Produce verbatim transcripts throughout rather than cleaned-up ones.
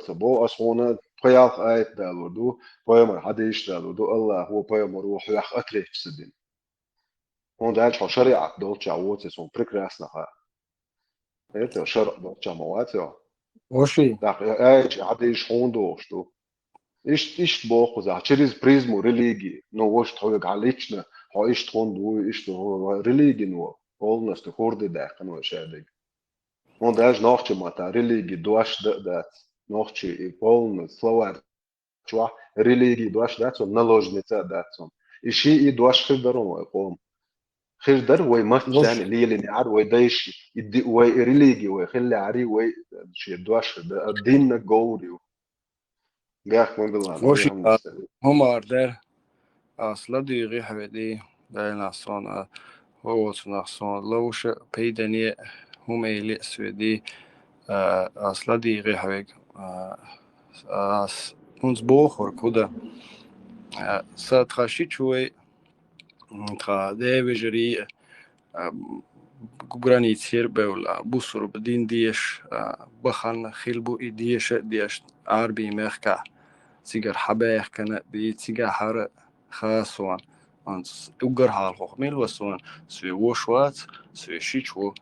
ца бо, ас хьуна пхи-ялх аят далур ду, пайхамар хьадийш далур ду, Аллахо пайхамаро хьох отречься дина. ХӀунда аьлча хьо шариӀат долчча воций, суна прекрасно хаьа. Это шарӀ долчча ма вац хьо. Воши. ТӀаккха аят хьадийш хьуна дохуш ду. Ишт, ишт боху кхузахь, через призму религии. Ну, вошта хьоьга хьан лично, хьо ишт хьуна дуй, ишт хьуна религино полностью хурди даьккхина вай шадиг. Ну, даже нохча мата религи дош да а дац. Нохчи и полный словарь чохь религи дош дац, он наложница а дац, он. И ши и дош хир дара вай къом. Хир дара вай маттаца лелина яра вай дайши, и ди-, вай и религи вай хиллари, вай ши дош да, динна говр ю. Бехк ма билла, Воши, хӀумар дара. Ас ладуьйгӀи хьоьга, дайнах сон, а, вовоцунах сон, ловуша пайдане хӀума эли а соьди, а, ас ладуьйгӀи хьоьга, а, ас хӀунца бохург хӀу дан, а, са тха шичой, м, тха девежарий, а, граница хӀера бевлла, бусурба дин деша, а, бахана хила бу и деша а деш, Ӏарбий мехкахь, цигара хьабаьхкана а бий, цигахьара хаа суна. Анц уггар хьалхох мила ва суна, соь вош вац, соь шич ву,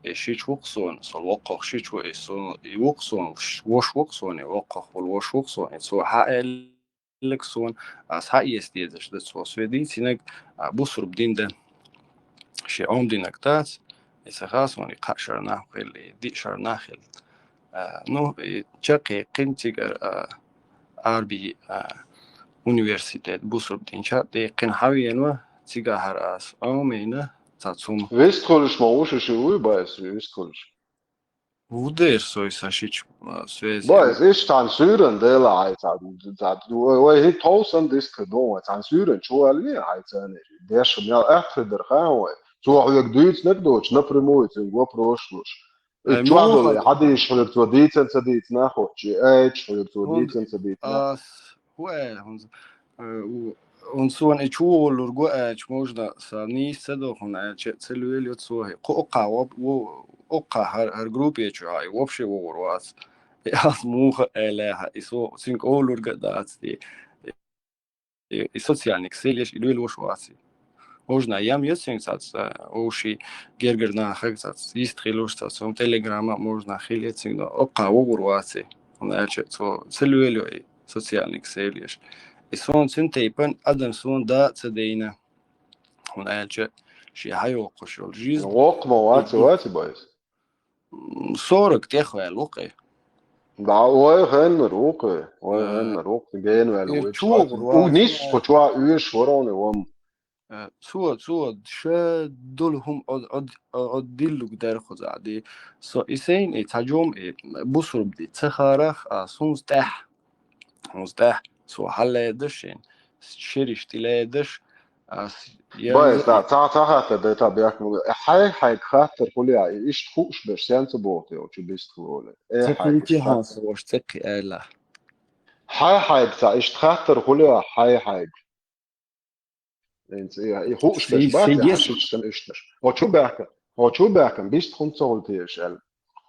и шич ву-кх суна, со воккхах шич ву, и со, и ву-кх суна, ш-, вош ву-кх суна, и воккхах ву, вош ву-кх суна, и цо хьаэллиг суна, ас хьаэца дезаш да цо, соь дийцинаг, а, бусурба дин да, ши Ӏомдинаг дац, и ца хаа суна, и кхаа шарнах хилла, и диъ шарнах хилла. А, ну, и чаккхе кхин цигара, а, Ӏарбий, а, университет, бусурба дин чаккхе кхин хьавена, цигахьара ас Ӏомийна, цхьа цум. Вистхуьлуш ма ву шу ши вуй, Байс, вистхуьлуш? Ву дера сой са шич, а, связи. Байс, иш цхьана суьйран дела хьайца, вай, вай хӀинца тховсан дистхир ду, вай цхьана суьйран чу ваьлли хьайца, деш мел аьттхир дара хаан вай. Цо хьоьга дуьйцинарг доцуш, напрямую цуьнга вопрос луш. Ай, чохь долу хьадийш хьоьга цо дийцан ца дийцина а хоьттуш, айча хьоьга цо дийцан ца дийцина. Ас хӀу аьлла хӀунца, э, у, хӀунца суна и чу воллург ву аьлча, можно сан нийса ца до хӀуна аьлча, ца лоьлу цо хӀе. Кху оккхахь, во-, во-, оккхахь хӀара, хӀара группе чу хьа, и вообще вогӀур вац. И ас муха аьлла хьа, и со, цуьнга олург а дац те. И, и социальник сел еш, и лоьлуш вац и. Можно ям йоцуьнга цац, а, овший гергар нахаг цац, йист хилуш цац, хӀума телеграмма можно хил йоцуьнга, но оккхахь вогӀур вац и. ХӀунда аьлча цо ца лоьлу и социальник сел еш. И суна цуьнан тайпан адам суна да а ца дайна. ХӀунда аьлча шен хьайоккхуш йолу жизнь. Воккха ма вац, вац и Байс. М, сорок тӀехваьлла ву-кх и. Да, ой, хеннар ву-кх и. Ой, э, хеннар ву-кх и. Генваьлла ву-кх. Чу вогӀур вац. Нисса кху чохь оьшуш вароне вам. Э, цо, цо, ша долу хӀума Ӏод, Ӏод, Ӏод диллуг дара кхузахь, ди. Со и сайна, и цхьа жом, и бусурба ди ца харах, а, сунца тӀаьхьа. ХӀунца тӀаьхьа цо хьаллаьдаш шен, шериш тӀелаьдаш, ас я Байс, цхьа, цхьа хаттар дай та бехк ма бе. Хьай-хьайга хаттар хуьлу я, и иштта хууш берш сенца боху те, чу бист хилоле? Э, ца хьайга кхин иштта хаттар. Хьан со ваша цӀекхи аьлла. Хьай-хьайга цхьа иштта хаттар хуьлу я, хьай-хьайга. ХӀинца и, и хууш берш бац, хьан шичсан ишташ. Хьо чу баьхка, хьо чу баьхкан бист хӀунда ца хуьлу теша аьлла.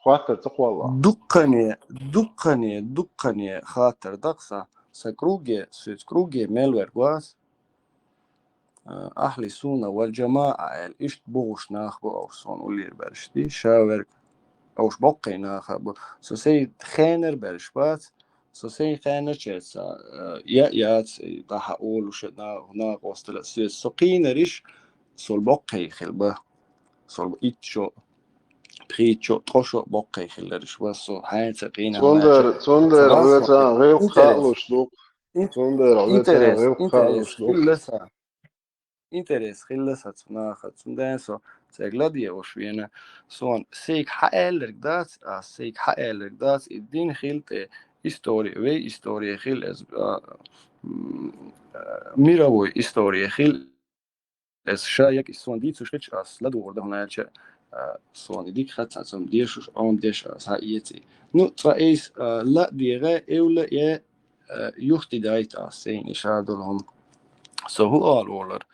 Хаттар ца кхолла. Дуккхане, дуккхане, дуккхане хаттар дакъ сан, сан круге, соьца круге мел верг вац. А, ахьли сунна вал жамаӀа аьлла, иштта бохуш нах бу овш суна уллера берш ди, ша верг овш боккхий наха бу. Со сайн хенар берш бац, со сайн хенарчаьрца, а, я, яц, и дӀахьа олуш, на-, накъостала соьца. Со кхийнариш, сол боккхий хила ба. Сол итт шо, пхийтта шо, ткъо шо боккхий хилариш ба. Со хьайца кхийна Цундер, хьайца. Цундер Цара веца со гӀилкх интерес. Хаалуш ду. Ин-, Цундер веца интерес, гӀилкх интерес хаалуш ду. Хилла сан. Интерес хилла сан цу наха. Цундела со цаьрга ладегӀуш вена. Сон сайга хьааьлларг дац, а сайга хьааьлларг дац, и дин хила тӀе история, вей история хила эз, а, м, а, мировой история хила. Эс ша як и сон дийцуш хилча, ас ладугӀур дан хӀуна аьлча, а, сон и дика хаца, цунна дешуш, Ӏомдеш ас хьаэций. Ну, цкъа эйс, а, ла а дегӀе, эвла а е, а, юхти дайта ас, сейн и ша долу хӀума. Со хӀу ала волар,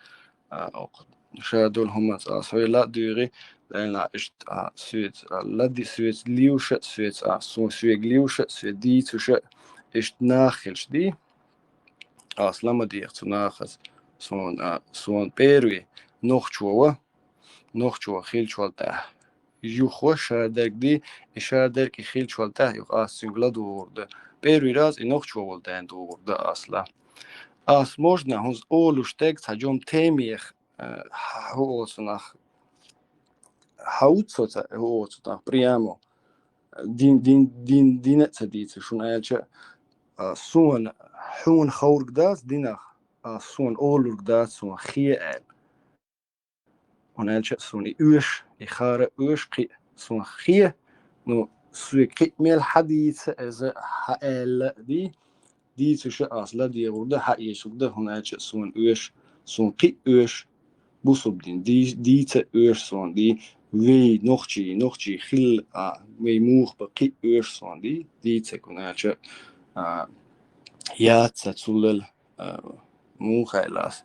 а, окх, ша долу хӀума цкъа ас хьой ла а дуьйгӀи, Элна иштта, а, соьца, а, лади, соьца лийваш а, соьца, а, со-, соьга лийваш а, соьца дийцаш а, иштта нах хилча дий. Ас ла ма деха цу нахаца. Суна, а, суна первый нохчо ва, нохчо хилча вала тӀехь. Юха ва шадерг дий, и шадерг и хилча вала тӀехь, юха ас цуьнга ладугӀур ду. Первый раз и нохчо волу ден дугӀур ду ас ла. Ас можно хӀунз олуш дерг цхьа жом темех, э, хӀу оцу нах, хьа уц со ца, хӀу оцу нах, прямо. Дин, дин, дин, дина а ца дийца, шуна аьлча, а, суна, хьуна ховрг дац динах, а, суна олург дац, суна хе аьлла. ХӀунда аьлча суна и оьш, и хара оьш кхиъ суна хе, ну, соьга кхиъ мел хьадийца иза хьа аьлла дий, дийцуша ас ладегӀур ду, хьаэцур ду, хӀунда аьлча суна оьш, суна кхиъ оьш, бусубдин дий-, дийца оьш суна дий, вей нохчий, нохчий хилла, а, вей муха ба кхиъ оьш суна дий, дийца, хӀунда аьлча, а, яц ца цуллал, а, муха аьлла ас.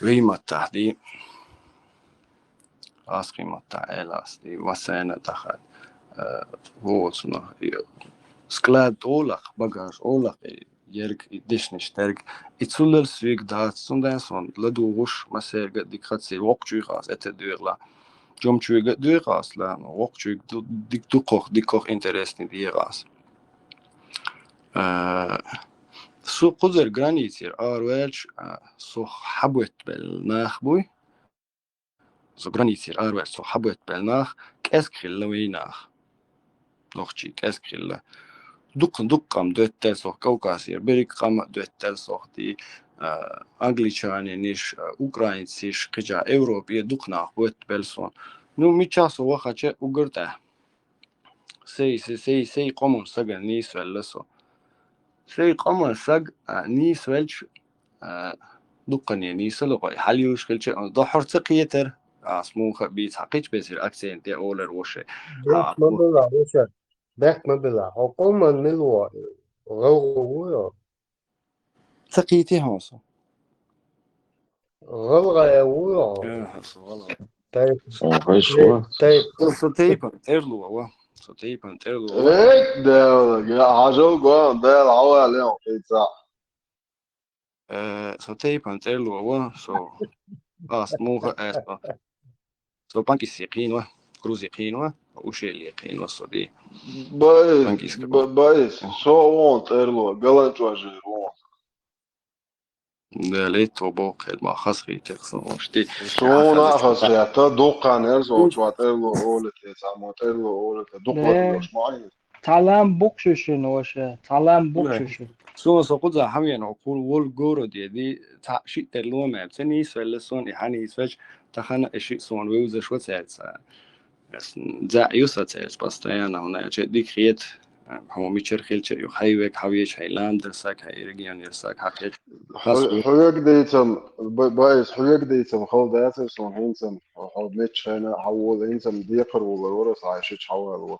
Вей маттахь дий. Ас кхин маттахь аьлла ас дий. Массайна тахат. А, воцунах. Склад олах, багаж олах, и ерг, и дешнаш терг. И цуллал соьга дац, цундела сон ладугӀуш, массерга дика хаций, воккхачуьйха ас эта дуьйгӀла. Жомчуьйга дуьйгӀ ас ла, воккхачуьйга ду-, дик дукхох, дикох интересный дегӀ ас. Э, со кхузара границера араваьлча, а, со хьабоьттабелла нах буй. Со границера араваьлча, со хьабоьттабелла нах, кӀезиг хилла вай нах. Нохчий кӀезиг хилла. Дукха-, дукха къам доьттал сох, Кавказера берриг къам а доьттал сох, ди, а, англичанинаш, а, украинцаш, кхеча Европе дукха нах боьттабелла сон. Ну, мичахь со вахача угар тӀехь. Сай, сай, сай, сай къоман сагана нийсвелла со. Сай къоман саг, а, нийсвелча, а, дуккхане нийсалла гӀой. Хьалйолуш хилча, а, дохьур ца кхетар, ас муха а бийца хьакхич бесира акцент тӀе олар воше. Бехк ма белла, воше. Бехк ма белла. Хьо къоман мила ву? ГӀалгӀа ву хьо? Ца кхийти хьо со? ГӀалгӀа ву хьо? Э, хьо со гӀалгӀа. Тайп. Со гӀайш ву. Тайп. Со, со тайпан тӀерло ву. Со тайпан тӀерло ву. Эй, Дела, я хьажал гон, Дела, хьавал я, хьо кхийца. Э, со тайпан тӀерло ву, со ас муха а аьлла. Со панкисе кхийна ву, грузе кхийна ву, ушеле кхийна ву со ди. Бай, панкиска ба-, бай, со вон тӀерло, галанчожер вон. Да, лето бо, кхед ма хас хи текс вон шти. Со вон а хас я, та дуккханер со чуа тӀерло олете, само тӀерло олете, дуккха ваш ма. Талам букшушин воша, талам букшушин. Суна со кхуза хьавена, окхул вол городе ди, та ши тӀерло мел, ца нийсвелла сон, и хьанийсвелч, тахана и ши сон вевзаш ва церца. Ас за ю са церца постоянно, хӀунда аьлча дика хет, хьо мичара хилча, ю хьай век, хьавеча, хьай лам дерсаг, хьай регион ерсаг, хьакхет. Хьо-, хьоьга дийцам, ба-, байс, хьоьга дийцам, хала дацар сон хӀинцам, хьо меччайна хьавола хӀинцам, декхар волар вара, ас хьай шича хьавала вара.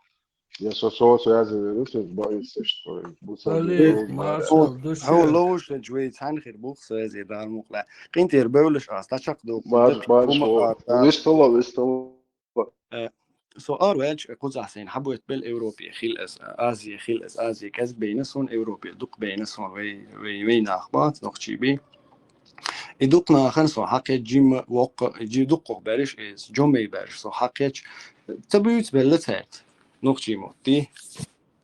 Я со, со, со яза вирус, из баъис, что ли? Буса Алейк, вирус, маршал, душа. Хьо ловушнич вей цхьаьна хир бух, со яза дар мукъла. Къинтер бевлаш ас, та чакх ду. Баш, баш, хьо. Вистала, вистала. Э, со ар ваьлч, кхузахь сайна хьабоьттабелла Европе хил ас, Азия хил ас, Азия кӀезиг бейна сон, Европе дукха бейна сон, вей, вей, вей нах бац, нохчий бий. И дукха нахана со хьакхет жимма воккха, жи дукхах бериш, и жомей бериш, со хьакхетч, ца буьйцу белла цаьрца. Нохчий мотти.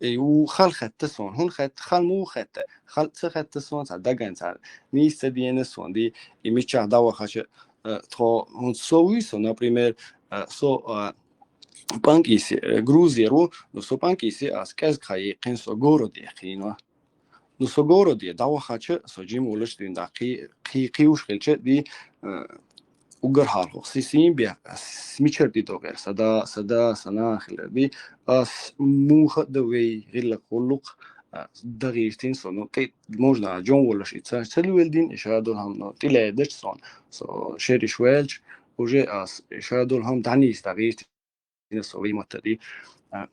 И у хал хетта сон, хӀун хетта, хал му хетта, хал ца хетта сон, ца даган ца нийс ца диена сон, ди, и миччахь дӀавахача, э, тхо, хӀун со вуй со, например, э, со, э, панкиси, э, Грузия ру, ну, со панкиси ас кӀезг хьаекхин, со городе кхийна. Ну, со городе дӀавахача, со жим волаш дин да кхи-, кхи-, кхиуш хилча, ди, э, угар хьалхох. Си сийм бе, с-, мичар ди догӀер, сада, сада, сана хилар ди. Ас муха да вей, гӀиллакх гӀуллукх, а, дагӀиштин со, ну, кхи-, можно, жон волаш и ца, ца луьвел дин, и ша дол хам, ну, тӀиле дач сон, со шериш ваьлч, уже ас, и ша дол хам данис дагӀиштин со вей матта ди. А,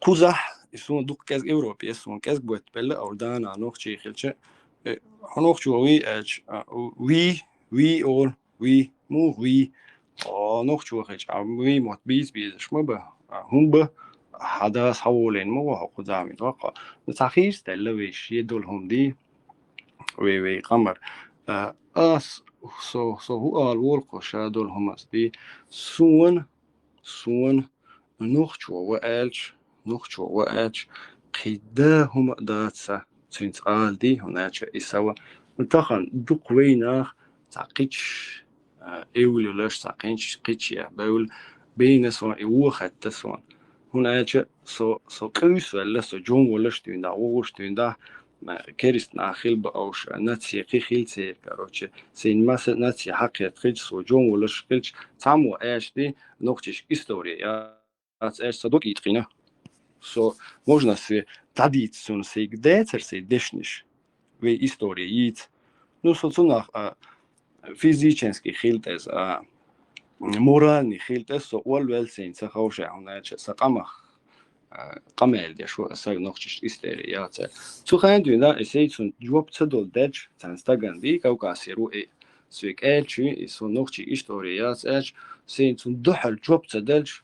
кхузахь, и сон дукха кӀезг Европе, и сон кӀезг бетта белла, аур дана нохчий хилча, э, хьо нохчо вий, эч, а, вий, вий, ор, вий, мух, вий, О, нохчо хилча, а вай мотт бийца безаш ма ба. А, хӀун ба, хьа дас хьаволийна ма ва хьо кху заман тӀа. Ну, цхьа хийцадаьлла вай шен долу хӀума дий, вай, вай къамар. А, ас, со, со хӀун ала волу кху ша долу хӀуманца дий? Суна, суна, нохчо ва аьлча, нохчо ва аьлча, кхидӀа хӀума а дац сан цуьнца ала дий, хӀунда аьлча и са ва. Ну, тахана дукха вай нах цхьа кхидӀа, а, эвлалаш, цхьа кхидӀа, кхидӀа я бевлла, бийна суна, и вон хетта суна. ХӀунда аьлча со, со къуьйсу ваьлла, со жон волуш дуьйна, вогӀуш дуьйна, а, керста нах хила бааш, а, наци кхин хила церан, короче, сайн масса наци хьакхетта хилча, со жон волуш хилча, цхьаммо аьлча дий, нохчашка история яц аьлча, сан дог итт кхийна. Со, можно се, дӀадийца суна сайга дацара сайн дешнаш, вай история йийца. Ну, со цунах, а, физически хила тӀе, а, моральный хила тӀе со олвелла сайна ца ховшехь, хӀунда аьлча сан къамах, а, къамел деш ву аса нохчашка история яц аьлла. Цу хенахь дуьйна и сайн цунна жоп ца долу дерг, цхьана стагана дий, Кавказера ву и, соьга аьлча, и со нохчийн история яц аьлча, сайна цунна дуьхьал жоп ца делча,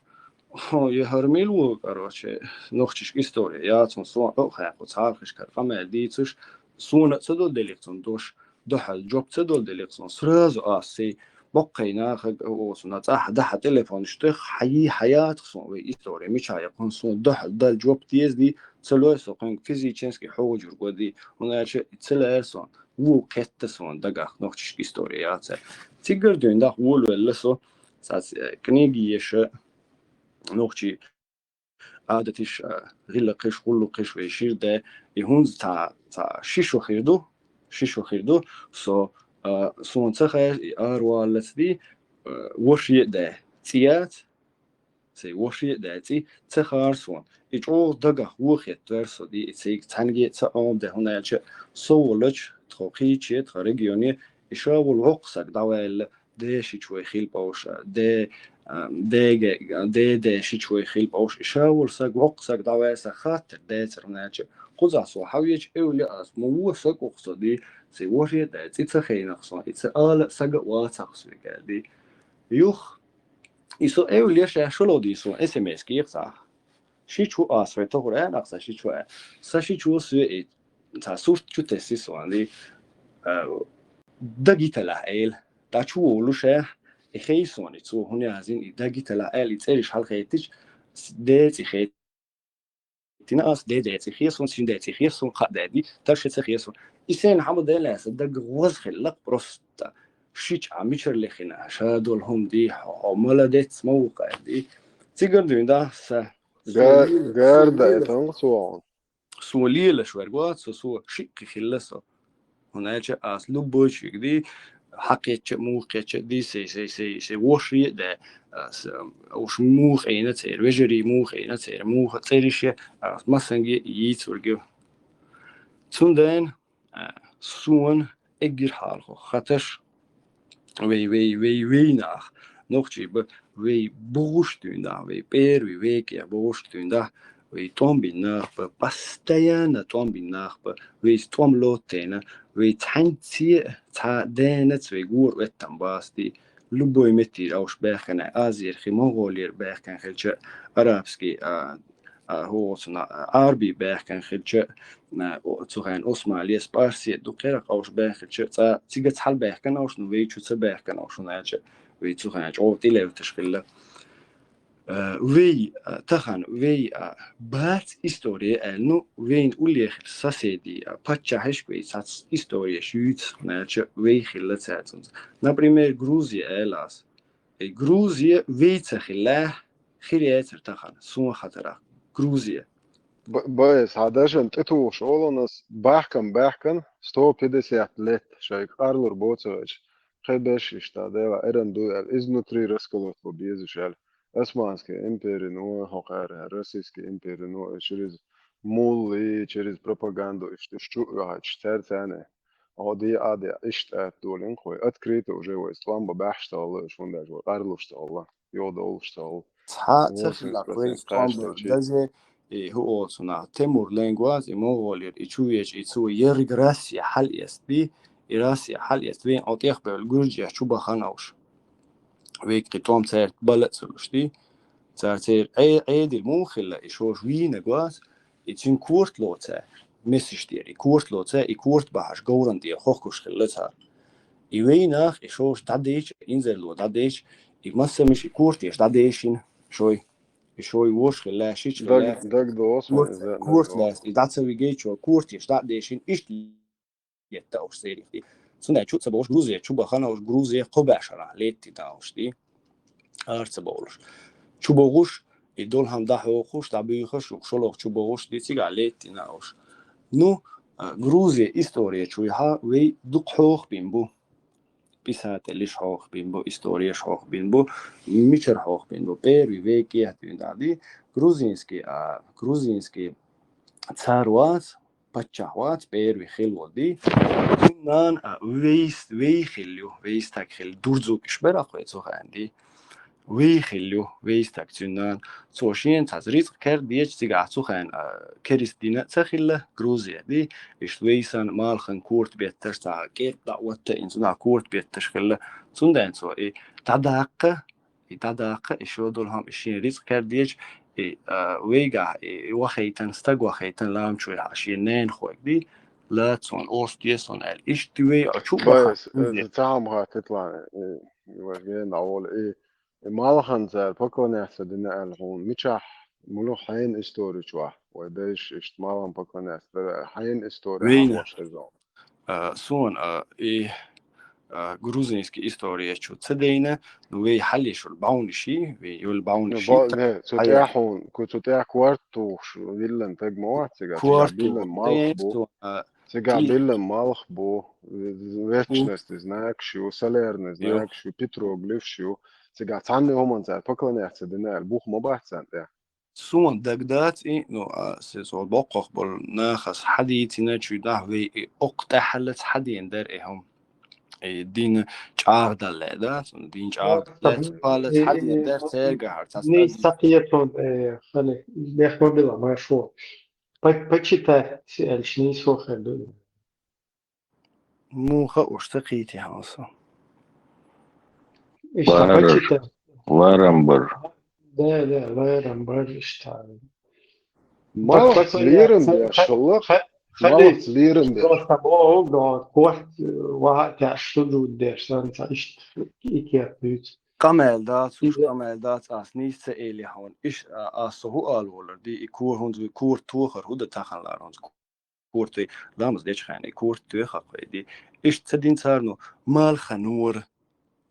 хьо, я хӀара мила ву, короче, нохчашка история яц, хьуна суна а хаьа, кху цхьалхашкара къамел дийцуш, суна а ца долу делира цунна дош, дуьхьал жоп ца долу делира цунна, сразу ас сайн боккхий нахаг, о, суна цӀахь дахьа телефонаш тӀе, хьайий, хьаятах суна вай история, мичахь я кхунна суна дуьхьал дала жоп деза дий, ца лой со кхуьнга физически хьожур го дий, хӀунда аьлча и ца лаьара суна, ву кхетта суна дагах нохчашка история яц аьлла. Цигара дуьйна даха волавелла со, цац, э, книги еша, нохчий Ӏадаташ, а, гӀиллакхаш, гӀуллакхаш вай шира де, и хӀунда цхьа, цхьа ши шо хир ду, ши шо хир ду, со, а, суна ца хаьа, и араваллаца дий, а, воший а де, цӀе яц, сайн воший а де, цӀе ца хаар суна. И чӀогӀа дагах вохеттавер со дий, и цайга цхьаьнге а ца Ӏомаде, хӀунда аьлча со волчу, тхо кхийче, тхан регионе, и ша волу воккха саг дӀаваьлла, де шича вай хила бовш, де, а, дега, де, де шича вай хила бовш, и ша волу саг, воккха саг дӀаваьлла сан хаттар дацара, хӀунда аьлча кхузахь со хьавеча эвле ас, ма вон саг уху со дий, сайн воший а де, цӀе ца хийнах сон, и ца ала а сага а вацахь соьга аьлла дий. Юха, и со эвле шаьш шо ло дий суна, эс эм эс кехатахь. Шича ву ас вай тохур аьнна, сан шича ву а. Сан шича ву соьга и цхьа сурт чу тесси суна дий, а, дагиталахь эла. ДӀа чу волуш а, и хей суна, и цо хӀун яздина, и дагиталахь аьлла, и цӀераш хьалахеттича, с-, де цӀе хеттина ас, де де цӀе хе суна, син де цӀе хе суна, кхаа де дий, тар ши ца хе суна. И сена хьама де лаьса, даг гӀоз хилла просто. Шича а мичара лехина, ша долу хӀума дий, хьо, хьо молодец, ма ву кхаьа дий. Цигара дуьйна да, са. Гар-, гарда это, он цо. Со лелаш верг вац, со, со шиъ кхин хилла со. ХӀунда аьлча ас любойчуьнга дий, хьакхечча а, муха кхечча а дий, сай, сай, сай, сай воший а де, ас, уьш муха айна церан, вежарий муха айна церан, муха цӀериш я, ас массанге а йийцург ю. Цундела, а, суна эггара хьалха хаташ, вай, вай, вай, вай нах, нохчий ба, вай богӀуш дуьйна, вай первый векехь богӀуш дуьйна, вай тӀом бина нах ба, постоянно тӀом бина нах ба, вайца тӀом лоттийна, вай цхьаьнцце а, цхьа денаца вай гора оьттам бац дий, любой меттера уьш баьхкина, Азера хи, Монголера баьхкина хилча, арабский, а, а, хӀу оцу на-, а, Ӏарбий баьхкина хилча, а, о-, цу хенахь Осман лес, Парсе, дукха кхерах уьш баьхкина хилча, цкъа цига цхьаьна баьхкина уьш, ну, вай чу ца баьхкина уьш, хӀунда аьлча вай цу хенахь чӀогӀа тӀелевташ хилла. А, вай, а, тахана, вай, а, бац история аьлла, ну, вайна уллехь соседи, а, паччахьашка вай цхьацца историяш юьйцу, хӀунда аьлча вай хилла цаьрца. Например, Грузия аьлла ас. И Грузия вай ца хилла, хир яцара тахана, суна хатарах. Грузия. Б-, б-, схьа дашан тӀетухуш оланас бахкам баьхкан сто пятьдесят лет шайга къарлур боцу вайча. Кхе беш иштта, дела, эран дуй аьлла, изнутри расколот бо безаш аьлла. Османская империя, ну, хӀокхара, Российская империя, ну, через мулли, через пропаганду, иштта, иштта чу а ваьхьача, цаьрца цхьаьна. Хьо де а де, иштта атта долин кхой. Открыто уже вай тӀом бан баьхьаш ца хилла, уьш хӀунда аьлча вай къарлуш ца хилла, йодовлуш ца хилла. Цхьа ца хилла вай тӀом бан, даже и хӀу оцу нах, Тимур Ленгваз, и МонголӀера, и чу веача, и цо ерриг Россия хьалаэцна, и Россия хьалаэцна, вайн Ӏо тӀехбевлла гуржех чу бахана уьш. векъи том цаьрта бала а ца луш ди. Цар церан Ӏе-, Ӏедал муха хилла, и шоша вийнаг вац, и цуьнан корта лоцаь, месаш тӀера, и корта лоцаь, и корта бахьаш говран тӀера хохкуш хилла цар. И вейнах, и шоша дӀадеча, инзарло дӀадеча, и массамаш и кортеш дӀадешина шой. И шой вош хилла, шич хилла. Даг, даг доса, корт, иза, даг корт доса. Лаьцна, и дӀа ца вигечо, кортеш дӀадешина, иштта етта уж церих ди. Цундела чу ца бохуш Грузия чу бахана уж Грузия кхо баьшарахь летти дауш ди. Ара ца бовлуш. Чу богӀуш, и долхьам дӀахьокхуш, дӀабуьйхуш, ух шолгӀа чу богӀуш ди цигахь летти науш. Ну, а, Грузия история чуйхьа вей дукха хьохбин бу. Писателиш хьохбин бу, историяш хьохбин бу, мичара хьохбин бу. Первый вей кехтуьн дади, грузинский, а, грузинский цар вац, паччахь вац, первый хилла ди. Цуьнан нана, а, вейс-, вей хилла ю, вей стаг хилла, дурзукиш бара кхой цу ханди. Вей хилла ю, вей стаг цуьнан нана. Цо шена цхьацца рицкъ кер деча цигахь цу ханна, а, керист дина а ца хилла, Грузия ди. Иштта вейсан малхан корта бетташ, цхьа кӀерт дӀа отта, ин цунах корта бетташ хилла. Цунден цо и дӀадаккха, и дӀадаккха, и шо долу хӀама, и шен рицкъ кер деча, и, а, вейгахь, и, и вахейтан, стаг вахейтан, лам чуйхьа, шен ненахойг ди, ла цунна ост е сон аьлла. Иштта вей, а чу баха. Байс, э, ца хьамха, Светлана, э, вай гена а волу, и, и малхан цара поклоняться дина аьлла хьуна, мичахь, муьлха хьайна история чохь, вай дайша иштта малхан поклоняться дара, хьайна история вейна хьахош хезон. А, суна, а, и, а, грузинский история чу ца дейна, ну, вей хьаллешур бауни ши, вей юл бауни Ну, ши, бо-, та-, не, цу хьалле. ТӀехь хьуна, ку-, цу тӀехь корта тухуш, виллан таг ма вац цигахь, цигахь корта биллан тухуш, малх тен бу. Суна, а, Цигахь ти- биллан малх бу, вечность знакаш ю, солярный Ю. Знакаш ю, петроглифаш ю. Цигахь цхьанна хӀуманца поклоняться дина аьлла, бух ма бац царна тӀе. Суна дагдац и, ну, а, се со боккхах болу нахас хьадийцина чуьдахь вей и оккха тӀаьхьаллац хьадийна дара и хӀума. И дин чӀагӀдалле, да? Суна дин чӀагӀдалле, цхьаллац хьадийна дара цергахьар, цхьа нийса стаг. Сакхетон, э, хали, лех ма била, ма шо. По-, почитать, аьлча нийсо хир ду. Муха уьш ца кхийти хьан со? Иштта ларам, почитать. Ларам бар. Да, да, ларам бар иштта. Малх лерам беш хилла. Малх лерам беш. Просто боху, да, корт, э, ваха теш, сужуд деш, сан ца иштта и кет дуьйцу. Къамел дац, уьш къамел дац, ас нийса ца эли хьуна. Иш, а, ас со хӀу ала волар ди, и кор хӀунз вуй, кор тохар хӀу да тахана лар хӀунз. Корта ламаз дечу хенахь, и корта тоьхна кхойди. Иштта ца дин царна малханор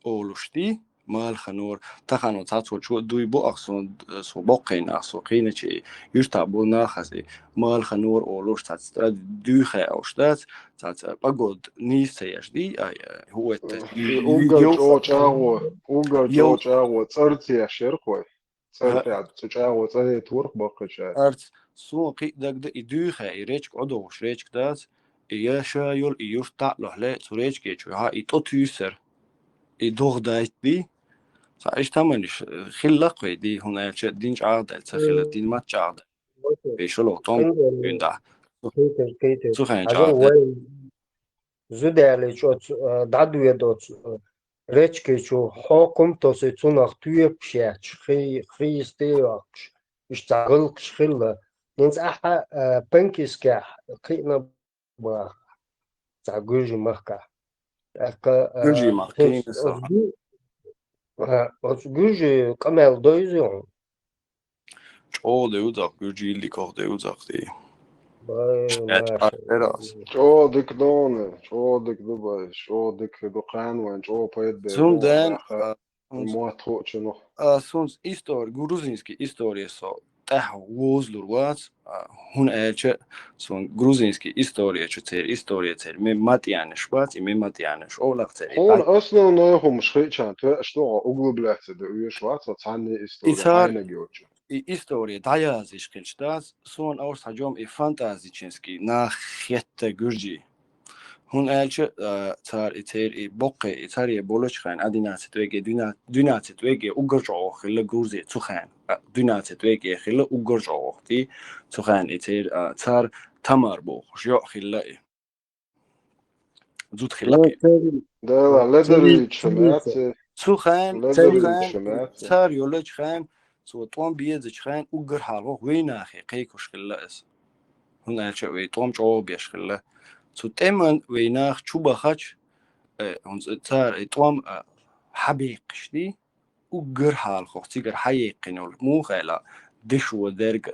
олуш ди, малханор. Тахана цхьа цо чо дуй бу ах сон, со боккхийна ах со кхийначи, юьртахь бу нахази, малханор олуш цхьацца тӀе дуьйхе уьш дац, цхьацца погода нийса ца еш ди, ай, хӀу ветташ. Уггар чӀогӀа чӀагӀо, уггар чӀогӀа чӀагӀо цӀар ца еш яра кхой. ЦӀар тӀе, цу чӀагӀо цӀаре турх баккхача. Арц, суна кхин а дагда и дуьйхе, и речка Ӏодовш речка дац, и я ша йолу и юрт таӀлохь ле, цу речке чу хьа и тӀо туьйсар, и догӀа дайтди. Цхьа иштта таманиш, э, хилла кхой ди, хӀунда аьлча дин чӀагӀдал ца хилла, дин мат чӀагӀдал. И шолгӀа тӀом дуьйна дӀа. Цу хенча вай зудаьллачу оцу, а, дӀадоьду оцу, а, речки чу хьокхум тосу цунах тоьпаш яьтташ, хи-, хиста йоккхуш, иштта цхьа гӀуллакхаш хилла. ХӀинца ахьа, а, Панкисскехь кхиъна баха, цхьа гуьржи махкахь. ТӀаккха, а, гуьржи мах, хӀинца кхиъна со. Оцу гу-, а, оцу гуьржи къамел дойзу хьуна? ЧӀогӀа девзахь, гуьржийлли кох девзахь тӀе. Бай, шаьш маша. ЧӀогӀа дика дона, чӀогӀа дика ду бай, чӀогӀа дика ду кхана вайн, чӀогӀа пайда бер. Цундела, а, мотт хуучунах. А, сунца истори, грузинский история со тӀаьхьа возлур вац, а, хӀунда аьлча, сон грузинский история чу церан история церан ме матъянаш бац, и ме матъянаш олах церан. Хьуна основной хӀумаш хиъчан тоьаш ду хьо углубляться ду уьш вац, хьо цхьанне история хьайнаг йоцчу. И история дӀаязйиш хилча дац, суна орцахьа жом и фантазический нах хетта гуьржий. ХӀунда аьлча, а, цара и церан и боккхий, и царе болчу хенахь, одиннадцать веке, двенадцать веке уггар чӀогӀа хилла Грузия цу хенахь. А, двенадцать веке хилла уггар чӀогӀа ти, цу хенахь и церан, а, цара Тамар бохуш, йоӀ хилла и. Зуда хилла кхин. Дала, ледарийча лаьцна. Цу хенахь, цу хенахь, цар йолчу хенахь, цо тӀом безачу хенахь уггар хьалха вайнахе кхайкхош хилла иза. ХӀунда аьлча вай тӀом чӀогӀа беш хилла. Цу тӀеман вайнах чу бахача, э, хӀунца цара и тӀом, а, хьабеккхаш ди, уггар хьалха цигара хьаеккхина йолу, муха аьлла, дешо дерг,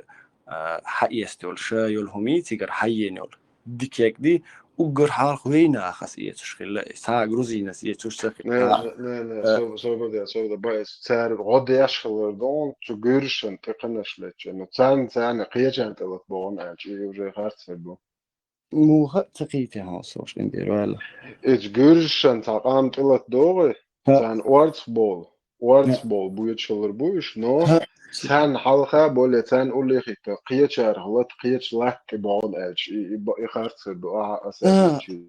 а, хьаэста йолу, ша йолу хӀума цигара хьаена йолу. Дикег ди, уггар хьалха вайнахас эцуш хилла, схьа грузинас эцуш ца хилла. Не, не, не, а, со-, собаде, собаде, баьс, цара гӀо деш хилар дон, цу гуьршан тӀекханаш лечча, но царна, царна кхечарна тӀелат богӀун аьлча, и уже харцхир бу. Муха а ца кхийти хьан со шин дера ваьлла. Эчу гуьршан цхьа къам тӀелат догӀи, царна орцах болу, орцах болу буьйцуш хилар бу уьш, но царна хьалха боле, царна уллехь хӀитта, кхечарах лата, кхечу латта тӀе богӀун аьлча, и, и, и харцхир ду, ахьа, аса а, чи.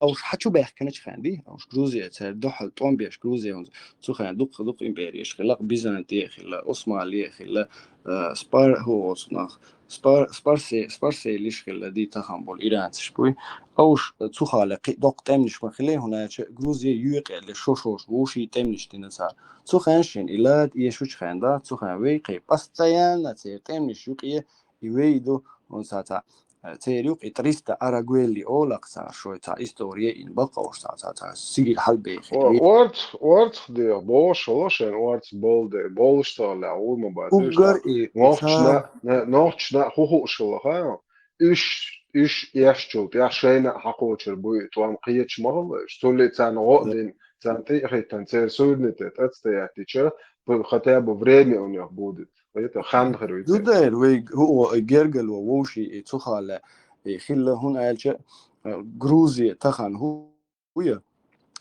Уьш хьа чу баьхкиначу хенахь ди, уьш Грузия, цара дуьхьал тӀом беш Грузия, цу хенахь дукха-дукха империяш хилла, Бизанти а хилла, Осмали а хилла, а, Спар-, хӀу оцу нах, Спар-, Спарсе-, Спарсейлиш хилла, ди тахана болу иранцаш буй. Уьш цу хенахь кхин доккха тӀемнаш ма хилла, хӀунда аьлча Грузия юкъе ле шо-шош вовшийн тӀемнаш дина цара. Цу хенахь шен и лада эшучу хенахь да, цу хенахь вай кхин постоянно церан тӀемнаш юкъе и вай ду, хӀунда ца, ца, церан юкъе триста Арагуэлли олакх цара, шой цхьа история ин бакъош цхьа, цхьа, цхьа сигил хьалбехи. О-, орц-, орцах дехьа, бохуш хилла шайн орцах болу де, болуш ца хилла, вуй ма бац, уггар и нохчна, цара, не, нохчна хӀу хууш хилла, ха? Уьш, уьш эшчул тӀехь шайна а хьакхочур буй, тӀом кхеча ма хилла уьш. Цулли царна гӀо а дина, царна тӀе а хӀиттина, церан суверенитет отстоять дича, хотя бы время у них будет. Это хан хир ву. Ду дера, вай хӀу-, гергало вовший и цу хенахь и хилла, хӀунда аьлча, а, Грузия тахана хӀу-, хӀу я,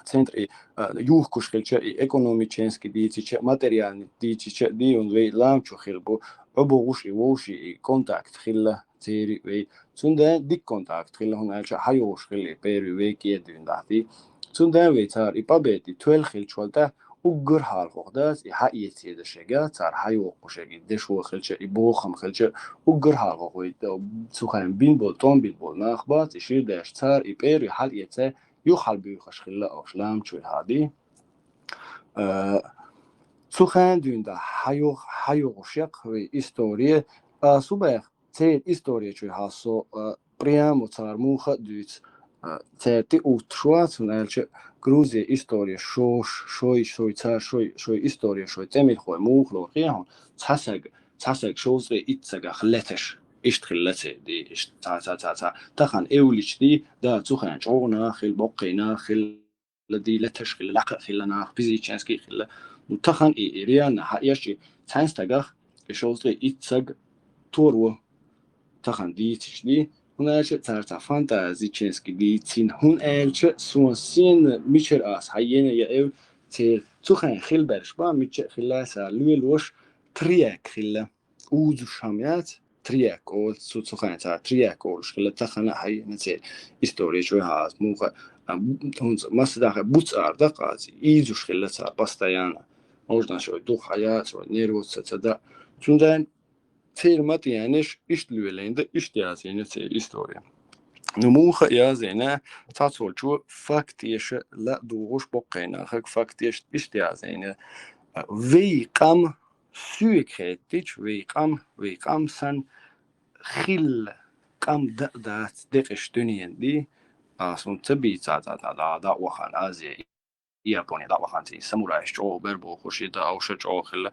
центр и, а, юхкуш хилча, и экономически дийцича, материальный дийцича, ди хӀун вай лам чу хир бу, Ӏу богӀуш и вовший и контакт хилла церан вай. Цундела дика контакт хилла, хӀунда аьлча хьайогӀуш хилла и первый вай кӀедуьйна дахьти. Цундела вай цара и победа, и тоьлла хилча вала тӀе, уггар хьалхох дац, и хьаэца еза шега, цара хьайоккху шега, и дешо хилча, и бохам хилча, уггар хьалхох вай, э, цу хенахь бин болу, тӀом бин болу нах бац, и шир деш цара, и первый хьалаэца, юха хьалабуьйхаш хилла ош, лам чу хьади. Э, цу хенахь дуьйна да хьайогӀ-, хьайогӀуш яккха вай история, а, су баьхна, церан история чуьхьа со, а, прямо цара муха а дуьйцу, а, церан тӀе уттуш вац, хӀунда аьлча Грузия история шош, шой, шой, цара шой, шой история, шой цӀе милхой муха лору хьуна, цхьа саг, цхьа саг шовзткъе итт сагах леташ, иштта хилла церан ди, иштта цхьа, цхьа, цхьа, цхьа. Тахана эвлича ди, да, цу хенахь чӀогӀа нах хилла, боккхий нах хилла, лади леташ хилла, лакха а хилла нах, физически а хилла. Ну, тахана и, и реально хьаэш и цхьаьна стагах, и шовзткъе итт саг торо тахана дийцича ди, хӀунда аьлча цара цхьа фантазически дийцина, хӀунда аьлча суна сенна мичара ас хьаена я эв церан цу хенахь хилла берш бан, мича а хилла цара лоьлуш триак хилла. Узуш хӀама яц, триак олу, цу, цу хенахь цара триак олуш хилла, тахана а хьаена церан история чуьхьа ас муха, а, бу-, хӀунца, масса даха буц ара даккха ас, изуш хилла цара постоянно. Можно шой дукха хьаяц, вай нервоца ца да. Цундела церан матенаш иштта лоьлийна да, иштта язйина церан история. Ну, муха язйина, цхьацолчо факт эша ла дугӀуш боккхийна, хаг факт эш иштта язйина. А, вай къам соьга хеттича, вай къам, вай къам сан хилла къам дан а дац декъаш дуьнен ди, а, сун ца бийца, ца, ца, да, да, вахан Азия, Япония, да, вахан ци, самурайш чӀогӀа бер бохуш, и да, ауша чӀогӀа хилла.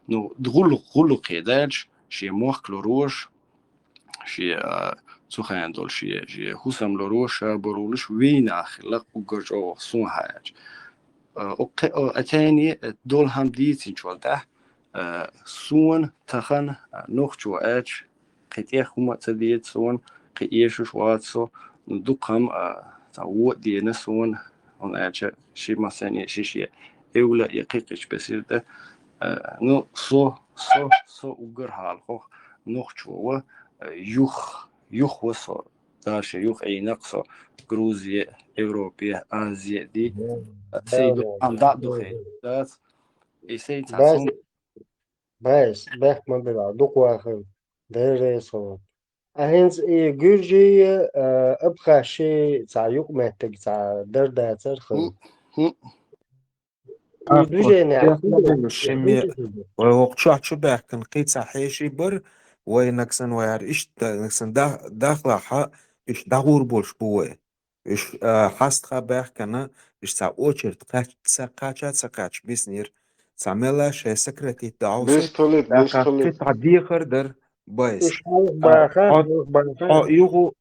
Ну, гӀуллукх, гӀуллукхе даьлча, шен мохк лурош, шен, а, цу хенахь долу шен, шен хӀусам лурош, ша барулуш, вийна а хилла, уггар чӀогӀа сун хьаьлча. А, оккхе-, а, а, цайне, а, долу хӀама дийцинчул тӀаьхьа, а, суна тахана, а, нохчо аьлча, кхин тӀех хӀума а ца деза суна, кхин эшуш вац со, дукха хӀама, а, цхьа вон а дена суна, хӀунда аьлча ши масане, ши шен эвла я кхикхича бесира тӀе. А, ну, со, со, со уггар хьалхох нохчо ва, а, юх, юх ва со, дальше юх Ӏийна-кх со Грузия, Европе, Азия ди, а, сай ду-, ам дӀа а духе дац, и сай цхьа Баьс, сум- баьс, бехк ма била, дукха вахана, дерригаш хила. А хӀинца и гуьржий, а, абхазчий цхьа юкъаметтиг цхьа дар дацара хила. ХӀу-, хӀу-, Ахпа, движение, технология шимме, вай вокх чохь чу баьхкина кхин цхьа хьеший бара, вай нагсан вай хӀара иштта, нагсан да-, дахлахьа, иштта дӀагӀур болуш бу вай. Уьш, а, хьастха баьхкина, уьш цхьа очередь кхаьчча, ца кхача, ца кхача биснера. Цхьа мелла шайн сократить дан хьовса, Бистхилит, тӀаккха бистхилит. Кхин цхьа дехар дара байс. Уьш хьалха А, баха, хьо, хьалха баха. Хьо юху,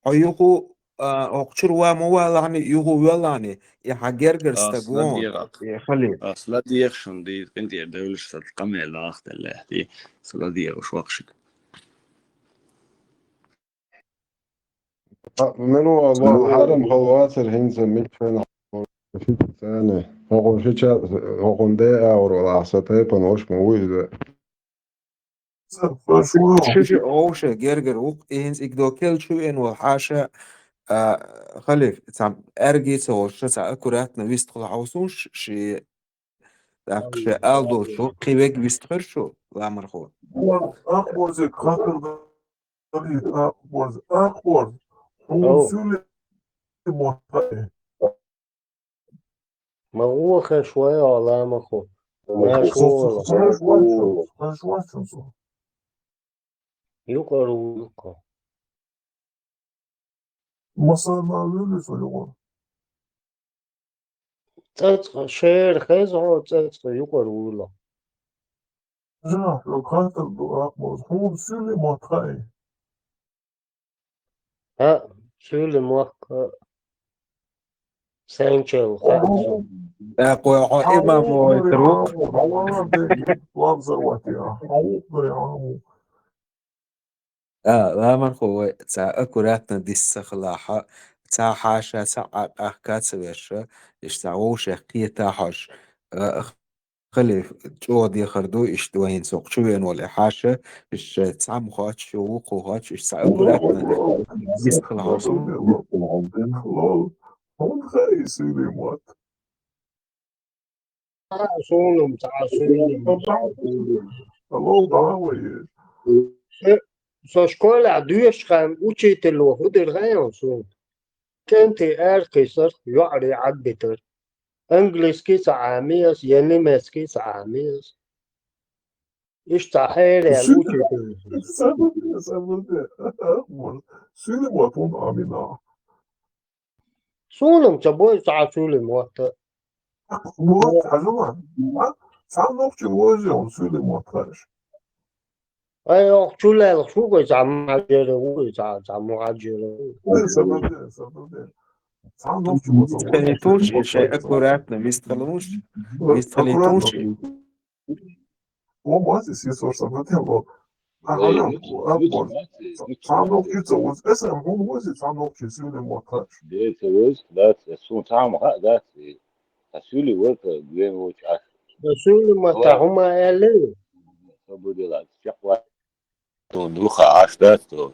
хьо юху, а, хӀокху чуьра ва ма валахьани, юху велахьани, и хьан гергара Ас стаг вон, ладегӀа. И хали. Ас ладегӀа шуна дийца, къинтӀера девлаш сан къамел дахделла, ди, сан ладегӀа уьш вакхашка. А, мила вала, хьарам хала вацара хӀинца миччахьа царна. ХӀокхун шича, хӀокхун де агӀор вала ахьа сан тайпана ваш ма вуй иза. Шу, шу, овше, гергара вукх, и хӀинца игдо кел чу веана волу хьаша, а, халиф, цхьа аьрги ца волуш, цхьа аккуратно вистхила хьовсуш, ши, тӀаккха ши ала долчу кхин вега вистхира шу, ламархо. Ахборзе, хатар дарит, ахборзе, ахборзе. Хьуна Ау. Суьле мотт хаьа. Ма гӀо хеш вай, Ӏаламахо. Ма гӀо хеш вай. Хеш вай, хеш вай, хеш вай. Юкъара ву юкъа. Масала вуьлу со юкъара. ЦӀацкъа шера хеза хьо, цӀацкъа юкъара вуйла. Жа, хьо хаттар ду, ахмаз, хьуна суьле мотт хаьа. ХӀаъ, суьле мотт хаьа. Сенчал хаьа. ТӀаккха хьо имам вайтар ву. А, ламархо вай, цхьа аккуратно дисса хилахьа, цхьа хьаша, цхьа Ӏа-, къахка ца верша, иштта цхьа вовшех кхета хьожуш, а, халиф чӀогӀа дехар ду, иштта вайна цо чу веана волу и хьаша, иштта цхьамма хоч, шу вукхо хоч, иштта цхьа аккуратно дисса хилахьа. Хьуна хаьа и суьле мотт? Цхьа суна-м, цхьа суна-м. Алло, давай. Со, со школехь доьшучу хенахь учитель ву хӀун дира хаьий суна? КӀентий аьркхийсар, йоӀарий Ӏадбитар. Английский ца Ӏамий ас, я немецкий ца Ӏамий ас. Иштта цхьа хьераяьлла учитель. Сабур де, сабур де. Суьле мотт хьуна Ӏамийна. Суна-м ца бой цхьа суьле мотт. Мотт хьажа ма. Цхьа нохчи вожа хьуна суьле мотт хьажа. Ай, ох, чу лелха шу гой цхьа мухьаджира ву, цхьа, цхьа мухьаджира ву. Ой, сабур де, сабур де. Цхьа нохчи вожа. Мистхалитуш, шай аккуратно, мистхалуш. Мистхалитуш. О, мати сесор сабател, о. Ай, Ахана, ну, а, ну, вот. Цхьа нохчи ца вуз. Эса хьуна вузи цхьа нохчи суьле мотт хьажа. Де ца вуз, дац, эса суна цхьа ма хаьа, дац, и. Ткъа суьле вара-кх гена волчу Ӏаш. Ткъа суьле мотт хьуна хӀума аьлла? Ца будила, чекх ва. Тхуна юха Ӏаш дац тхо,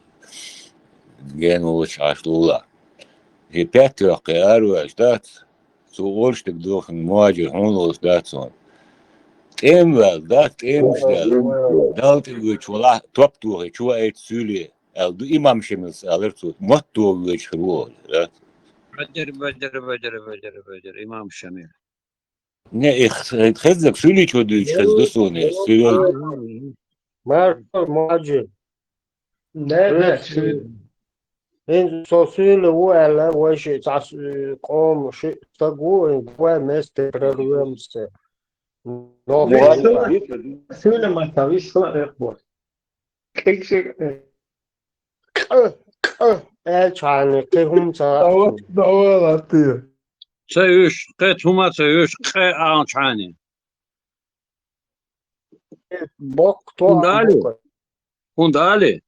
гена волчу Ӏаш лула. И пять лоьккхий араваьлча дац, цо оршдиг дохина муьжар хьуна волуш дац хьуна. ТӀема ваьлла дац, тӀемаш даьлла. Далла тӀе воьдуш валахь, топ тохий, чу ваийта суьле, аьлла ду имам Шамилс, алара цо, мотт тоха воьдуш хир ву олий, дац. Баьдер, баьдер, баьдер, баьдер, баьдер, имам Шамил. Не, и х-, хеззаг суьличо дуьйцуш хеза ду суна, и суьйрал. Маршо, Муаджи. Не, не, Рыцарь. ХӀинца со суьйла ву аьлла, вай ши цхьа с-, къоман ши стаг ву, хӀинца вай месте прорвемся. Но Вай хӀинца суьйла ма ца виш со экъ бо. Кхин ши, кхин, кхин аьлчхьана, кхин хӀума ца Давай, давай, латте. Ца уьш, кхин хӀума ца уьш, кхин аьлчхьана. Боккха тохка. ХӀунда али? ХӀунда али?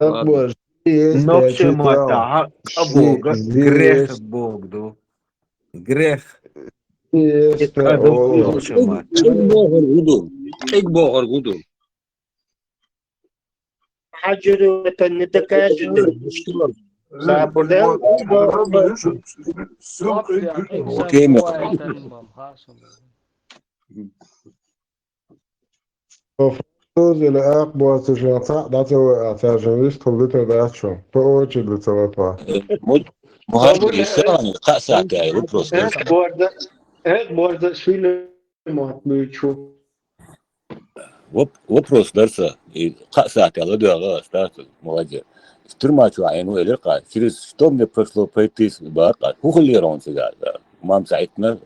Ладно. Нохчийн маттахь а бога, грех бога ду. Грех. Кхин ду нохчийн маттахь. Къиг бохург хӀун ду? Къиг бохург хӀун ду? Хьаджир ватан не докажет. Сабур де. Кема. Француз или акъ боцуш цхьаъ дӀа ца ваьа, цаьршинна вистхула дитар дац шуна. По очереди ца латахь. Муд-, Мухаджир, исалан, кхаъ сахьат вопрос дар са. Эх, борда, эх, борда, шуйле мат лучу. Воп-, вопрос дар са. И кхаъ сахьат ала дуьгӀа старт, молодец. Тюрьма чу Ӏийна ву элира кхаъ. Через что мне пришлось пройти бакъа. ХӀу хиллера хьуна цигахь? Мам ца Ӏиттина.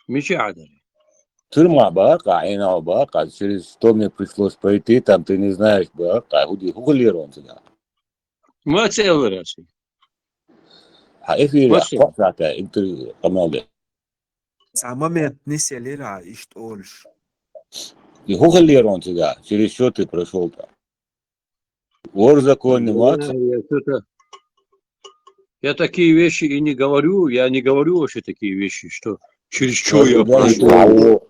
Мича Ӏадар? Тюрьма бакъа, Ӏийна бакъа. Через что мне пришлось пройти, там, ты не знаешь, бакъа. ХӀу ди-, хӀу хиллера хьуна цигахь? Ма ца элира аса. Хьан эфире кхоъ сахьат интервью къамел де. Цхьа момент нисъелира, иштта олуш. И хӀу хиллера хьуна цигахь, через что ты прошёл там? Вор законный мат. Я что-то, я такие вещи и не говорю, я не говорю вообще такие вещи, что через что я прошёл.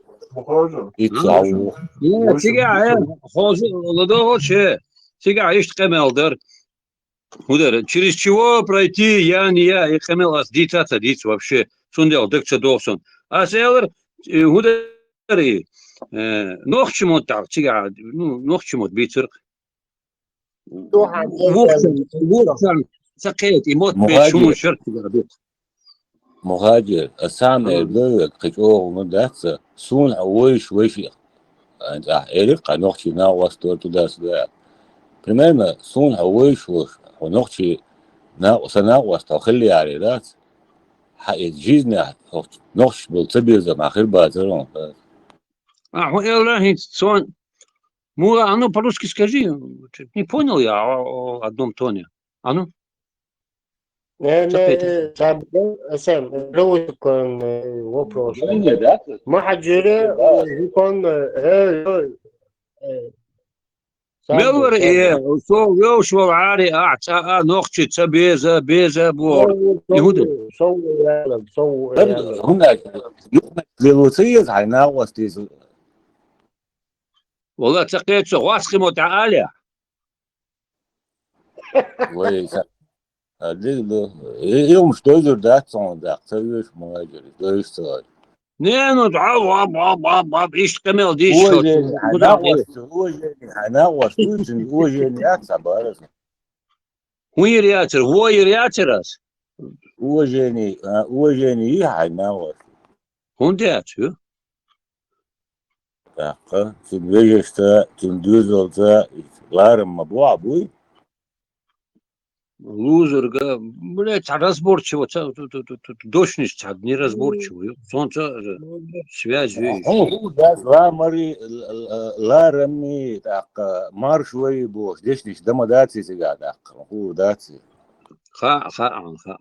И цхьа ву. Не, цигахь, э, хоза, ладогӀа че. Цигахь иштта къамел дар. ХӀу дара, через чего пройти, я не я, и къамел ас дийца ца дийца вообще, цундела даг ца доху сан. Ас элар, э, хӀу дара, э, нохчи мотт тӀаккха цигахь, ну, нохчи мотт бийцар. Вукхун, вукхун, ца кхета, и мотт беш шун шарт цигахь ду. Мухаджир, аса ма эр левел кхин чӀогӀа хӀума дац, суна хьо вайша, вайша, ахь элира кхаъ нохчий накъост вара туда-сюда. Примерно, суна хьо вайша волуш, хьо нохчий накъо-, сан накъост хьо хилла яре дац, хьан иза жизнь хьо нохчий болу ца беза ма хир бацара хьуна. А, хьо элира хӀинца, сон, муха, а ну, по-русски скажи, не понял я о, о одном тоне. А ну? Не, не, забыл, Сэм, другой такой, э, вопрос. Да не, да? Мухаджире, э, закон, э, э, э, Мел вара, э, со вевзаш волу Ӏари ахь цкъа а нохчи ца беза, беза боху. И хӀун ду? Со, со, со, со, со, хӀунда аьлча, юханаш лело ца еза хьайн накъост иза? Валла, ца кхета со, гӀоскхи мотт Ӏа алехь. Вай, ца-, а, диг ду. И, и хӀумаш дойзур дац хьуна даккха, ца вуьйш ма ваьжира, дойзуш ца ваьжира. Не, ну, баб, баб, баб, баб, иштта къамел дийш. Уважение, хьан накъост, уважение, хьан накъост вуьйцун, уважение яц хьан бараза. ХӀун йир яцара, вон йир яцара ас? Уважение, а, уважение йи хьайн накъост. ХӀунда яц ю? ТӀаккха, цуьнан вежаршца, цуьнан доьзалца ларам ма бу хьан, буй? Лузерга, бля, цхьа разборчиво, ца, ту, ту, ту, ту, дошнаш цхьа неразборчиво ю. Сонца, э, связь веш. Хьуна хуур дац, ламари, л-, л-, ларами, тӀаккха, марш вай бохуш, дешнаш дан ма дац иза цигахь тӀаккха, хуур дац иза. Хаьа, хаьа, хаьа.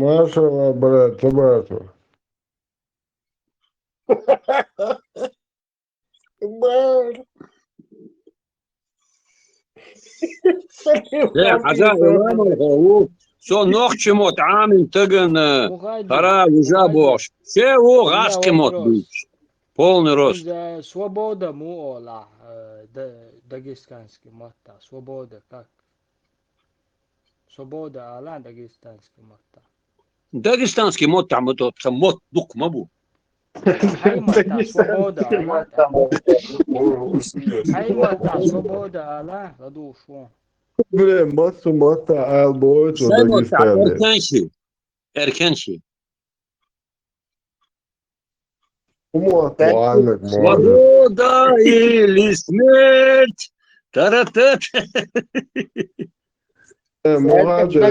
Машалла, брат, ца бацо. Бар. Э, хьажа, Иванов ву, со нохчи мотт Ӏамийна стагана, хӀара вижа бохуш. Ше ву гӀаскхи мотт буьйцуш. Полный рост. Свобода му олахь, э, д-, дагестанский мотта. Свобода как? Свобода алахь дагестанский мотта. Дагестанский мотта ма тот, ца мотт дукха ма бу. Хьайн мотта свобода алахь. Хьайн мотта свобода алахь, ладугӀуш ву. Блин, массо мотта ала боцу Дагестане. Эркенши. Эркенши. Хьо мотт бу, Ӏаннаг мотт. Свобода или смерть! Таратат! Э, Мухаджир,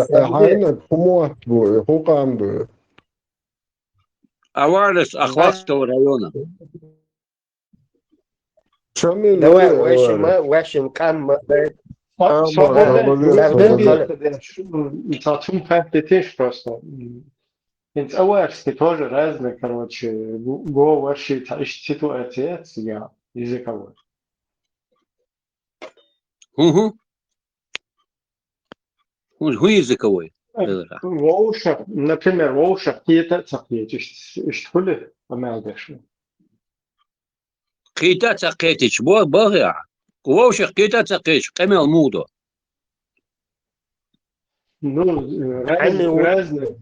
Ӏаннаг хьо мотт бу, хьо къам ду? Аварес Ахватского района. Шамил, давай, э, вешин, э, ма, вешин къам ма, э, а, ма, ма, ма, ма, ма, ма, ма. Цхьа цунна хатта теш просто. ХӀинца аварский тоже разный, короче, го, го варши, цхьа иштта ситуация яц, я, языковой. ХӀун-хӀун? ХӀун, хӀун языковой? Э, вовшах, например, вовшах кхета а ца кхеташ, иштта хуьлу къамел деш ву. Кхета а ца кхетича, бо-, боху ахь. Вовшах кхета а ца кхетича, къамел муха до? Ну, э, разный, разный.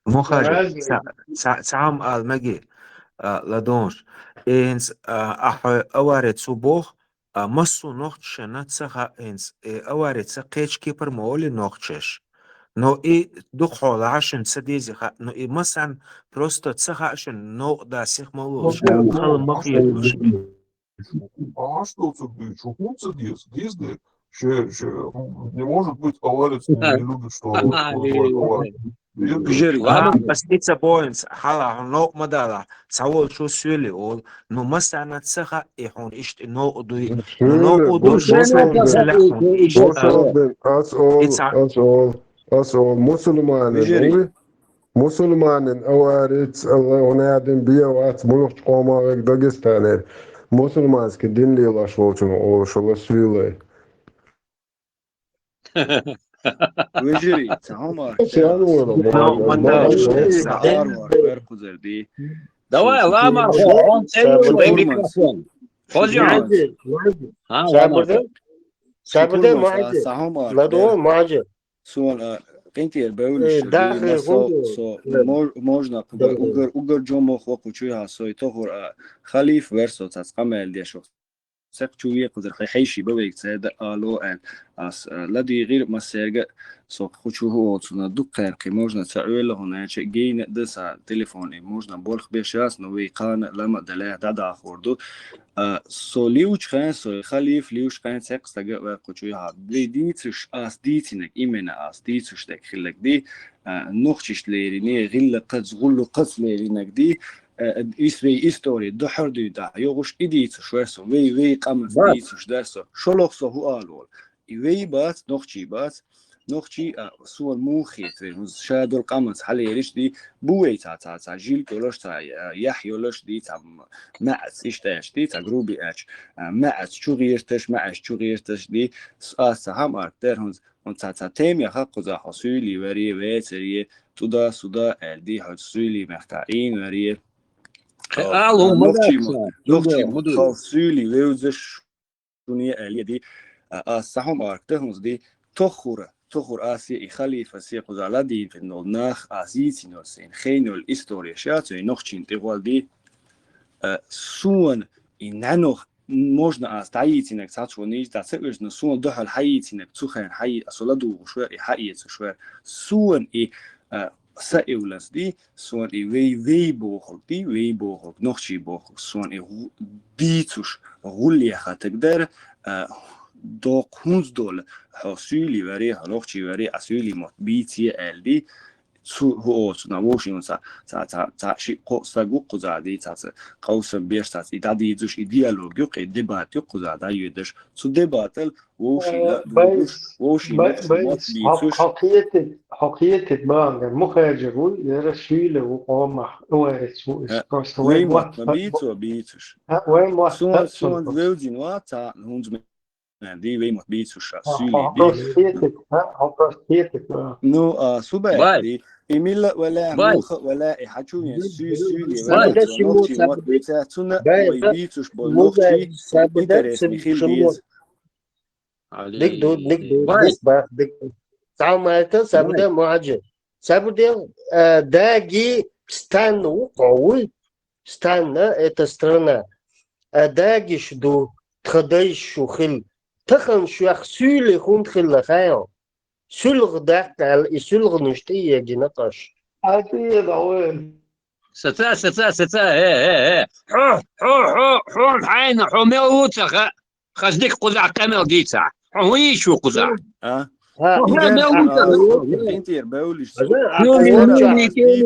Мухаджир, разный. Ца-, ца-, цхьа хӀума ала меги, а, ладонаш. ХӀинца, а, ахьа аварец ву боху, А массо нохчашна ца хаьа хӀинца, э, авари ца кхечу кепара ма олий нохчаш. Но и дукха хьолахьа шуна ца деза хаьа, но и массан просто ца хаьа шуна, новкъа да сих ма луш, хала ма кхеталаш. А что ца дуьйцу? ХӀунда ца деза? Деза де. Ше, ше, не может быть, аварец не любит, что он бывает аварец. Жир, ладно. Ас и ца боинца, хьала хьуна новкъа ма далахь, цхьаволчо соьле олу. Ну, массарна ца хаьа, и хьуна иштта новкъа дуй. Ну, новкъа ду, аса олу, аса олу, аса олу, мусульманин, вуй? Мусульманин аварец, Аллах, хӀунда аьлла бен вац, муьлххачу къоман верг Дагестанера. Мусульманский дин лелош волчун олуш ала суьйлай. Вежарий, ца хӀума. Давай, лама, хьо, хьо, хьо, микрофон. Хоза, Сабрде, Сабрде, Муаджи. Ладо, Муаджи. Суна, а, къинтӀера бевллаш, э, даха, со, со, мож-, можна, угар, угар жо мох вакху чуьйхьа, сой тохур, а, халиф версо цац къамел деш вац. Секх чу векхазар хай хьейший бавайга ца да ало аьлла. Ас, а, ладийгӀира массаьрга, со кху чу хӀу оцуна дуккхаьркхи можна ца Ӏойла хӀуна аьлча, гейна да са телефон, и можна болх беш яц, но вай кхана лама а далехь дӀадахор ду. А, со лиучу хен, со халиф лиучу хен цекх стага а ваьккху чуьйхьа. Вай дийцуш, ас дийцинаг, имена ас дийцуш дерг хиллаг ди, а, нохчишта лерина, гӀиллакхаца, гӀуллакхаца леринаг ди, а, ис вай истори духьар дуьйна тӀехь, йогӀуш и дийцуш вер со, вай, вай къамаца дийцуш дер со, шолгӀа со хӀу ала волу. И вай бац, нохчий бац, нохчий, а, суна муха хета вай, хӀунда ша долу къамаца хьалериш ди, бу вай цхьа, цхьа, цхьа жилг йолуш, цхьа, а, яхь йолуш ди, цхьа м-, маьӀаца иштта аьлча ди, цхьа груби аьлча, а, маьӀаца чу гӀерташ, маьӀаца чу гӀерташ ди, с-, ас цхьа хӀама арк дер, хӀунда, хӀунда цхьа, цхьа тема яха кхузахь хьо суьйлий варе, вецаре, туда-суда аьлла ди, хьо суьйлий мехкахь Ӏийна варе. Ала, хӀума нохчий ма, нохчий ма, хьо суьйлий вевзаш, шуна аьлла ди, а, ас цхьа хӀума арк дер, хӀунда ди, тоххура, тоххура ас я и халифа се кхуза ладийна долу нах, ас йийцина йолу сайн хейна йолу история ша, цуьнан нохчийн тӀехула ди, а, суна и нанох, можна ас дӀайийцинарг цхьацо нийса дӀа ца оьшна, суна дуьхьал хьайийцинарг цу хенахь хьайи-, ас ладугӀуш вер, и хьаэцуш вер. Суна и, а, са эвлас ди, суна и вей, вей бохург ди, вей бохург, нохчий бохург, суна и гӀу-, дийцуш, гӀуллехьа таг дара, а, доккха хӀунз дола, хьо суьйлий варе, хьо нохчий варе, а суьйлий мотт бийце аьлла ди, цу хӀу оцу на вовшийн цхьа, цхьа, цхьа, цхьа ши кхо стаг ву кхуза ди, цхьа, цхьа къовсам беш, цхьа, и дӀадийцуш, и диалог юккъе, дебат юккхуза дӀайоьдуш, цу дебатал вовшийн Э, а дугуш, вовшийн бай-, мотт бай-, бийцуш. Хьо-, хьо кхетиг, хьо кхетиг бахьана, мухаджир ву, яра суьйле ву къомах, аварец ву, э, просто вай мотт ма бийцо, бийцуш. А, вай мотт суна, суна вевзина вац, цхьа хӀунз ме-, ди вай мотт бийцуш, а, суьйле ди. Хьо просто кхетиг, а, хьо просто кхетиг, а. Ну, а, субай ди. И милла вала, муха вала, и хьачу вен суьй, суьйле вала, нохчий мотт бийца, цуна вай бийцуш болу нохчий, интерес ми хил деза. Дик ду, дик ду, дик бах, дик ду. Цхьа майта, Сабуде, Муаджи. Сабуде, э, даги стан ву, къовуй? Стан, это страна. А дагиш ду, тха дайш шу хил. Тахан шух суьйле хӀунда хилла хайо? Суьлгъ даккха аьлла, и суьлгъанаш тӀе егина къаш. Саца, саца, саца, э, э, э. Хьо, хьо, хьо, хьо, хьайна, хьо мел ву ца хаьа. Хаза дика кхузахь къамел дийцахь. Хьо хӀун йийш ву кхузахь? А? Хьо хьо мел ву ца хаьа. Хьо хьо мел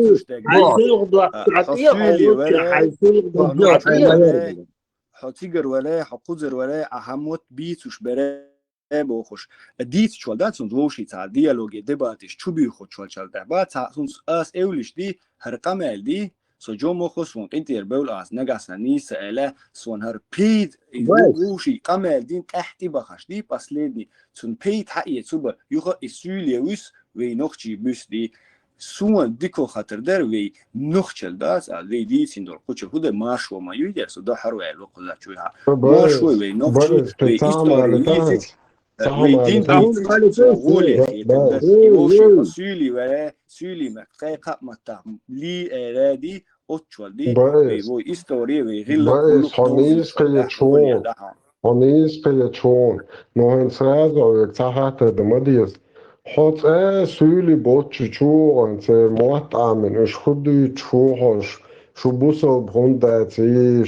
ву ца хаьа. Хьо суьйле варе, хьо цигара варе, хьо кхузара варе, а хьан мотт бийцуш бере бохуш. Дийцачул дац хӀунда вовшийн цхьа диалоге, дебатеш чу буьйхучул чал тӀехь бац, хӀунда ас эвлиш ди, хӀара къамел ди, со жо ма хо суна къинтӀера бевлла ас, нагахь сан нийса аьлла, суна хӀара пейд, вовшийн къамел дин тӀаьхьа тӀе бахаш ди, последний, цунна пейд хьаэцу ба, юха и суьйле вуьс, вей нохчий буьс ди. Суна дика хатар дара вей нохчалла дац, а вей дийцина долу кхуча хӀу дан маршо ма юй дера, со дохьар ваьлла ву кхуза чуьйхьа. Маршо вей нохчий, вей истори вийзича, вей дин дийцича, со гӀоле хетар дара. И вовший хьо суьйлий варе, суьйлий ма, кхайкха а маттахь, лий эра ди, оцчул ди, вей вой истори, вей гӀилла, гӀуллакх дузуш хьо дахьа. Хьо нийса кхеташ хьуна. Ну, хӀинца сразу Ӏовега цхьа хаттар да ма деза. Хьо цӀа суьйлий боцчу чугӀанца мотт Ӏамийна, уьш хӀун дуьйцуш ву хьожуш, шу бусалба хӀунда дац,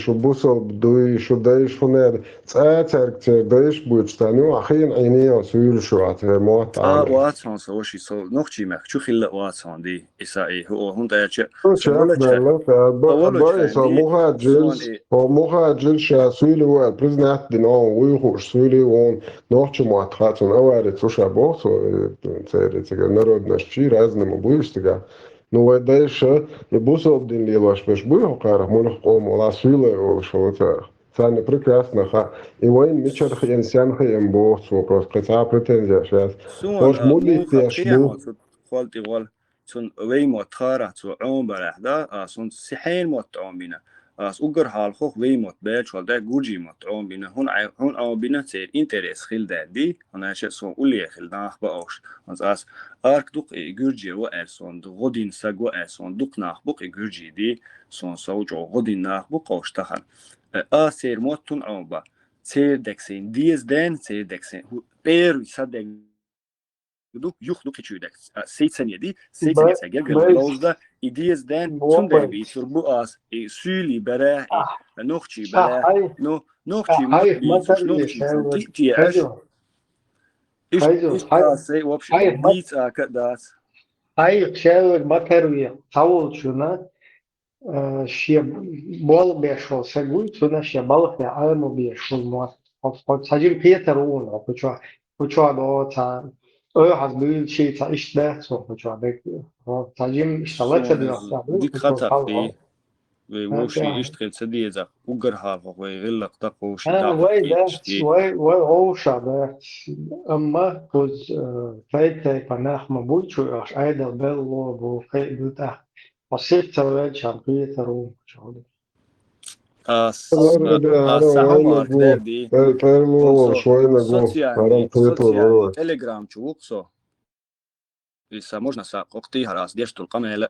шу бусалба дуй, шу дайша хӀунда дац, цӀа цаьрга церан дайша буьйцуш царна юкъахь хиъна Ӏийна йо суьйлаш ю, церан мотт Ӏамийна. Вац хьуна со, ваши со, нохчий мехка чу хилла а вац хьуна ди. Иса и хӀу хӀунда аьлча, со волча, со волча хӀу мухаджирш, хӀу мухаджирш ша суьйлий ву аьлла, признать дина, хьуна вуй хууш суьйлий ву, нохча мотт хаьа цунна, авари цу ша боху цо, э, церан цига народность чи разный ма буй уьш цигахь. Ну, вай дайша, и бусалба дин лелош берш буй хӀу кхарах, муьлхха къомо вала суьйлий волуш хилла царах. Царна прекрасно хаьа. И вайна мичара хиъна, сенна хиъна боху цо, просто кхин цхьа претензеш яц. Хьош муьлхха теш бу? Хьо цу хьол тӀе вала. Цунна вай мотт хаарах цо Ӏомабарехь, да, ас хӀунца сихьен мотт Ӏомабина. Ас уггар хьалхох вай мотт баьчул тӀаьхьа гуржий мотт Ӏомабина. ХӀунда Ӏай-, хӀунда Ӏомабина, церан интерес хилла даьдий, хӀунда аьлча сон уллехь хилла нах бу уьш. ХӀунца ас арк дукха и гуржий ву аьлла сон, гӀо дина саг ву аьлла сон, дукха нах бу-кх и гуржий ди, сон сов чӀогӀа гӀо дина нах бу-кх уьш тахана. Э, ас церан мотт хӀунда Ӏомабан? Церан дегнашна деза даьнна, церан дегнашна хӀу-, первый сан дегна ду, юха ду кхечуьнга дегнаш. А, сецане ди, сецане цхьа гергара ловза дан, и деза дан, цундела бийцур бу ас, и суьйлий берехь, и нохчий берехь, ну, нохчий мотт бийцуш, нохчий цунна тӀе а тӀеаш. Иштта, иштта ас, вообще, бийца а ка дац. Хьайх шаьллаг ма-тарра вехьа, цхьаволчунна, э, шен болх беш волу саг вуй, цунна шен балхе Ӏамо беш волу мотт. Хьо, хьо цхьа жима кхетар ву хьуна, хьо кху чохь, кху чохь догӀу цхьа, оьхьаз буьйлучий цхьа иштта дац хьо кху чохь дерг. Хьо цхьа жима иштта ла ца доьху, цхьа ву, дика хатар ди. Вай вовшийн иштта хила ца деза, уггар хьалхох вай гӀиллакх даккха вовшийн даккха вай дац, вай, вай вовша дац. Амма кхуза, э, тайп-тайпа нах ма буй чу оьхуш, Ӏедал белла бу, кхин а ду тӀаккха. Хьо сиха ца ваьлча, кхетар ву чохь. Ас, ас, ас ца хьамарх дерди. Социальный, социальный, Telegram чу ву-кх со. И сан можно сан кхокхтий хӀара ас деш долу къамел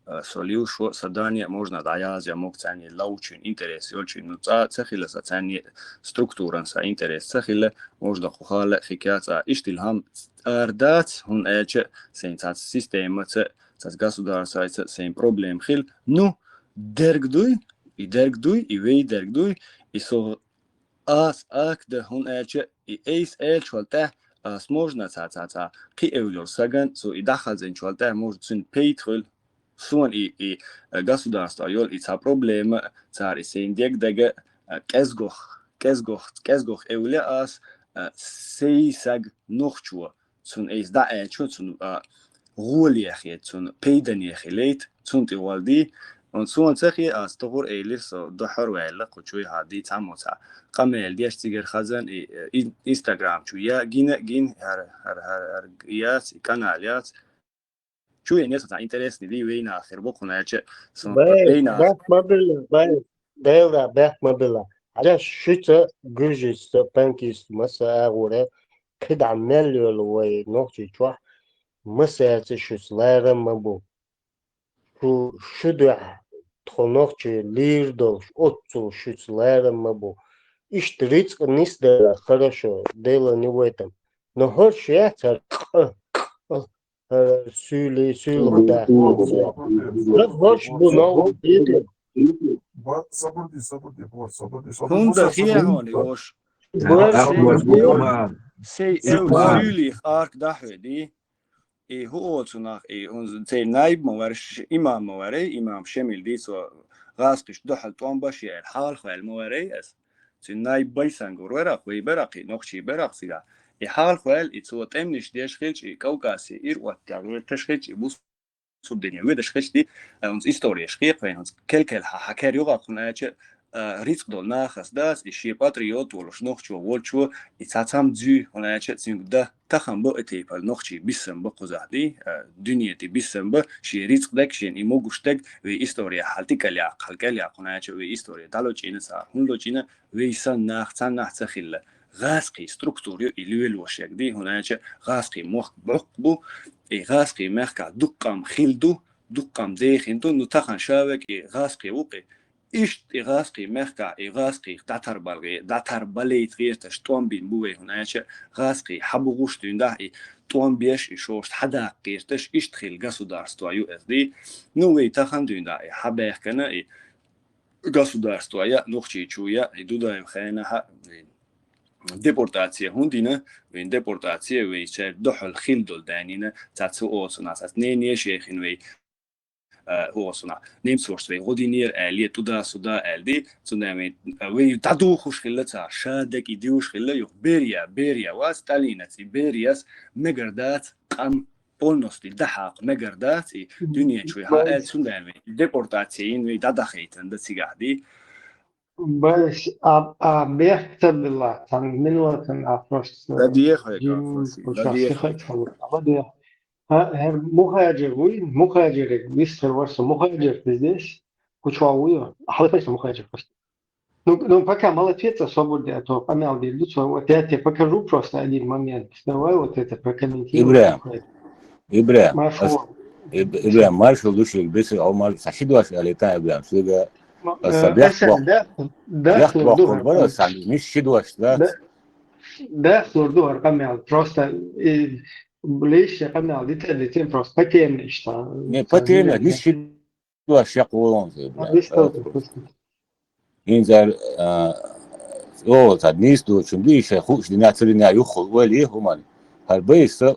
а, со луьйш ву, сан дане а можно дӀаязъян могу царна ловчун, интерес йолчун. Ну, цкъа ца хилла сан царна структуран сан интерес ца хилла, можно кху хала а хи кац а. Иштта хӀама ара дац, хӀунда аьлча сайн цхьацца системаца, цхьацца государстваца сайн проблема хилла. Ну, дерг дуй, и дерг дуй, и вай дерг дуй, и со ас акда, хӀунда аьлча и айса аьллачул тӀаьхьа ас можно цхьа, цхьа, цхьа кхин эвлар саган, цо и дӀахазанчул тӀаьхьа можно цуьнан пайда хуьлу. Суна и, и, э, государство йолу и цхьа проблема, цара и сайн дегдага, э, кӀезгох, кӀезгох, кӀезгох эвле ас, э, сей саг нохчо. Цунна айса дӀа аьлча, цунна, а, гӀолехь, цунна пайдане хилийта, цунна тӀе гӀолдий. Суна ца хи, ас тохур эйлира со, дуьхьал ваьлла, кху чуй хьан дий цхьаммо цхьа къамел деш цигара хазан, и, и, Instagram чу я гина а гина, хӀара, хӀара, хӀара, хӀара яц, и канал яц. Чу я несо цхьа интересный дий вайнах хир бу, кхунна аьлча, суна вайнах. Бехк ма билла, вай, Делра, бехк ма билла. Хьажа шуьца, гуьржица, панкист маса агӀора, кхидӀа мел йолу вай нохчий чохь, масаьрца шуьца ларам ма бу. Шу, шу дуьхьа тхо нохчий лийр долуш, оццул шуьца ларам ма бу. Иштта рицкъ нисдала хорошо, дело не в этом. Но хӀорш яц хӀара къ, къ, хӀара суьйлий, суьйлах дац. Ха хӀорш бу новкъа дийти. ХӀунда хиъ хьуна и хӀорш? Сей эвла суьйлих арк дахьве ди. И хӀу оцу нах, и хӀунз церан наиб ма вара, ш-, имам ма вара, имам Шемил дийцо гӀазкхиш дуьхьал тӀом баш яьр, хьалха ваьлла ма вара ас. Цуьнан наиб Байсангур вара, вай бара кхин нохчий бара цигахь. И хьалха ваьлла, и цо тӀемнаш деш хилча, и Кавказе ир оттаьлла верташ хилча, и бус- сурдине ведаш хилча ди, а, хӀунз историяш хьекхавайн, хӀунз кел-кел хьан хьан кер юкъа кхунна аьлча, а, рицкъ долу нахас дац, и шен патриот волуш, нохчо волчо, и цхьа цхьам зуьй, хӀунда аьлча цуьнга дан тахана бу и тайпа нохчий биссам бу кхузахь ди, а, дуьне тӀе биссам бу, шен рицкъ дерг, шен и могуш дерг, вай история хьал тӀе кӀел яккха, хьал кӀел яккха, хӀунда аьлча вай история дӀалочийна цара, хӀунда лочийна, вай санна нах цхьаннахь ца хилла. ГӀазкхийн структура ю и лелош ерг ди, хӀунда аьлча гӀазкхийн мохк боккха бу, и гӀазкхийн мехкахь дуккха къам хилла ду, дуккха къам дехина ду, ну, тахана ша верг и гӀазкхи ву-кх и, Иштта и гӀазкхий мехкахь, и гӀазкхийх дӀатарбалгӀе-, дӀатарбалийта гӀерташ тӀом бина бу вай, хӀунда аьлча гӀазкхий хьабугӀуш дуьйна дахь и тӀом беш, и шоашта хьадаккха гӀерташ, иштта хилла государство ю эс ди. Ну, вай тахан дуьйна дахь и хьабаьхкина, и государство я, Нохчийчу я, и Дудаев хенахьа, и депортация хӀунда дина, вайн депортация вай цаьрга дуьхьал хилла долу даьнна, цаьрца оцунах, цаьрца ненеш яхина вай, а, оцунах. Немцошца вай гӀо динера аьлла, туда-сюда аьлла ди, цундела вай, а, вай дӀадухуш хилла цара, ша дерг и дуьйш хилла, юха беря, беря вац, Сталинаца и беряс мегар дац, къам полностью дӀахьакха мегар дац, и дуьнен чу хьа аьлла, цундела вай депортация йина вай дӀадахийтина да цигахь ди. Баьс, а, а, бехк ца билла, цхьана минотан а просто Да дехай, жим кафоси, да куча дехай. Сихай цхьалур. А, ба дехай. А, хӀер мухаджир вуй, мухаджириг вистхир варса мухаджир пиздец. Куча вуй, а хьалатайса мухаджир просто. Ну, ну, пока молодец, свободе, а то помял дверь, вот я тебе покажу просто один момент. Давай вот это прокомментируем. Ибрахим. Ибрахим, Маршо. Ас-, Иб-, Ибрахим, маршал ду шуьга, бесса Ӏумар, сан ши дош аьлла тан Ибрахим, шуьга, ма-, ас сан э, бехк Эсен, боккху, да, да, бехк ну, боккхур дугар, бара, Эсен. Сан мис ши дош дац. Да, да, ну, дугар къамел, просто, и, лишь я къамел, дитя, дитя, просто по теме, что, Не, по теме, мис ши дош шек волон, Ибрахим. А, весь толку, просто. ХӀинца, а, о, цхьа нийса доцучун бий, шайн хууш дина, ца дина юххул ойла е хӀуманна. ХӀара байса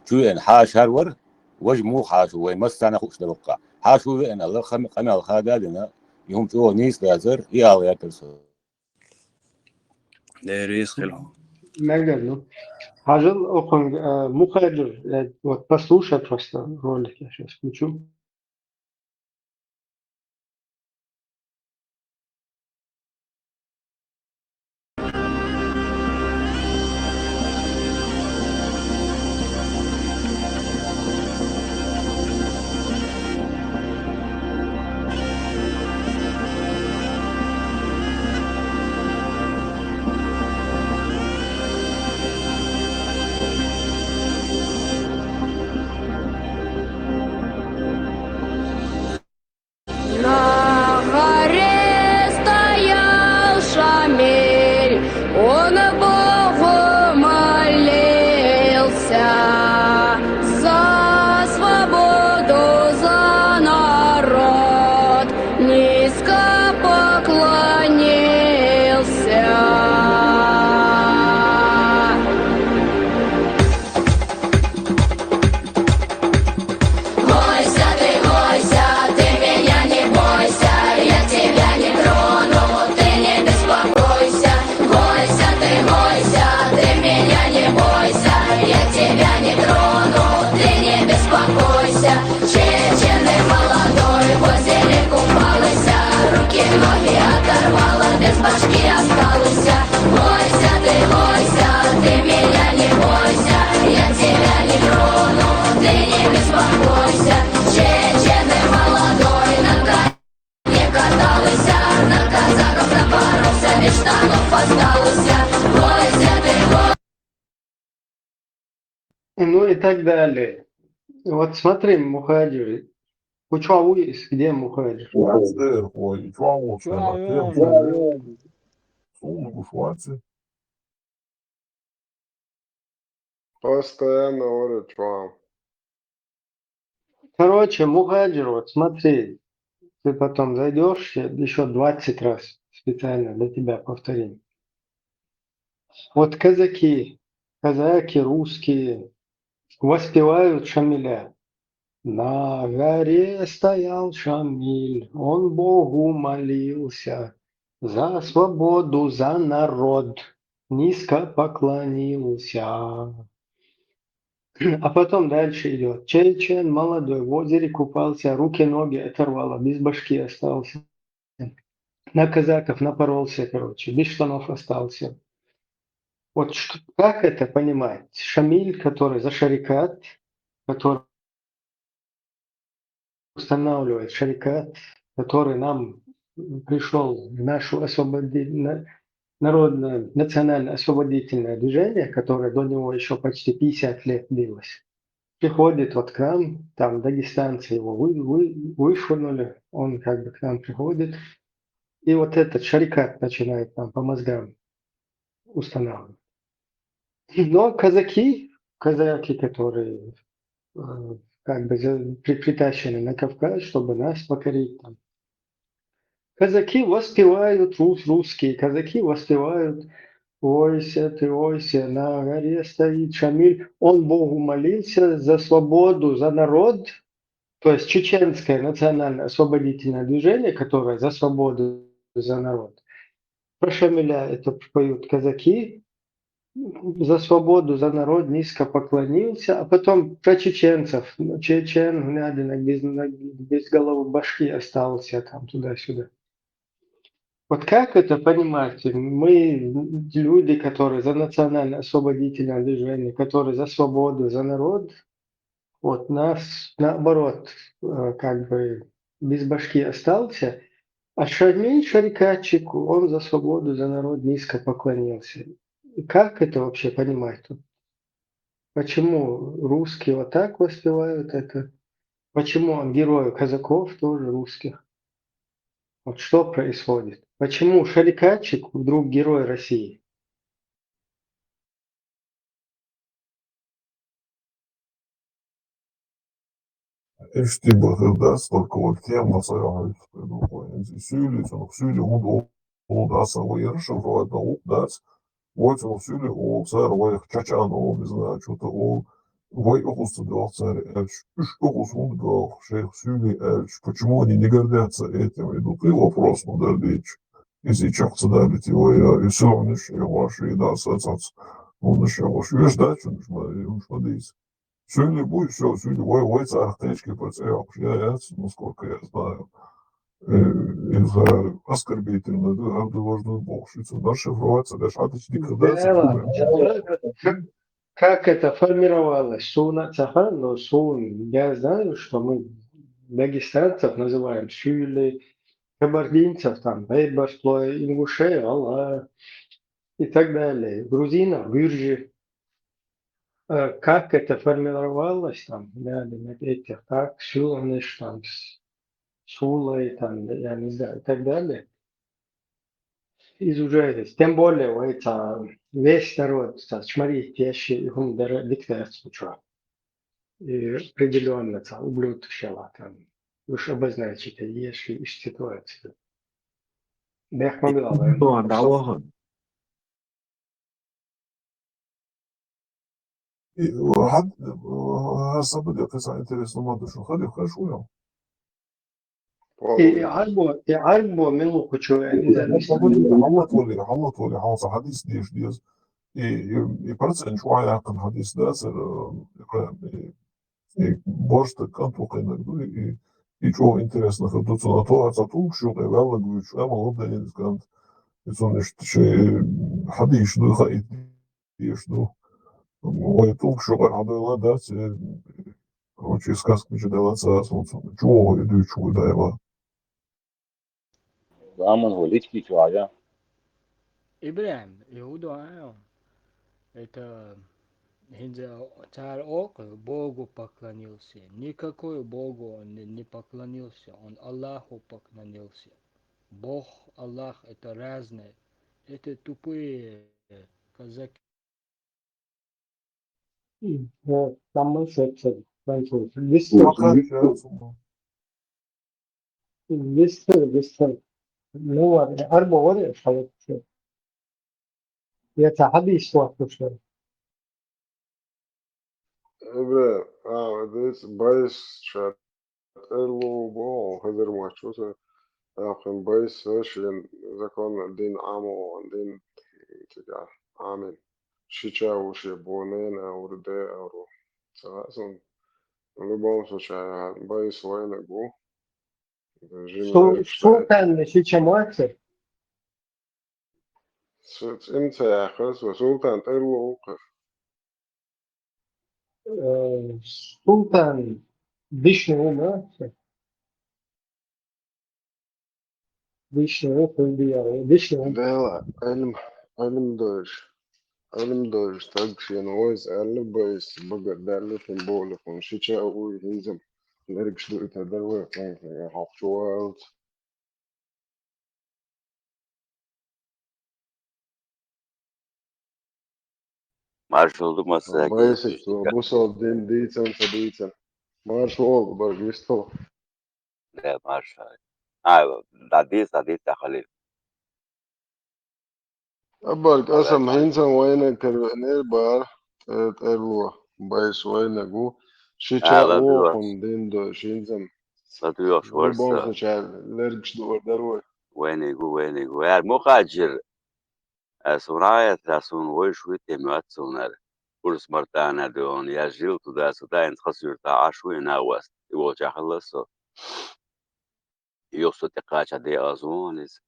чу веана хьаша хӀара вара, важа муха хьаша ву, вай массарна хууш дара ваккха. Хьаша ву веана, Алла хам-, къамел хада а дина, и хӀума чӀогӀа нийса дацар, и ала гӀертар со. Деррис хила. Мегар, ну. Хьажал, окхунга, а, мухаджир, э, вот послушай просто ролик, я щас включу. На горе стоял Шамиль, он Богу молился за свободу, за народ, низко поклонился. Бойся ты, бойся, ты меня не бойся, я тебя не трону, ты не беспокойся. Бойся ты, бойся, ты меня не бойся, я тебя не трону, ты не беспокойся. Чеченый молодой, в озере купался, руки, ноги оторвало, без башки остался. Бойся ты, бойся, ты меня не бойся, я тебя не трону, ты не беспокойся. Чеченый молодой, на коне катался, на казаков напоролся, без штанов остался. Бойся ты, бойся. Ну и так далее. Вот смотри, мухаджир. Учуа вуйис, где мухаджир? Ой, чуа ву, чуа ву, чуа ву. Сумку шварцы. Постоянно ору чуа. Короче, мухаджир, вот смотри, ты потом зайдешь, я ещё двадцать раз специально для тебя повторим. Вот казаки, казаки русские воспевают Шамиля. На горе стоял Шамиль, он Богу молился за свободу, за народ, низко поклонился. А потом дальше идёт. Чечен молодой в озере купался, руки-ноги оторвало, без башки остался. На казаков напоролся, короче, без штанов остался. Вот что, как это понимать? Шамиль, который за шарикат, который устанавливает шарикат, который нам пришёл в нашу освободи-, на-, народное национально-освободительное движение, которое до него ещё почти пятьдесят лет длилось. приходит вот к нам, там дагестанцы его вы, вы, вышвырнули, он как бы к нам приходит, и вот этот шарикат начинает нам по мозгам устанавливать. Но казаки, казаки, которые э, как бы за- при- притащены на Кавказ, чтобы нас покорить там. Казаки воспевают, рус, русские казаки воспевают: «Ойся ты, ойся, на горе стоит Шамиль». Он Богу молился за свободу, за народ, то есть чеченское национальное освободительное движение, которое за свободу, за народ. Про Шамиля это поют казаки, за свободу, за народ низко поклонился, а потом про чеченцев, ну, чечен, глядя на без, на без головы башки остался там туда-сюда. Вот как это понимать? Мы люди, которые за национально-освободительное движение, которые за свободу, за народ, вот нас, наоборот, э, как бы без башки остался, а Шамиль шарикатчик, он за свободу, за народ низко поклонился. И как это вообще понимать тут? Почему русские вот так воспевают это? Почему он герой казаков тоже русских? Вот что происходит? Почему шарикатчик вдруг герой России? Иштта бахар дац, только вот тема ца йоагӀуьйту, ну, хӀинца и суьйли, цунах суьйли хӀунда олу дац, вай расшифровать дан гӀуллакх дац. Вай цунах суьйли олу, цара вайх чачан олу, не знаю, что-то олу. Вай укхаза ца доьлху цара аьлча, уьш укхаза хӀунда доьлху шайх суьйли аьлча, почему они не гордятся этим? И тут и вопрос ма дара дийцча. Иза и чекх ца далийти вай, и согӀанаш, и гӀош, и да, сацац, хӀунаш, и гӀош. Веш дац, уьш ма, уьш ма дийца. Суьйли буй, всё, суьйли вай, вай царах кхечки по цӀе йоккхуш я яц, насколько я знаю. Э, из-за оскорбительно, да, гӀарду важду бохуш, и цу расшифровать ца деш, хьадича дика дац, Да, как, как это формировалось? Суна цаха, но сун, я знаю, что мы дагестанцев называем сюйли, кабардинцев там, бейбартлой, ингушей, ала, и так далее. Грузинов, гюржи. Э, Как это формировалось там, да, да, вот этих, так, сюланиш там, с- сулай там, я не знаю, и так далее. Из уже есть. Тем более, это весь народ, ца, чмари, теши, и хум дара диктацию, чё. И определённо, ца, ублюдок шела там. Уж обозначить, еши, и ситуацию. Бехман, Ну, да, ладно. И, э, хьан-, э, хьан сабаде кхин цхьа интересно ма ду шун хадих хаш вуйо? И, и Ӏарбо, и Ӏарбо мила кхучу, я не знаю, Хьалат вали, хьалат вали, хьалса хьадис деш деза. И, и, и процент чуа яьккхина хьадис да, сар, э, и, и борста кӀант ву кхиннарг ду, и, и чӀогӀа интересно хир ду цунна. То а ца тӀулгаш юкъе ваьллаг вуьйцуш, амма лабдайна из кӀант. И цунна иштта ши хьадисаш ду, хаийта дезаш ду. Вай тӀулгаш юкъе хьадойла дац, э, короче, сказка мича дала ца, аса цунна чӀогӀа и дуьйцуш ву дайла. Ламан хӀу лички чуьра. ИбрахӀим, Иуда, а, это хӀинца цара олу, Богу поклонился. Никакой Богу он не, не поклонился, он Аллаху поклонился. Бог, Аллах — это разные. Это тупые казаки. Вот, там мы с этим кончились. Вистер, Пока сейчас. вистер, вистер. Ну ладно, Ӏарбо варе, халат. Я ца хьадис вахтуш. Эбре, а, дец, байс ша тӀерло бо, хазар мачо са, ахын байс са шин закон дин амо, дин тига, амин. Шича уши бонен, а, урде, а, ру. Ца, сон, в любом случае, байс вайна гу. Жин Су-, вайна штай. Султан шича моци? Су-, цӀинца яххас, ва султан тӀерло уххас. Э, Султан дишни ума? Дишни у, хулдия, дишни у. Дела, Ӏилм, Ӏилм дойш. Ӏилма долчу стаг шена вайца аьлла, Байса багара даьлла тӀе болу хӀума шича а вуй, хӀинца лергаш дуьйтур дара вай, хӀокху чу валлалц. Маршалла ду массаьрга. Байсик, цо бусалба дин дийцина, ца дийцина. Маршалла ду, барг вистхила. Да, маршалла. А, дӀадийца, дӀадийца, Халил. Абарг аса хӀинца вайнаг каравеанера бара, тӀе-, тӀерло, Байса вайнаг ву. Шича а вохун дин до, шинзам. ЛадуьйгӀуш варса. Бомсача лергаш дуар дара вай. Вайниг ву, вайниг ву. Яр мукъаджир. Ас врагӀ яц, ас вун вайш вуй, тем яц сунара. Урс мартана дуьйгӀун, я жил туда-сюда, инца хас юрта Ӏаш вуй, и нагӀа васт. И волча хилла со. Юха со тӀекхача де аз вон иза.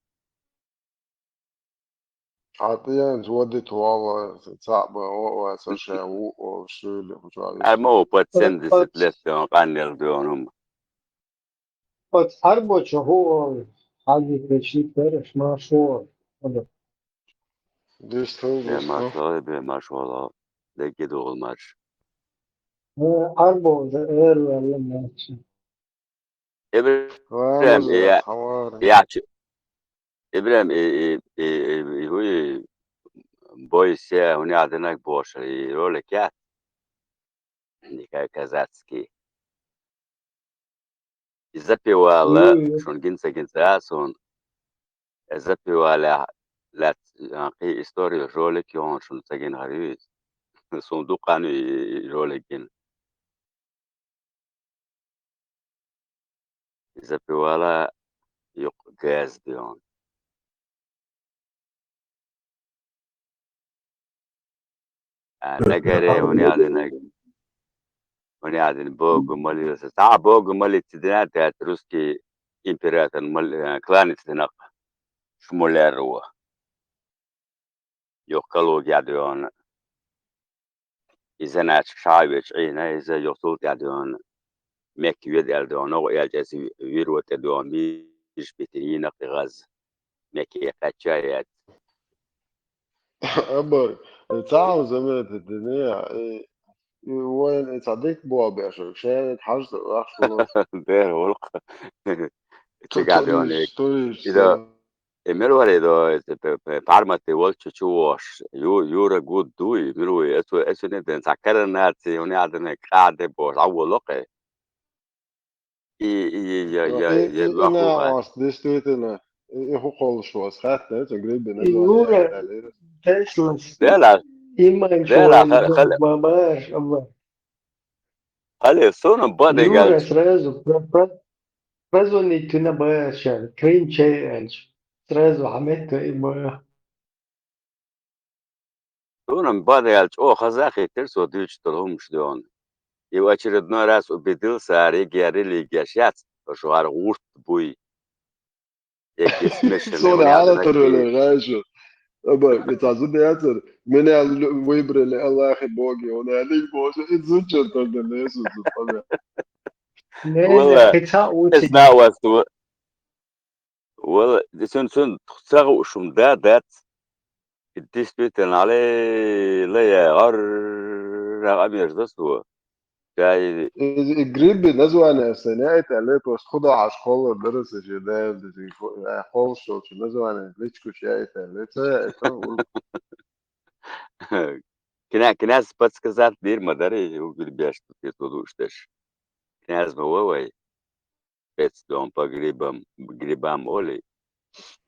Хьан тӀе яьнца вадит валла, цхьаъ бан, о, о, аса ша ву, о, шуьйли, хӀу чохь Ар ма ву пациент десять лет дуьйгӀун, къаннел дуьйгӀун хӀума. Оцу Ӏарбочу хӀу олу хьалвитичи бераш марш ву олу. Дистал, бе дистал. Марш ву, бе марш ву, дегги дугӀул марш. Э, Ӏарбо уже эр ваьлла марш. Ибрахим, Ва, и я-, хавара. Ячи. Ибрахим, и, и, и, и, и, хӀуй, бойся, хӀуни Ӏадинарг бохуш, и ролик яц. Никай казацкий. Иза пивала, ю, ю. Шун гинца гинца сон. Иза пивала лац, а, кхи история ролик йон шун цагин хари. Сон дуккан и, и ролик гин. Иза пивала юкъ газ дион. А, нагаре, хӀуни Ӏадинарг, хӀуни Ӏадин богу молился. Цхьа богу молиться дина, тӀаьхьа русский император мол-, э, кланяться дина шмулер ву. Юха Калуге дуьйгӀун. Иза нача шаьвечу Ӏийна, иза юха цул тӀаьхьа дуьйгӀун. Мекке веда аьлла дуьйгӀун, ногӀу аьлча, иза виро тӀе дуьйгӀун, мийраш битина йийна кхин гӀаз. Мекке кхаьчча а яц. Абар, цхьа хӀума заметить дина, и, и вайн и цхьа дика боху беш, шайна хьажа вахаш волуш. Дера гӀуллакх. Цигахь дуьйгӀун. Ида И мила вара, и до, и п-, п-, пармати волчу чу вош, ю-, юра гуд дуй, мила вуй, эцу, эцу не ден, ца коронаци, уни адане каде бош, а волокъе. И, и, и, я, я, и, я, и, и, на, ас, действительно, и, и ху холш вас, хатта, это грибы, и название, юра, это, Теслас. Дела, и манчо, дела, хал-, хал-, бабаш, абба. Хали, суна бадегал. Юра сразу про-, про-, прозвонить туна баша, Крым чай анч. Сразу хамет и бая. Суна бадегал, о, хазахи, тер со дючтал хумш дён. И в очередной раз убедился, а религия шац, что ар гурт буй. Суна хьала тарвелла, гӀайша. Аба, и цхьа зуда яцара. Меня лю-, выбрали Аллах и Боги, он аьлла, и Боже, и зудчун тарделла, Иисус, аба. Не, не, валла, хица учи. Эс на вас ту-, валла, цун, цун, ца гуушум да, дац. И действительно, але, лая, гӀар, гӀамеш да су. Дай. И, и грибы название сене это ле, просто худо аш холлар дара се же, да, да, да, э, холл шо, че название личку че это ле, це, это, у. Кня-, князь подсказать дир ма дари, у грибеш, тут я тут уж деш. Князь ма вовай. Пец дом по грибам, грибам оли.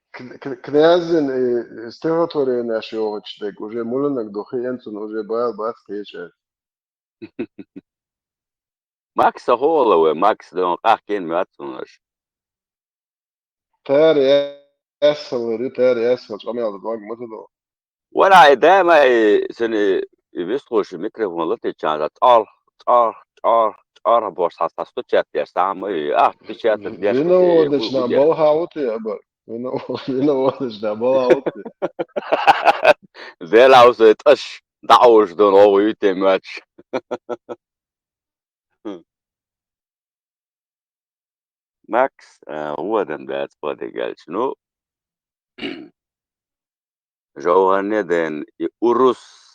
К-, к-, князин, э, стихотворение шо вот чдек, уже муланак дохи энцун уже бал бац кеча. Макс а холла вай, Макс дон къахкин мацунаш. Тар ясалри, тар ясал, чамел дог матадо. Вала, и дама, и сени, и вислуши микрофон латичан, цӀарх, цӀарх, цӀарх, цӀарх бош хас хас тучат деш, сама, и, а, тучат деш. Виноводочна балхаути, аба. Вино-, виноводочна балхаути. Зела усе таш, да уж дон, о, уйте мач. Макс, а, гӀо адам дац, бадигалча. Ну, жовхӀарне ден, и урус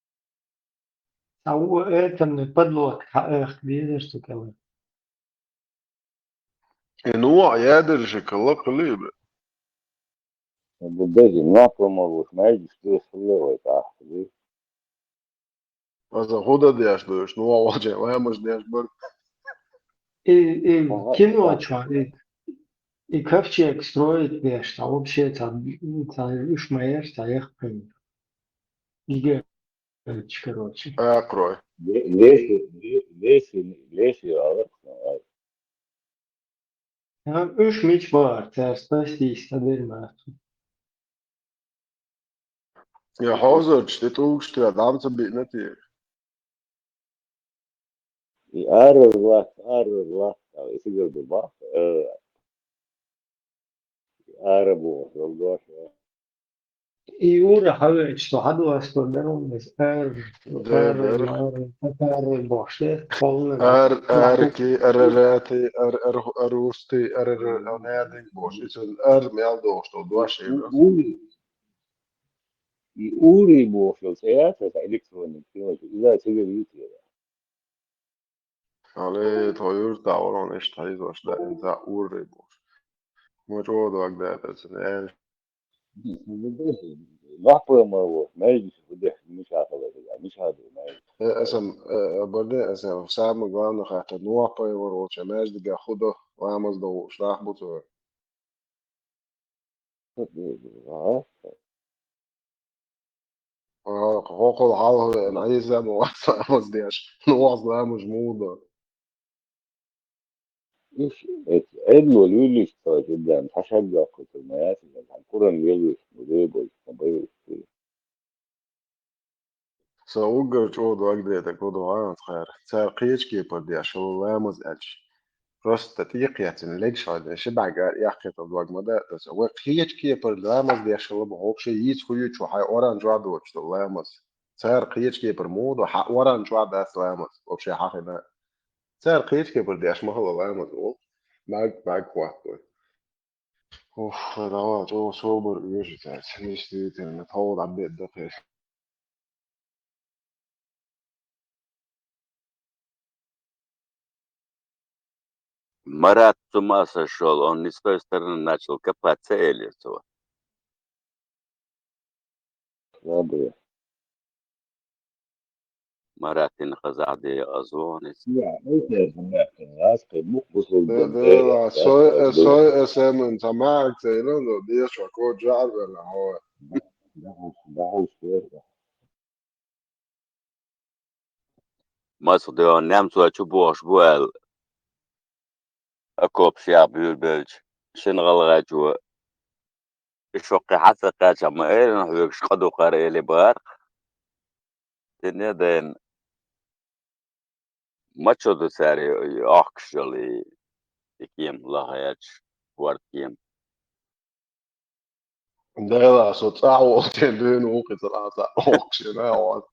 Цхьа ву этанный подлодка хьаэхка дезар цу кӀала. И Нохьа ядерщик лакхалийба. Бу безин Нохьа помалуш, маьждигаш дехалла вай тӀаккха. Аса худа деш душ, Нохьа волча, вай муш деш бар. И, и кино чё, и, и ковчег строить деш, а вообще ца, ца уж маер, ца ехпен. Иге, короче. Акрой. Леси, леси, леси, алар. Уж мич бар, цар спастись, та дермату. Я хозарч, ты тулгш, ты адам ца битнати. И арр лах, арр лах, а если говорю бах, э, арабу, голгош. И ура хавеч, что хаду асто дарун из эр, эр, эр, эр, боште, полный. Ар, арки, арарати, ар, ар, арусти, ар, ар, анадин бош. Исен ар мел дошто, дуаш. Ури, и ури бошел, цеяца, это электронный, понимаете, и за цигар ютира. Але тоюр тавалон иш тайзош да, за ури бош. Мочо дог да, это цен. Нахпоема вот, маьждигаш дехалла, мичахала, мичахала. Эсэм, э, бардэ, эсэм, самое главное, хата, Нохьа помалуш, маьждига худа, ламаз да, шлах буцу. Хокол хал, наизам, ламаз деш, Нохьа ламаз муда. Иш, эт, эдло люлиш, то, жибдан, ташагга, кутур, маяс, Куран велиш, мудей бой, мудей. Са уггар чӀо дог дета, кодо ванц хар. Цар кхечке пар деш, ламаз ач. Просто тӀекхецин легшойден, ши бага яхкета дог ма да, то са. Вай кхечке пар ламаз деш, лаба вообще йиц хуючу, хай оран жуа дочу ламаз. Цар кхечке пар мудо, ха оран жуа дас ламаз. Вообще хахина. Цар кхечке пар деш, махала ламаз, ол. Баг, баг хваттой. Ух, давай, чё, собор, вижу, действительно, тол, обед, да, Марат с ума сошёл, он не с той стороны начал копаться или что? Слабые. Марат ин хазади азвонис. Я, это я знаю, раз, как мух пошёл. Да, да, да, сой, сой, эсэмэн, тамак, цейлон, да, деш, ко, джар, да, хо. Да, да, да. Масх дойон, немцой чу бохуш бу аьлла. Окоп шех буьйлабелча, шина гӀалгӀай чу. И шоккхе хьан ца кхаьча ма элина хьоьгуш къа ду хӀара эли бара. Дина дайна. Ма чо ду цара и охкуш йолу и, и кема лахаьчу, хӀорда кема. Дела, со цӀахь волчийн дуьйна ву кхин цара цхьа охкуш йина хьо.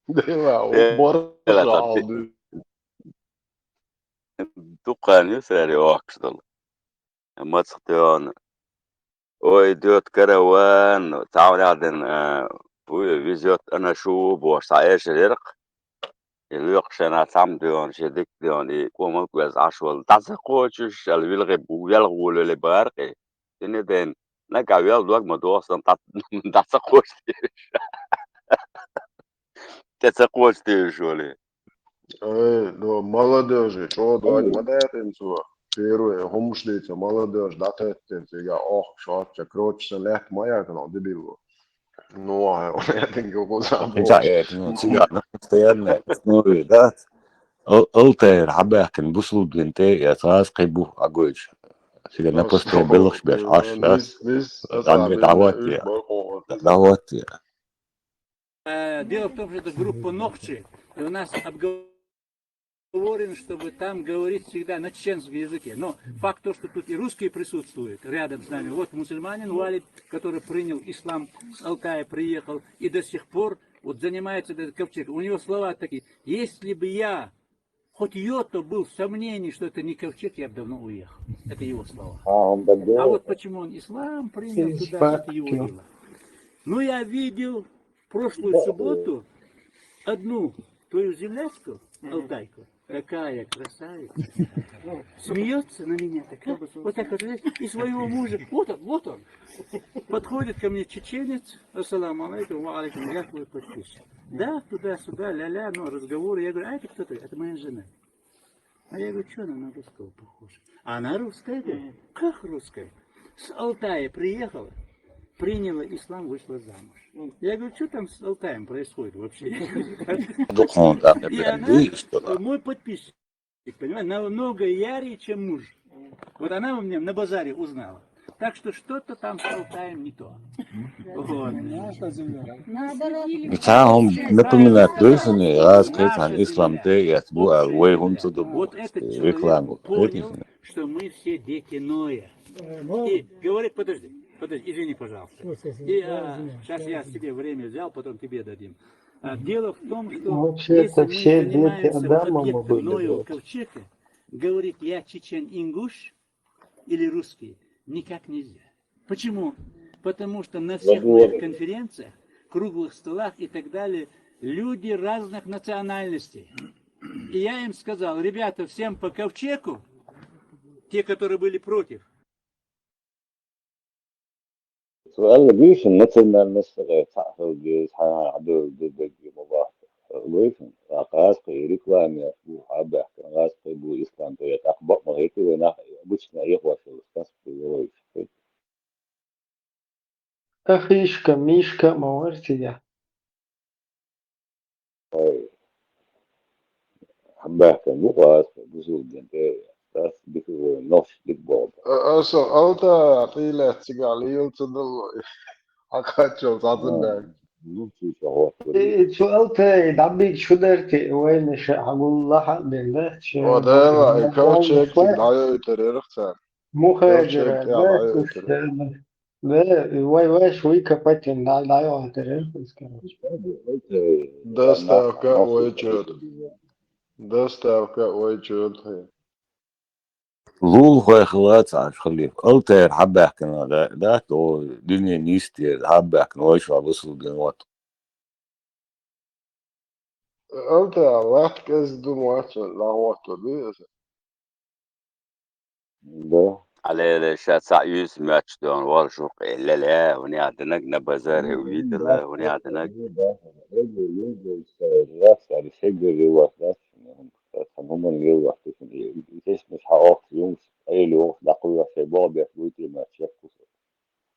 Дела, у борша хьал дуьйна. Дукха хан ю цара и охкуш долу. Мацах тойона. Ой, идёт караван, цхьа ваьлла дина, а, везёт, она шу, бохуш, цхьа эшар яра-кх. И лоькху шайна цхьамма доьгӀна, шен дика доьгӀна, и къоман кӀоьзза Ӏаш вала. ДӀа ца кхочуш, аьлла, вилгӀи, велха волавелли бара-кх и. Дина дайна, нагахь вел дог ма доху сан, дӀа, дӀа ца кхочуш. ТӀе ца кхочуш уьш вали. Эй, ну, молодёжи, чӀогӀа дог ма дакъина цо. Первый, хӀумаш дийца, молодёжь дӀатеттина цигахь охкуш оццу, короче, сан лаьтта ма яьккхина, дебил ву. Ну, а, динга гуза. Цигахь, э, ну, цигахь, ну, постоянно, ну, да. Ал-, Алтайра хьабаьхкина бусулба дин тӀе, я цхьа кхин бу Ӏа гойтуш. Цига на посте белхаш беш Ӏаш, да? ДӀахӀотте. ДӀахӀотте. Э, дело в том, что это группа Нохчи, и у нас обговорено, чтобы там говорить всегда на чеченском языке. Но факт то, что тут и русские присутствуют рядом с нами. Вот мусульманин Валид, который принял ислам, с Алтая приехал и до сих пор вот занимается этот ковчег. У него слова такие: «Если бы я хоть йота был сомнений, что это не ковчег, я бы давно уехал». Это его слова. А вот почему он ислам принял, туда, это его дело. Но я видел в прошлую субботу, Одну твою землячку, алтайку, такая красавица, смеется на меня, такая, вот так вот, и своего мужа, вот он, вот он, подходит ко мне чеченец, ассаламу алейкум, ва алейкум, я твой подписчик. Да, туда-сюда, ля-ля, ну, разговоры. Я говорю, а это кто такой? Это моя жена. А я говорю, что она на русского похожа? А она русская, говорит. Как русская? С Алтая приехала, приняла ислам, вышла замуж. Я говорю, что там с Алтаем происходит вообще? Духовно, да, И она, блин, что да. Мой подписчик, понимаете, намного ярче, чем муж. Вот она у меня на базаре узнала. Так что что-то там с Алтаем не то. Вот. Наша земля. Надо раз- Цаан хӀума напоминать дойсуни, аз кхетан ислам те яц бу а вай хӀума ца ду. Вот это человек Реклама. Понял, что мы все дети Ноя. Э, ну, И говорит, подожди, подожди, извини, пожалуйста. слушай, слушай, И да, а, извини, сейчас да, я извини. Себе время взял, потом тебе дадим. А, дело в том, что Вообще-то если мы все дети занимаемся вот Адама мы объектом были, Ноя у вот. Ковчега, говорить я чечен-ингуш или русский, никак нельзя. Почему? Потому что на всех Забыла. Моих конференциях, круглых столах и так далее люди разных национальностей. И я им сказал, ребята, всем по ковчегу, те, которые были против, Суал гишин национальность сага цахал гиз хана аду ду ду ду муба. Гишин а кас кы реклама бу абах кас кы бу ислам то я так бак ма хити вена обычно я хваш кас кы вой. Ахишка, Мишка, мавар сига. Хаббахтан бу кас бу сулден те тас бик вой нос бик боб. Аса алта пилат сига лил цудал. Акачо сатында. Ну чу чу хот. Э, цу алта дабик шударти вайна ша агуллаха белла. О, да, ковчег даю терерхца. Мухаджира, Ковчег, я, даю терер. Да, вай вай шуй копать да даю терер. Доставка вай чот. Доставка вай чот. Лул хой хилац аш хилиф. Алтер хаббахкана да да то дуне нистер хаббахкана вай шу абусул генват. Алта лахт кез думач лагват то ди. Да. Алеле ша ца юз мяч дон вал шук эллеле уни адынак на базар видела уни адынак.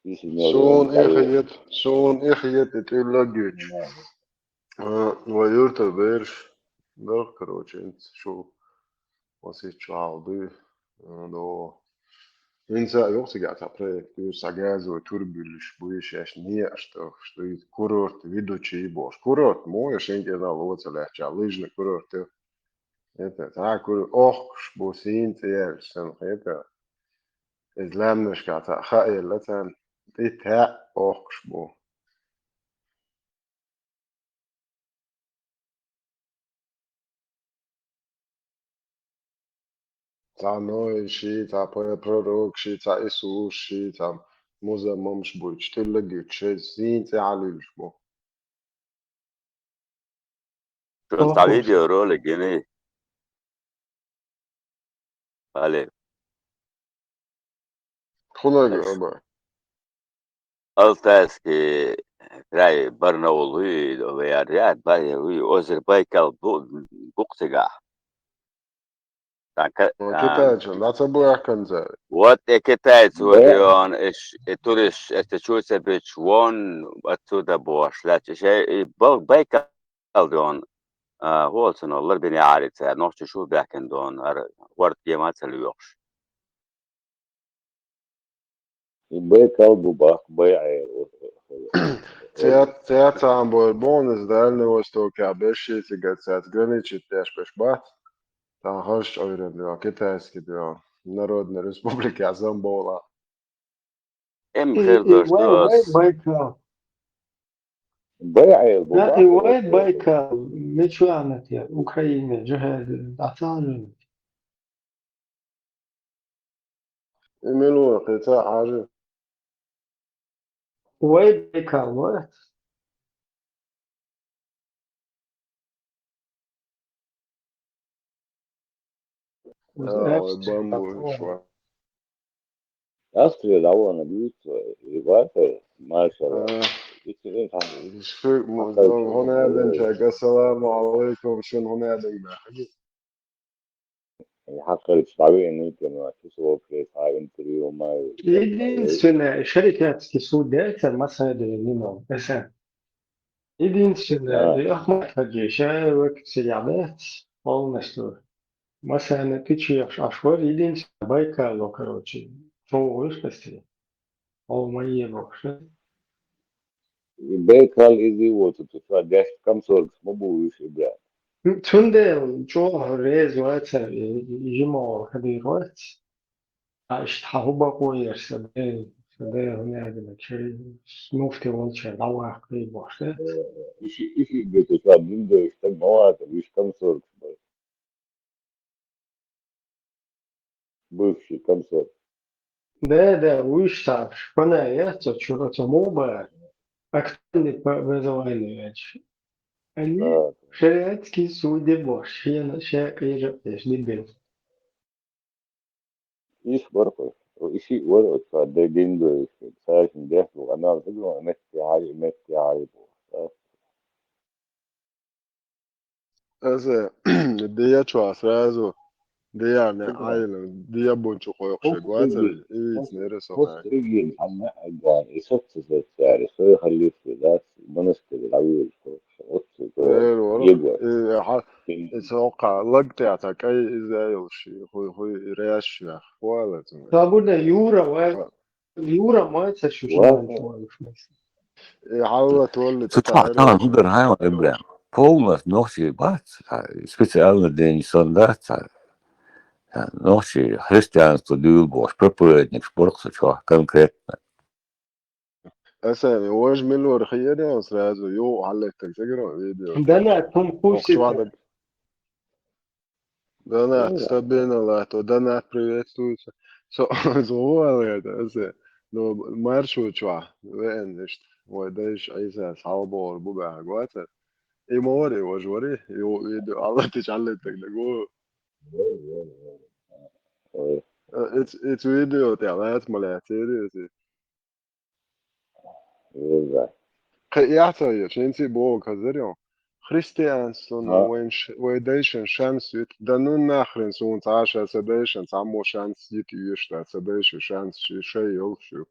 Сун ихиет, сун ихиет итилла гюч. Ва юрта берш, бер, короче, инц шу васит чалды до. Инца юксига ца проект юр сагазо турбюлш буйш яш не что что из курорт ведучий бош. Курорт мо я шенге на лоца ляча лыжный курорт. Это та кур ох бу син цел сен это. Изламнышка та ха элла тан. Ита ох бу. Ца Ной ши, ца пророк ши, ца Иисус ши, ца музаммамш буй, чтиллаги чез зин цӀе гьалилш бу. Шун ца видеоролик гини. Али. Хунаг аба. Алтайский край Барнаул, уй, уй, яр, яр, бай, уй, озер Байкал бу-, буксига. Танка, Китайча, лаца буяхканза. Вот и китайцы, вот и он, и ш-, и турист, это чуется бич, вон отсюда бош, лач, и Бал-, Байкал дон, а, волсун, олар бини арица, нохчу шу бяхкан дон, ар, ворд гема цал юхш. И Байкал бу бах, Бай айр. Цят, цят сам бой бонус Дальний Восток, а беши цигат цят граничит тяж пеш бат. Там хаш ойрен дела, китайский дела. Народная республика Замбола. Эм И, хер и дош вай, вай дос. Байкал. Бай айр бу Да, бах. и вай Байкал. Мечуанат я, Украина, джихад, аталин. Именно это ажи. Вай Байкал, вот. Ой, бамбуй шуа. Австрия дӀавахана дуьйцу, и ваьхар, машалла. А. Итт шин тхьамада. Ши, мо, хӀун аьлла, ассаламу Ӏалайкум, шуна хӀун аьлла, баьхьа. Хьакхалча дӀавеана итт шин, чу со вообще цхьа интервью ма. Единственное, шарикатский суд дерца масайда вино. Эса. Единственное, а, и Ахмат-Хаджи, ша вакци ядац, полностью. Масана тычи аш, аш вар, единственное, Байкало, короче, чё вы спасти? О, мои вообще. Байкал изи вот, тут ша деш комсоргс ма бу виш, да. Цундел чё реза ваца, жимо хадир вац. А иштта хьан хӀун бакъо яр сан ден, сан ден хӀун яздина, чуьра муфти волча дӀаваккхий бохуш, да? Иши, иши гету ша дин дойш стаг ма ваца, виш комсоргс бай. Бывший комсорг. Да, да, вуьш цхьа шпана яц, цо чуьра цо муха бара. Актуальный по образованию яц. Они шариатский судьи бохуш, шена, ша къежа эш диббен. Иш бара кхуьш. Иши вара оцу сан де дин дойш, цаьшна деш бу, анал хӀума метте хьари, метте хьари бу. Аса, дия чохь сразу, дия не айла, дия бун чу кхойкхуш вацара, и вицнера со хьан. Хьан аган, и сацца сацца, и сой халлис дац, монастырь лавир, оццу. Эр вара, егор. И хьа, и со кхаъ лаг тӀехь цхьа кӀай иза йолуш, хуй, хуй, реш вех, хвала цунга. Табуна Юра вай. Юра ма ца шу шиман чуьра. Э, хьалла толли цу тӀе чохь тахьара талан хӀун дара хьайна, Ибрахим? Полностью нохчий бац, а, специально ден сан дац, а, а, нохчий христианство дуьйла бохуш, проповедникаш бара-кх цу чохь конкретно. Аса, важа миллион хиира сразу, ю, хьаллеттаг сагара видео. Дана, тум кусита. Донат, стабильно латто, донат приветствуется. Со, зову алгӀерта, аса. Но маршрут чохь, веана иштта. Вай дайша Ӏийса схьалабогӀур бу баьхьа гоцара. И ма вари, важа вари, и, и, алла тича аллеттаг дагу. Э, эц, эц видео тӀехь лаьца ма лаьццери, эци. Веза. Кхин эхь ца йо, хӀинца а боху хазар ю. Христианствоно вайн ш-, вай дайшан шанс йита. Да ну нахрен суна цхьа ша сан дайшан цхьаммо шанс йита йоьшу, сан дайшан шанс ши-, шай йолуш ю.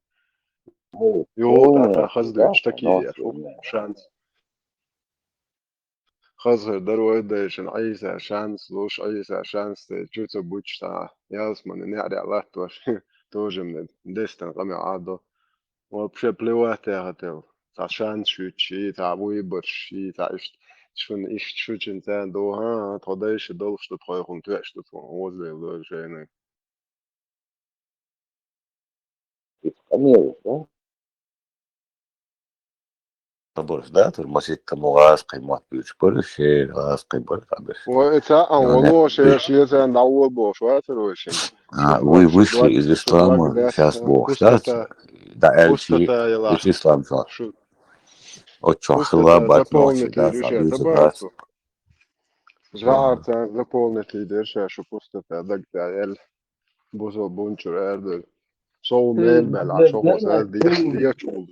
Йо, тӀаккха хаза дойчу такие шанс. Хаза хир дара вай дайшан Ӏийса шанс луш, Ӏийса шанс тӀе чу ца буьтуш цхьа ялсамани неӀарехь латтош, тоже мне дестан къамел Ӏадо. Вообще плевать яхател. Цхьа шанс шуьйцу, и цхьа выборш, и цхьа иштта, шуна иштта шу чин царна ду, хӀан, хӀан, тхо дайша долуш ду, тхойхуна тоьаш ду, тхуна возле лоьра шайна. Иза къамелаш, да? Хабарш да, тур маситтамо гӀазкхий мотт буьйцуш бара, шера гӀазкхий бара, хабарш. Ой, ца, а, вон шера шен царна дӀавола бохуш вацара вай шин. А, вуй, вуйшли, иза ислам, сейчас бохуш, да? Да, элчи, иза ислам чохь. Оцу чохь хила бац нохчий, да, ца буьйцу, да. ЖагӀар царна заполнить дира ша шу пустота даг тӀехь, эл бусо бунчур аьрдара. Шов мел мел а шо хӀума саьрда деш дечул.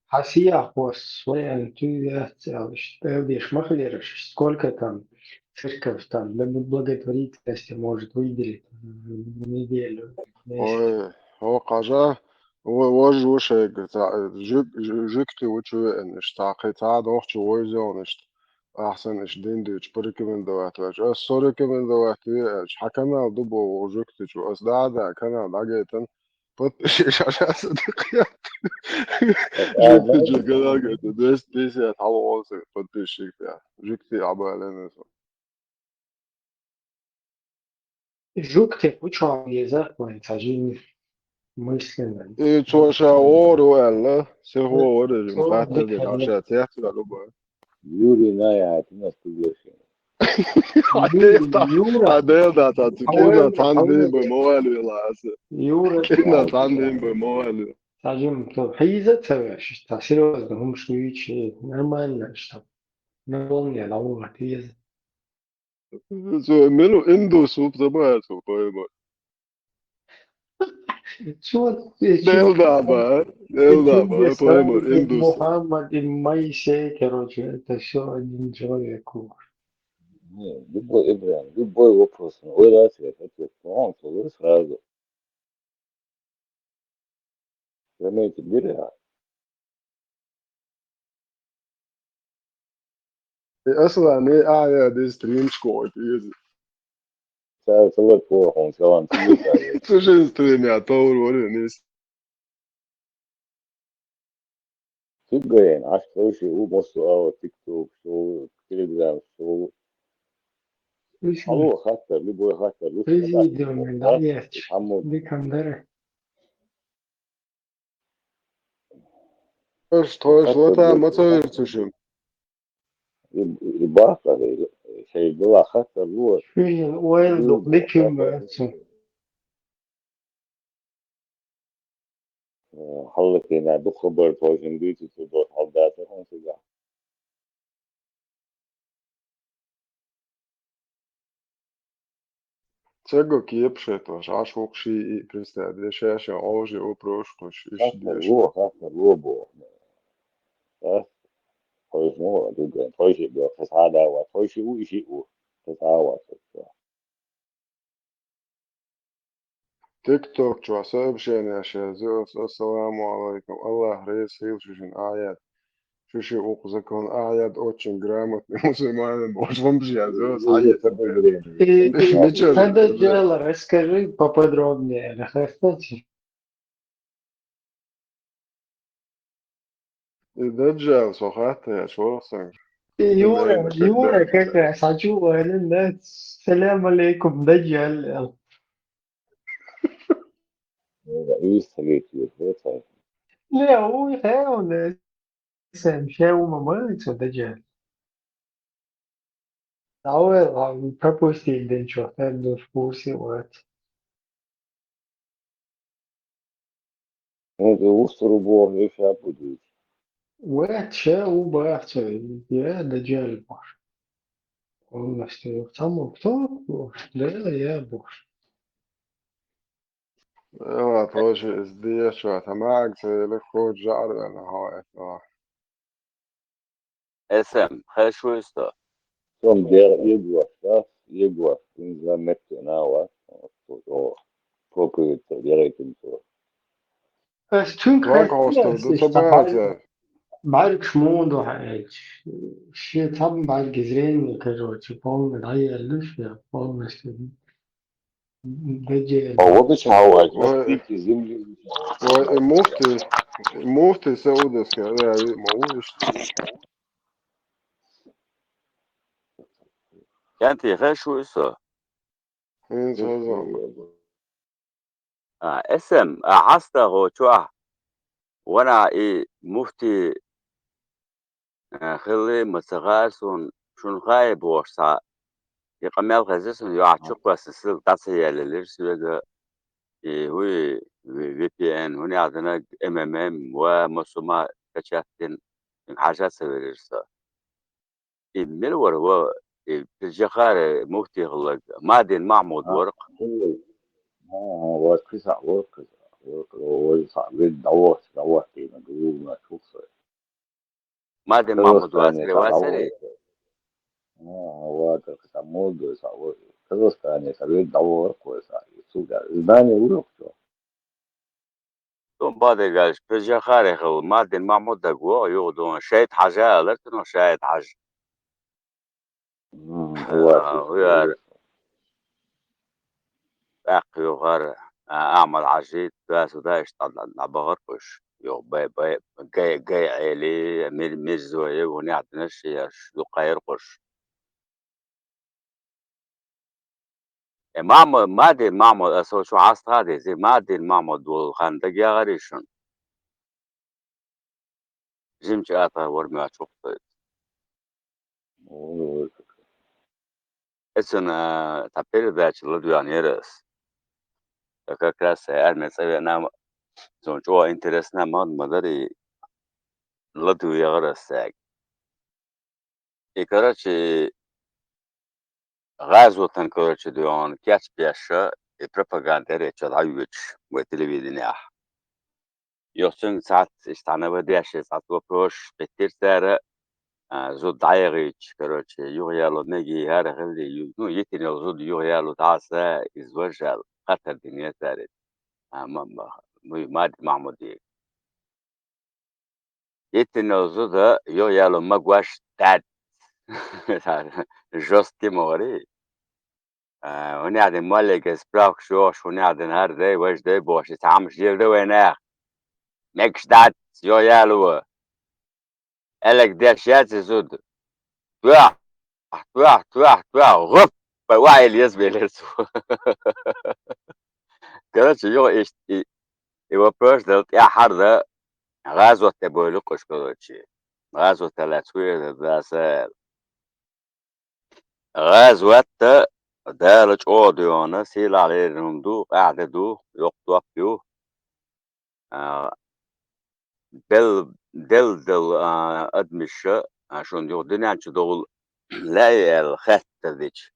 Хьан сияхь хӀосс вай аьлла туьйсу яц аьлла, иштта аьлла деш ма хилира, сколько там церковь там для благотворительности может выделить в неделю, в месяц? Ой, хӀокху хьажа, вож ву шайга, цхьа, жуьг-, жуь-, жуьгти ву чу веана, иштта, кхин цхьа дохчу войзон, иштта. Ахьа санна иштта дин дуьйцуш порекомендовать ваьлча, ас со рекомендовать ве аьлча, хьан канал ду боху жуьгтичу, ас да а да канал дӀагайтина, подписчикаш аша аса дакхаят. Жуьгтичу канал гайтина, двести пятьдесят хьалха олу сан подписчик, жуьгти Ӏабалина со. Жугтех ву чохь веза, вайн ца жимма мысленно. И цо ша вогӀур ву аьлла, сихо вара, хаттар дина ша цецваьлла бу. Юрий Ная хӀайтина приглашение. Юра. А дел да, та цу кина цхьаьна дийна бай ма ваьлла вела аса. Юра. Кина цхьаьна дийна бай ма ваьлла. Ца жимма, то хьийза ца веш, та серьёзно хӀумаш дуьйцу, нормально, что. Наполнение, да, вот, веза. Цо мила ву, индус ву, забаьхьа цо, пойма. Цо, э, Дел даба, дел даба, пойма, индус. Мухаммад и Моисей, короче, это всё один человек. Не, любой, Ибрахим, любой вопрос, ну, ой, раз я ответ, он сразу. Заметьте, бере. Э, Аслан, э, а, я здесь стрим школа, э. Цар салат по, он салам, цар салат. Слушай, стрим, я то вроде не с- Циггаен, аш тхойши у массо а ТикТок, шоу, Телеграм, шоу. Слушай, алло, хаттар, любой хаттар, лучше президиуме, да, да, есть. Хамму. Дикандара. Тхойш, тхойш, хаттар лота, лучше. Ма ца вирцушим. И, и бахтар, и, шей дила хаттар лур. Шуйин ойл дук, диким бацу. Э, хьаллакийна дукха бар тхойшин дуьйцу цу дот хьалдацар хьуна цигахь. Цаго кепаш хеташ, аш вукху ший и представь, де шаьшшен Ӏожий у прошкуш, иш хаттар деш. Ло, хаттар ло боху. Э? Тхойши ну, дуьгган, тхойши боху, кхин схьа а да вац, тхойши у, иши у, кхин схьа а вац. ТикТок чохь сообщение шаьш ю ас: «Ассаламу алайкум, Аллах реза хила шуьшинна, аят. Шу ши укх закон аят, очень грамотный мусульманин», бохуш, хӀумаш яз ю ас, хьан ю? И, и, мичара? Тогда дело, расскажи поподробнее, расскажи. И Даджал со хаттаяш вара сан. И Юра, Юра как раз, а чё, да? Салам алейкум, Даджал. Юра, и стоит, Юра, вот так. Не, у, э, он, э, сам, ща у мамы, что, Даджал. Давай, ладно, пропустить, да ничего, так в курсе, вот. Ну, ты устару боху, я ща буду. Вот, ща у бахца, я Даджал боху. Полностью. Там кто? Да, я боху. Эла, тоже из дешо, тамаг, цели ход жарена, ха, это. Эсэм, хеш вуй со? Сон дера егош, да? Егош, инза метте нава. О, проповедь дерайтин со. Ас цуьнга хастам, ду ца баьлча. Баьргаш муха ду хьаьлча? Шен цхьабан баьрга зрение, короче, полный дӀаеллаш, я полностью. Даджал. А вот и чего, а вай, вай, и муфти, муфти Саудовской Аравии, ма ву иштта. Кенти, хеш вуй со? ХӀинца хаза. А, Эсэм, а, хьаста гӀо чохь. Ванахь и муфти, а, хилли ма ца хаьа суна, шуна хаьа бохуш цхьа, и къамел хезира суна, юьхь чу кхоьссина силга дӀа ца еллера соьга, и хӀуй, ви-, ви пи эн, хӀунда аьлла динарг эм эм эм ва массо а ма качат дина, хьажа ца велира со. И мила вара ва, и Пиржахара муфти хилларг, Мадин Махьмуд вара-кх. А, а, ва кхин схьа вара, кхин схьа вара, вай схьа вид дӀавахча, дӀавахтийна, гулна чухсой. Мадин Махьмуд вацаре, вацаре. А, ва кхин схьа муд вай схьа вара. Казахстане схьа вид дӀавахара-кх вай схьа. Цуьнга здание вуьйху цо. Тун бадигалш, Пиржахара хилла, Мадин Махьмуд даг вогӀу, юха дуьйна Шайт Хьажа алара цунах, Шайт Хьажа. М, а, вац, вуьйр. ТӀаккха юхара, а, Ахьмад Хьажи, доьзал даьш дӀа-, дӀа-, дӀабахара-кх уьш. Юха бай-, бай-, гай-, гай Ӏели, мир-, Мирзоев, хӀунда аьлла динарш, еш дукха кхайра-кх уьш. Э, Махьмуд, Мадин Махьмуд, аса шу хьастагӀа деза, Мадин Махьмуд волу хан дагайогӀарий шуна? Жимачу атагӀа вара моьттуш ву-кх со иза. Эцна, а, цхьа передача ладоьгӀнера аса. Ткъа как раз армия цӀа веана, цунна чӀогӀа интересна ма-, ма дарий, ладоьгӀнера аса цаьрга. И, короче, гӀазотан, короче, дуьйхьун кечбеш, и пропаганда речо дӀайоьдуш вай телевиденехь. Йо, цуьнга цхьацца иштта цхьана ва деши цхьацца вопросаш хӀиттира цара, а, зуда дӀаяхийча, короче, юхаяло мегий, хӀара хилий, ю-, ну, йитина йолу зуда юхаяло дӀаса, иза важа аьлла, хаттар динера цара иза. А, ма-, ма-, ну, Мад-, Махьмуде. Йитина йолу зуда юхаяло магош дац. Жёсткий ма варий. А, хӀунехдина моллиган справкаш йохуш, хӀунехдина хӀара дай, важа дай бохуш, и цхьа хӀумаш леладо вайн наха. Мегаш дац, йо, яло. Элаг деш яц и зуда. Туьхь, туьхь, туьхь, туьхь, гӀуп, вай, вай, еза велира цо. Короче, юха иштта и, и вопрос дала тӀаьхьара да, гӀазот тӀе бовлу кхуш, короче. ГӀазот тӀе лаьцна хӀун эр дара даса аьлла. ГӀазот Дала чӀогӀа доьгӀна, сийлахь лерина хӀума ду, къаьхьа де ду, йоккха топ ю. А, бел-, делла-делла, а, адамаша, а, шуна юха дуьнен чу довла лаьий аьлла хаттар дича.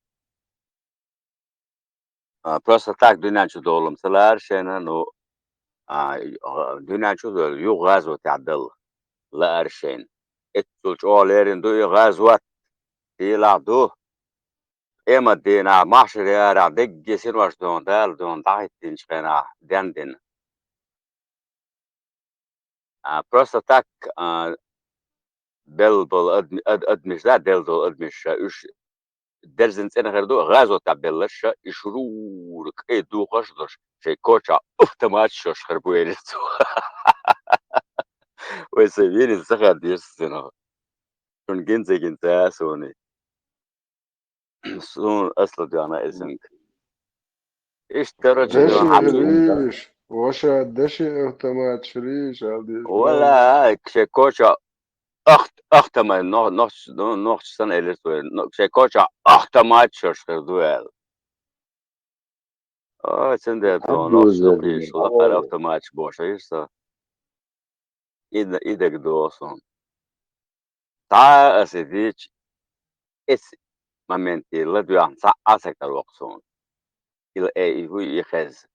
А, просто так дуьнен чу довла-м ца лаьара шайна, ну, а, дуьнен чу довла, юха гӀазотехь далла лаьара шайна. Эццул чӀогӀа лерина ду и гӀазот, сийлахь ду. Къематдийнахь, махьшаре арахь дегге синош дуьйхьун Дала дуьйхьун дӀахӀиттинчу хенахь денна дина. А, просто так, а, белла болу адми-, ад-, адамаш да, делла долу адамаш, уьш дерзина цӀена хир ду, гӀазотехь белларш, и шурура кӀайн духарш а долуш, шайн кочахь автоматаш йолуш хир бу, элира цо. Вай сайн вийриза ца хадийша синах. Шуна гина ца гина ца а суна. Суна ас ладоьгӀна эсинг. Иштта, короче, деши дуьйхьун хьан хир йиш. Ваша деши автомат хир йиш, аьлла дийша. Вала, шайн коча ахт-, ахтамай, нох-, нохч-, ну, нохча санна элира цо, но-, шайн коча автомат шош хир ду аьлла. Ой, цундела дуьйхьун нохча дукхийша лакхара автоматаш бохуш хир со. И д-, и дагадогӀу суна. Цхьа а аса дийча, эцу моменте ладоьгӀна цхьа а ца каравоккху суна. Ила э, и хӀуй, и хеза.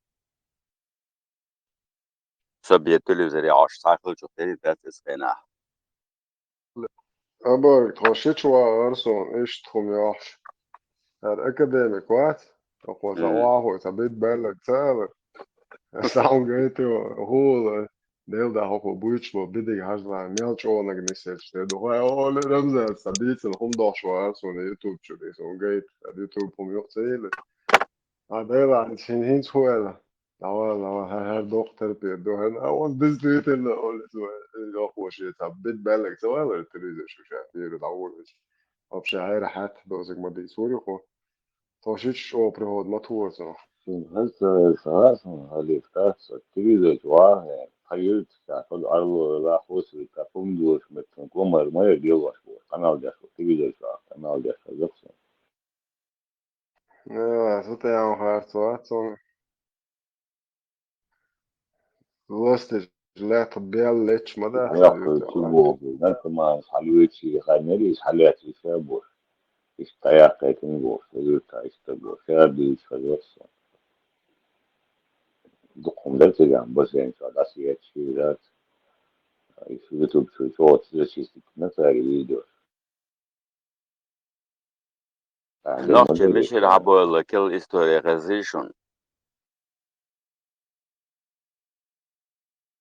Со бен телевизоре Ӏаш цхьа хилча, хилла дац иза хенахь. Абар, тхо шича вагӀара суна, иштта хӀума йохьуш. ХӀара академик вац, тхо цхьа М. охьахой, цхьа бит баьлларг ца алар. Аса хьуна гайта, хӀула, Делан дуьхьа хӀокхо буьйцуш болу бидиг хьажалахь, мел чӀогӀаниг нисъелча де ду. Хьай, олу Рамзан, сан дийцина хӀума дохуш вара суна YouTube чуьра, и суна гайта, сан YouTube хӀума юкъа ца йилла. А, Делан, хӀин-, хӀинца хӀун аьлла? Давай, давай, хьай, хьай, доккха терпе ду, хьай, а, он диза дуьйцина, олу иза, йохуш, и сан бит баьллаг ца валар, телевизор шу ша, тӀера дӀавур иза. Вообще, хьайра хьаьтта дозиг ма дийцур ю хьо. Тхо шича чӀогӀа пригода ма тухура цунах. Шуна хаза ца вевза, хаза хьуна хьалийта дац, аса телевизор чу вагӀахь, тхан юьртахь, тхан Ӏарло велахь, хӀусамехь, тхан хӀума доьшуш меттиг, комар ма яра лелош бохуш, къамел деш ву, телевизор чохь къамел деш хаза суна. Э, цу тӀе аьлла харц вац суна. Ласташ лаьтта бел лечча ма дац, Хьан йоккхуьйту юьртахь чу вац. Боху, наркоманаш хьалоьций, хьан нерваш хьалаьций ша боху. Иштта дӀаяккхийтина боху, ша юьртахь иштта боху, ша дуьйцуш хаза суна. Дукха хӀума дара цигахь, бассейн чохь дӀасаетташ хир дац. Иза YouTube чу чӀогӀа зачистить дина цара видео. Нохчий мичара хьабойла кел истори хезний шуна?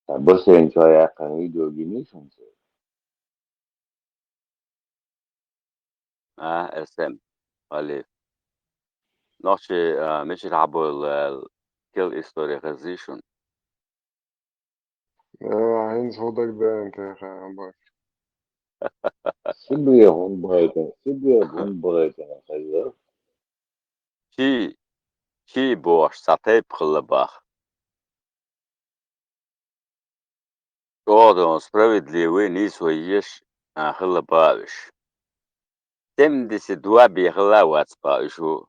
Сан бассейн чохь яьккхина видео гиний шуна церан? А, эс эм, Алиф. Нохчий, а, мичара хьабойла аьлла кел истори хезний шуна? Э, хӀинца хӀун дагадеана техьа, бац. Сибре хӀун байтина, Сибре хӀун байтина хеза? Чи, чи бохуш цхьа тайпа хилла бах. ЧӀогӀа справедливый, нийсо еш, а, хилла бах уьш. Семьдесят два бен хилла вац бах уьш ву.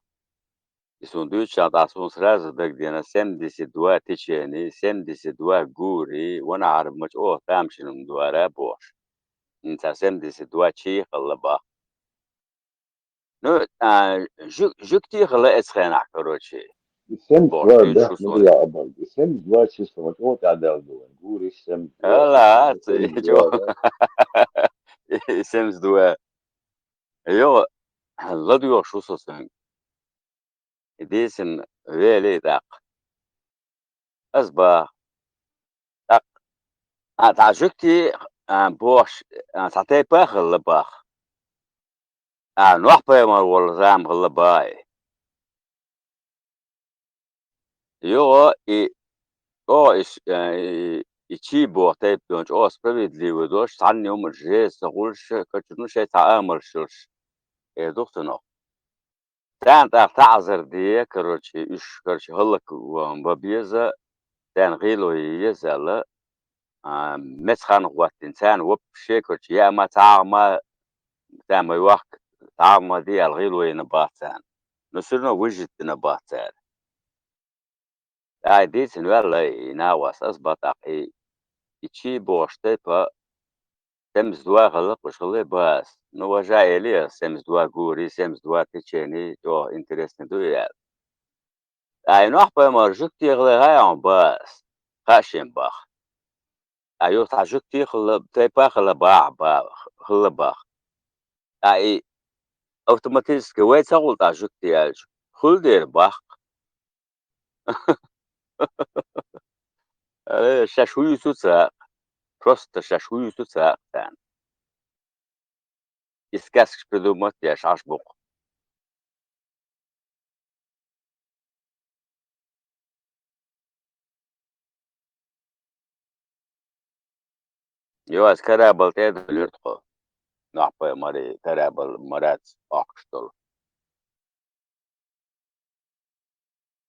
И суна дуьйцучахь тӀаккха суна сразу дагадеана семьдесят два течени, семьдесят два гури, ванахьара ма чӀогӀа тамашийна хӀума ду хӀара бохуш. ХӀинца семьдесят два чи хилла бах. Ну, а, жуьг-, жуьгтий хилла эцу хенахь, короче. И семьдесят два бохуш, да, шу ну, сон. Я обалдел. И семьдесят два число, вот, вот я дал был. Гури семьдесят два. Ала, семьдесят два, чё? Да. И семьдесят два. Йо, ладоьгӀуш ву со цуьнга. И дийцина велий тӀаккха. Ас баха. ТӀаккха, а, цхьа жуьгти, а, бохуш, а, цхьа тайпа а хилла баха. А, Нохь-пайхамар волу зама хилла баха и. Юха и, чӀогӀа и с-, э, и, и чий боху тайпа доьгӀна, чӀогӀа справедливый долуш, цхьанна хӀума жеза ца хуьлуш, кхачуьнан шайн цхьа амалш йолуш, эр ду-кх цунах. Царна тӀаккха таӀзар де, короче, уьш, короче, хӀаллак ван бан беза, царна гӀийла е еза аьлла, а, меца хан хӀоттийна, царна вообще, короче, яа ма, цхьа а ма, царна ма йохка, цхьа а ма де аьлла гӀийла йина бац царна. Но всё равно выжить дина бац цара. Ай, дийцина ваьлла и нахвас, ас бан тӀаккха и, и чий бохуш тайпа, семьдесят два хилла, кхуьш хилла баха ас. Ну, важа эли ас, семьдесят два гури, семьдесят два течени, чӀогӀа интересный ду и аьлла. Ай, Нохь-пайхамар жуьгти хилла гӀайгӀа баха ас, хаа шен баха. А юха цхьа жуьгти хилла, тайпа хилла баха, баха, хилла баха. А и автоматически вай ца хуьлу тӀаккха жуьгти аьлча, хуьлу дера баха. Э, шаьш хӀун юьсу ца, просто шаьш хӀун юьсу ца царна. И сказкаш придумать еш Ӏаш бу-кх. Йо, аса корабль тӀе а дуьллура тхо. Нохь-пайхамари корабль марац охкуш долу.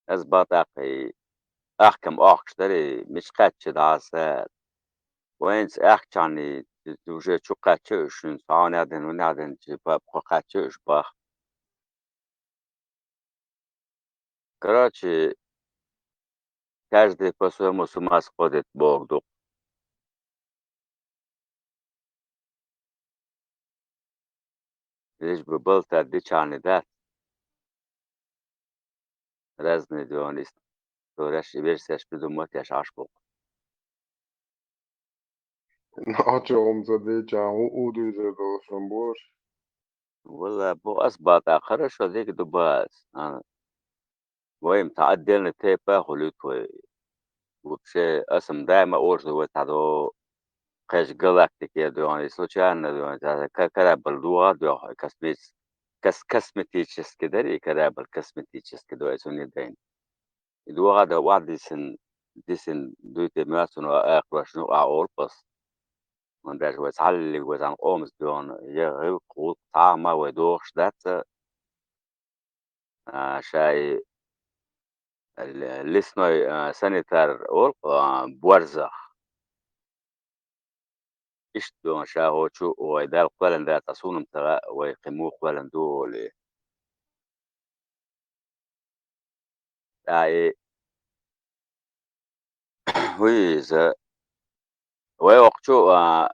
Аса бан тӀаккха и ахкам охкуш дара и, мича кхаьчча дӀаса. Вайнца аьхкачхьана и, уже чу кхаьчча уьш, хӀинца хьо нах дина, хӀун нах дина, чи папа кхо кхаьчча уьш баха. Короче, каждый по-своему с ума сходит боху ду-кх. Лишь бы болтать дичхьана дац. Разные догӀна историяш и версияш придумать еш Ӏаш бу-кх. Нохчо хӀума ца дийча, хӀун у дуьйцур долуш хӀума бу уьш? Валла, бу ас бан тӀаккха, хорошо, дика ду баха ас. А, вай-м цхьа отдельный тайпа а хуьлуьйту вай. Вообще, ас-м даима а олуш ду вай цхьа до кхечу галактике а доьгӀна, и случайно доьгӀна, цхьа ка-, корабль догӀа а доьгӀна, космический, кос-, косметический дара и корабль, косметический ду ай цунна дайна. И догӀа а дан охьадисина, дисина дуй те моьтту цунах, а, кхоьссина юкъахь олу ас. ХӀунда аьлча вай цхьаллиг вай цхьана къомаца доьгӀна, я гӀиллакх, гӀуллакх цхьа а ма вай дохуш дац, а, ша и ле-, лесной, а, санитар олу, а, борзах. Иштта доьгӀна ша хӀокху чу вай Далла кхоьллина дац, ткъа суна-м ца хаьа, вай кхин муха кхоьллина ду олий. ТӀаккха и, хӀун иза, вай хӀокху чу, а,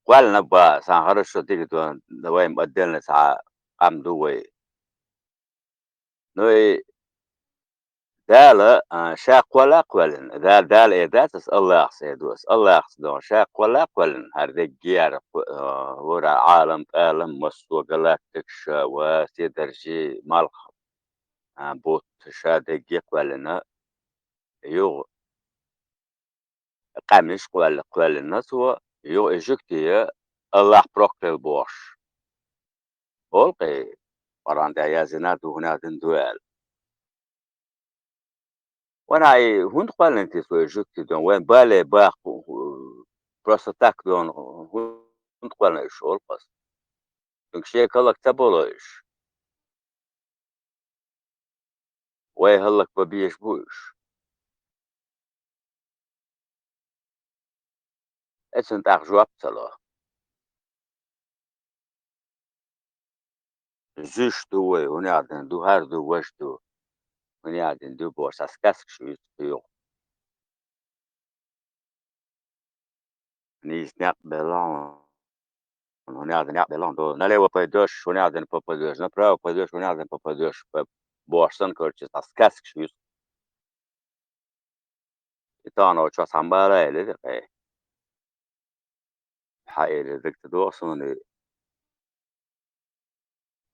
кхоьллина баха, сан хорошо дика ду, вай-м отдельно цхьа къам ду вай. Ну и Дала, а, ша кхоьлла а кхоьллина, Да-, Дала эр дац ас, Аллахьца эр ду ас, Аллахьца ду, ша кхоьлла а кхоьллина, хӀара деггера, а, вара Ӏалам-пӀалам, массо а галактикаш, ва седаржий, малх, а, бутт, ша дегге а кхоьллина, юха къаьмнаш кхоьлла-, кхоьллина цо, юха и жуьгти Аллахь проклял бохуш. Олу-кх и, Къуръан тӀехь яздина ду, хӀун дина ду аьлла. Ванай, хӀунда кхоьллина те цо и жуьгти дон? Вайн бале баккха, просто так дон, хӀунда кхоьллина уьш, олу ас? Цуьнга шен калак ца боло уьш? Вай хӀаллакбан безаш бу уьш. Эцунна тӀаккха жоп ца ло. Зуьйш ду вай, хӀун дина ду, хӀара ду, важа ду, хӀун дина ду бохуш, цхьа сказкаш юьйцу кхин юха. Нийса некъ белла хьуна. хӀунех дина некъ делахь ду. Налево пойдёшь, хӀунех дина попадёшь, направо пойдёшь, хӀунех дина попадёшь, бохуш санна, короче, цхьа сказкаш ю. И тахана оцу чохь цхьа мара элира кхе. Хьан элира дагта догӀу суна и.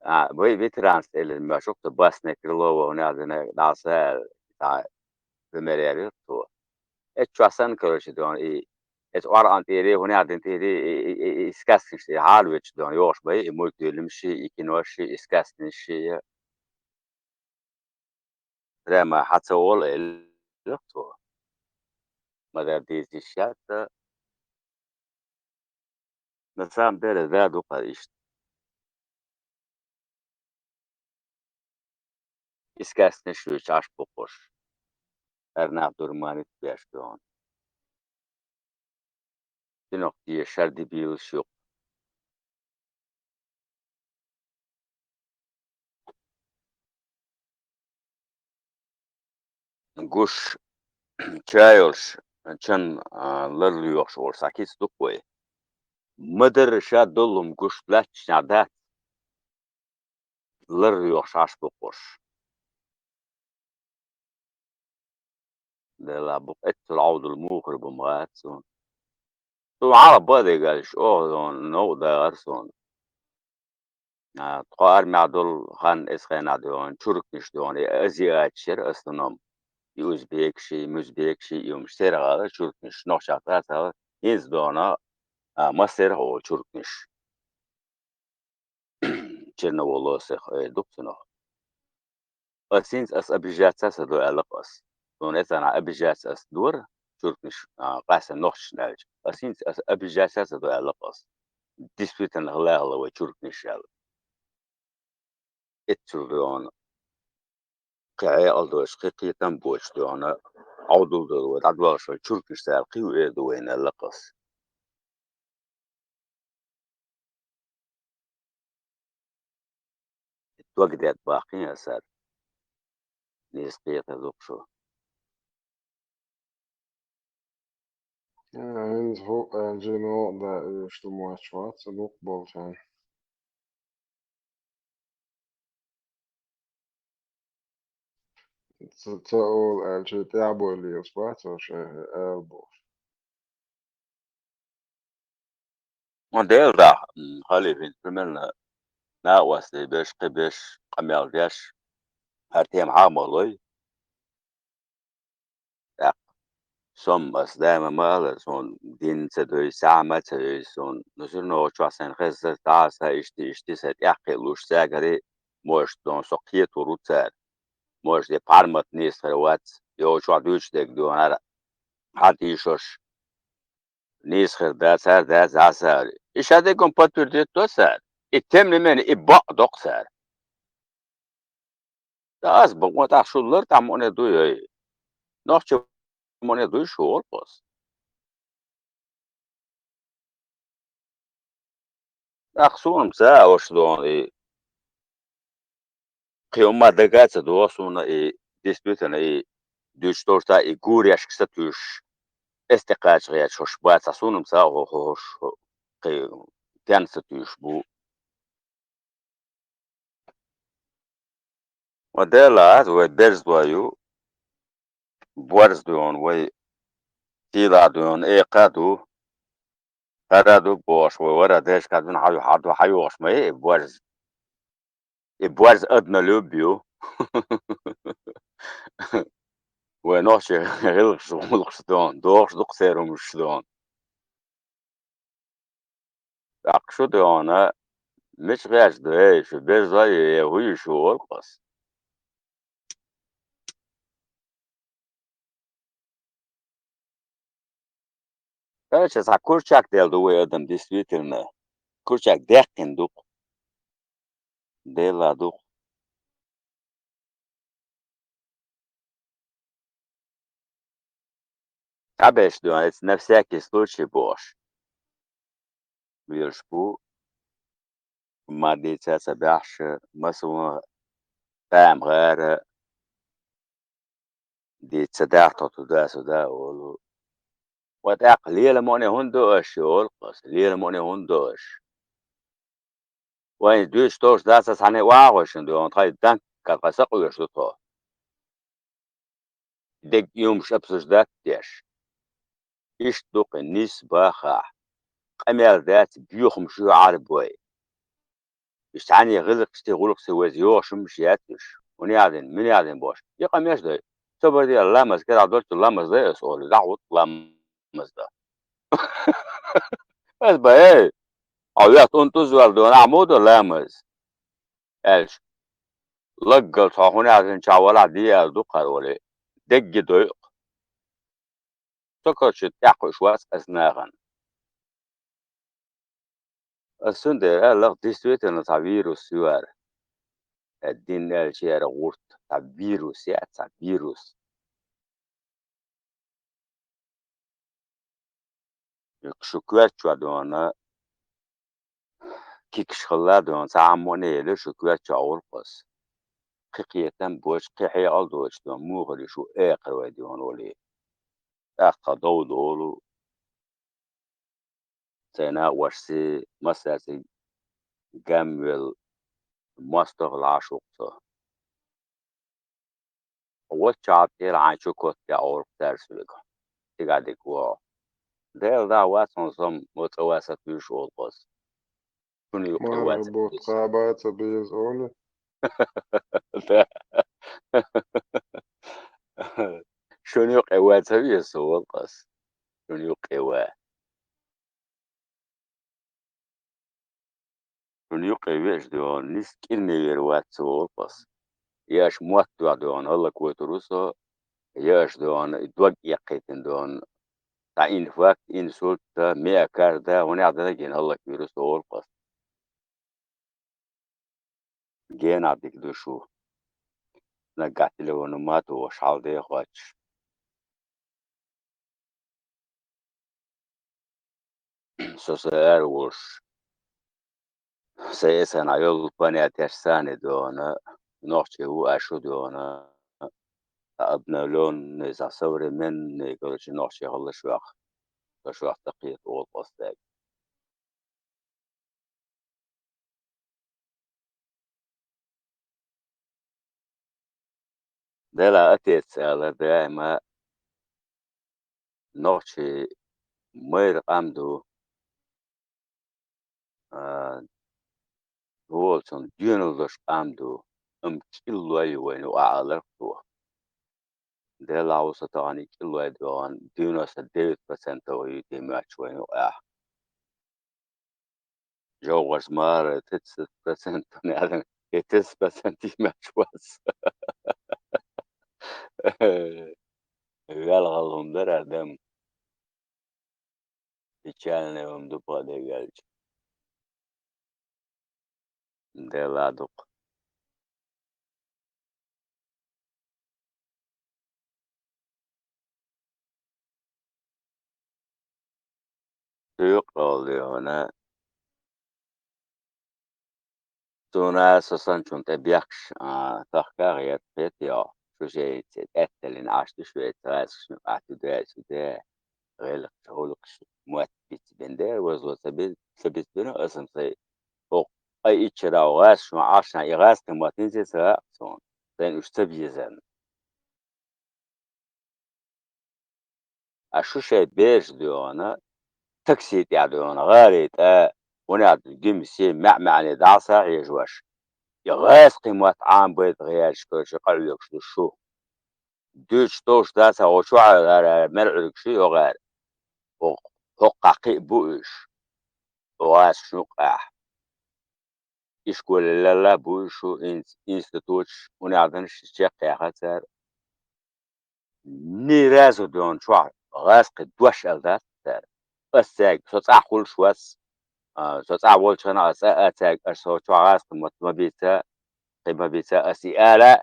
А, вай ветеранс элира моьшух ту басне Крылова хӀунех дина дӀаса аьлла, пример ярира тхо. Эцу чохь санна, короче, дуьйна и, эцу Ӏоран тӀери, хӀунех дина тӀери, и, и, и, и сказкаш тӀе хьалавечу дуьйна йогӀуш бай, и мультфильмаш, и кинош, и сказкаш, и. Прямо хьан ца олу элира тхо. Ма-дарра дийца йиш яц, на самом деле, да, ду-кх хӀара иштта. И сказкаш юьйцуш Ӏаш бу-кх уьш. ХӀара нах дурманит беш дуьйна. Цуьнах тешаш хӀара дебилаш ю-кх. Гуш, ча йолуш, чан, а, ларлоьхуш олуш цхьа кица ду-кх вай. Ма-дарра ша долу хӀума гуш лаьтташехь дац, ларлоьхуш Ӏаш бу-кх уьш. Делахь бу-кх эццул Ӏовдал муха хир бу ма хац суна. Суна хьалха бан а дегайша, оха новкъа дахара суна. А, тхо армехь долу хан эцу хенахь дуьйна, чуркнаш дуьйна, и азиаташ яра в основном. И узбекаш, и музбекаш, и юмаш, церан гӀала чуркнаш, нохчех цкъа а ца хилла, хӀинца дуьйна, а, массерах а волу чуркнаш. Черноволосых эр ду-кх цунах. Ас хӀинца ас обижаться а ца до аьлла-кх ас. Суна эццахь обижаться ас дора, чуркнаш, а, къаьсттина нохчашна аьлча. Ас хӀинца ас обижаться а ца до аьлла-кх ас. Действительно, хила а хилла вай чуркнаш аьлла. Эццул дуьйна, кхин Ӏекъал доцуш, кхин кхетам боцуш дуьйна, Ӏовдал долу вай дӀадоьлхуш вай чуркнаш цара кхин хӀун эр ду вайна аьлла-кх ас. Дог дед баккхий аса. Нийса кхетар ду-кх шу. ХӀинца хӀуъа аьлча, новкъа дан уьш ду моьттуш вац, дукха болчарна. Ца, ца олу аьлча, тӀаьхьа бой лелаш бац, ша ала бохуш. Ма Делан дуьхьа, м, хьалха хӀинца примерно накъостий берш, кхин берш къамел деш, хӀара тема хьа а ма лой. ТӀаккха со-м ас даима ма аллара, суна дин ца дой, сахьа ма ца йой суна. Ну, всё равно оцу чохь сайна хезна, дӀа а сан иштта, иштта сан тӀаьхьа кхин луш цаьргара, может, дуьйна со кхетор ву цара. Может, и пхьармат нийса хир вац, и оцу чохь дуьйцуш дерг дуьйна хӀара хьан тийшош. Нийса хир дац, цара дац, Ӏаса аьлла. И ша дерг-м подтвердить до цара. И тем не менее, и бакъ до-кх цара. Ткъа аса бакъо тӀаккха шу лар тӀехь муъне дуй, ай? Нохчийн муъне дуй шу олу-кх аса. ТӀаккха суна-м ца а ош дона и. Кхин хӀумма дага а ца догӀу суна и, действительно, и дуьйцуш долуш ца, и гурешка сатуьйсуш, эс тӀе кхача гӀерташ хӀорш бац, цхьа суна-м ца а хӀо-, хӀо-, хӀорш кхин тен сатуьйсуш бу. Ва Дела, аз вай берза ду, борз ду хьуна, вай сийлахь ду хьуна, экха а ду, хӀара а ду бохуш, вай вара дешка дуьйна хьан ю-, хьан ду-, хьан йохуш ма яй и борз. И борз однолюб ю. Вай нохчий гӀиллакхаш, гӀуллакхаш ду хьуна, дохуш ду-кх церан хӀумаш ду хьуна. ТӀаккха шу ду хьуна, мича гӀерташ ду, эй, шу берза ю, э, хӀу ю шу, олу-кх ас. Короче, цхьа курчак делла ду вай адам, действительно. Курчак даьккхина ду-кх. Делла ду-кх. ДӀаберш ду, эца на всякий случай бохуш. Вирш бу, ма дийца ца баьхьаш, масала, паьма гӀара, дийца ца дахьа тхо туда-сюда олу. Ва тӀаккха лела муъне хӀунда до аша, олу-кх ас, лела муъне хӀунда до аша? Вайн дуьйцуш долуш дац аса хьан охьа а гӀойшина дуьйна, тхайн данккара тхо сакъоьруш ду тхо. Дегга юмаш обсуждать деш. Иштта ду кхин нийса бахахь. Къамел дац, боьхамаш ю Ӏарбой. Иштта цхьаьна гӀиллакхаш тӀе, гӀуллакхаш тӀе вайца йогӀуш хӀуманаш яц уьш. ХӀун яздина, муьн яздина бохуш. И къамел дай. Со бар де ламаз, кара долчу ламаз дай аса олу, дӀахӀутту ламаз дан. Аса бан, эй, хьо вехта унтуз ваьлла дуьйна, ахьа муха до ламаз? Аьлча, лаггал цхьа хӀун яздинчохь валахь де аьлла ду кхара олий, дегги дойу-кх. Со, короче, тӀаьхьа кхуьуш вац аса нахана. Аса цундела аьлла-кх, действительно, цхьа вирус ю хӀара. Э, дин аьлча яра гӀурт, цхьа вирус яц, цхьа вирус. Шу коьрта чохь дуьйна, кегаш хилла дуьйна, цхьа Ӏаммо а елла, шу коьрта чохь гӀуллакх аса. Кхин кхетам боцуш, кхин хьекъал доцуш дуьйна, муха хир ю шу экхар вай дуьйна олий. ТӀаккха дов долу, сайн накъостий, массаьрций гамвелла, мостагӀа лахьаш ву-кх со. Воччахь тӀера хьайн чу котта тӀе Ӏур цаьрга соьга. Цигахь дика ву хьо. Дела дагахь вац хьуна со, мо цӀа ван сатуьйсуш олу-кх аса. Шуна юккъе ван ца веза. Мархьабат, ца беза олу. Да. Шуна юккъе ван ца веза со, олу-кх аса. Шуна юккъе ван. Шуна юккъе веаш дуьйна, ниса кӀирневер вац со, олу-кх аса. Я аша мотт тоьхна дуьйна, хӀаллаквойтур ву со, я аша дуьйна, и дог эккхийтина дуьйна, цхьа инфаркт, инсульт дан, миокард дан, хӀунех дерг а гина хӀаллаквийр ву со, олу-кх аса. Генахь дика ду шу. Наггахь телефон ма а тухуш, хьал де а хоттуш. Со сан ара волуш, сайн эсанахь йолу понятешца дуьйна, нохчи ву аша дуьйна, обновлённый, современный, короче, нохчи хилла шух, со шух ца кхета, олу-кх аса. Дела, отец, ала даима, нохчий майра къам ду, а, волчун доьналла долуш къам ду, амма кӀиллой ю вайна юкъахь, аларх цо. Делахь ву со тахана кӀиллой дуьйна, девяносто девять процентов ю тӀе моьттуш вайна юкъахь. ЖовгӀарш мара тридцать процент, наверное, и тридцать процент йимеш вац. Ваьлла хӀума дара адам. Печальный хӀума ду, паде ваьлча. Дела дукха. Шу юкъа олу хьуна. Суна со санначунна тӀе бехкаш, а, тахка гӀерта хета йо, шу шайца аьтталлина Ӏаш ду шу вайца гӀазкхашна юкъахь, ду де, шу де, гӀиллакхаш, гӀуллакхаш, мотт бицбина дера, вазло ца би-, ца бицбина, аса-м сайн, хӀокху ай иччарахь гӀазкхашна Ӏаш, и гӀазкхийн мотт хӀинца ца хаьа суна, сайна уьш ца безарна. А шу шайн бераш дуьйна, такси тӀехь дуьйна, гӀари тӀе, хӀунех гимси, маьӀ-маьӀне дӀа а ца хьежош, и гӀазкхийн мотт Ӏамабайта гӀерташ, короче, къахьоьгуш ду шу. Дуьйцуш долуш дац, хьо чохь а гӀара, мер Ӏуьргаш ю гӀара. ХӀокху, хӀокхахь кхин а бу уьш, гӀазкхашна юкъахь. Ишколе лелла а бу уьш, ин-, институташ, университеташ чекхъяьхна цара. Ни разу дуьйна чохь гӀазкхи дош аьлла дац цара. Ас цаьрга, со цӀахь хуьлуш вац, а, со цӀахь волчу хенахь ас цӀа а цаьрга, аш со чохь гӀазкхи мотт ма бийца, кхин ма бийца, ас и ала,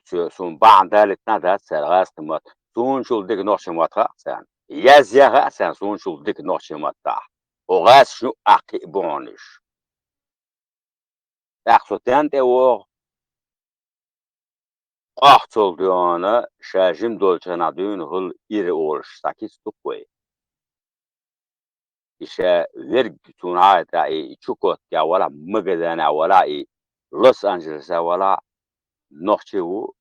цо-, суна бахьана далийтина дац цара гӀазкхи мотт. Суначул дика нохчи мотт хаьа царна. Язъян хаьа царна суначул дика нохчи маттахь. Хьо гӀазкхашна юкъахь кхин а бу хьуна уьш. ТӀаккха со стенна тӀе вогӀу? Къохцал дуьйна, ша жима долчу хенахь дуьйна хӀула ира олуш, цхьа кица ду-кх вай. ша верг цунна хьагӀ и Чукоткехь валахь, Магаданехь валахь и, Лос-Анджелесехь валахь, нохчи ву,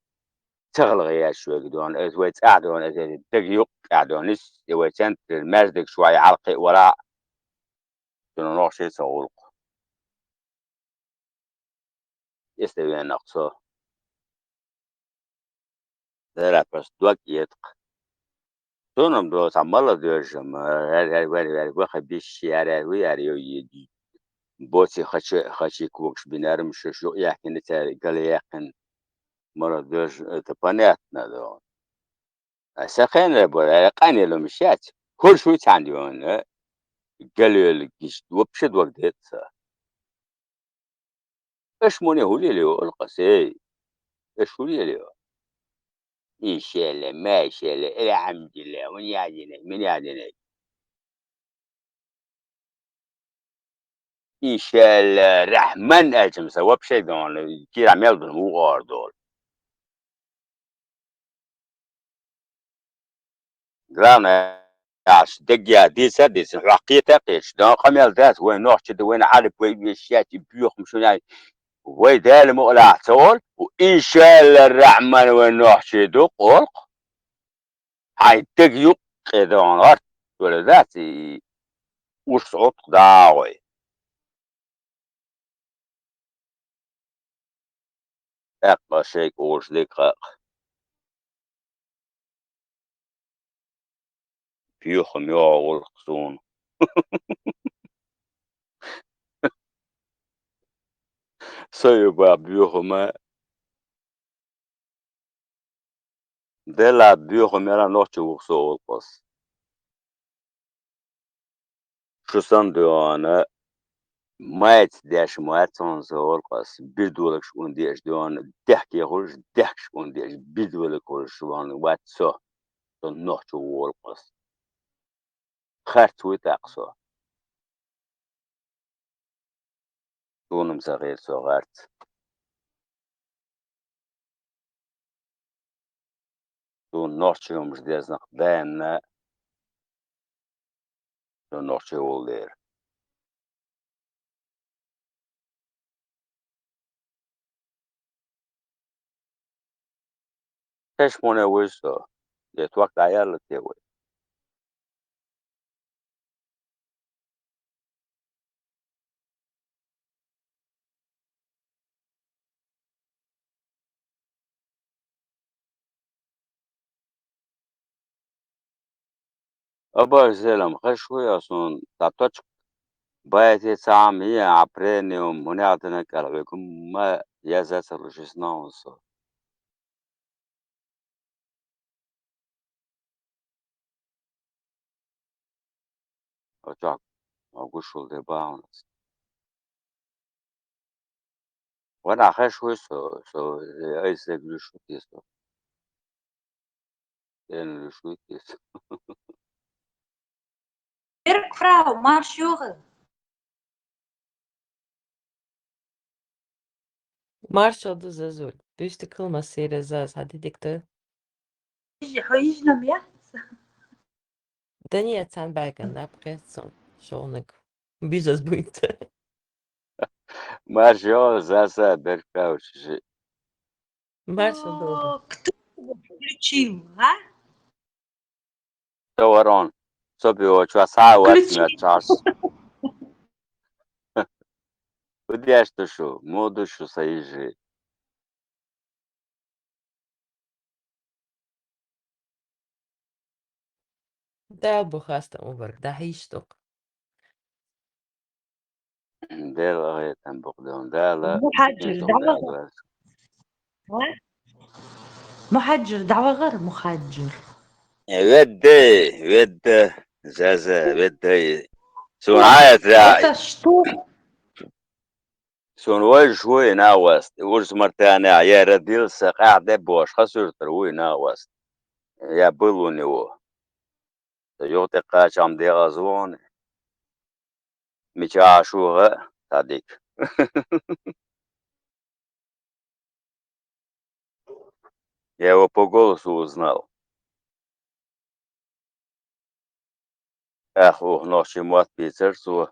ца гӀалгӀа еш верг дуьйна, иза вай цӀахь дуьйна, иза дага юккъехь дуьйна, иза и вай центрера маьждиг чохь и хьалкхиъ валахь, цунна нохчи ца гӀуллакх. Эсте венах со. Дера просто дог этакх. Цунам до цхьа молодёжь-м, э, э, э, вер, вер, ваха биш яр, яр, ву яр, йо, е, боци хачи, хачи когаш бинарм шуш, ю яхкина цаьрга гала яьккхина. Молодёжь, это понятно, да. А сан кхаьнара бара, э, къанелум шац, хӀорш ву цхьаьна йона, э, галвелла гиш, вообще дог деза ца. Аш муне хӀулилио, олу къасей? Аш хӀулилио? Иншалла, машалла, алхьамдулилла, ван яхьдинарг, мин яхьдинарг. Иншалла, рахьман аьлча-м сан вообще дона, кира мел дун ву ор долу. Главное, аш дегге дийца а дийцина, хьох кхета а кхеташ, дан къамел дац, вайн нохчи ду, вайн Ӏарб, вай вешшаьчи, боьхам шуна, вай Дала мукъалахь ца олу, иншалла рахьман вайн нохчи ду, къолкъ. Хьайн дег юккъе дан гӀарт вала дац, и урс Ӏуткъа дагӀой. ТӀаккха шайга ужлиг хакъ. Боьхам йогӀу гӀуллакх суна. Со ю бан боьхама. Делахь боьхам яра нохчи ву со олу къас. Шу санна доьгӀана, майца деш ма вац хьуна со олу къас, бирдолагаш ун деш доьгӀана, дехке хуьлуш, дехкаш ун деш, бирдолаг хуьлуш ваьхна вац со, со нохчо ву олу къас. Харц вуй тӀаккха со. Суна-м ца хета со гӀарц. Суна нохчи хӀумаш дезна-кх даьнна, со нохчи волу дера. Хеш муне вуй со, я ток дӀаяьлла те вай? Абар зелам хеш вуй а суна, цхьа точка байте цхьа а ма е, а прениум, хӀунех дина кӀел хьоьгу ма яза ца луш иза нахуна со. Оцак, а гушул де бахьанас. Вана хеш вуй со, со, э, айса гуш ву те со. Эн гуш ву те со. Берг фрау, марш йогӀу. Маршалла ду, Зазуль. Дуьйцург хила массеран, Заз, хьан дитиг ду? Хьо йижна ме? Да нет, цхьана баьгана, наб кхетта суна, шовнаг. Бижас буьйцу. Маршалла, Заза, берг фрау ши. Маршалла ду. О, кто его включил, а? Со вара он. Со био чуа схьа а вац моьттуш. Ху деш ду шу, муха ду шу, сан йижарий? Дала бу хастам обарг, дӀахьийша тхо. Дела гӀетам бу-кх, Дела. Мухьаджир, дӀавахар. А? Мухьаджир, дӀавахар, Мухьаджир. Ведда, ведда, Заза, ведда. Суна хьаэцра. Это что? Суна вайша вуй нагӀаст, Урс-Мартанехь я родился, къаьхьа де бохуш, хасуьртара вуй нагӀаст. Я был у него. Сан юха тӀе кхачам дегӀаза ву хьуна. Мичахь шу гӀа, цхьа дика. Я его по голосу узнал. ТӀаккха укх нохчийн мотт бийцар цо.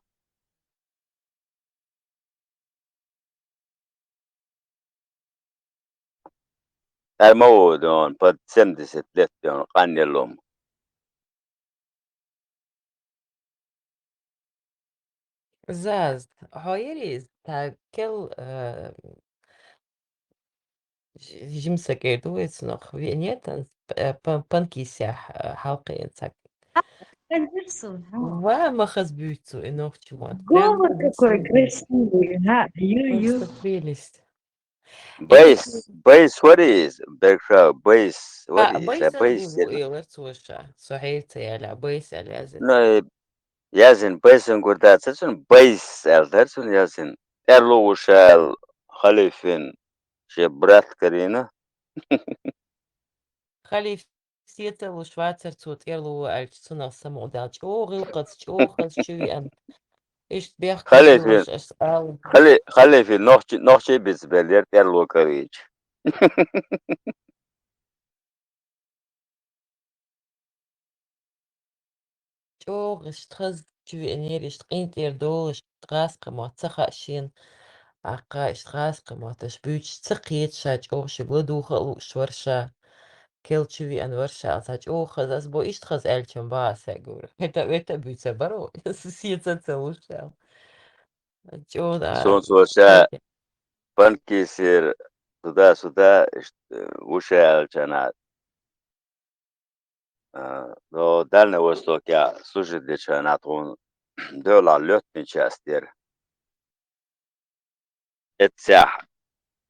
Ар ма ву дон, под семьдесят лет дон, къанъеллум. Заз, хьо яри, та кел, э, ж-, жимса кер ду вай цунах, виънетан, э, пан-, панкисях, э, хьалкхиянца. Ва ма хаз буьйцу, и нохчи мотт. Прям Говор какой красивый, га, ю, ю. Просто прелесть. Байс, байс, what is, бекра, байс, what А, is, байсан байс, гур бу элар цо ша. Со хьерца яла, байс яла язин. Ну, язин, байсан гур да, ца цун байс, эл дар цун язин. Эрлу ушал, халифин, ше брат карина. Халиф сецалуш вацар цо тӀерлу аьлча, цунах самукъадал чӀогӀа гӀилкхаца, чӀогӀа хаза чу веана. Иштта бехк Халифи, билалаш ас ала. Хали-, халифи нохчи, нохчи биц бел яр тӀерлу карийча. ЧӀогӀа иштта хаза чу веанера, иштта къинтӀера долаш, иштта гӀазкхи мотт ца хаьа шена, аккха иштта гӀазкхи мотт аша буьйцуш ца кхета ша, чӀогӀа шуьга ладувгӀа а лууш вар ша, кел чу веана вар ша, ца чӀогӀа хаза, ас бо иштта хаза аьлча ма баха саг вара. ХӀета, вета буьйцар баро, сеца ца луш аьлла. ЧӀогӀа да. Сона цо ша панкисер, сюда, сюда, иштта, вуша аьлча над. А, до Дальний Востокехь служить дечарна тхуна доьлахь лётный часть яра. Эццехь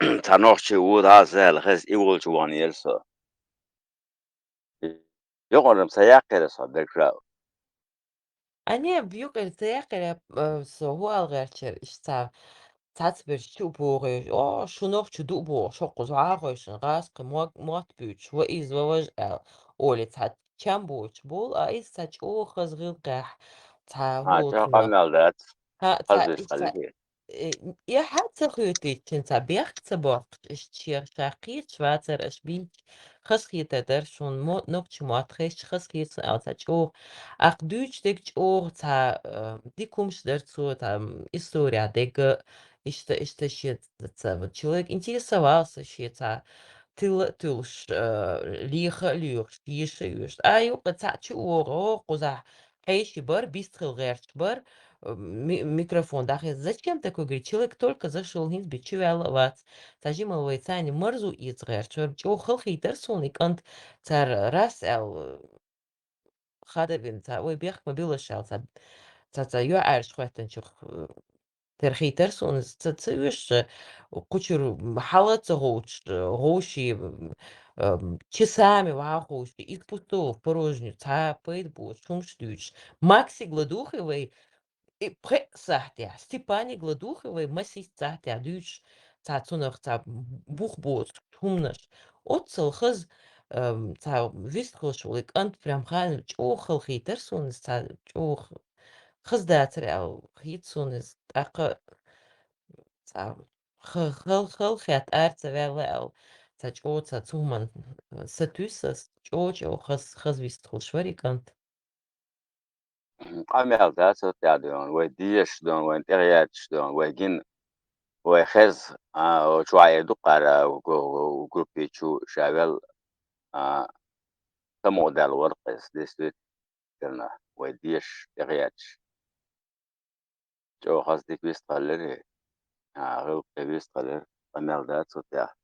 цхьа нохчи ву дӀа а зала, хеза и волчу ваханера со. Юкъара-м ца яьккхира со, бекра. А не, юкъара ца яьккхира, э, со хӀу ала гӀертачара, иштта цхьа цхьацца берш чу а богӀуш, о, шу нохчи ду а бохуш, хӀокхуза вагӀахойшина гӀазкхи мо-, мотт буьйцуш, ва иза, ва важа аьлла, олий цхьа чам боцуш болу, а иза цхьа чӀогӀа хаза гӀиллакхехь, цхьа А, хӀула чохь цунах. Къамел дац. ХӀа, цхьа, Хаза иза цхьа, цхьа, э, я хьа ца хоьтуьйту шен цхьа бехк ца боккхуш, иштта шех ша кхеташ вацара аша бийча, хазахетар дара шуна, мо-, нохчи мотт хезча, хазахета суна аьлла цхьа чӀогӀа. Аккха дуьйцуш дерг чӀогӀа цхьа, э, дика хӀумаш дара цо, цхьа, м, история дерг, иштта, иштта шен ца, ца, вот человек интересовался шен цхьа тилла а туьллуш, э, леха а лоьхуш, еша а йоьшуш. А юкъа цхьаъ чу а вогӀу, кхузахь хьеший бара, бистхила гӀерташ бара, э, ми-, микрофон дӀахеза. Зачем такой, говорит, человек только зашёл, хӀинца бен чуваьлла а вац. Цхьа жимал вай царна марзо эца гӀерташ вара. ЧӀогӀа халахийтара суна и кӀант, цара раз аьлла, хадавина цхьа, вай бехк ма билла аша аьлла, цхьа, цхьа, цхьа йоӀараш хӀоьттинчух, э, тера хийтара суна, ца, ца оьшу, кхучуьра хьала а ца гӀовттуш, гӀовший, э, часами вагӀаховший, из пустого в порожнюю, цхьа пайда боцуш хӀумаш дуьйцуш. Максига ладугӀий вай, и пхеа сахьтехь, Степанига ладугӀий вай, масийтта сахьтехь дуьйцуш, цхьа цунах цхьа бух боцуш хӀуманаш. Оццул хаза, эм, цхьа вистхуьлуш волу и кӀант прям ханна чӀогӀа халахийтара суна, цхьа чӀогӀа хаза дацара аьлла хийта суна иза. ТӀаккха цхьа ха-, хал-, халахетта ара ца ваьлла аьлла, цхьа чӀогӀа цхьа цу хӀуманна сатуьйсу ас, чӀогӀа-чӀогӀа хаза, хаза вистхуьлуш вара и кӀант. Къамел дац оцу тӀехь дуьйна, вай дезаш дуьйна, вайна тӀехъяьлчаш дуьйна, вай гина, вай хеза, а, чохь эр ду кхара, гу-, гу-, группе чу ша велла, а, самукъадаьлла вара-кх иза, действительно, вай дезаш тӀехъяьлчаш. ЧӀогӀа хаза дика вистхилира, а, гӀиллакхе вистхилира, къамел дац оцу тӀехь.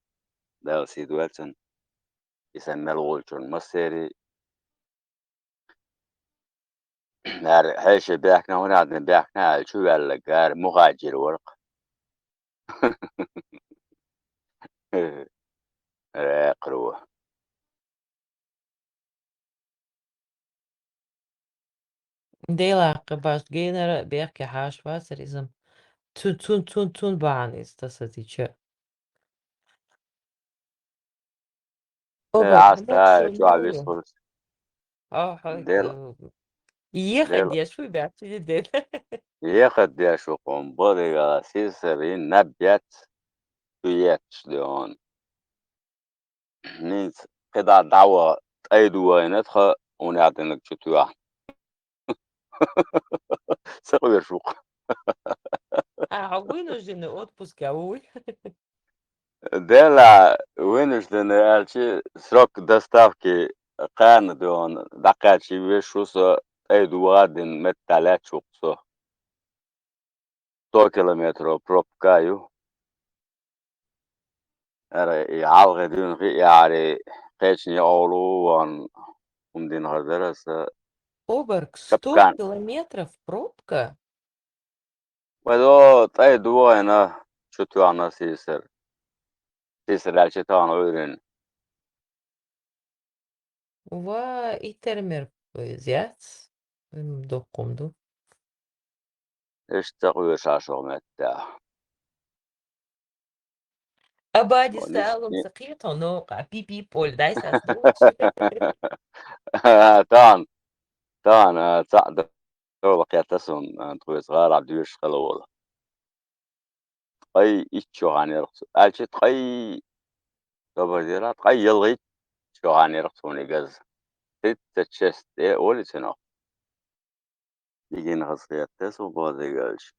Дала сий дойла цунна. И санна мел волчунна массерий. Ара хьеший баьхкина, хӀунда аьлча баьхкина аьлла, чу ваьлларг ара мухӀаджир вара-кх. Рекъаро. Делахь кхин башха генара а бехке хьаша вацара иза. Цу-, цун, цун, цун бахьана иза тасадича. Э, Оба, Ӏаста, хьанекшо чохь муьлле? Висхуьлуш. Ахьа, Дел-, э, ехат Дел-, деш вуй баьчча ден. Ехат деш ву хьуна, бо дегала сийсара йина наб яц, шу етташ де хьуна. ХӀинца кхидӀа дӀаваха, тӀай ду вайна тха, хьуна яхь динарг чу тоьхна. Ца къоьршух. А, хьо вынужденный отпуске вуй? Дела вынужденный аьлча, срок доставки кхаьнна дуьхьал дӀакхаьча везаш ву со, тӀай дувгӀа дина меттахь лаьтташ ву-кх со. Сто километров пробка ю. Ара и хьалхе дуьйна хи яхьаре кхечане Ӏовлу ван хӀума динхар дара аса. Обарг, сто Капкан. Километров пробка? Вай до тӀай догӀина чу тоьхна сийсар. Сийсар аьлча тахана Ӏуьйрина. Ва, и термер яц? М, доккхум ду. Иштта кхоьруш Ӏаш ваха меттехь. Абади О, ниш-, салум ни- ца кхетон новкъа, пипи поль, дай сас духуш. Тан, тан, а, цхьаъ д-, довла кхетта сун, а, тхоьца гӀарахь доьшуш хила волу. Ткъай итт чохь хьанерах цу-, аьлча ткъай, добар дера, ткъай ялхитт чохь хьанерах цунна и газа. Тридцать шесть, э, олий цунах. Дигина хазахетта, сан база галча.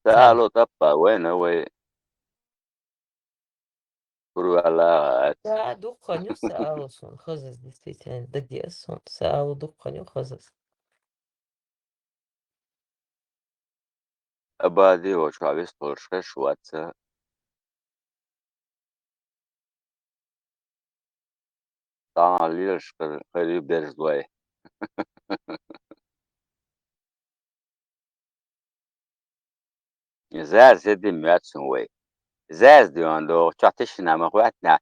Ца Ца. Ало таппа вайна вай. Пурвала ац. Да, дуккха ю ца ало сон, хазас, действительно, да, де сон, ца ало дуккха ю хазас. Абади вачу вистхуьлуш хезаш вац ца. Цхьана лелаш хир, хир ю берзлой. Заз зе дим моьтту вай. Заз дион догӀу, чохь тишина ма хӀоьттина.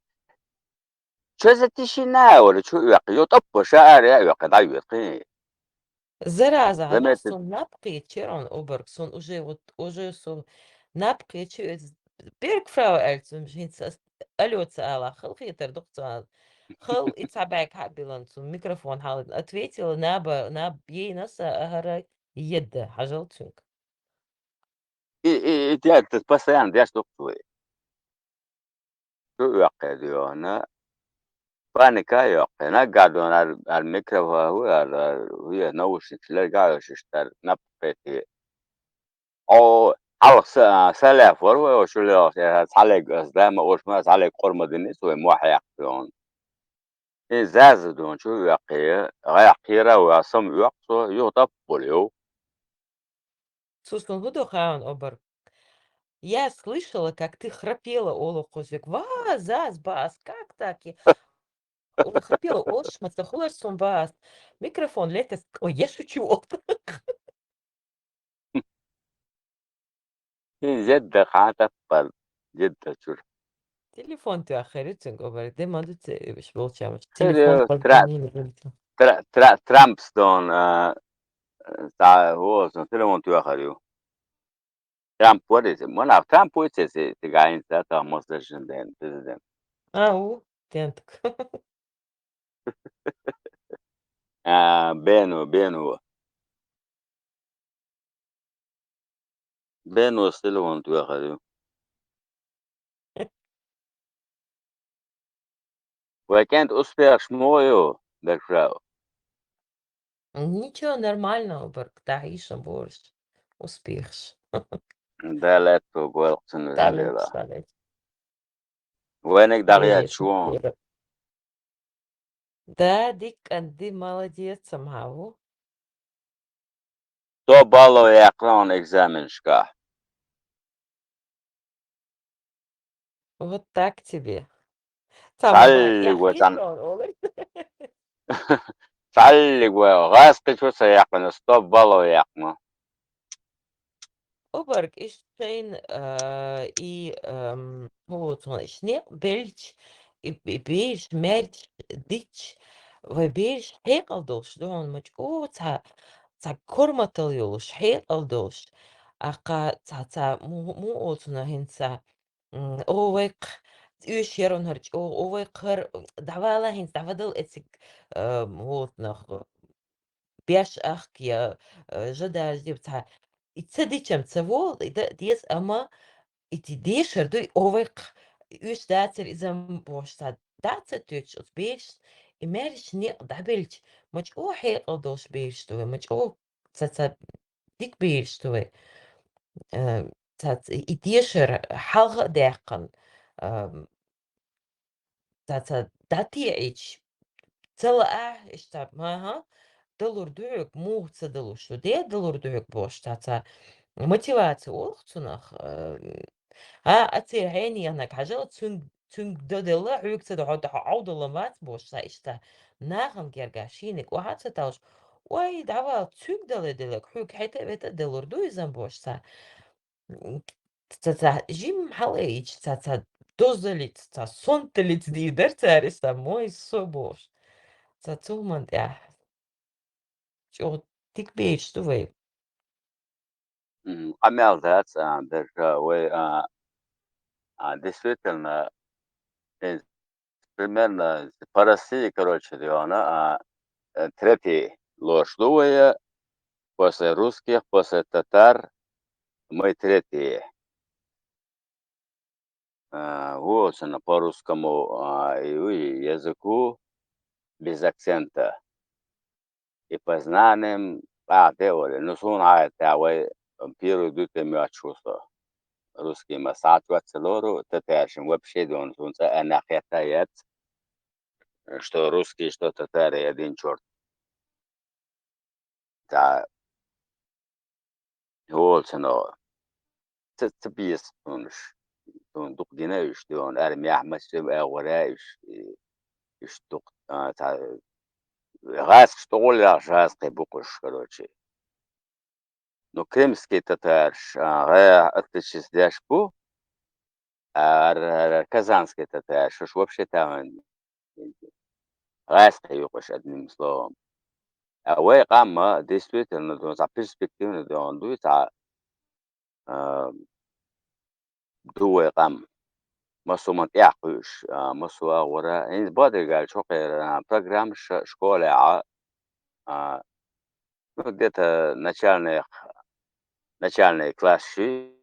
Чо за тишина а вара, чу оьккхи, ю тӀоппа ша ара а оьккхи, дӀайоьду кхин. Зараза, Заметь. Сон наб кхечира он обарг, сон уже вот, уже со наб кхечи, э, берг фрау аьлла цун, хӀинца ас алло ца ала, хала хетар ду-кх цунна. Хала и цхьа бӀаьрг хьа а биллина цун, микрофон хьалха ответила, наба, наб ейна аса, а хӀара едда, хьажал цуьнга. И, и, и тетка постоянно деш ду-кх цо. Чу оьккхи дуьхьал, паника а йоккхи. Наггахь дуьхьал ар, ар микрофон, ар, ар, ве наушникаш лерга а йолуш, ишттар наб кхетий. О, хьалха са, са лаьфа вара вай, оцу лелахь, э, цхьаллиг ас да ма, оцу ма цхьаллиг къур ма динийца вай мохь яккха дуьхьал. И заза дуьхьал чу оьккхи, гӀайгӀа кхера а ваьлла, сама оьккху со, юха тӀап а болу йов. Цо суна хӀун до хаьан обар? Я слышала, как ты храпела, олу кхузиг. Ва, заз, бас, как так? О, храпела, олуш ма ца хулар сун, бас. Микрофон летас, ой, я шучу, олу. Хин зедда хьан таппар, зедда чуьра. Телефон тоьххира цуьнга обар. Де ма ду ца уьш болчамаш. Хир, Телефон тра-, позвонили, говорит. Тра-, тра-, Трампс дон, а, Ца, о, сан телефон тоьхар ю. Трамп вара иза. Ма нах, Трамп ву иза, иза, иза гайнца, тахана масдашан ден, президент. А, ву, тентк. А, Бену, Бену. Бенус телефон тоьхар ю. Вай кӀентан успехаш муха ю, Берг Фрау? Ничего, нормально, Берг, да, ишан борш. Успехаш. Да, лаьтто гойл цунна Далец, делахь. Далец. Вайниг дӀахьеда Эй, шу вон. Шукура. Да, дикка ди, молодец, сама ву. Сто баллов яьккхина хьуна экзаменашкахь. Вот так тебе. Цхьаллиг вай цхьаьна. Цхьаллиг вай. ГӀаз кхин чу ца яьккхина, сто баллов яьккхина. Обарг иш шайн, а, и, ам, хӀун цунах, иш некъ белча, и, и бераш маьрча дича, вай бераш хьекъал долуш ду хьуна, ма чӀогӀа цхьа, цхьа корматалла йолуш, хьекъал долуш. Аккха цхьа, цхьа, му-, муха оцунах хӀинца, м, о, вай кх-, оьшуш яра хӀара чӀогӀа, о, вай кхара, дӀавала хӀинца, дӀавадал эциг, а, муха оцунах, беш ахка я, э, жа дажди цхьа. И ца дичам ца волу, и да-, деза, амма и ти дешар дуй, о, вай кх-, уьш дацар иза бохуш цхьа дӀа а ца тоьттуш оцу бераш, и маьрша некъ дӀабелча, ма чӀогӀа хьекъал долуш бераш ду вай, ма чӀогӀа ца, ца дика бераш ду вай. Э, ца, ца, и дешар хьалха а даьккхина, э, ца, ца дӀатеӀича, ца лаахь, иштта, ма-, ха, далур ду хьоьга, муха ца далуш ду, де далур ду хьоьга бохуш, ца, ца мотивация олу цунах, э, а, а церан хьенех наг хьажал, цуьнга, цуьнга дан делла, хьоьга ца дан, хьо, хьо Ӏовдалан вац бохуш, ца иштта, нахана гергахь шийниг охьа а ца талуш, ой, дӀавала, цуьнга дале делларг, хьоьга хьета а вета а далур ду иза бохуш, ца. М, ца, ца, жимма хьалаайича, ца, ца, дозаллица, ца, сонталлица дийр дара цара, и сан мой со бохуш. Ца, цу хӀуманна тӀехь чӀогӀа дика бераш ду вай. М, къамел дац, а, даже вай, а, а, действительно, э, примерно по России, короче, региона, а, э, третий лоруш ду вай, э, после русских, после татар мы третьи. А, вот она по русскому, а, и, и языку без акцента. И по знаниям, а, де оле. Ну, суна гӀайта вай первый ду тӀе моьттуш ву со. Русский ма схьа а ца лору, татаршин вообще дона, суна цӀа а нах хетта яц, что русский, что татары один чёрт. Ца, хӀола ца но. Ца, ца беза цунаш. Цунна дукха гина уьш, дуьйна армехь массо а агӀора уьш, и, уьш дукха, а, ца, гӀазкхаш тӀе гӀолла яхаш, гӀазкхий бу-кх уьш, короче. Ну, крымский татараш, а, гӀайгӀа отличиться деш бу, а, ар-, ар-, ар-, казанский татараш, уьш вообще тахана гӀазкхий ю-кх уьш, одним словом. А вай къам, а, действительно, ду, цхьа перспективный ду, ду, цхьа, а, ду вай къам. Массо а хӀуманна тӀехь кхуьуш, а, массо а агӀора. ХӀинца бадаргал чу кхера, а, программаш школехь, а, а, ну, где-то начальных, начальный класс ши,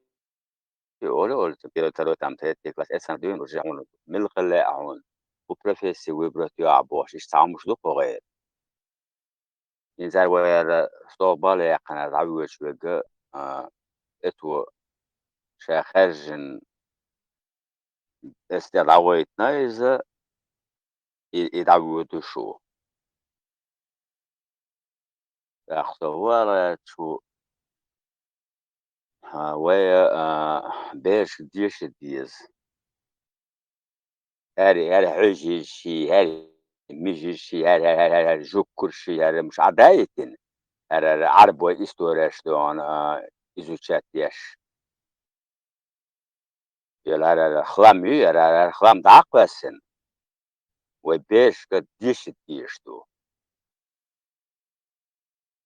и ола, ола, первый, второй, там, третий класс, эцна дуьйна уже хьуна, мила хила лаьа хьуна, хӀун профессия выбрать йо ахь бохуш, иштта цхьа хӀумаш ду кху гӀайра. ХӀинца вай ара стов бала яьккхина дӀавоьдуш верг, а, эцо ша хаьржина, эцна дӀагӀойтина иза, и, и дӀавоьдуш ву. ТӀаккха со валлачу, а, вай, а, берашка дешар деза. ХӀара, хӀара хьуьжарш ши, хӀара мижарш ши, хӀара, хӀара, хӀара, хӀара, хӀара жуккурш ши, хӀара муш Ӏа даийтина. ХӀара, хӀара Ӏарбой истореш дуьйна, а, изучать деш. Яла хӀара, хӀара хлам ю, хӀара, хӀара хлам дӀакхоьссина. Вай берашка дешар дезаш ду.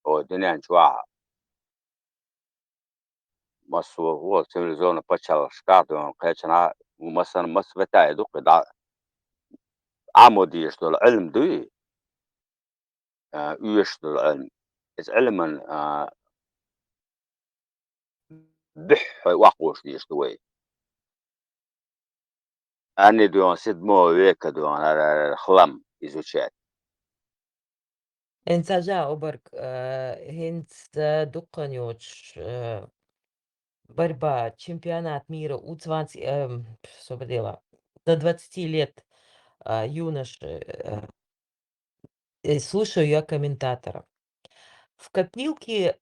О, дуьнен чохь массо а цивилизованный пачхьалкхашкахь дуьйна кхечанхьа, массарна, масса ватӀай ду-кх и дӀа, Ӏамо дезаш долу Ӏилма дуй, а, оьшуш долу Ӏилма. Иза Ӏилман, а, буьххье охьахууш дезаш ду вай. Анни дуьйна седьмого века дуьйна ара, ара, хлам изучать. ХӀинца жа обарг, э, хӀинца дуккха йоцуш, э, борьба, чемпионат мира у цванц, эм, что поделать, до двадцати лет, а, юноши, э, э, слушаю я комментаторов. В копилке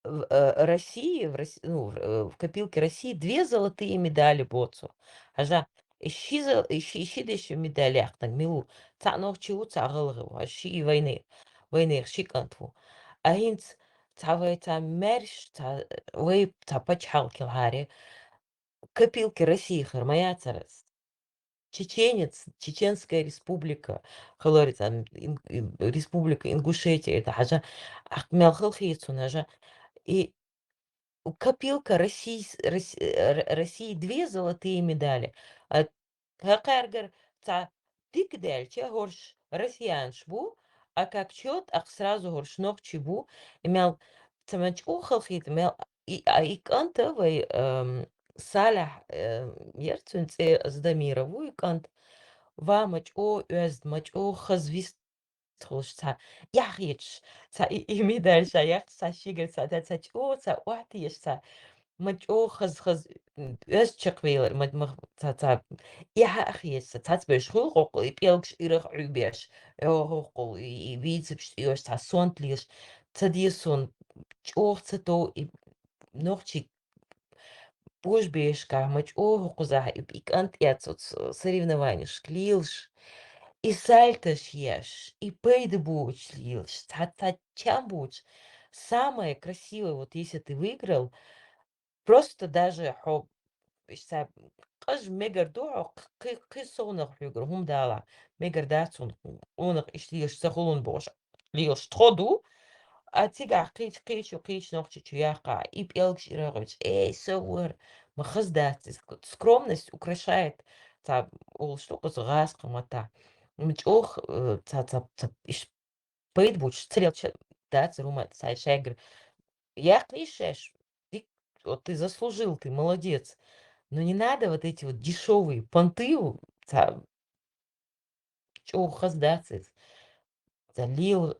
в, э, России, в Рос-, ну, в, э, в копилке России две золотые медали боцу. Хьажа, и ши зо-, и ши, и ши деши медаль яьккхинарг мила ву? Цхьаъ нохчи ву, цхьаъ гӀалгӀа ву. Хьажа, ши вайне-, вайнех ши кӀант ву. А хӀинца цхьа вай цхьа маьрша, цхьа, вай цхьа пачхьалкхехь хилахьара, копилка России хир ма яцара иза. Чеченец, Чеченская республика, хилар иза, ин-, ин-, республика Ингушетия, это хьажа, ахь мел хала хета цунна хьажа. И копилка Российс-, Рос-, э, Р-, России две золотые медали. А хӀокхаьргара цхьа дика даьлча, хӀорш россиянаш бу, а как чот, ахь сразу хӀорш нохчий бу, и мел ца ма чӀогӀа хала хета, мел и, а, и кӀант а вай, эм, Салахь, э, яр цуьнан цӀе, Здамиров вуй кӀант, ва ма чӀогӀа оьзда, ма чӀогӀа хаза вист хулаш цхьа, эхь хеташ, цхьа и, и медаль ша яхаш, цхьа шигара цхьа, цхьа, цхьа чӀогӀа, цхьа охьатаеш, цхьа ма чӀогӀа хаза, хаза, м, оьзда чакхвелар, ма, ма, цхьа, цхьа эхь а хеташ, цхьа цацберш хуьлу хӀокхул, и пӀелгаш ирах Ӏуьйбеш, хӀокхул, и, и бицепсаш тӀеоьш, цхьа сонта лелаш, ца де суна, чӀогӀа ца тов, и нохчий божабешкахь ма чӀогӀа кхузахь и, и кӀант эц оцу соревнованешка лелаш, и сальтош еш, и пайда боцуш лелаш, цхьа, цхьа чам боцуш. Самое красивое, вот если ты выиграл, просто даже хьо, иштта, къажа мегар ду хьо, кхи-, кхин совнах хьоьгара хӀума далахь, мегар дац хьуна, къонах иштта лелаш ца хуьлу бохуш, лелаш тхо ду, а цигахь кхечу, кхечу, кхечу нохчичу яккха, и пӀелгаш ирагӀуьйтуш, эй, со вара, ма хаза дац иза. Скромность украшает, цхьа олуш ду кхуза гӀазкхийн маттахь. М, чӀогӀа, э, цхьа, цхьа, цхьа, иш пайда боцуш, царел ча-, дац, Рума, цхьа шайгара. Яккхий шаьш, дик, вот ты заслужил, ты молодец. Но не надо вот эти вот дешёвые понты, цхьа, чӀогӀа хаза дац иза. Ца лела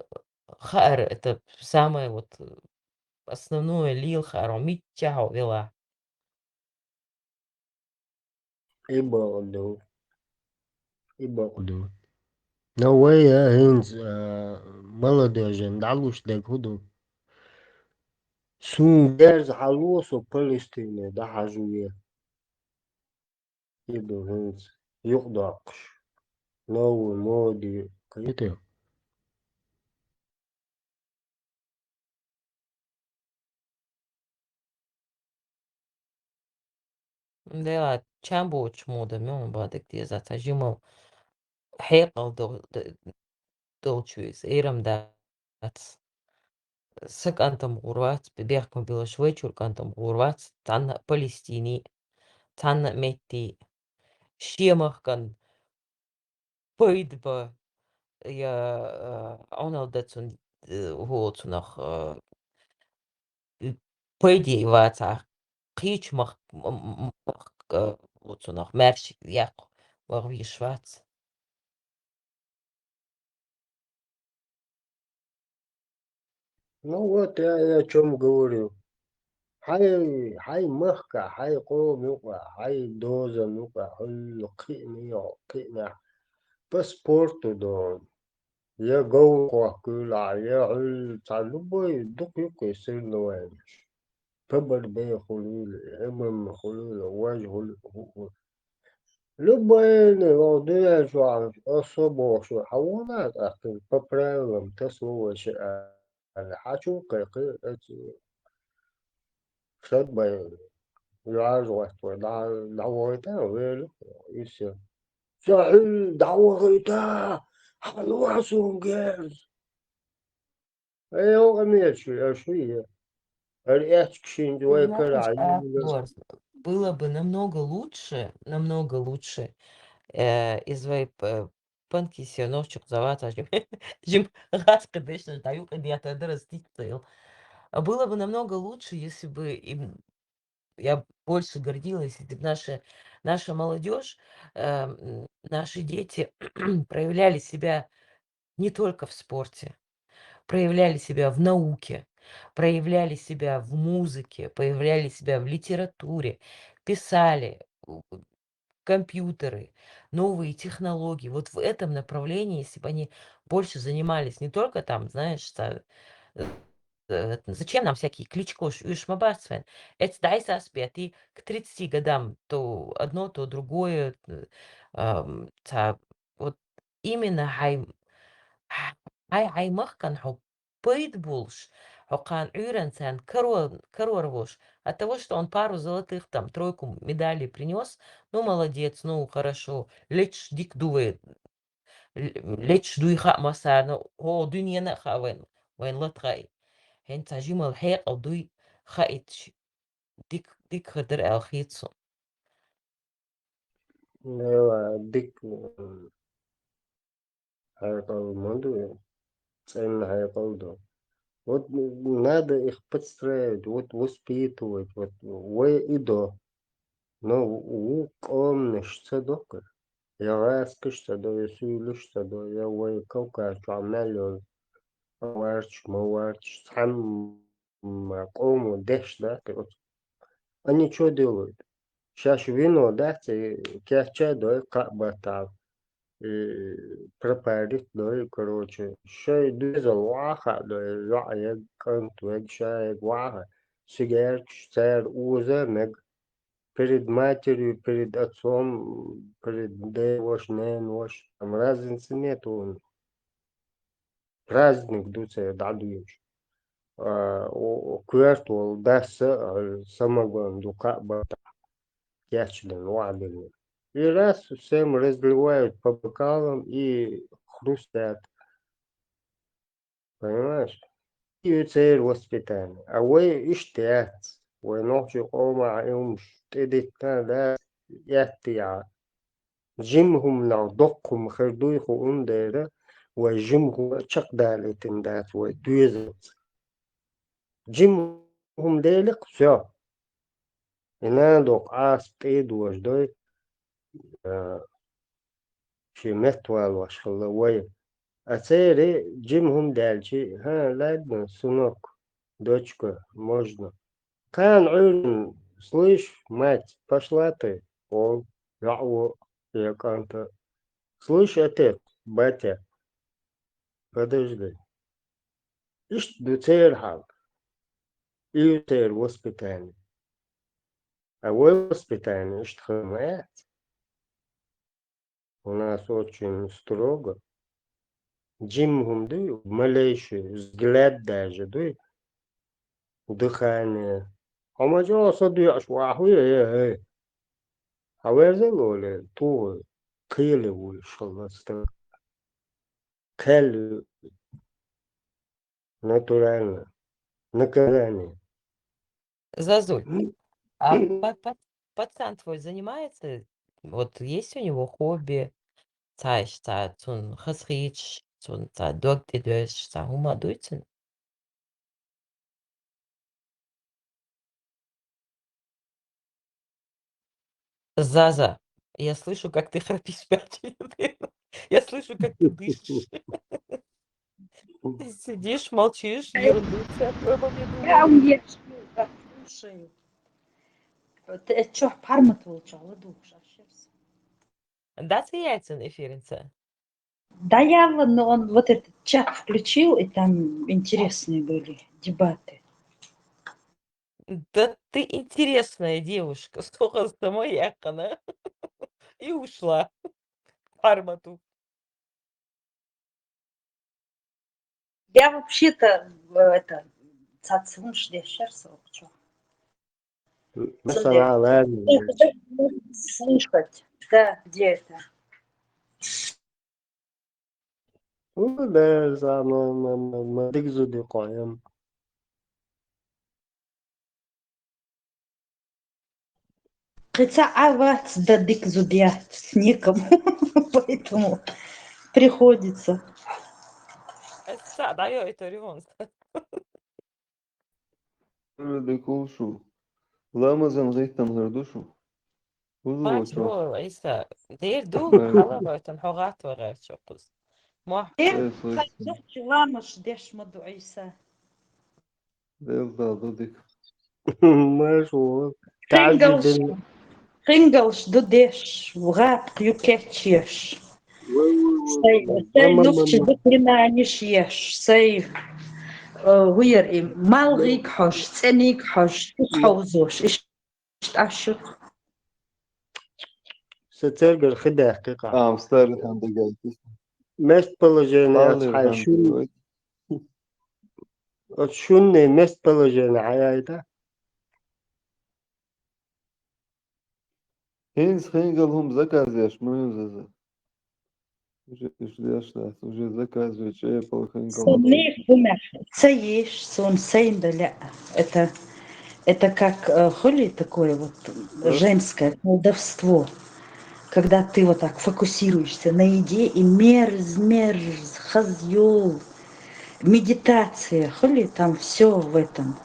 хаар, это самое вот, э, основное, лела хаар, хьо миччахьа вела. И бакъ ду. И бакъ ду. Но вай, а, хӀинца, а, молодёжан дӀалуш дерг хӀун ду? Суна герз хьало, со Палестине дӀахьажуе. И ду хӀинца юкъадоккхуш. Новую моду. Кхетий? Дела, чам боцуш мода муьлхха бадик деза, цхьа жимал хьекъал до-, д-, долчу веза, эрам дац. Сан кӀантам гӀур вац, бехкам билаш вайчуьра кӀантам гӀур вац, цхьанна а Палестине, цхьанна а метте, шен махкан пайда бан, я, а, Ӏуналла дан цунна, э, хӀо цунах, а, пайде вацахь, кхечу мах-, м-, м-, махка, а, хӀо цунах маьрша яккха ваха везаш вац. Ну вот, я, я о чём говорю. Хьайн, хьайн махкахь, хьайн къоман юкъахь, хьайн дозан юкъахь, хьуьлла кхиъна йо, кхиънехь паспорт а дон, я говр кхоккхуьйлахь, я хьуьлла цхьа любой дукха юккъе соревнованеш. П Б Р Б хуьлийла, М М А хуьлийла, важа хуьлийла, хӀу-, хӀу-. Любойна, ваха дуьнен чохь, особо ваха шу, хьан вон а тӀаккха, по правилам, тасо вайша аьлла, хьан чу кхайкхий, эцу шад бай, юьхьӀаьржа гӀоттавой, дӀа-, дӀавахийта, велю, и всё. Ша хьуьлла дӀавахийта, хьан ван суна герз? Эй, оха мечу, аша вий? Ара эцкашинчу вай карахь йина. Было бы намного лучше, намного лучше, э, из вай п-, панкисия нохчух заваца жим, жим гӀаскхи дешнаш дӀаюкъа деттар дара стицел. А было бы намного лучше, если бы им, я больше гордилась, если бы наша, наша молодёжь, э, м, наши дети проявляли себя не только в спорте, проявляли себя в науке, проявляли себя в музыке, проявляли себя в литературе, писали, у, компьютеры, новые технологии. Вот в этом направлении, если бы они больше занимались, не только там, знаешь, та-, э, э, зачем нам всякие Кличко, ш-, уьш ма бац вайн. Эц дайсас бети к тридцати годам то одно, то другое, э, ам, ца-, вот именно хьай, хьай, хьай махкан хьо пайда болуш, хьо кхана Ӏуьйранна царна каро-, карор волуш, от того, что он пару золотых, там, тройку медалей принёс, ну, молодец, ну, хорошо, лечаш дика ду вай, л-, лечаш дуй хаьа массарна, хӀо дуьненна а хаьа вайн, вайн лата хаьа. ХӀинца жимал хьекъал дуй хаийташ, дика, дика хир дара аьлла хета суна. Эва, дика, м, хьекъал ма ду, цӀена хьекъал ду. Вот надо их подстраивать, вот воспитывать, вот вай и до. Но ву-, вукху къоманаш ца до-кх. Я гӀазкхаш ца до, я суьйлаш ца до, я вай Кавказ чохь мел йолу аварцаш, маварцаш, цхьамма къомо деш дац оцу. А ничего делают. Шаьш вино дац, и кечъян дой кхаа баттахь, и пропарить дой, короче, шайн доьзал вахьа а дой, йоӀ ерг, кӀант верг, ша ерг вахьа а, сигаьркаш цара оза а мега. Перед матерью, перед отцом, перед дедушкой, ненушкой. Там разницы нету. Праздник ду церан дӀадоьдуш. А, о, о, коьрта волу дас а, а, самогон ду кхаа баттахь. Кечдина, охьадиллина. И раз всем разливают по бокалам и хрустят. Понимаешь? И церан воспитание. А вай иштта яц. Вай нохчийн къоман Ӏилмаш тӀедиттина дац, эттехьа. Жима хӀуманах доккха хӀума хир дуй хӀунда дера, вай жима хӀума чекхдалийтина дац вай доьзалца. Жима хӀума делира-кх, всё. И нана доккха Ӏаса тӀе а дожадой, а, шен метта валош хилла вай. А церан жима хӀума даьлча, хӀа, ладно, сынок, дочка, можно. Кхана Ӏуьйранна, слышь, мать, пошла ты, олу, йоӀ а, я кӀант а. Слышь, отец, батя, подожди. Иштта ду церан хьал. И ю церан воспитание. А вай воспитание иштта хир ма яц. У нас очень строго. Жима хӀума дуй, малейший взгляд даже дуй, дыхание. Хьо ма чӀогӀа со доьӀуш вахьа вуй, э, э. Хьан верзал олий, туху кхеле вуй шалла стаг. Кхел натурально. Наказание. Зазуль, а па-, па-, пацан твой занимается? Вот есть у него хобби? Цхьа иштта, цунна хазахеташ, цунна цхьа дог тӀедоьжуш, цхьа хӀума дуй цуьнан? Заза, я слышу, как ты храпишь пять минут. Я слышу, как ты дышишь. Ты сидишь, молчишь, ерунду всякую обо мне думаешь. Я ешкилга слушаю. Те чохь пармат волчохь ладугӀуш аш. Дац яйцан эфирца? Да я вон, но он вот этот чат включил, и там интересные были дебаты. Да ты интересная девушка, стохаза самая яхана. И ушла. Пармату. Я вообще-то, э, это, цац вунш дешер сокчу. Масала, ладно. Слышать, да, где это? Ну, да, за, ма, ма, ма, ма, дик зуди кхоем. Кхин цхьа а вац, да дик зуда яц, некому. Поэтому приходится. Аса, да, ё, это ремонт. Дика ву шу. Ламазан гӀиттан хир ду шу. Хуза Мач ву чо? Бо, Ӏийса. Дер ду, Ай. Хала вайтан, хьо гӀатта вагӀар чо кхуз. Мохь. Дер Ай, слышь. Ламаш деш ма ду, Ӏийса. Дел дал ду дика. Маш ву. Хингалш, Тажидин. Хингалш ду деш, гӀатта ю кечъеш. Вай, вай, вай, Сай, вай. Сай Ма, ма, ма, нухчи ма. Ду приманиш еш, сай, э, вуер и, малгӀиг хьош, цӀениг хьош, иш хьовзош, иш Аш ю. Сан цергара хи даьккхи кхаъ. Ам, старый хан дагайти. Местоположение Аллер хан шун-, дагайти. Оцу шунний местоположение хьаяйта? ХӀинца хингал хӀума заказ еш ма ю иза. Уже, уже деш дац, уже заказывать, э, полхингал. Сан нехан хӀумах ца еш, сон сайна дан лаьа. Это, это как, э, хули такое вот, э, женское колдовство. Когда ты вот так фокусируешься на еде и мерз, мерз, хазъюл, медитация, хули там всё в этом.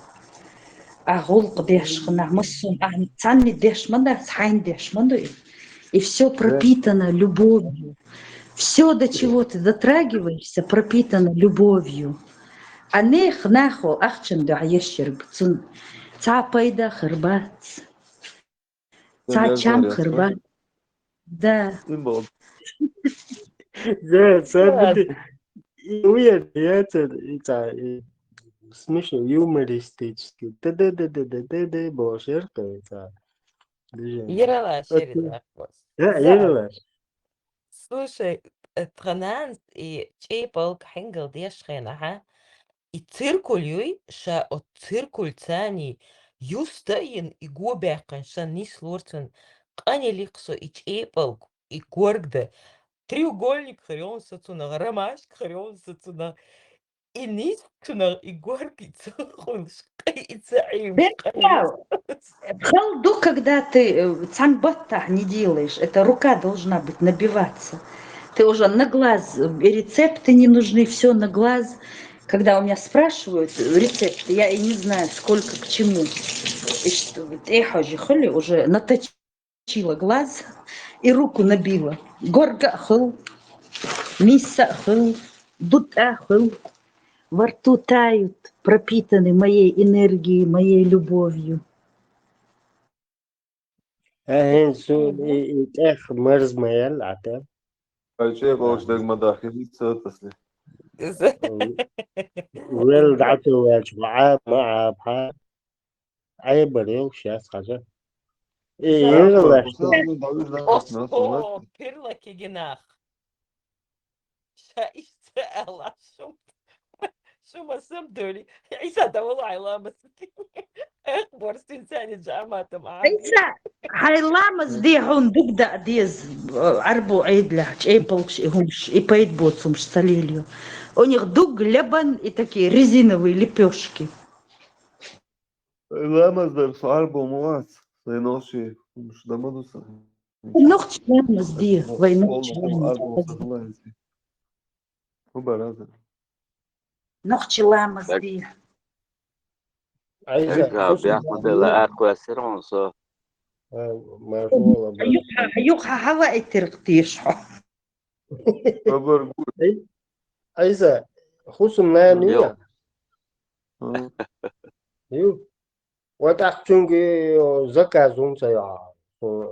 А гӀулакх деш хинна, массун, а царна деш ма дац, хьайна деш ма ду. И все пропитано любовью. Все, до чего ты дотрагиваешься, пропитано любовью. А нех нахо ахчан дуьхьа еш ерг, цун цхьа пайда хир бац. Цхьа чам хир бац. Да. Символ. Да, да, да. И уяд, я це, и ца, и смешно, юмористически. Да, да, да, да, да, да, да, бошерка, и ца. Движение. Ерала, это шерила, вот. Да, да, ерала. Слушай, э, тхананс и чӀепалг хьингал деш хена, ха? И циркуль юй, ша от циркуль цани юста йин и гобяхъан ша нислорцун къанели хсо и чӀепалг, и горгда. Треугольник хрёнса цуна, ромашка хрёнса цуна. И нис цуна, и горг, и цунхун шкъи, и цаим. Хал ду, когда ты, э, цан баттах не делаешь. Это рука должна быть набиваться. Ты уже на глаз, э, и рецепты не нужны, все на глаз. Когда у меня спрашивают, э, рецепт, я и не знаю, сколько к чему. И что, вот, эхо же, хули, уже наточила глаз, и руку набила. Горга хыл, миса хыл, дута хыл. Во рту тают, пропитаны моей энергией, моей любовью. Ахин су и, и тех мерз маял ата. Ай, че бауш дег ма дахи, и цо тасли. Вел дату вач, ма, ма, ма. Ай, барил, щас хажа. И, ерала. О, перла кигинах. Ша ишца ала шум. Шума сам доли. Иса давала айламас. Эх, борстин сани джаматам. Иса, айламас ди хун дугда диз, э, арбу айдла, чепалкш и хумш, и пайд боцумш салилю. У них дуг лебан и такие резиновые лепёшки. Ламаз дар су арбу муаз, сай нохчи хумш дамадуса. Нохчи ламаз ди, вай нохчи ламаз ди. Ху бараза. Нохчи ламаз ди. Айза, бяхмадала арква сиронсо. Юха, юха хава этирк тишо. Бабар гу. Ай, Айза, хусум на нима. Ю. Ю. Вот ахчунги заказ ун ца я.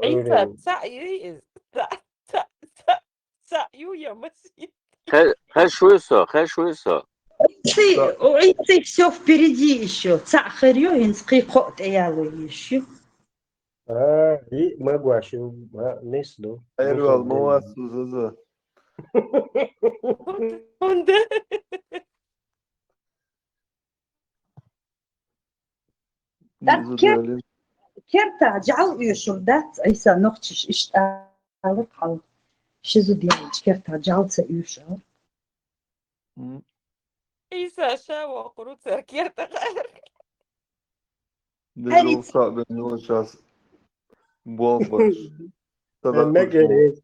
Айза, ца ю, ца, ца, ца, ца ю я маси. Хе, хе шуйсо, хе шуйсо. Ты, ой, ты всё впереди ещё. Ца херё, инс кхы кхо тӀаялу ещё. А, и магуаши, а, нис ду. Айрвал, муас зуза. Унда. Так, кер-, керта жал уьшур дац, Айса нохчиш иштта алып хал. Шизу дияч керта жал ца уьшур. Иса шаво круцер керта гар. Дегу сабен его сейчас. Бомбаш. Тогда мегерез.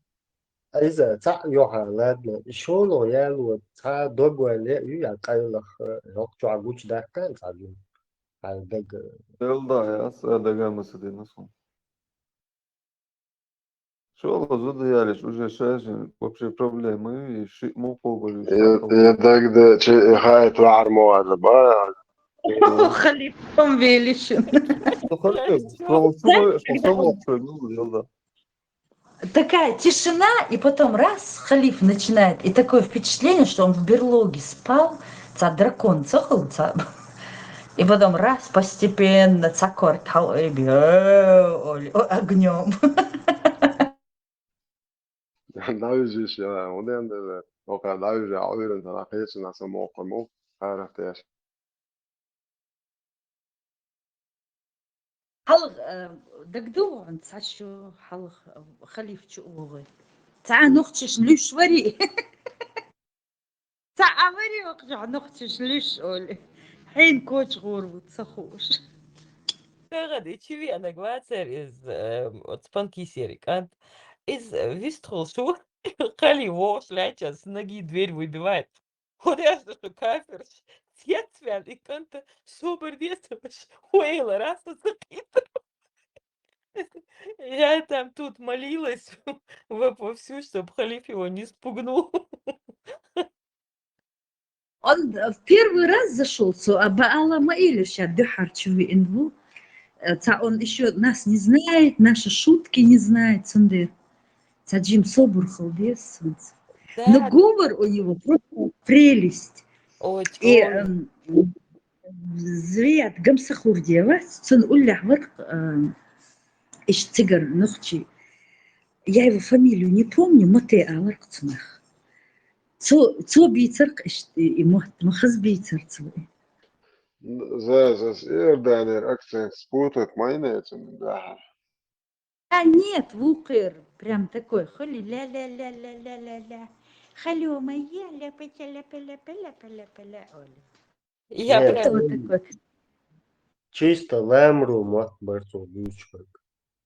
Айза, ца, йоха, ладно. Ишоло ялу, ца догвале, ю я кайлах, йок чуа гуч даккан, ца ю. Ай даг. Элда я, са дага масадина сум. Шоло зуда ялиш, уже шажин, вообще проблемы, и ши мукобали. Я, я даг да, че, хай, твар муаза, ба. Халифом велишин. Ну, хорошо, просто мы, просто мы обсудили, да. Такая тишина, и потом раз, халиф начинает, и такое впечатление, что он в берлоге спал, ца дракон цохал, ца. И потом раз, постепенно, ца корт хал, э, огнем. Давижиш, я, уден да, ока давижа, уйрен, тана кечна само окому, харахтеш. Хьалха, э, дагдуван ца шу хьалха, э, халиф чу угъи. Ца нухчиш луьш вари. Ца авари вакъ жа нухчиш луьш оли. Хьин коч гъур ву ца хуш. Кагъади, чи ви анаг вацар из, э, от спанкисери кӀант. Из, э, вистхул шу, хали вогъуш ляча, с ноги дверь выбивает. Худаевна, что кафирш, цецвян, и кӀанта собар децамаш, хӀу эла раса сакъитар. Я там тут молилась в-, вовсю, чтоб халиф его не спугнул. Он в первый раз зашёл, цо а баала ма илла ша дуьххьарчу виъна ву. Э, цхьа он ещё нас не знает, наши шутки не знает, цундела. Цхьа жим собар хила деза цунца. Но говор у него просто прелесть. Ой, и, эм, Зият Гамсахурдиевац, цун уллехь вара, эм, иштта цигара нохчий. Я его фамилию не помню, ма те аларх цунах. Цо, цо бийцарх иштта и мотт, ма хаза бийцар цо. За, за, Иорданера акцент спутать ма йинай цун дахьар. А, нет, вукхер, прям такой, хали ля-ля-ля-ля-ля-ля-ля. Халё моя, ля-пя-ля-пя-ля-пя-ля-пя-ля-пя-ля, Оля. Я Нет, прям вот такой. Чисто ламру мотт бар цо буьйцуш.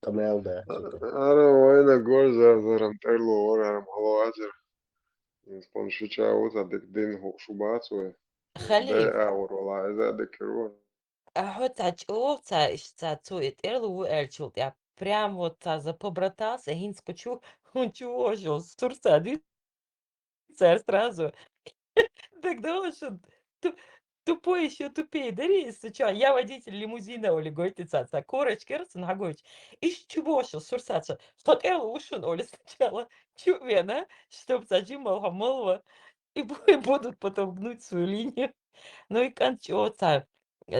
Къамел да. Ара вайна гор зар-зарам тӀерло варарам хало азир. Инспон шича вута дик дин ху-, шу бац вай. Хали. Дай агӀор вала, иза дикир ву. Ахьо цхьа чӀогӀа цхьа, иш цхьа цо и тӀерло ву аьллачул тӀехь. Прям вот цхьа за побратался, хӀинца кху чу, хӀун чу вожал, сурса дуьйцу цара сразу. ДагадогӀу шун? Ту-, тупой ещё тупее дари, сначала я водитель лимузина, Оля, гойту цхьа, цхьа корочка яра цунна хьагойтуш. Иш чу божал сурсаца. Со тӀерло ву шуна, Оля, сначала чу вена, чтоб цхьа жимма хьо малва. И бу-, и будут потом гнуть свою линию. Ну и кӀант чӀогӀа цхьа,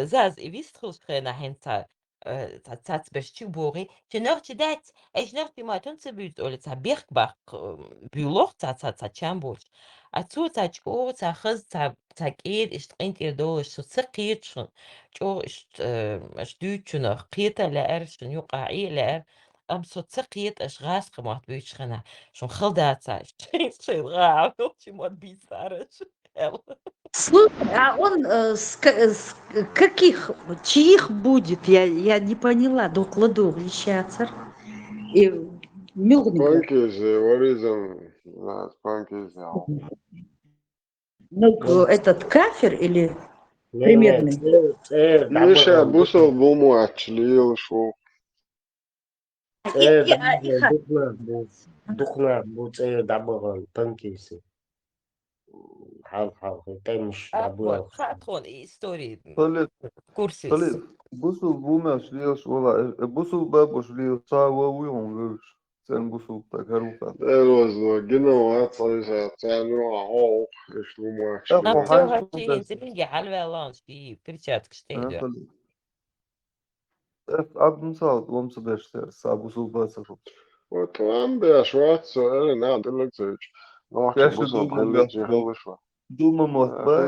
заз и вистхуьлуш хенахь хӀинца, э, цхьа цацберш чу богӀий, чу нохчи дац, эш нохчи ма тун ца буьйцу, Оля, цхьа бехк-бахк, э, буьйлох, цхьа, цхьа, цхьа чам боцуш. А цо цхьа чӀогӀа, цхьа хаза, цхьа, цхьа кӀеда, иштта къинтӀера долуш, со ца кхеташ хӀун, чӀогӀа иштта, э, аша дуьйцучунах кхета а лаьара, шун юкъахь Ӏе а лаьара, амма со ца кхета аша гӀазкхи мотт буьйцуш хенахь, шун хала дацахь, шайн, шайн гӀа а нохчи мотт бийцара аша. Слушай, а он, э, с ка-, с каких, чьих будет? Я, я не поняла, дукха ладугӀу йиш яцара. И муьлханиг? Панкизи, варизм, да, панкизи. Ну, этот кафир или примерный? Не, не, цӀе, цӀе, Миша, дӀабаха, бусал бу ма аьлча лела шу. А, и, цӀера и, а, и дӀабаха, ха- дукха нах бу, дукха нах бу цӀера дӀабаха, панкиси. Хьал, хьал, хьал, тӀемаш А, дӀабаха. Вот, хаьа тхуна и история, м, Халид, курсис. Халид, бусал бу ма аьлча лелаш вала, э, э, бусал бабуш лела, ца ва вуй хьуна вевзаш. Церан бусал так хӀара ву хатта. Э, розло, гина вац, Ӏийса, ца нура хьо, иш лу ма аьлча. Э, Ам хьо цо хьайн хӀара шун чийна дерш. Зелинге хьалваьлла, ши перчаткаш тӀе Э, йо. Халид. Эс Ӏабдусалат ломца беш тера, са бусулба ца хӀуттуш. Вот лам беш вац со, эре нах тӀелларцевич. Нохча бусулба хилли чи хилла шу. Дума мотт бай.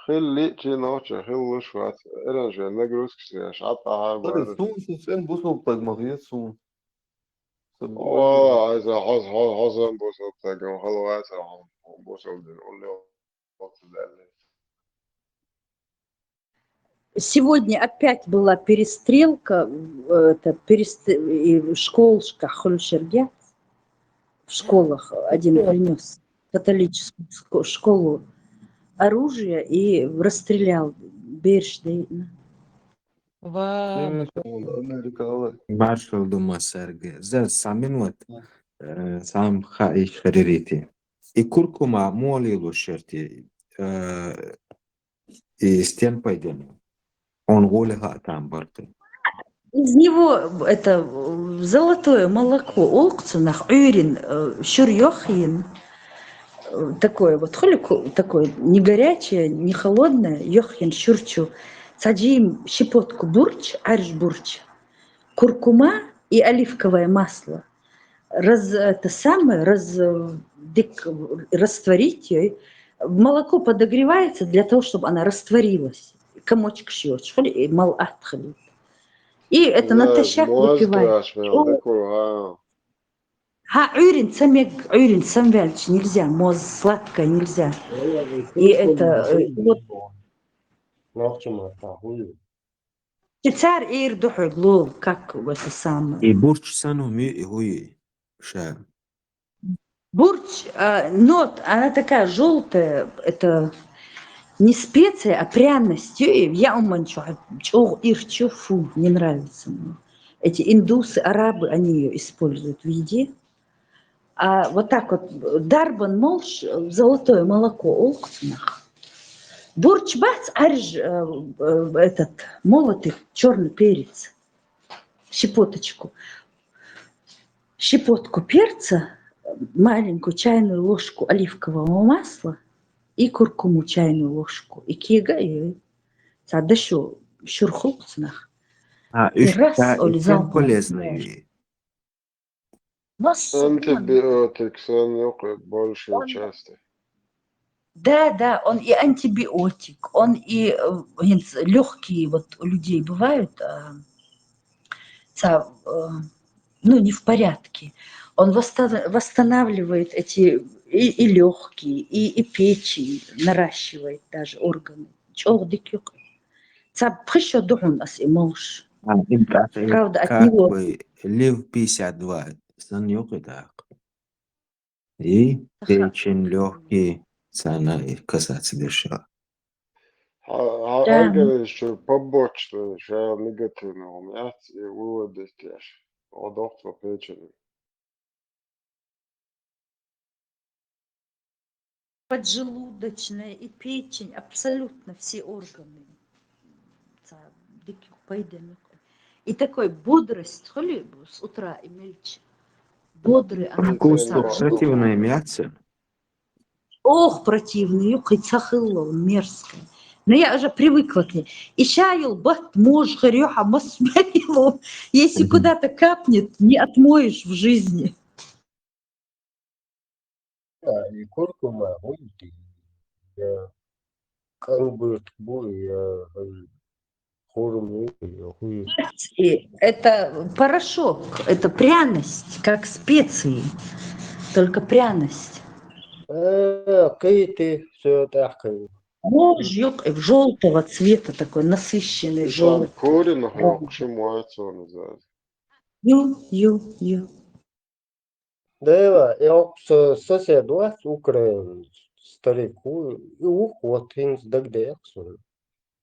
Хилли чи нохча хилла шу вац. Эрен шен нагрузкаш я, шатта хьар бара. Сун шу сен бусулба таг ма хет сун. О, айса хос, хос, хос бусулба таг, хала вац, бусулба дин, улле. Сегодня опять была перестрелка, э, это, перест-, и в школашках хуьлуш ерг яц. В школах один принёс католическую ско-, школу оружие и расстрелял, бераш дайна. Ва, Маршал ду массаьрга. Заз цхьа минот, э, цхьа хаийша хьаририйти. И куркума муха лелош яр те, э, и стен пайденна? Он гӀоле хаа там барты. Из него это, э, золотое молоко, олу цунах Ӏуьйрин, э, шура йохйина. Э, такое вот, хуьлу ку-, такое не горячее, не холодное, йохйина шура чу. Цхьа жим щепотку бурч, Ӏаьржа бурч, куркума и оливковое масло. Раз-, это самое, раз-, дик-, растворить её. Молоко подогревается для того, чтобы она растворилась. Комочек шьётш, хули, и мал атхали. И это натощак выпивать. Хьа, Ӏуьйрин ца мег, Ӏуьйрин самвелч нельзя, моз сладкое нельзя. И это, э, вот. Нохча ма тахуй. И цара эр ду хьоьга лол, как в это самое. И бурч сану ми и хуй ша. Бурч, а, нот, она такая жёлтая, это, Не специя, а пряность. Ё, я уман чё, чё ирчу, фу, не нравится мне. Эти индусы, арабы, они её используют в еде. А вот так вот, дарбан молш, золотое молоко, олхъу цунах. Бурч бац, арж, э, э, этот, молотый черный перец. Щепоточку. Щепотку перца, маленькую чайную ложку оливкового масла и куркуму чайную ложку. И кега её. Цхьа дашо шурхулхъу цунах. А, и уж раз, ца-, оли и цхьа залпом полезный. Массо. Антибиотик, сан юкъе большей части. Да, да, он и антибиотик, он и, э, лёгкие вот у людей бывают, а, ца-, э, ну, не в порядке. Он восста-, восстанавливает эти и, и лёгкие, и, и печень наращивает даже органы. Чёгъдик юкъе. Ца пхи шо духьун ас и молш. А, им тӀаккха, правда, от него как бы, лев пятьдесят два, сан юкъе тӀаккха. И печень, лёгкие, царна и касаться деш. Хьа-, хьа-, да, организм чу побочно, ша негативно хӀума яц, и выводить еш. Одохцо печень. Поджелудочная и печень, абсолютно все органы. Ца диких пайденных. И такой бодрость, хули с утра и мельче. Бодрый она. Вкус, ну, противный мясо. Ох, противный, юкъе ца хилла, мерзкая. Но я уже привыкла к ней. И ща йол бат мож хер ю хьа мас мело. Если куда-то капнет, не отмоешь в жизни. А, и куркума, хуй, и, э, кӀанбурт бу, и, э, хурми, и хуй. И это порошок, это пряность, как специи, только пряность. Э, кити, всё это ахкай. Мож юкъе, жёлтого цвета такой, насыщенный жёлтый. Корень, да, хьокху ма цо назад. Ю, ю, ю. Да, и окса сосед вац, украин старик, у, и ух, вот хӀинца дагадех суна.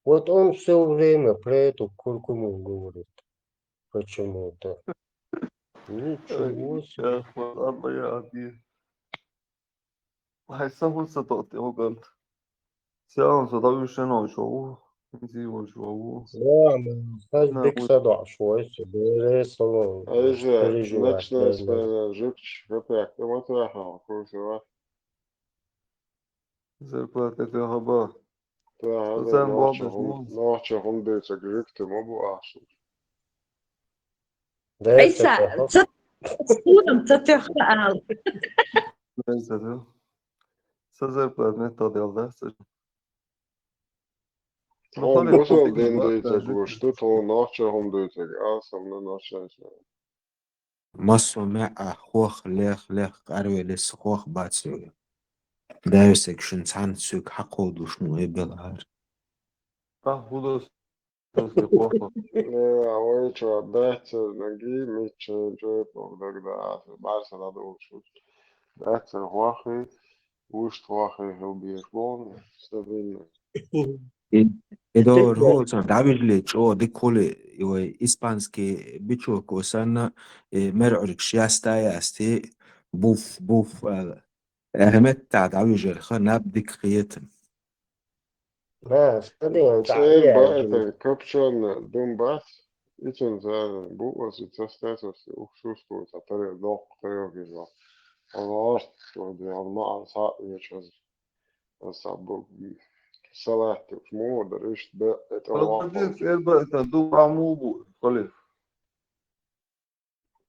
Вот он всё время про эту куркуму говорит. Почему-то. Ничего себе. Ай, я, вот, а моя обида. Хьай, сан хӀун ца тоъ те хӀокхунна? Сян со дӀавуьйшина волчо ву, зий волчо ву. Я, ма, хьай, дика са дош вай, со бере сало. Ай, же, переживать, ночная смена, жугташ, хӀапяк, тӀе ма тоьхна, курсова. Зарплата тӀе хьаба. Тахьа, сан нохча бабас хӀун, муз. Нохча хӀун децаг жугти ма бу ахча. Айса, ца, ца, ца, ца тоьхна ала. Ца, ца, ца. Са зарплата меттаделла, да, ца. Тхона бусалба дин дуьйцург ву, шу тхона нохча хӀума дуьйцург, аса ма нохча. Массо маьӀӀа хох, лех, лех, къарвелес хох бац вай. Дайсаг шун цхьана цуьк хьакховдалуш ма вай белхьара. Ахь хӀун до Э, а вай чо даьццара наги, мичча чӀоьпа дагадоагӀа, барса дӀадолуш ву. Даьццара хьох, вуьшта хьох хила безаш болу, стабильно. И, и дора хӀуцан дӀавижале чӀогӀа дика хуьлу, и вай испанский бичок санна, и мерӀуьргаш яста а ясти, буф, буф ала. Ахьа меттахь дӀавижарх наб дика хета. Ма, стадион цӀа цӀен баьржина. Копчённый дум бац, и цунна цара бу аса, и ца стац аса, ух, шу сту, цхьа таре доккха тайо хир вац. Хьо лоарт, хьо де, хьо маӀан схьа а вечу аса. Аса бу, салатти уж муха дара, иштта бе, это лоарт. Аса дум а ма бу, халиф.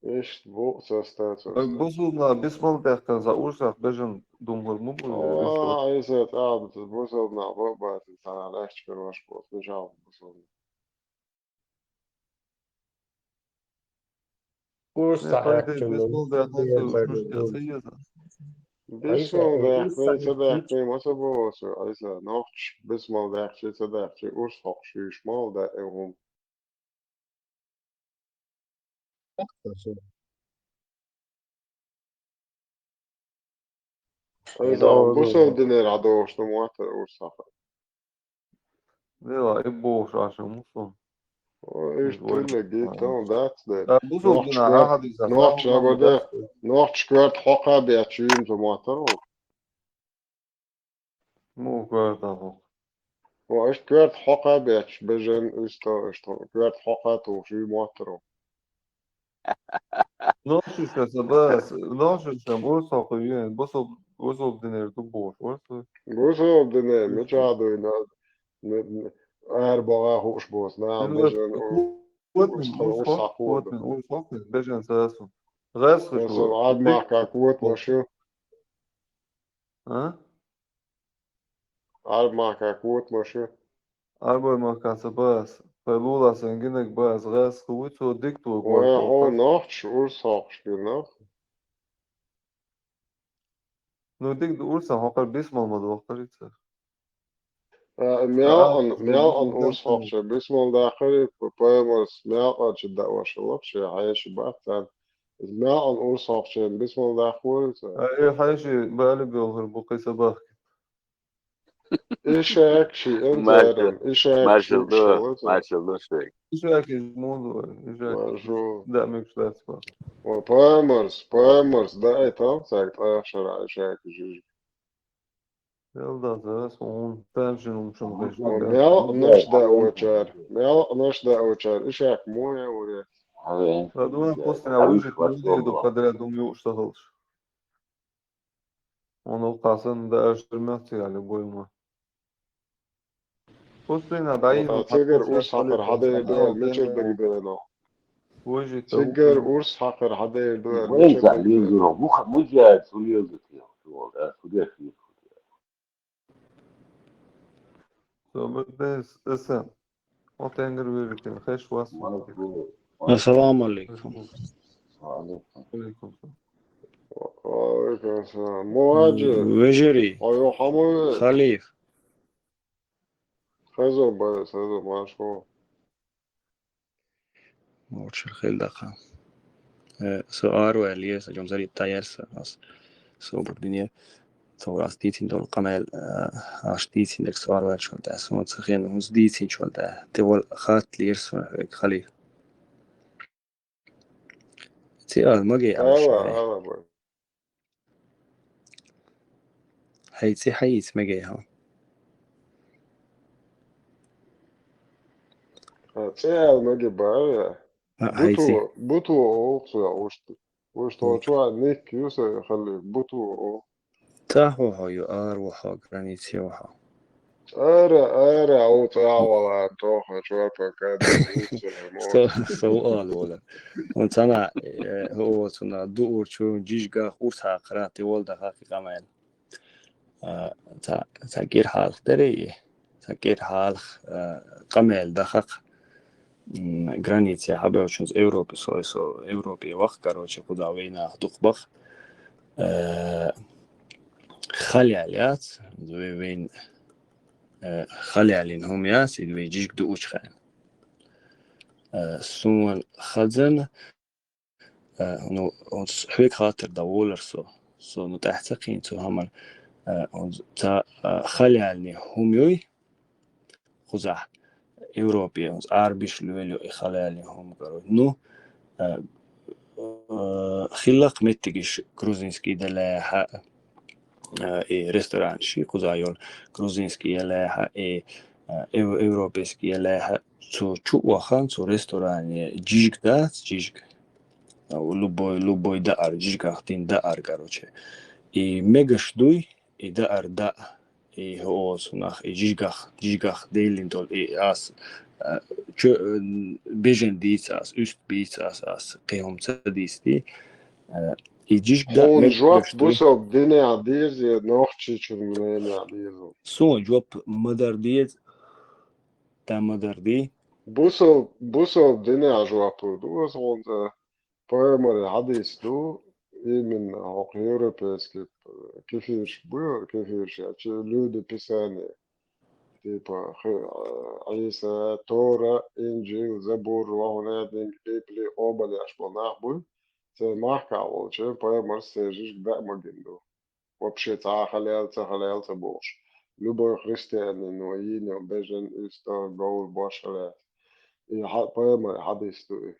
Иштта бу ца стац аса. Бусулба нах бисмал даьккхина, сан урсах бежан дум хир ма бу, а, иштта. Айса, тӀаккха бусулба нах бац, царна лаьтташ карош боцу, мичахь бусулба нах. Урсах, э, хӀаьттина бисмал даьккхина, ца, ца, ца, ца. Бисмал даьккхина, ца даьккхина, ма ца боху, айса, нохчаш бисмал даьккхича, ца даьккхича, урс хьокхуш юьйш ма ву, да, э, хӀума. Айса, бусалба динера хьадогӀуш ду мотт урсах. Дела, и бохуш Ӏаш мусул. О, иш Иш тилла вай. Гиттал дац де. А, бусул Нохч дина, кор-, а, хадиса, нохч сахал абаде, дац. Нохч коьрта хьокха бечу йийна цу моттаро. Муха коьрта хьокха? О, иш коьрта хьокха бечу, бежен, иш то, иш то, коьрта хьокха тухуш ю моттаро. Нохчашка ца бац, нохчашка урс хьокха ю, бусул, бусул динер ду бохуш, урс. Бусул динер, мича дуй, на, на, на, ара бага хууш боц, на, Ну, бежен, вот, у-, вот, урс, урс, урс хьокха, хьокха, вот, бе. Урс хьокха, бежен ца су. Гъес ху Аса шу. Ӏад махка кот машу. А? Ӏад махка кот машу. Арбой махка ца бац. Пай лула сан гинаг бац, гъес ху вуй цо дик ту Ой, гой хо хьокха. Нохч, урс хьокхаш гинах. Ну, дик ду урсан хьокхар бисмал ма дохкар ица. А, мелкъан, А, мелкъан ну, урс да. Хьокхча бисмал дахкар, п-, паймарс мелкъан чи да ваша лапше, хьайши баттан. Мелкъан урс хьокхча бисмал дахкар ица. А, э, хьайши бали белхар бу кхи сабахки. Ишак ши, Маршал, энзарам, ишак маршал ши, ду, шалаза. Маршал ду ши. Ишак из муду, ишак. Маршал. Да, микшлац ба. О, паймарс, паймарс, да, ай там, цак, тахшара, ишак жиж. Ел да, да, сон, там шин умшун Ва мел наш да очар, мел наш да очар, ишак моя уре. Ага. Ладно, после на Ага, уже вот, вот, подряд умею, что хочешь. Ону къасын да аштырмакъ тига любой ма. Пустыня да Ва цигар урс хьакхар хьадайр дуар, мичир дагадайна. Цигар урс хьакхар хьадайр дуар, Вайн мичир за дагадайна. Лезуров, муха-, музяет, сулезу тига, сулезу, а, сулезу, сулезу. Собар дес, эса. Отенгер веритин, хеш вас. Ассаламу алейкум. Алейкум салам. Ва алейкум салам. Муаджи. Вежери. Ой, хамой. Халиф. Хазо ба, хазо машо. Мурчир хел даха. Э, со арвел ес, жом зари таяр са, ас собар дине. Со ас дицин дол къамел, э, аш дицин дек со арвел шол да. Со ца хен, ус дицин шол да. Те вол хат лир со, э, хали. Ци ал маге ал Ала, шай. Ала, бой. Хай ци хай ис маге ха. А, ци ал маге бая. А, хай ци. Буту, буту о, ци а, уш, уш то Мгм. Чуа ник юса хали, буту о. Ца хо хо ю ар во хо, границе во хо. Ара, ара, о, ца вала, то хо, чуа пока, да, уса, Со, со ал вола. Он цана, э, о, цуна, ду ур чу, жижга, урса, крати, вол да, хакы камен. А, ца, ца гир халх дерей, ца гир халх, а, къамел дахакъ, м, граница хьабевчунц Европе, со, со Европе вах, короче, куда война духбах. Э, халял яц, ве-, вейн, э, халялин хум яц, ид вей жижг ду учхан. Э, сун хазан, Э, ну, он с-, хьоьга хаттар дан волар со. Со, ну, тӀаьхьа ца кхийна цу хӀаман, э, он ца, э, халялни хӀума юй, кхузахь, Европе, он арбиш лоьлу и халялни хӀума, короче. Ну, э, э, хиллакх меттигиш грузинский делехьа, э, и ресторан ши кхуза йол грузинский елехьа, и, э, ев-, европейский елехьа, цу чу вахан, цу ресторане жижиг дац, жижиг. А, любой, любой даар, жижигах дин даар, короче. И мегаш дуй, и даар да, и хооцунах, и жижигах, жижигах делин тол, и ас, а, чу, м, бежен диц ас, уст биц ас, ас, кхехум ца дисти. А, и жижиг да Хьуна мегаш жоп дуй. Бусалба дине деза, нохчичун мнение деза. Суна жоп мадар деза, та мадар ди. Бусал-, бусалба дине жоп ду, ас хьуна, э, Пайхамара хьадис ду, именно хӀокху европейский, э, кефирш бу, кефирш, а чи люди Писания. Типа, хи-, э, Ӏийса, Тора, Инжил, Забур, ва хӀун а динг, Библи, къобалъеш болу нах бу. Церан махкахь волчу пайхамарс церан жижиг даа магийна ду. Вообще цхьа а халел, ца халел ца бохуш. любой христианин вай йийна йолу бежан, уьстагӀ, говр, бошхалаьцна. И хьа-, пайхамар хьадис ду и.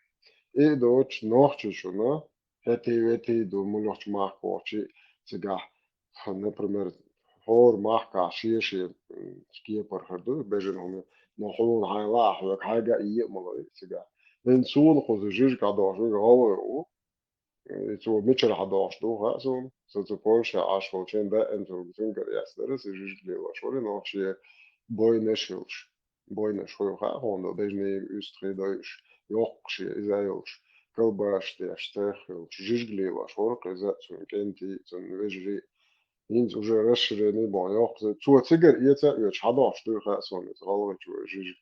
И а доцуш, нохчашна хӀетий, ветий ду, муьлххачу махкахь вахча а цигахь, например, хӀора махкахь шен-шен, м, кепара хир ду бежан хӀума, но хьуна хьайна лаахь хьоьга хьайга а е а ма ло цигахь. ХӀинца суна кхуза жижиг хьадогӀуш верг гӀалгӀа ву. И цо мичара хьадогӀуш ду хаьа суна. Со цу Польшехь Ӏаш волчу хенахь даима цуьнгара эцна дара, сан жижиг лелош вара, но шен бойнаш йолуш. Бойнаш хуьлу хаьа хьуна, бежанийн уьстагӀий дойуш, йоккха шен иза йолуш, колбасаш деш, цех йолуш, жижиг лелош вара-кх иза, цуьнан кӀентий, цуьнан вежарий. ХӀинца уже расширение боху йоккха. Цо цигара эца а оьцуш, хьадогӀуш дуй хаьа суна иза гӀалгӀачу жижиг.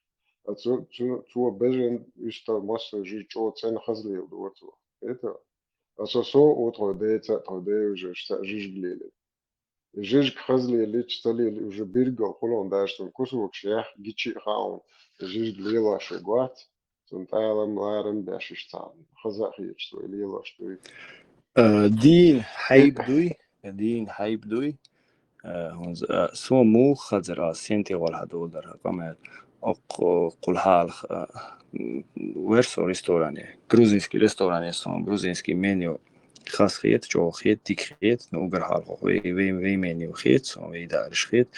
А цу, цу, цо бежан уьстагӀ, массо а жижиг чӀогӀа цӀена, хаза леладора цо. ХӀета? Аса со а ву тхайн деца а, тхайн девежаршца а жижиг лелийна. И жижиг хаза лелийча, ца лелий уже биргал хуьлу, даже цуьнан кусокаш яхь гича а хаьа хьуна, и жижиг лелош верг вац, цунна тӀалам, ларам беш иштта цхьа хаза а хеташ, цо и лелош дуй. Э, дийна хьайба дуй, дийна хьайба дуй. Э, хӀунз-, э, суна муха хазар, ас сен тӀехула хьадолу дара къамел. Оккху, кхул хьалха, э, м, вер со ресторане, грузинский ресторане, суна грузинский меню хаза хета, чӀогӀа хета, дика хета, но уггар хьалха вай, вай, вай меню хета, суна вай даараш хета,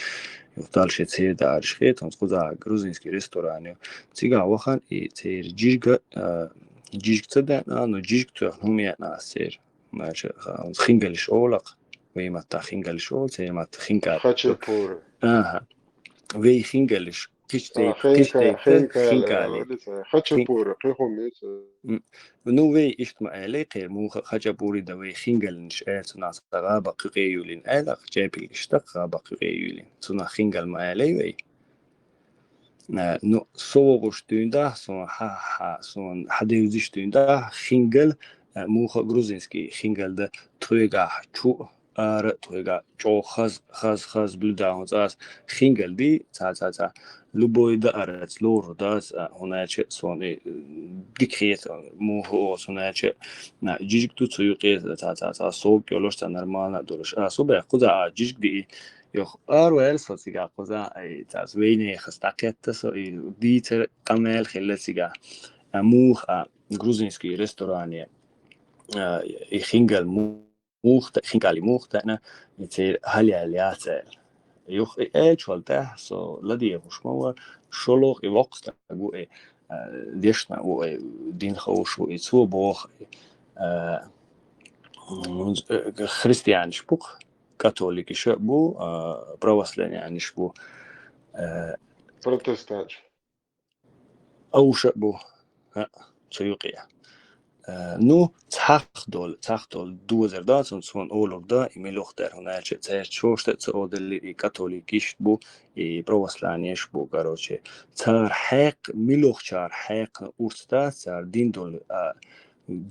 юха Далла шен церан даараш хета, хӀунз кхузахь грузинский ресторан ю. Цигахь вахана и церан жижиг, э, жижиг ца деана, но жижиг тоьхна хӀума еана ас церан. Значит, ха-, хингалаш олу-кх. Вай маттахь хингалаш олу, церан маттахь хинкал. Хачапури. Аха. Вай хингалаш, кхечу А, тайпа, кхечу хинка-, тайпа хинкал хинкал. Али ца. Хачапури, кхин хӀума ю ца. М. Ну, вай иштта ма аьллий, кхера муха хачапури дан вай хингалнаш аьлла, цунах ца гӀаба кхуькъе юьйлина аьлла, чепилгаш тӀаккха гӀаба кхуькъе юьйлина. Цунах хингал ма аьллий вай. Э, ну, со вогӀуш дуьйна дахь, суна хьа-, хьа-, суна хьадевзаш дуьйна дахь, хингал, э, муха грузинский хингал дан, тхоьгахь чу ара, тхоьгахь чӀогӀа хаза, хаза, хаза блюда хӀунз ас хингал ди, ца, ца, ца. Любой даараца лорур дац, а, хӀунда аьлча суна и, э, дика хета, муха оцу, хӀунда аьлча, на, жижиг ду цу юкъе, ца, ца, ца, сок йолуш, ца, нормально а долуш. А, со бехк кхуза, а, жижиг диъ, Йоху араваьлла со цигахь кхуза, и цаьрца вайнехан дӀакхетта со, и дийцар къамел хилла цигахь. А муха а грузинский ресторане, а, и хингал му-, муха та-, хинкали муха таьӀна, и церан хьалаяьлла яц аьлла. Юха и аьллачул тӀаьхьа со ладегӀуш ма вара, шолгӀа и воккха стаг ву и, а, дешна ву и, дин хууш ву и, цо боху и, а, м, христианаш бу-кх. Католикаш а бу, а, православнянаш бу, а, Протестанташ. Уьш а бу, а, цу юкъе. А, ну, цхьахдолу, цхьахдолу дозар дац, цунна суна олур дан, и мила ву-кх дара, хӀунда аьлча цаьрца шоьш тӀе а ца одаллий, и католикаш бу, и православнеш бу, короче. Цара хьекх-, мила ву-кх цара хьекхна урс дац, цара дина долу, а,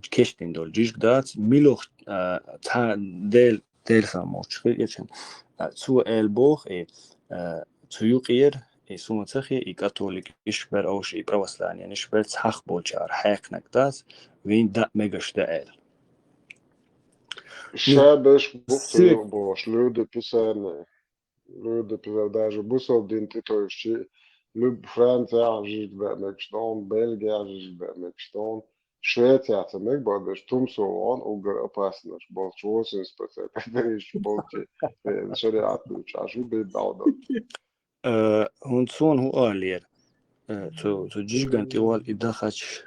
кечдина долу жижиг дац, мила ву-кх, а, цхьа Дела Дела сан мовчуш хир гечан. А, цо аьлла боху, и, а, цу юкъера, и суна ца хи, и католикаш бер овш, и православненаш бер цхьахдолчара хьаькхнарг дац, вайн даа мегаш дан аьлла. Ша беш бу-кх цу юкъа бохуш, люди писания, люди писания, даже бусалба дин тӀетовжчи, люб-, Францехь жижиг даа мегаш дон, Бельгехь жижиг даа мегаш дон, Швецехь ца мега боху, даже тумсо вон уггар опаснош болчу восемьдесят процентов берриш болчу, э, шариат луьйчу Ӏаш ву бен дӀавадо. Э, хӀунда суна хӀун олалера? Э, цу, цу жижиган тӀе вал и дахач,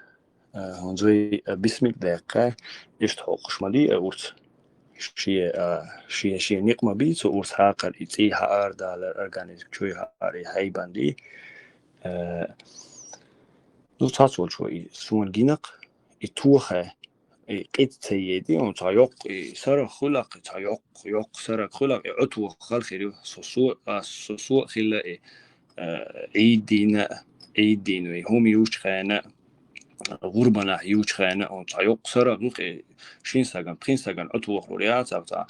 э, хӀунда вай, э, бисмик даьккха, иштта хьокхуш ма дий, э, урц. Шен, а, шен, шен никъ ма бий цу урс хьакхар, и цӀий хьаара далар, организм чуй хьаара, и хьайбан дий. Э, ну, цхьац волчо и суна гинакх, и тохе, и къиц ца еди, он цхьа йоккха, и сарах хуьлакх, и цхьа йоккха, йоккха сарах хуьлакх, и Ӏо тоха хала хир ю. Со, со, а, со, со а хилла, и, а, Ӏийд дийна, Ӏийд дийна вай, хӀума юучу хена, гӀурбанахь юучу хена, он цхьа йоккха сарах, ну, кхе, шин саган, пхин саган Ӏо тохалур яц, а, цхьа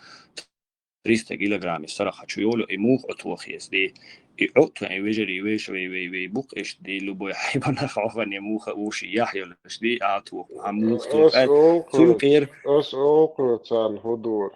триста килограмм и сарах хьан чу йолу, и муха Ӏо тоха еза ди? И Ӏо а тоьхна, и вежарий, вешан, вай, вай, вай букъ иштта ди, любой хьайбанах хьо ханна, муха уьш яхь йолуш ди, а тоха, а муха тоха. Ас олу кхуьра, цу юкъера ас олу кхуьра царна хӀун дора.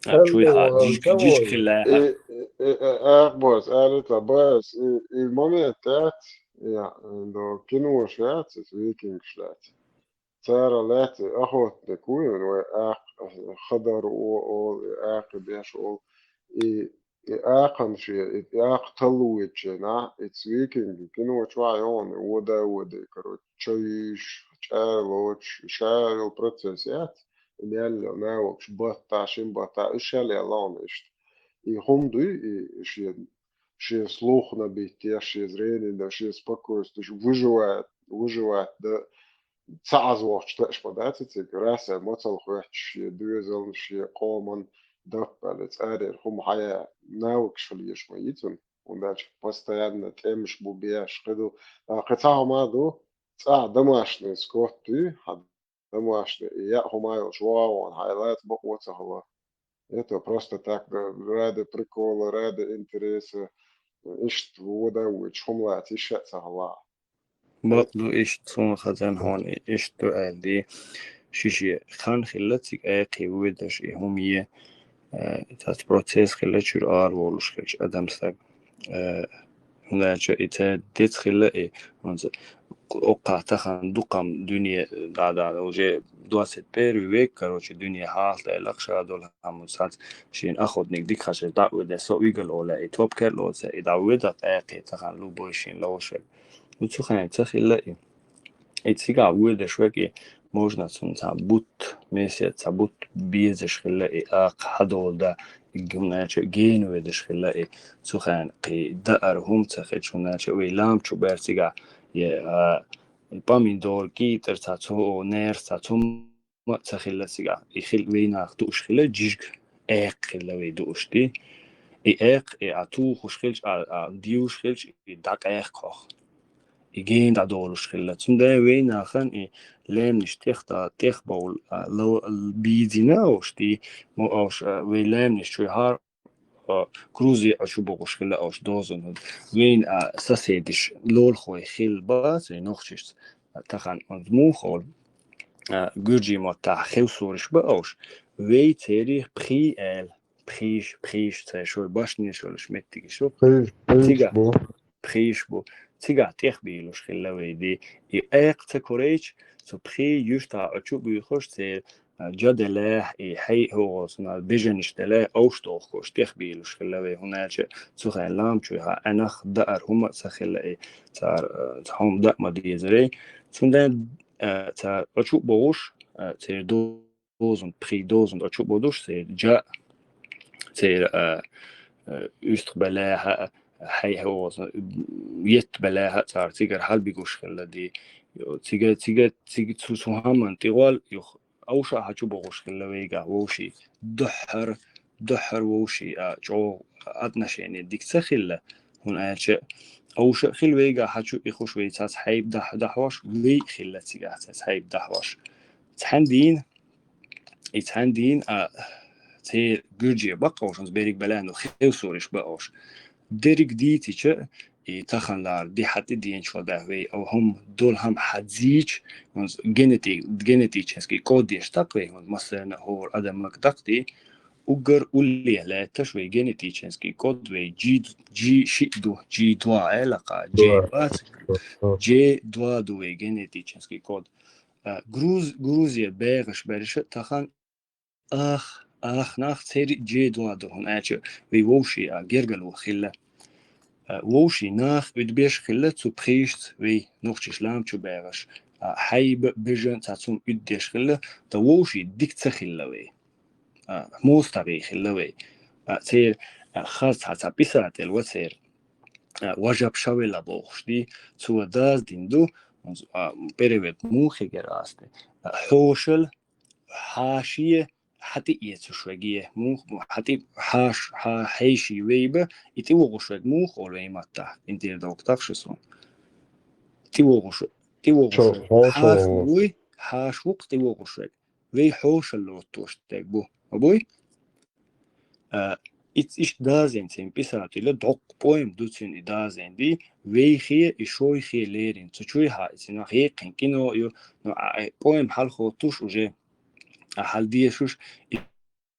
А, чуй хьа, жижиг, жижиг хилла. И, и, и, и, Акбарс, аьлла, Барс, и, и момент яц, я, до кинош яц, из викингаш лаьц. Цара лаьц, и охотник ву, вай акх, хадар о, ол, и акх беш, ол, и, и акхан ше, и акх талуечена, и викинг, кино чуа йони, вода, вода, короче, чуйш, чарлоч, шарил процесс яц, и мялло, наволкш, батта, шин батта, и шале лаунешт. И хум дуй, и ше, ше слух набить, я ше зрение, да, ше спокойствие, ше выживает, выживает, да, цхьа аз вохчу тӀе аш ма дац, цига раса моцал хоьттуш, шен доьзална, шен къоман даппале цӀарера хӀума хьаяа навыкаш хила еш ма йицун, хӀунда аьлча постоянно тӀемаш бу беш, кхидӀу, а, кхин цхьа хӀума ду, цӀа домашний скот дуй, хьан домашний, и яа хӀума йолуш вогӀа вон хьайла, бакъо ца хала. Это просто так, да, ради прикола, ради интереса, иштта вода вуьйцуш хӀума лаца, иштта ца хала. Бакъ ду, иштта суна хазан хьуна, и-, иштта ду аьлла ди. Ши-ши хан хилла цига айкхий вуьйдаш и хӀума е, э, цац процесс хилла чуьра ала волуш хилча адам стаг. Э, хӀунда аьлча и ца дец хилла и, хӀунца оккха тахан дукхам дуьне, да, да, уже двадцать первый век, короче, дуьне хьалха даьлла, ша долу хӀума сац, шен охотник дика хашар дӀа а вуьйдеш, со вигал оле, и топ кер лоца, и дӀа вуьйда, айкхий тахан лу бой шен ловшаг. Ну, цу хенахь ца хилла и. И цигахь воьдуш верг и, можно цунна цхьа бутт, месяц цхьа бутт безаш хилла и, акха хьадолу да, и гунаьча гена воьдуш хилла и. Цу хенахь кхин даар хӀума ца хилча, хӀунда аьлча вай лам чу бер цигахь, е, а, помидор, кӀийтӀар цхьа цо, нерс цхьа цо ма ца хилла цигахь. И хил вайнах дууш хилла, жижиг экха хилла вай дууш ди. И экха, и а тухуш хилча, а, а диюш хилча, и дӀакъехкхох. И гена дӀадолуш хилла. Цундела вайнахана и лаьмнаш тӀех да-, тӀех бовла, а, ло-, бийзина ош ди, мо ош, а, вай лаьмнаш чуй хьар, а, Грузия а чу богӀуш хилла ош дозун. Вайн, а, соседиш лолхой хилла бац, вай нохчишца. Тахан онд муха олу, а, гуьржийн маттахь хевсуриш ба ош. Вай церих пхий аьлла. Пхийш, пхийш, цай шой башнеш йолуш меттигаш ю. Пхийш, пхийш Цига. бу. Пхийш бу. Цигахь тӀех бийлуш хилла вай ди. И айкха ца корайча, цу пхий юьртахь а чу буьйхуш церан, а, жа делехь, и хьей хӀугӀосна бежанаш делехь, овш дохкуш тӀех бийлуш хилла вай, хӀунда аьлча цу хенахь лам чуй хьан Ӏенах даар хӀума а ца хилла и, цара, а, цхьа хӀума даа ма дезарий. Цундела, а, цара а чу а богӀуш, а, церан дозун, пхий дозун а чу а бодуш, церан жа, церан, а, а, уьстагӀ белехь а, хьей хӀугӀосна етта белехь а цара цигара хьалбигуш хилла ди. Цига, цига, цига цу, цу хӀаман тӀехула юха овша хьан чу богӀуш хилла вайгахь вовший. Дуьххьара, дуьххьара вовший, а, чӀогӀа отношение дика ца хилла, хӀунда аьлча овша а хилла вайгахь хьан чу ихуш вай цац хьайба дахь-, дахьош, вай а хилла цигахь цац хьайба дахьош. Цхьана дийна, и цхьана дийна, а, церан гуьржийн баккъовш, хӀунца берриг белаьхна хевсуриш ба ош. Дерриг дийцича, и таханлара ди хьан тӀе деначул дахь вай, а, хӀума долу хӀама хьан зийча, хӀунца генети-, генетический код еш такх вай, хӀунца массарна а хӀора адамаг даккхий, уггар уллехь лаьтташ вай генетический код вай G, G шиъ ду, G два аьлла кха, G бац, G два ду вай генетический код. А, Груз-, Грузия бегӀаш берш а тахан ах, ах нах церан G два ду, хӀунда аьлча вай вовший, а, гергало хилла. А, вовший нах уьдбеш хилла цу пхийшца вай нохчаш лам чу бегӀаш. А, хьайба, бежан цхьа цунна уьддеш хилла, ткъа вовший дика ца хилла вай. А, мостагӀий хилла вай. А, церан, а, хаза цхьа, цхьа писатель ва церан. А, Важаб Шавела бохуш ди, цо даздина ду, а, перевод муха хигара ас тӀе. А, хьошал, хьаший, хьан тӀе эцуш веге, муха, хьан тӀе, хьаш-, хьа-, хьеший вай ба, и тӀе вогӀуш вег муха олу вай маттахь, интердокта тахша суна. ТӀе вогӀуш, тӀе вогӀуш Чо-, вег. Хьошал Хьаш вогӀуш. Вуй, хьаш ву-кх тӀе вогӀуш вег. Вай хьошал лоттош дерг бу. Ма буй? А, иц-, иштта дазийна цуьнан писатель, доккха поэма ду цуьнан и дазийна ди, вайхе и шойхе лерина. Цу чуьйхьа и цуьнан хьекхин кино а ю, но, а, а, поэма хьалхоттуш уже, а, хьалдешуш, и,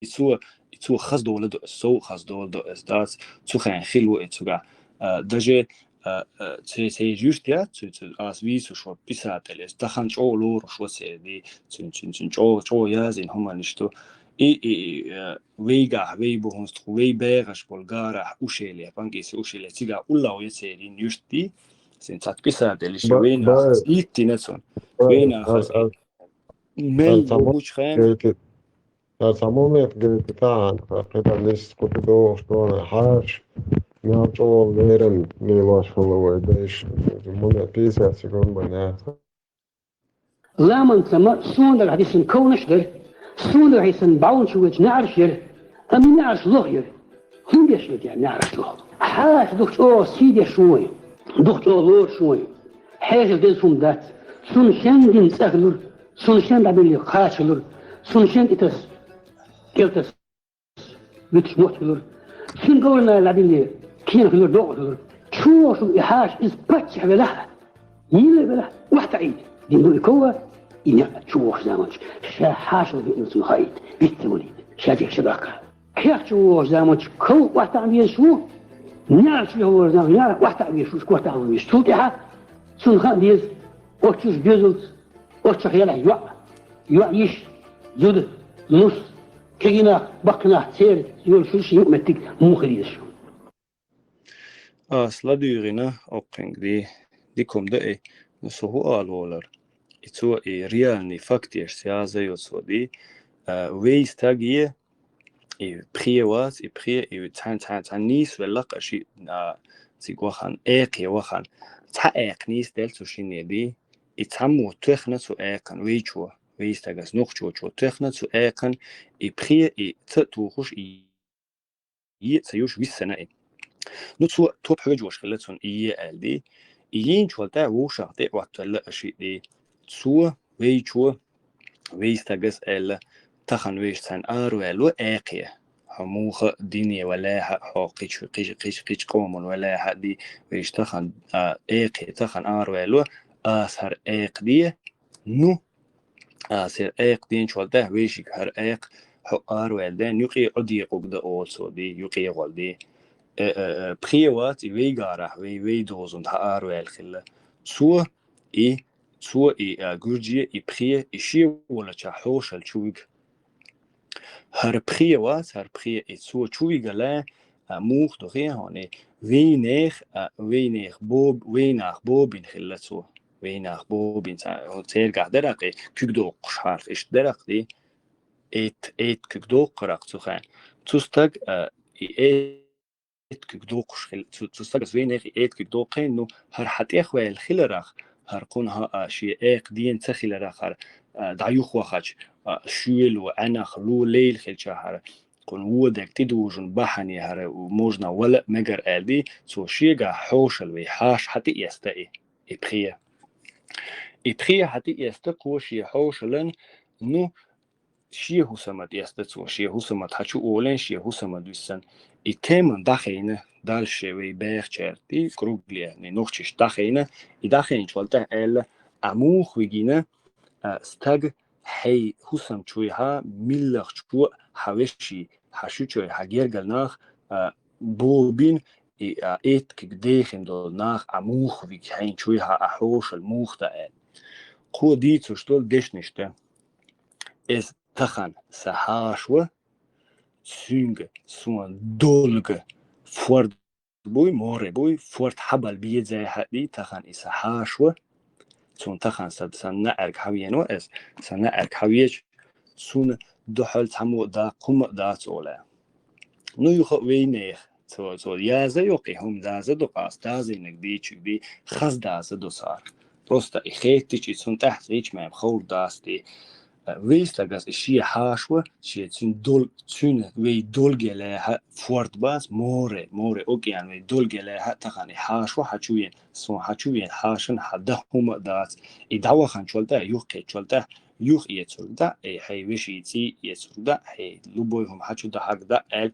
и цо, и цо хаза дола до, сов хаза дола до эс дац, цу хен хилу э цуга. А, даже, а, а, цей, цей жуст я, цу, цу, ас вису шо писатель эс, тахан чо лору шо цей ди, цун, цун, цун, чо, чо язин хуманишто. И, и, и, э, вейгах, вей бухунст, вей бегаш бол гарах, ушеле, панкиси ушеле, цига улла уе церин юшти, син цат писатель иши Ба-, вейна, ба-, итти нацун, ба-, вейна аз, хас, аз, мел аз само богуч хен. Гейти, аз само мет гейти таан, хакита нис кути до, што на хаш, мяу чо верен, не лаш холовой, деш, муна пятьдесят секунд баня. Ламан цама суондагӀа хьисан ковнаш дара, суондагӀа хьисан бӀаунчу веч наӀарш яра, амма наӀарш лох яра. ХӀун деш яра наӀарш лох? Хьаша дух чӀогӀа сий деш вуй, дух чӀогӀа лоруш вуй. Хьежа деза хӀума дац. Цунна шен дин цӀа хилур, цунна шен дӀабилли кхачалур, цунна шен тӀе тас, кӀел тас виташ мотт хилур. Цуьнан говрана ладилле, кхин хилур, докъа хилур. Чувошу и хьаша иза паччахь велахь а, йийла велахь а, охьатаӀийта дин ду и кова, и некъ чувошу заманчу. Ша хьаша виъна цунна хаийта, вицца валийта, ша дехьа ша даккха. Кхехча вогӀу заманчу ков охьатаӀа везаш ву, неӀарчу виха вогӀу заманчу неӀарах охьатаӀа везаш ву, охьатаӀа везаш. Цул тӀаьхьа цунна хаа деза, оццуш доьзалц, оццуш елахь йоӀ, йоӀ йиш, зуда, нус, кегий нах, баккхий нах, церан йолуш шуьша юкъаметтиг муха хир езаш ву. Ас ладуьйгӀина оккхинга ди, дика хӀума даий, ну, со хӀу ала волар? И цо и реальный фактеш яза йо цо ди, а, вей стаге, и пхе вац, и пхе, и цхьаьн, цхьаьн, цхьаьн нийсвеллакх а ши, а, цига вахан, экхе вахан. Цхьа экха нийсделла цу шине ди, и цхьаммо тоьхна цу экхан, вейчо, вей стагас нохчочо тоьхна цу экхан, и пхе, и ца тухуш, и е ца юш виссана и. Ну, цо топ хьоьжуш хилла цунна и е аьлла ди. И йийначул тӀаьхьа вовшах тӀе а оттаелла а шиъ ди. Цо, вейчо, вей стагас аьлла, тахана вейш цхьаьна араваьлла экхе. Хьо муха дине валехьа, хьо кхич, кхич, кхич, кхич къоман валехьа ди, вейш тахана, а, экхе, тахана араваьлла, ас хӀара экха де, ну, а, сера экха деначул тӀаьхьа вешиг хӀара экха, хьо араваьлла ден, юкъе Ӏодекъуг дан оцо ди, юкъе гӀол ди. Э, э, э, пхе вац и вейгарахь, вей, вей дозун тха араваьлла хилла. Цо и, цо и, а, гурже и пхе, и шен волча хьошал чу вига. ХӀара пхе вац, хӀара пхе и цо чу вигала, а, мух ду хе хьоне, вейнех, а, вейнех боб-, вейнах бобин хилла цо. Вейнах бобин ца-, цергахь даракъ и куьг доккхуш хьарх, иштта даракъ ди. Эт, эт куьг доккхаракъ цу хен. Цу стаг, а, и эт куьг доккхуш хил-, цу, цу стагас вейнех и эт куьг доккхен, ну, хӀара хьан тӀехваьлла хиларах, хӀара кхунна хьан, а, шен экха дена ца хиларах, хӀара, а, дӀаюхвахача, а, шоьло, Ӏенах ло лейла хилча хӀара, кхунна водаг тӀедужун бахьане хӀара, можно вала а мегар аьлла ди, цо шега хьошал вей хьаша хьан тӀеэста и, и пхе. И пхе хьан тӀеэста кхо шен хьошалан, ну, шен хӀусамат эста цо, шен хӀусамат хьан чу олен, шен хӀусамат виссан. И теман дӀахайна, дальше вей бехачаьрти, кругле, нохчиш дӀахайна, и дӀахайначул тӀаьхьа аьлла, а мух вигина, а, стаг хьей хӀусам чуйхьа, миллахчо хьан веший, хьан шучой, хьан гергал нах, а, бобин, и, а, эткиг дехин долу нах а мух виг хьайн чуйхьа а хьошал мух дан аьлла. Кхо дийцуш долу дешнаш дан. Эс тахан сан хьаша ва, цуьнга суна долга форд буй, море буй, форд хьабал безай хьаъ ди, тахан и сан хьаша ва. Цунна тахан сан, сан наӀарг хьавеано эс, сан наӀарг хьавеча, цунна дуьхьал цхьаммо а даккха хӀума а дац олу. Ну, юха а вейнех, цо, цо яза йоккхий хӀума даза ду къас, дазийнаг дийчиг ди, хаз даза ду цара. Просто и хеттичи цунна тӀаьхьа цӀийч маьм ховр дац ди. Вей стагас и шен хьаша ва, шен цуьнан дол-, цуьнан вей долге лаьхьа форд бац, море, море, океан вей долге лаьхьа тахана и хьаша ва хьан чу вен, суна хьан чу вен хьашан хьан дан хӀума а дац. И дӀаваханчул тӀаьхьа, юхкхечул тӀаьхьа, юх эцург дан, и хьей веший цӀий эцург дан, хьей лубой хӀума хьан чу дан хьаг дан аьлла.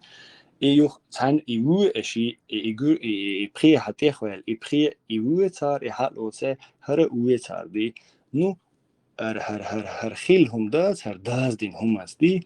И юх цхьаьна и вуьй а ши, и, и гур-, и, и, и пхе хьан тӀехваьлла, и пхе и вуьй цара, и хьан лоцу, хӀара а вуьй цара ди. Ну, хӀара, хӀара, хӀара, хӀара хилла хӀума дац, хӀара даза дина хӀуманца ди,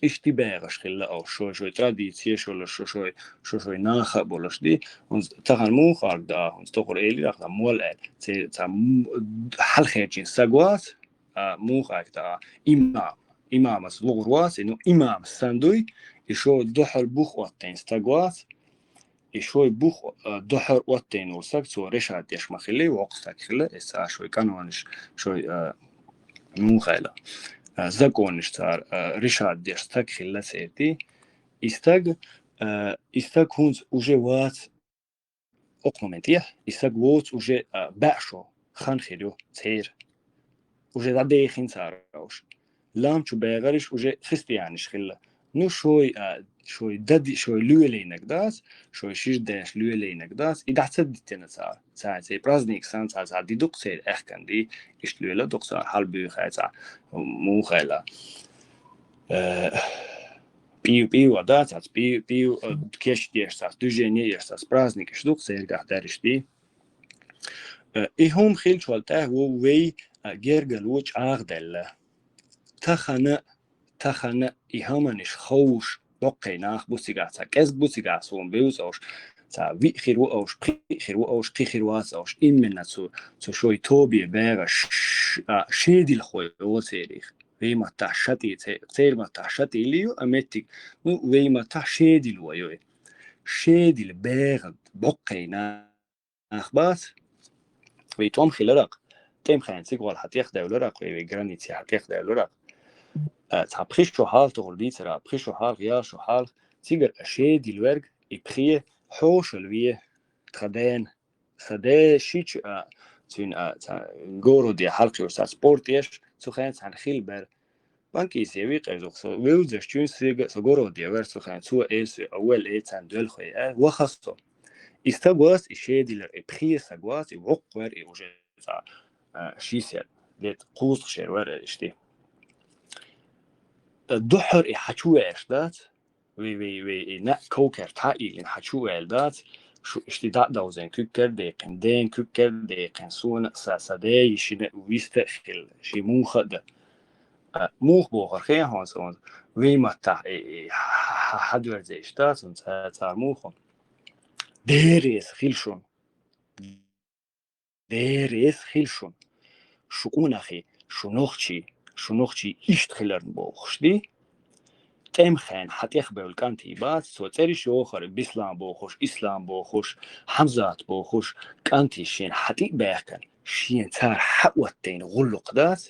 Иштта багӀаш хилла оаш, шой-шой традиция, шо-, шо-, шой-шой наха а болаш ди. ХӀанз тахан муха аргда, хӀанз тохар элира, ахна мол аьл. Ци-, ца м-, хьалхерчийн саг вац, а, муха аргда, имам. Имамас лугӀур вац, и, ну, имам сан дуй, и шо духьал бух оттайн стаг вац, и шой бух, а, духьал оттайн ву саг, цо решат деш ма хилли, вокх стаг хилла, эс а шой канонаш, шой, а, мухайла, а, законаш цар, а, решат деш стаг хилла церти. И стаг, а, и стаг хӀанз уже вац, окх моментехь, и саг воц уже, а, баьӀ шо, хан хир ю цер. Уже дӀадехин цар уж. Лам чу бегӀариш уже христианиш хилла. Ну, шой, а, шой дади, шой лоьлайнаг дац, шой шиш деш лоьлайнаг дац, и дӀа ца дитина цар. Цар цей праздник сан, цар, цар ди дукх цер аьхкан ди, ишт лоьла дукх цар, хьал буьйхай цар, мухайла. Э, пив, пив а дац, цац пив, пив, э, кеш деш, цац движение еш, цац праздник еш дукх цергахь дариш ди. Э, и хӀума хилчвал тӀаьхьа ву вай, а, гергал ву чӀагӀделла. Тахана, тахана и хӀаманиш ховш боккхай нах бу цигахь, ца кӀезг бу цигахь суна бевзаш, ца виъ хир ву оаш, пхиъ хир ву оаш, кхи хир вац оаш. Именно цу, цу шой тобе бегӀа ш-, а, шедилхой воцерих. Вей маттахь шатӀи, це-, цер маттахь шатӀили ю, а меттиг, ну, вей маттахь шедил вай йой. Шедил бегӀа боккхай нах бац. Вей тӀом хиларах, тӀем хайн цигвал хьатӀех девларах, вей, вей границе хьатӀех девларах. А, цхьа пхи шо хьалха тохар дийцара, пхи шо хьалха, ял шо хьалха, цигара шедил верг, и пхе хьошал ве, тха ден. Са де шич, а, цуьн, а, ца, городе хьалкхуьйш, ца спорт еш, цу хен цхьаьна хил бер. Банкисе викъер зух со, вевзаш чуьн сига, со городе вер цу хен, цо эсу, а, вел эцан дөлхой, а, ваха со. И стаг вас, и шедилер, и пхе саг вас, и вокх вер, и уже ца, а, шисер, дет кхузткъ шер вер, а, ишти. Э, духьар и хьачу веш дац, вей, вей, вей, и на кокер та илин хьачу вел дац, шу ишти да довзен куьккер декъин, ден куьккер декъин, суна са, са де йишина виста хил, ши муха да. А, мух бохар хен хонс он, вей маттах, и, и, ха-, ха-, хадверзе ишта, сун ца, цар муха. Дерес хил шун. Дерес хил шун. Шу къунахи, шу нохчи, шу нохчи ишт хиларн бохуш ди. ТӀем хен хьатӀех бевл кӀанти бац, цо цӀериш йохар, Бислам бохуш, Ислам бохуш, Хьамзат бохуш, кӀанти шен хьатӀи бехкан, шен цар хьаоттайн гӀуллукъ дац.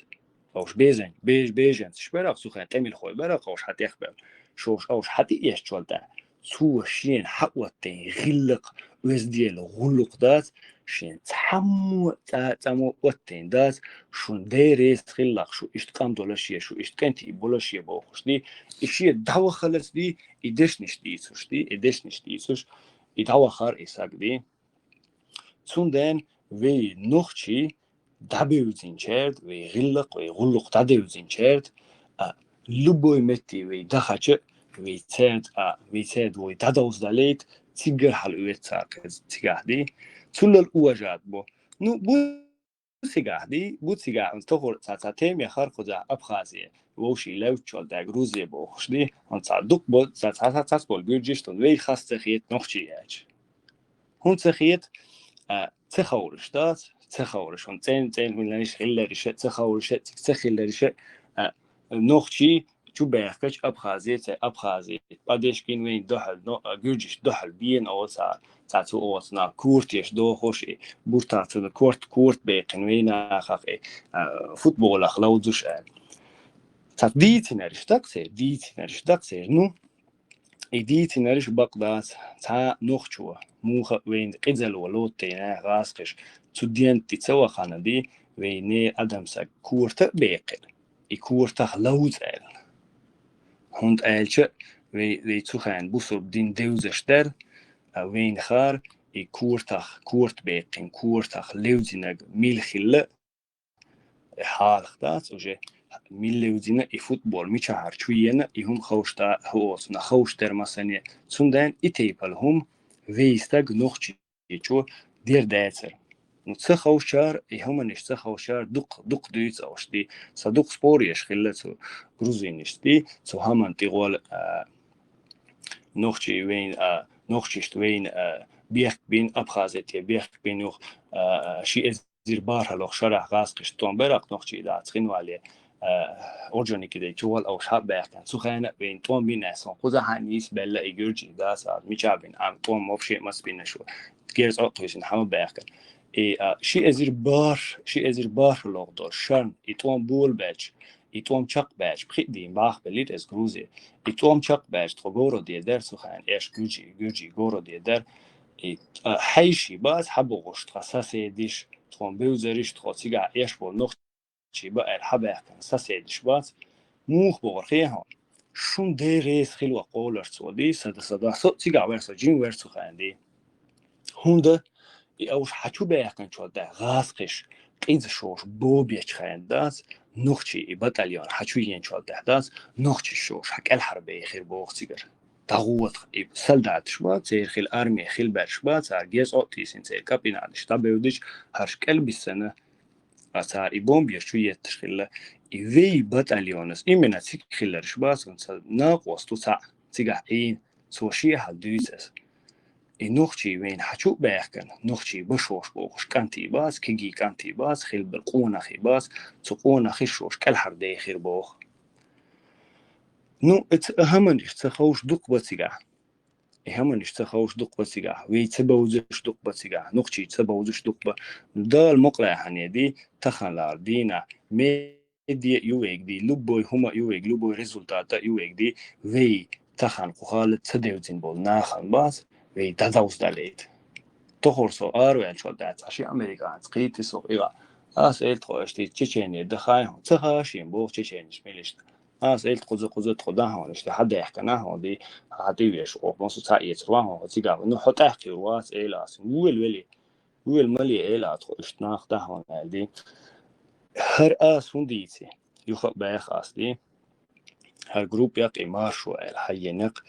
Ош безен, беж-, беженцаш берах, цу хен тӀемилхой берах, ош хьатӀех бевл. Шош ош хьатӀи эшчул тӀа. Цо шен хьаоттайн гӀиллакх, оьздел гӀуллукъ дац, шен цхьаммо цӀа-, цӀамо оттайн дац, шун дерес хиллах, шу ишт къам долаш е, шу ишт кӀанти болаш е бохуш ди, и шен дӀавахалас ди, и дешниш дийцуш ди, и дешниш дийцуш, и дӀавахар и саг ди. Цунден вей нохчи дӀабевзинчерд, вей гӀиллакх, вей гӀуллукъ дӀадевзинчерд, а, любой метте вей дахача, вей церд, а, вей церд вой дӀадовздалейт, циггар хьал уьвет цар кхез цигахь ди. Цуллал уважат бо. Ну, бу цигахь ди, бу цигахь, тохур ца, ца теме хархуза Абхазия, вовши левччол да Грузия бохуш ди, он ца дукъ бо, ца, ца, ца, цац бол гуьржиш тун, вей хас ца хет нохчи яч. ХӀун ца хет, а, ца ховраш дац, ца ховраш, хӀун цӀен-, цӀен хӀун ланиш хиллариша, ца ховраша, цик ца хиллариша, а, нохчи чу бехкача Абхазия, цай Абхазия. Падешкин вейн дохьал, но, а, гуьржиш дохьал бен оца, ца цу оцна, куртеш дохуш, и бурта цу корт, корт бекхин вейна хах, и, а, футболах ловзуш, а. Ца дийцинариш даксер, дийцинариш даксер, ну, и дийцинариш бакъ дац, цхьа нохчо, муха вейн къизало лоттайна гӀаскхиш, цу дент ди ца вахана ди, вейне адамсаг корта а бекхир, и кортах ловз аьлла. ХӀунда аьлча вей, вей цу хайн бусурб дин девзаш дар, а вейн хар, и кортах, корт бекхин, кортах левзинаг мил хилла, хьалха дац уже, миллевзина и футбол, мичахьар чу ена, и хӀума ховшта, хӀу оцна ховш дер масане, цунден и тайпал хӀума вей стаг нохчи чу дер дацар. Ну, ца ховшчар, и хӀуманаш ца ховшчар, дукха, дукха дуьйцу уьш ди. Сан дукха спореш хилла цу грузинашца ди, цу хӀаман тӀехула, а, нохчий вейн, а, нохчишта вейн, а, бехк бин, Абхазия тӀе бехк бин юх, а, ши эзир бархӀалгӀа шарахь гӀазкхашта тӀом беракх нохчий дац хинвале, а, Орджоникидзе чувал уьш хьа баьхкан. Цу хенна вейн тӀом бин эс, сон кхузахьа нийс белла и гуьржий дац, а, мича бин, а, тӀом вообще мас бина шу. Герз окхуьйсина хьама баьхкан. И, а, ши эзир бархӀ, ши эзир бархӀалгӀа долу шарна и тӀом болабелча, и тӀом чекхбаьлча, пхиъ дийна бахбелира эс Грузе. И тӀом чекхбаьлча, тхо городе дара цу хенна, эш гуьржий, гуьржий городе дара. И, а, хьаьший бац хьабогӀуш тхан соседиш, тхуна бевзариш, тхо цигахь эш болу нохчий ба аьлла хьабаьхкан соседиш бац. Муха бохура хьехьо? Шун деррес хилла кхолар цо ди, сада, сада, со цигахь вер, со жин вер цу хенна ди. ХӀунда и уьш хьа чу баьхканчул тӀехь гӀазкхиш къиза шош бобечу хенна дац, нохчий и батальон хьа чу еанчул тӀехь дац, нохчиш шош хьа кӀелхьарбехира боху цигара. ДӀагӀотта и солдаташ ба, церан хила арми хила баьрш ба, цара геза а тийсина, церан капинадаш дӀабевдича, хӀарш кӀелбиссина, а цара и бомбеш чу етташ хилла. И вей батальонас, именно цига хилларш ба, цунца накъост ву цхьаъ, цигахь Ӏийна, цо шехьа дуьйцу аса. И нохчий вейна хьа чу а баьхкан, нохчий ба шош бохуш кӀантий бац, кегий кӀантий бац, хилбар къонахий бац, цу къонахий шош кӀелхьардехира боху. Ну, и ца, хӀаманаш ца ховш дукха ба цигахь. И хӀаманаш ца ховш дукха ба цигахь, вей ца бовзуш дукха ба цигахь, нохчий ца бовзуш дукха ба. Дала мукъалахьане ди, таханлара дийнахь, медиа ю вейга ди, любой хӀума ю вейга, любой результата ю вейга ди, вей тахана кху хала ца девзина болу нахана бац, вей дӀадовза далийта. Тохур со араваьллачул дац, цхьа ши американец кхийти со, ира. Аса элтхо аша ди Чечене дахай хьуна, ца хаа шен боху чеченаш милишта. Аса элт кхуза-кхуза тхо дахьа хьуна, иштта хьа даьхкана хьуна ди, хьа тӀе веш оха, масу цхьа эцар ван хьуна, цигахь, ну, хьо тӀаьхкхийр вац, эла аса. Вуьйла велий, вуьйла мале, эла а тхо, иштта нах дахьа хьуна аьлла ди. ХӀара аса хӀун дийци? Юха а баьха аса ди. ХӀара группа якъ и маршо аьлла, хьаенакъ.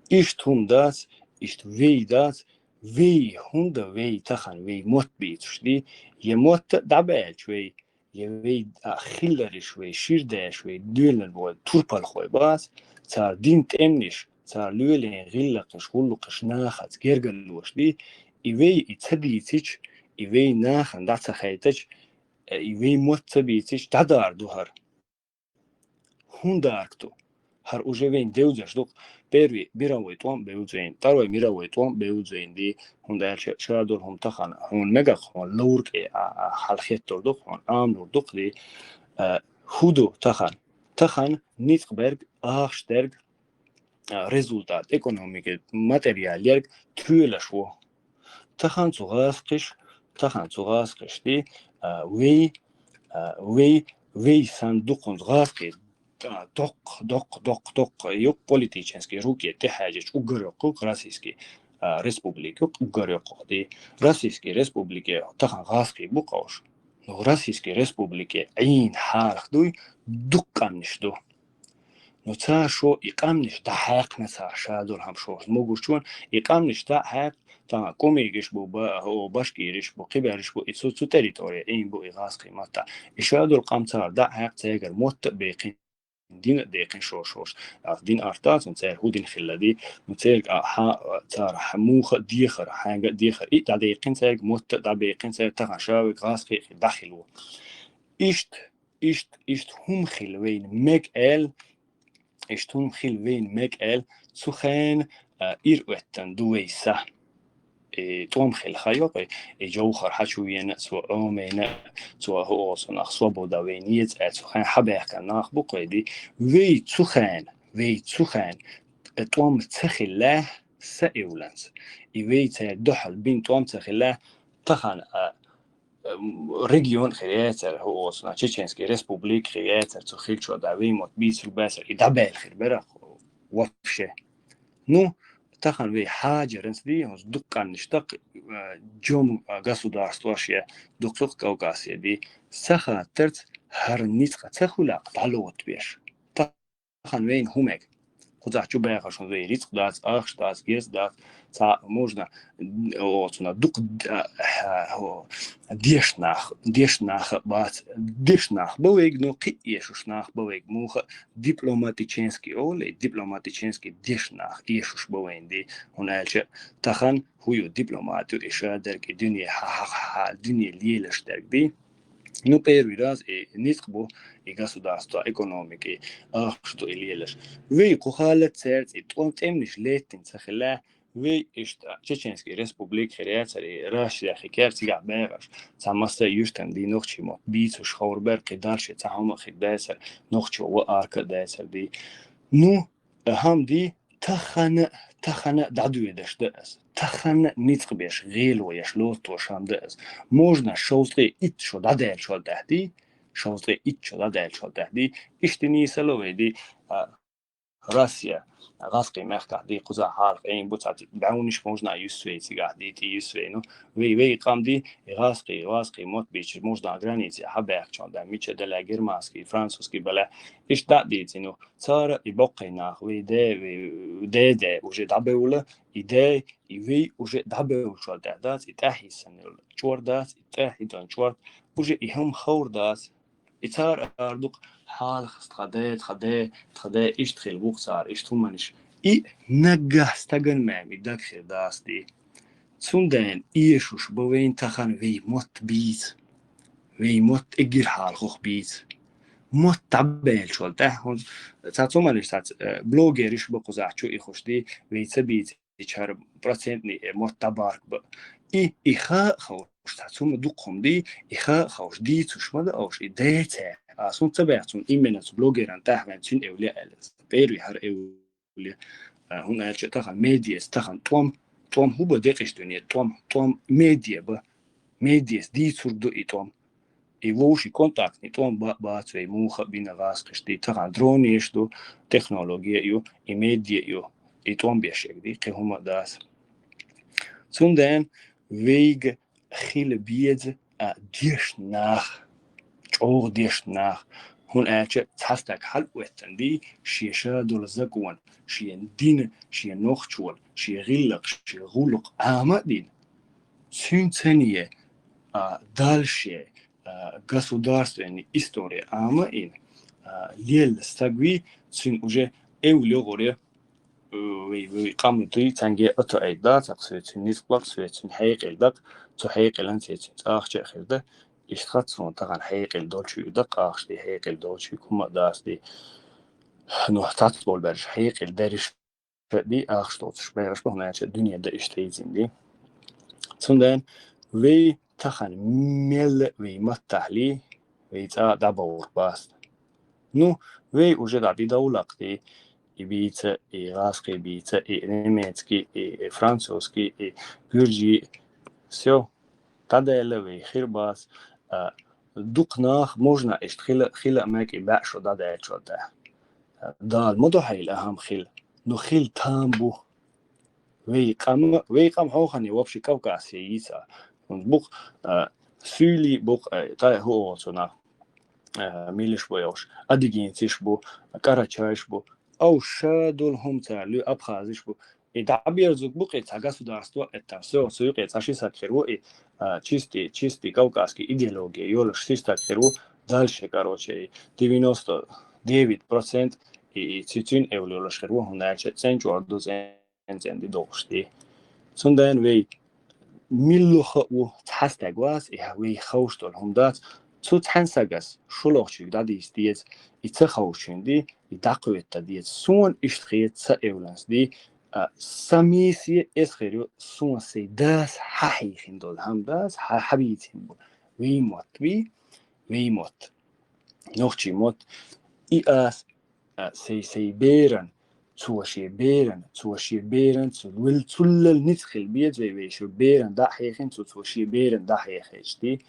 Иштта хӀума дац, иштта вей дац, вей хӀунда вей тахана, вей мотт бийцуш ди, я мотт а дӀабаьлча вей, я вей, а, хиллариш вей, ширдеш вей, дуьйлан вой, турпалхой бац, цара дин тӀемниш, цара лоьлин гӀиллакхаш, гӀуллакхаш нахаца гергаллош ди, и вей и ца дийцича, и вей нахана дӀа ца хайтача, э, и вей мотт ца бийцича, дӀадар ду хӀара. ХӀун дарг ду? ХӀара уже вейн девзаш ду-кх. Первый мировой тӀом бевза вейн, второй мировой тӀом бевза вейн ди, хӀунда аьлча ша долу хӀума тахана хьуна мегах, хьуна ловркъе а, а, хьалхеттур ду-кх, хьуна амнур ду-кх ди, а, хӀун ду тахана? Тахана ницкъ берг, ахча дерг, а, результат, экономика, материал ерг тоьлаш ву. Тахана цу гӀазкхиш, тахана цу гӀазкхиш ди, а, вей, а, вей, вей сан дукхунца гӀазкхи, а, доккха, доккха, доккха, доккха, юкъ политический руке тӀехьаьжача уггар йоккху российский, а, республика юкъ уггар йоккху ди. Российский республике тахана гӀазкхи бу къовш. Ну, российский республике Ӏийна хьарах дуй, дуккха къамниш ду. Ну, цара шо и къамниш дӀахьаькхна цара ша долу хӀама шоша могушчун, и къамниш дӀа а хьаькхна, тахана кумигиш бу, ба-, о, башкириш бу, кхибериш бу, и цу, цу территория Ӏийна бу и гӀазкхий матта. И ша долу къам цара дӀа а хьаькхна, цаьргара мотт а бекхина, дин а декхина шоша, шоша. Ас дин артац, ну, цаьрга хӀун дин хилла ди, ну, цаьрга, а, хьа-, цара хьа-, муха а дехар, хьаьнга а дехар, и дӀадекхина цаьрга, мотт а дӀабекхина цаьрга, тахана ша вайга гӀазкхи дӀахилла ву. Иштта, иштта, иштта хӀума хила вейна мега аьлла, иштта хӀума хила вейна мега аьлла, цу хенна, а, ира оьттан ду вай са. И тӀом хила ха йо кхуьй, и Джовхар хьа чу вена, цо Ӏомайна, цо хӀу олу цунах свобода вайна еза аьлла, цу хенна хьабаьхкан нах бу кхуьй ди. Вай цу хенна, вай цу хенна, э, тӀом ца хиллехь, са эвланца. И вай цаьрга дуьхьал бин тӀом ца хиллехь, тахана, а, м, регион хир яцара, хӀу олу цунах, Чеченский республика хир яцара, цу хилчо дӀа вай мотт бийцар бацара, и дӀабаьлла хир бара вообще. Ну, тахана вай хьажаранца ди, хӀунца дуккха къамниш даккха, а, жом, а, государствош я, дуккха юкъ Кавказе ди, ца хаттарца хӀара ницкъ ца хуьлакх дӀалоцбеш. Тахана вайна хӀу мега? Кхузахь чу баьхаш хӀун вай рицкъ дац, ахча дац, герз дац, цхьа можно оцуна дукха дешнах, дешнах бац, дешнах ба вайг, но кхи эшуш нах ба вайг, муха дипломатический оле, дипломатический дешнах эшуш ба вайн ди, хӀун аьлча тахан хӀу ю дипломат ю, и шадерг, и дуьне хьа-, хьа-, хьа-, дуьне лелаш дерг ди. Ну, первый раз и ницкъ бу, и государство, экономики, ахча ду и лелаш. Вай кху халат церц, и тӀом-, тӀемниш леттин ца хила, вай иштта Чеченский республик хир яцар, и Россия хи кер цигахь бегӀаш. Ца масса юстан ди нохчи мо, бийцуш ховр бер, кхи дальше ца хьума хи дайсар, нохчо ва арка дайсар ди. Ну, хӀам ди, тахана, тахана дӀадоьдаш да ас. Тахана ницкъ беш, гӀело еш, лоттош хӀам да ас. Можно шовзткъе итт шо дӀадаьлчул тӀехь ди, шовзткъе итт шо дӀадаьлчул тӀехь ди, иштта нийсало вай ди, а, Россия, гӀазкхий мехкахь ди, кхуза хьалха Ӏийна бу цхьа баьуниш можно юсвей цигахь ди, тӀе юсвей. Ну, вай, вай къам ди, и гӀазкхий, гӀазкхий мотт бийча можно границе хьабаьхчун да, мича дале, германский, французский бале, иштта дӀа а дийци, ну, цара и боккхий нах, вай де, вай де, де уже дӀабевла, и де, и вай уже дӀабевлчул тӀехь дац, и тӀаьхьа йисанел чӀор дац, и тӀаьхьа йитан чӀор, уже и хӀума ховр дац. И цара ардукх хьалхас тха де, тха де, тха де, иштта хила вукх цара, иштта хӀуманаш. И наггахь стаган мем и даг хир дац ди. Цунден эшуш ба вайн тахан вай мотт бийца. Вай мотт эггир хьалхох бийца. Мотт дӀабаьлчул тӀехь хӀунз, цхьа цуманаш, цхьа, э, блогериш ба кхузахь чу и хуш ди, вай ца бийца, и чара процентный, э, мотт дӀабарк ба. И, и ха ховш, цхьа цума дукхум ди, и ха ховш дийцуш ма да ош, и деце. А сун ца баьхцун, именно цу блогеран тӀехь вен цуьн эвле аьлла. Первый хӀара эв- ле. А, хӀунда аьлча тахан медиас, тахан тӀом, тӀом хӀу ба декъаш дуьне, тӀом, тӀом медиа ба. Медиас дийцург ду и тӀом. И вовши контактный тӀом ба-, бац вай муха бина гӀазкхаш ди. Тахан дронеш ду, технология ю, и медиа ю, и тӀом беш ди, кхин хӀума дац. Цунден вайга хила беза, а, дешна нах, чӀогӀа дешна нах. ХӀунда аьлча цхьа стаг хьалаоьттан ди, шен ша долу закон, шен дин, шен нохчол, шен гӀиллакх, шен гӀуллакх Ӏама а дина. Цуьнцане, а, дальше, а, государственный история Ӏама а ина, а, лелла стаг вий, цуьнан уже эвла йогӀур я, вай, вай къам дуй, цхьаьнгге ото айда, цхьа соьцун ницкъ бакъ, соьцун хьекъал дакъ, цу хьекъалан соьцун цӀахча а хир да. Иштта хац суна тахан хьекъал долчуьйга дакъ ахча ди, хьекъал долчуьйга хӀума а дац ди. Ну, цхьацца болу баьржа хьекъал дерриш ди, ахча доцуш баьржа бахана аьлча дуьне да иштта хьийзина ди. Цунден вай тахан мелла вай маттахьли, вай цӀа дӀабовлур бац. Ну, вай уже дӀа ди довлакх ди, и бийца, и гӀазкхи бийца, и немецкий, и, и французский, и гуьржий. Всё, дӀадаьлла вай хир бац, а, дукха нах можно иштта хила, хила а мег и баьӀ шо дӀадаьллачул тӀехь. А, Дала ма дохьийла ахьа хила, ну хила там бу. Вай къам, вай къам хьохани вообще Кавказе йийца. Букъ, а, суьйли букъ, а, тӀе хӀу оцу нах, а, милиш бу йолуш, адыгейцаш бу, карачайш бу, ау ша долу хӀума цара луьй, абхазиш бу. И дӀаберзург бу кхин цхьа государство, это всё, цу юкъе цхьа ши стаг хир ву и, а, чистый, чистый кавказский идеология йолуш ши стаг хир ву, дальше, короче, и девяносто девять процент и, и ци-, цуьнан эвла йолуш хир ву, хӀунда аьлча цӀен чӀор ду, цӀен цӀен-цӀен ди дохуш ди. Цундела вай миллуха а ву, цхьа стаг вац, и вай ховш долу хӀума дац. Цу цхьаьна сагас шолгӀачуьнга дӀадийца деза, и ца ховшучуьнга ди, и дӀакхоьттан деза. Суна иштта хета сан эвланца ди, а, сан миссия эс хир ю, суна сайн дас хьан хьийхина долу хӀума дац, хьан, хьан бийцина бу. Вай мотт бий, вай мотт. Нохчий мотт. И ас а, сай, сай беран, цо шен беран, цо шен беран, цу вел-, цуллал ницкъ хила беза вай, вай шу беран дӀа а хьехина, цо, цо шен беран дӀа а хьехийча ди.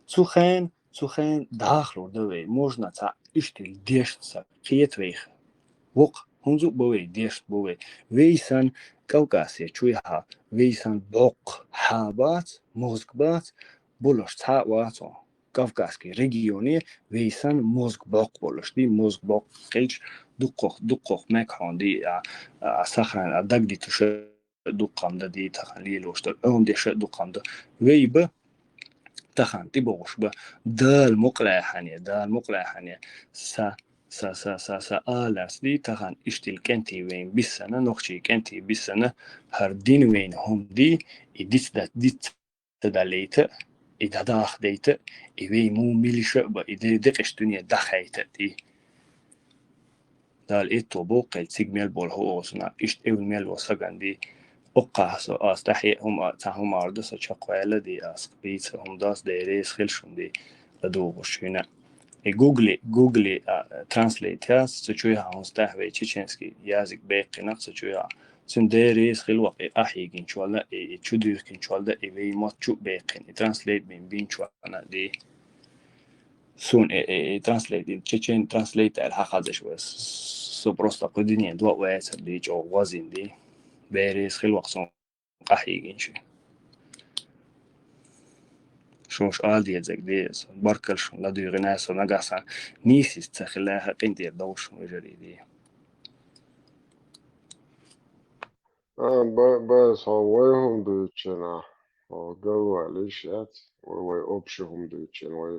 Цу хен, цу хен дахлур дан вай, можно цхьа иштта дешна са кхета вайх. Вокх, хӀунзу а бу вай, дешна бу вай. Вай сан Кавказе чуй хьа, вай сан боккха хьа бац, мозг бац, болуш цхьа а вац хьо. Кавказский регионе вейсан мозг бокъ болуш ди, мозг бокъ хилча дукхох, дукхох мекхьон ди, а, а, сохран-, а, дагдитуш дуккхам да ди, тахан лелош да, Ӏомадеш дуккхам да. Вей ба, тахан тӀебогӀуш ба, Дала мукъ лаьхьане, Дала мукъ лаьхьане, са, са, са, са, са аларца ди, тахан иштта кӀентий вейн биссана, нохчий кӀентий биссана, хӀара дин вейн хӀума ди, и диц да, диц ца далийта, и дӀадахадайта, и вей му милиша а ба, и де-, декъаш дуьне дӀахайта ди. Дала этто боккхел цига мел болу хӀу озуна, иштта эвла мел во саган ди. Оккхахьа со ас тӀаьхье хӀума, цхьа хӀума ар ду со чекхваьлла ди, ас бийца хӀума дац, Дела реза хила шун ди, ладугӀуш хӀуна. И Гугли, Гугли, а, транслейт яц, цу чуьйхьа хӀунс тӀаьхьа вей чеченский язык беккхинах, цу чуьйхьа. Цуьнан Дела реза хила вакъ и къахьийгинчу валла, и, и чу дуьйхкинчу валла, и вей мотт чу беккхина, и транслейт бин бинчу валла ди. Суна э, э, э, транслейт, чечен транслейт аьлла хьахазаш вай. С-, со просто кху дуьнен доа вацар ди, чӀогӀа гӀозин ди. Беррис хила вакъ сон къахьийгин ши. Шуш ала дезаг ди, баркал шун ладуьйгӀина со нагахь сан нийсис ца хилаха къинтӀера довш шун вежарий ди. А, ба-, ба-, со вай хӀума дуьйцучунах, о, галвалиш яц, вай, вай общий хӀума дуьйцучун, вай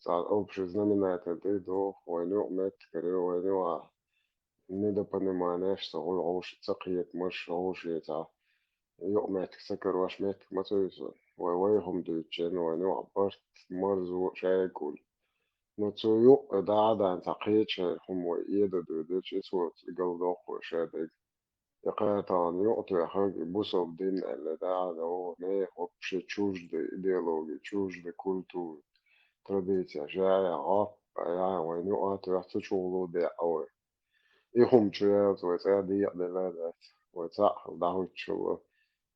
цхьа общий знаменатель тӀе доху, вайна юкъа меттигара, вайна юкъа недопониманиеш ца гӀуй гӀовш, ца кхетамаш гӀовш яцахь, юкъа меттиг ца карош меттиг ма ца юьсу. Вай, вай хӀума дуьйцучун, вайна юкъа барт, марзо, шайгур. Ну, цу юкъа дӀа а дан цхьа кхеча хӀума вай эда дуьйдучу, и цо галдоккху ша дайта. И кхатална юкъа тоьхнарг и бусалба дин аьлла, да, да, о, не, вообще чуждая идеология, чуждая культура, традиция, жая, гӀап, а, я, вайна юкъа тоьхна цу чухула деа вай. И хӀума чу яьлча вай цӀа декъаделла дац. Вай цхьаъ хила дӀахӀуьттуш хилла.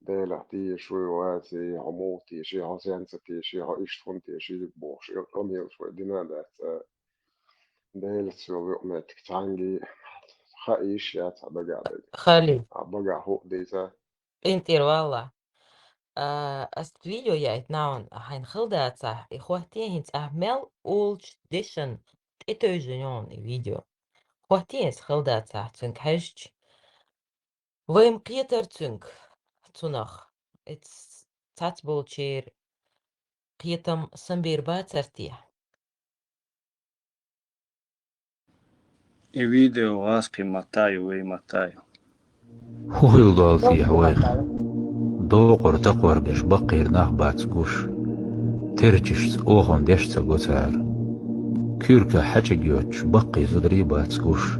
Делах тешаш вуй вац, и хьо муха теший, хьо сенца теший, хьо иштта хӀунда теший бохуш, и къамелаш вай дина дац цӀа. Делаца йолу юкъаметтиг цхьаьнгге хаа йиш яц хьан дагахь дерг. Хали. Хьан багахь хӀуъа дийца. КъинтӀера валла. А, ас видео яйта наун хьайна хала дацахь, и хӀоттий хӀинца ахь мел олучу дешан тӀетевжина йогӀун и видео. ХӀоттий ас хала дацахь, цуьнга хьаьжча. Вайн кхетар цуьнга, цунах. Эц цац болчеран кхетам самбер бацар те? И видео гӀазкхи матта ю, вай матта ю. ХӀун хила долу те вайх? Докъар такхор беш баккхийра нах бац гуш. Терчашца оханан деш ца го цара. Куьрка хьачиг йоцуш баккхий зударий бац гуш.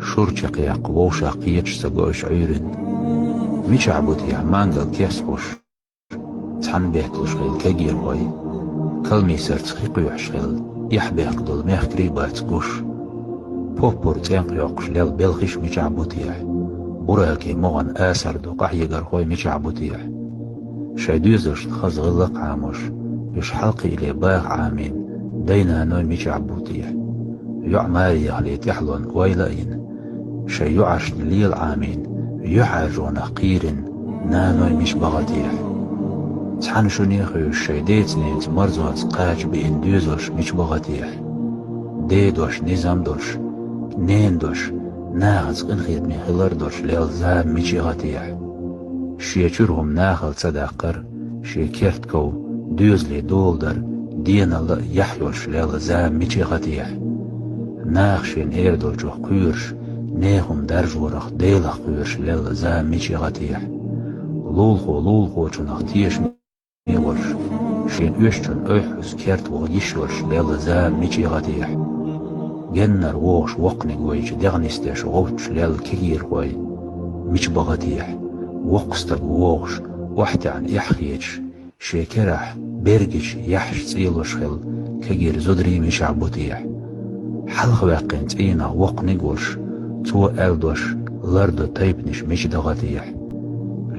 Шура чекхъяккха вовшах кхеташ ца го уьш Ӏуьйрина. Мичахь бу те мангал кес хьуш? Цхьаьна бетталуш хилла кегийрхой, калмийсарца хи кхоьхьуш хилла, эхь бехк долу мехкарий бац гуш. Поппур цӀенкъ йоккхуш лелла белхиш мичахь бу те? Буракийн могӀан асар ду къахьегархой мичахь бу те? Шайн доьзалшна хаза гӀиллакх Ӏамош, уьш хьалакхиале баха Ӏамийна дай-наной мичахь бу те? ЙоӀ маре яхале тӀаьхьалонна ойла а йина, шайн йоӀаршна лела Ӏамийна, юьхьӀаьржонах кхийрина наной мича баха те? Цхьана шуне а хуьйшуш шайн деца-ненаца марзонца кхача биъна доьзалш мича баха те? Ден дош, низам дош, ненан дош, нахаца къинхетаме хилар дош лелла зама мича яха те? Шен чуьра хӀума нахала ца даккхар, шен керта ков, доьзале доладар, денал а яхь йолуш лелла зама мича яха те? Наха шена эр долчух кхоьруш, нехан хӀума даржорах Делах кхоьруш лелла зама мича яха те? Лулахо лулахочунах тешаме волуш, шен оьшучун ойхьуз керта ваха йиш йолуш лелла зама мича яха те? Геннара вогӀуш воккханиг вайчу дегӀ нисдеш гӀовттуш лелла кегийрхой мича баха те? Воккха стаг вогӀуш, охьатаьӀна эхь хеташ, шен керахь бергича яхьаш цӀийлош хилла кегийра зударий мичахь бу те? Хьалхаваьккхина цӀийнах воккханиг а волуш, цо аьлла дош лардо тайпанаш мича даха те?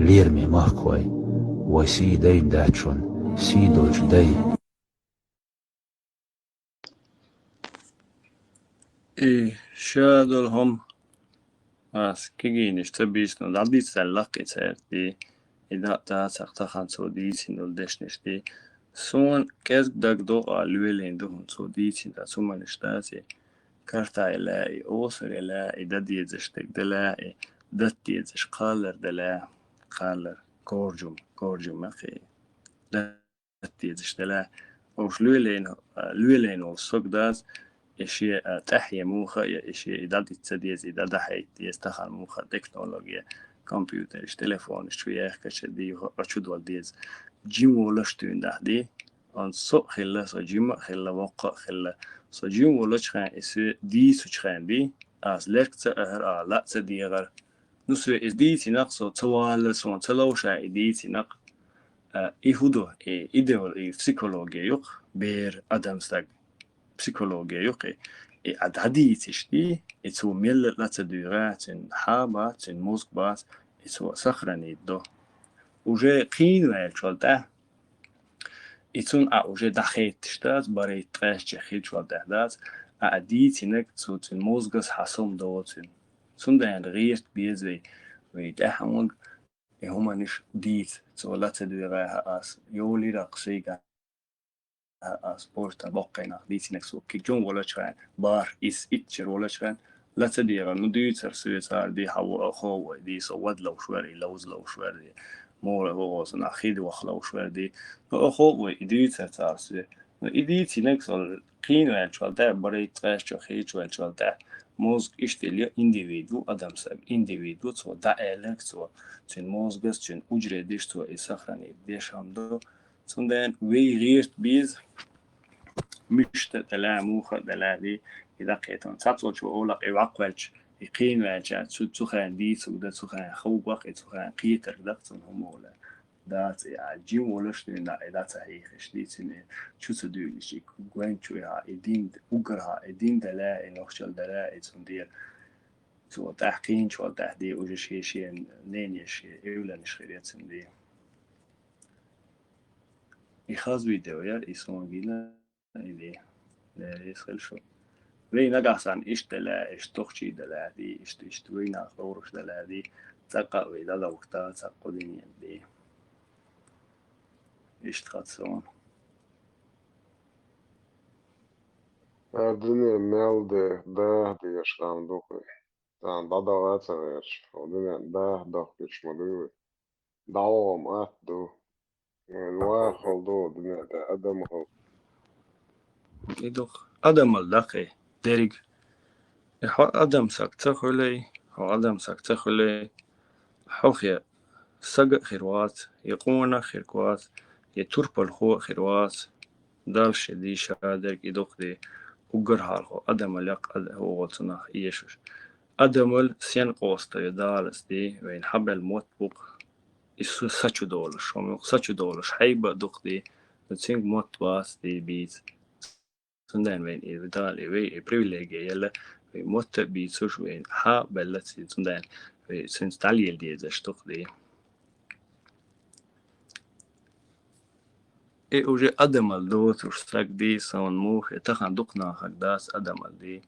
Лераме махкахой, вай сий дайна дац шуна, сий долчу дай. И ша долу хӀума ас кегийнаш ца бийцина, дӀадийцадаьлла лаккхий цаьрца ди, и дӀа а дацахь тахана цо дийцина долу дешнаш ди, Суна кӀезиг дагадоагӀа лоьлайна ду хӀума цо дийцина, цу манаш дац и карта лаьа, и осар лаьа, и дан дезаш дерг лаьа, и дат дезаш кхаллар лаьа, кхаллар, коржум, коржум мехи, дат дезаш лаьа. Уж лоьлайна, лоьлайна волу саг дац, и шен, а, тӀаьхье муха а, и шен и дӀадита ца деза, и дӀадахьийта деза, тахана муха а технология, компьютераш, телефонаш чу яьхкача дийха а чу дола деза. Жима волаш дуьйна дий, амма со а хилла, со жима а хилла, воккха а хилла. Со жима волчу хенахь и соьга дийцучу хенахь дий, ас лерг ца ахьара, а лаа ца дегӀара. Ну, соьга иза дийцинарг, со ца валлал, суна ца ловш а и дийцинарг. А, и хӀун ду, и, и девал, и психология ю-кх, бер, адам, стаг. Психология ю-кх и. И а дӀадийцича дий, и цо мелла а лаа ца дуьйгӀа, цуьнан хьа бац, цуьнан мозг бац, и цо сохранить до. Уже кхийна ваьллачул тӀаьхьа, и цунна а уже дӀахетташ дац, бархӀ-ткъаьстачех хиллачул тӀаьхьа дац, а, а дийцинарг цо цуьнан мозгас хьа сом до цуьнан. Цундела гӀерта беза вай, вай тӀаьхьа хӀунда и хӀуманаш дийца, цо лаа ца дуьйгӀа хьа ас, йолийра-кх сайгахь а спортан боккхий нах дийцинарг, со кхин жима волчу хенахь, бархӀ, исс, итт шера волчу хенахь, лаа ца дегӀара, ну, дуьйцура соьга цара дий, хьан ву, оха а вой дий, со вада ловш вара, и ловза ловш вара дий, муха а ву, со нах хи дохка ловш вара дий, ну, оха а вой, и дуьйцура цара соьга. Ну, и дийцинарг со кхийна ваьллачул тӀаьхьа, бархӀ-ткъаьстачех хиллачул тӀаьхьа, мозг иштта йолу индивид ву, адам, стаг индивид ву, цо дӀааьлларг, цо, цуьнан мозгас, цуьнан уьжредаш, цо и сохранить деш хӀума ду. Цундела вай гӀерта беза, муьшта а далахь, муха а далахь дий, и дӀакхетон. Цхьацца волчо олу-кх и ваккхаваьлча, и кхийна ваьлча, цу, цу хенахь дийцург дан, цу хенахь ховрг бан, и цу хенахь кхетарг дан, цунна хӀума олу. Дац и, а, жима волуш дуьйна, и дӀа ца хьийхаш дийцина, чу ца дуьйлуш, и гончу, и, а, и дин, уггар, а, и дин далахь, и нохчалла далахь, и цундела цо тӀаьхьа кхийначул тӀаьхьа дий, уже шен, шен ненеш, шен эвланаш хир яцина дий. И хаза видео яра, и суна гина, и дий. Леррис хила шу. Вай нагахь санна иштта далахь, иштта тохчий далахь дий, иштта, иштта вай нах лоруш далахь дий, цкъа а вай дӀадовхта, цкъа кху дуьнен дий. Иштта хац суна. Ар дуьне мел де, даха дезаш хӀума ду-кх и. Царна дӀадогӀа а ца гӀерташ, хӀокху дуьнен даха дохкуьйтуш ма дуй вай. ДӀавогӀу-м атта ду. Вайн вахалла ду дуьнен тӀе адамалла. И ду-кх адамалла даккхий, дерриг. И хьо адам саг ца хуьлий, хьо адам саг ца хуьлий, хьох я саг а хир вац, я къонах а хир вац, я турпалхо а хир вац. Далла шен дийша дерг и ду-кх дий, уггар хьалха адамалла яккха ада-, хӀу волу цунах эшаш. Адамалла сенна къоста ю Далас дий, вайна хьабелла мотт бу-кх. И са, са чу долуш, хӀума юкъа са чу долуш хьайба а ду-кх дий, но цуьнга мотт бац дий бийца. Цундела вайна и Дала, и вай, и привилегия елла, вай мотт а бийцуш, вайна хьа а белла ца, цундела вай цуьнца дӀалела дезаш ду-кх дий. И уже адамалла доцуш саг дий, суна муха, тахана дукха нахаг дац адамалла дий.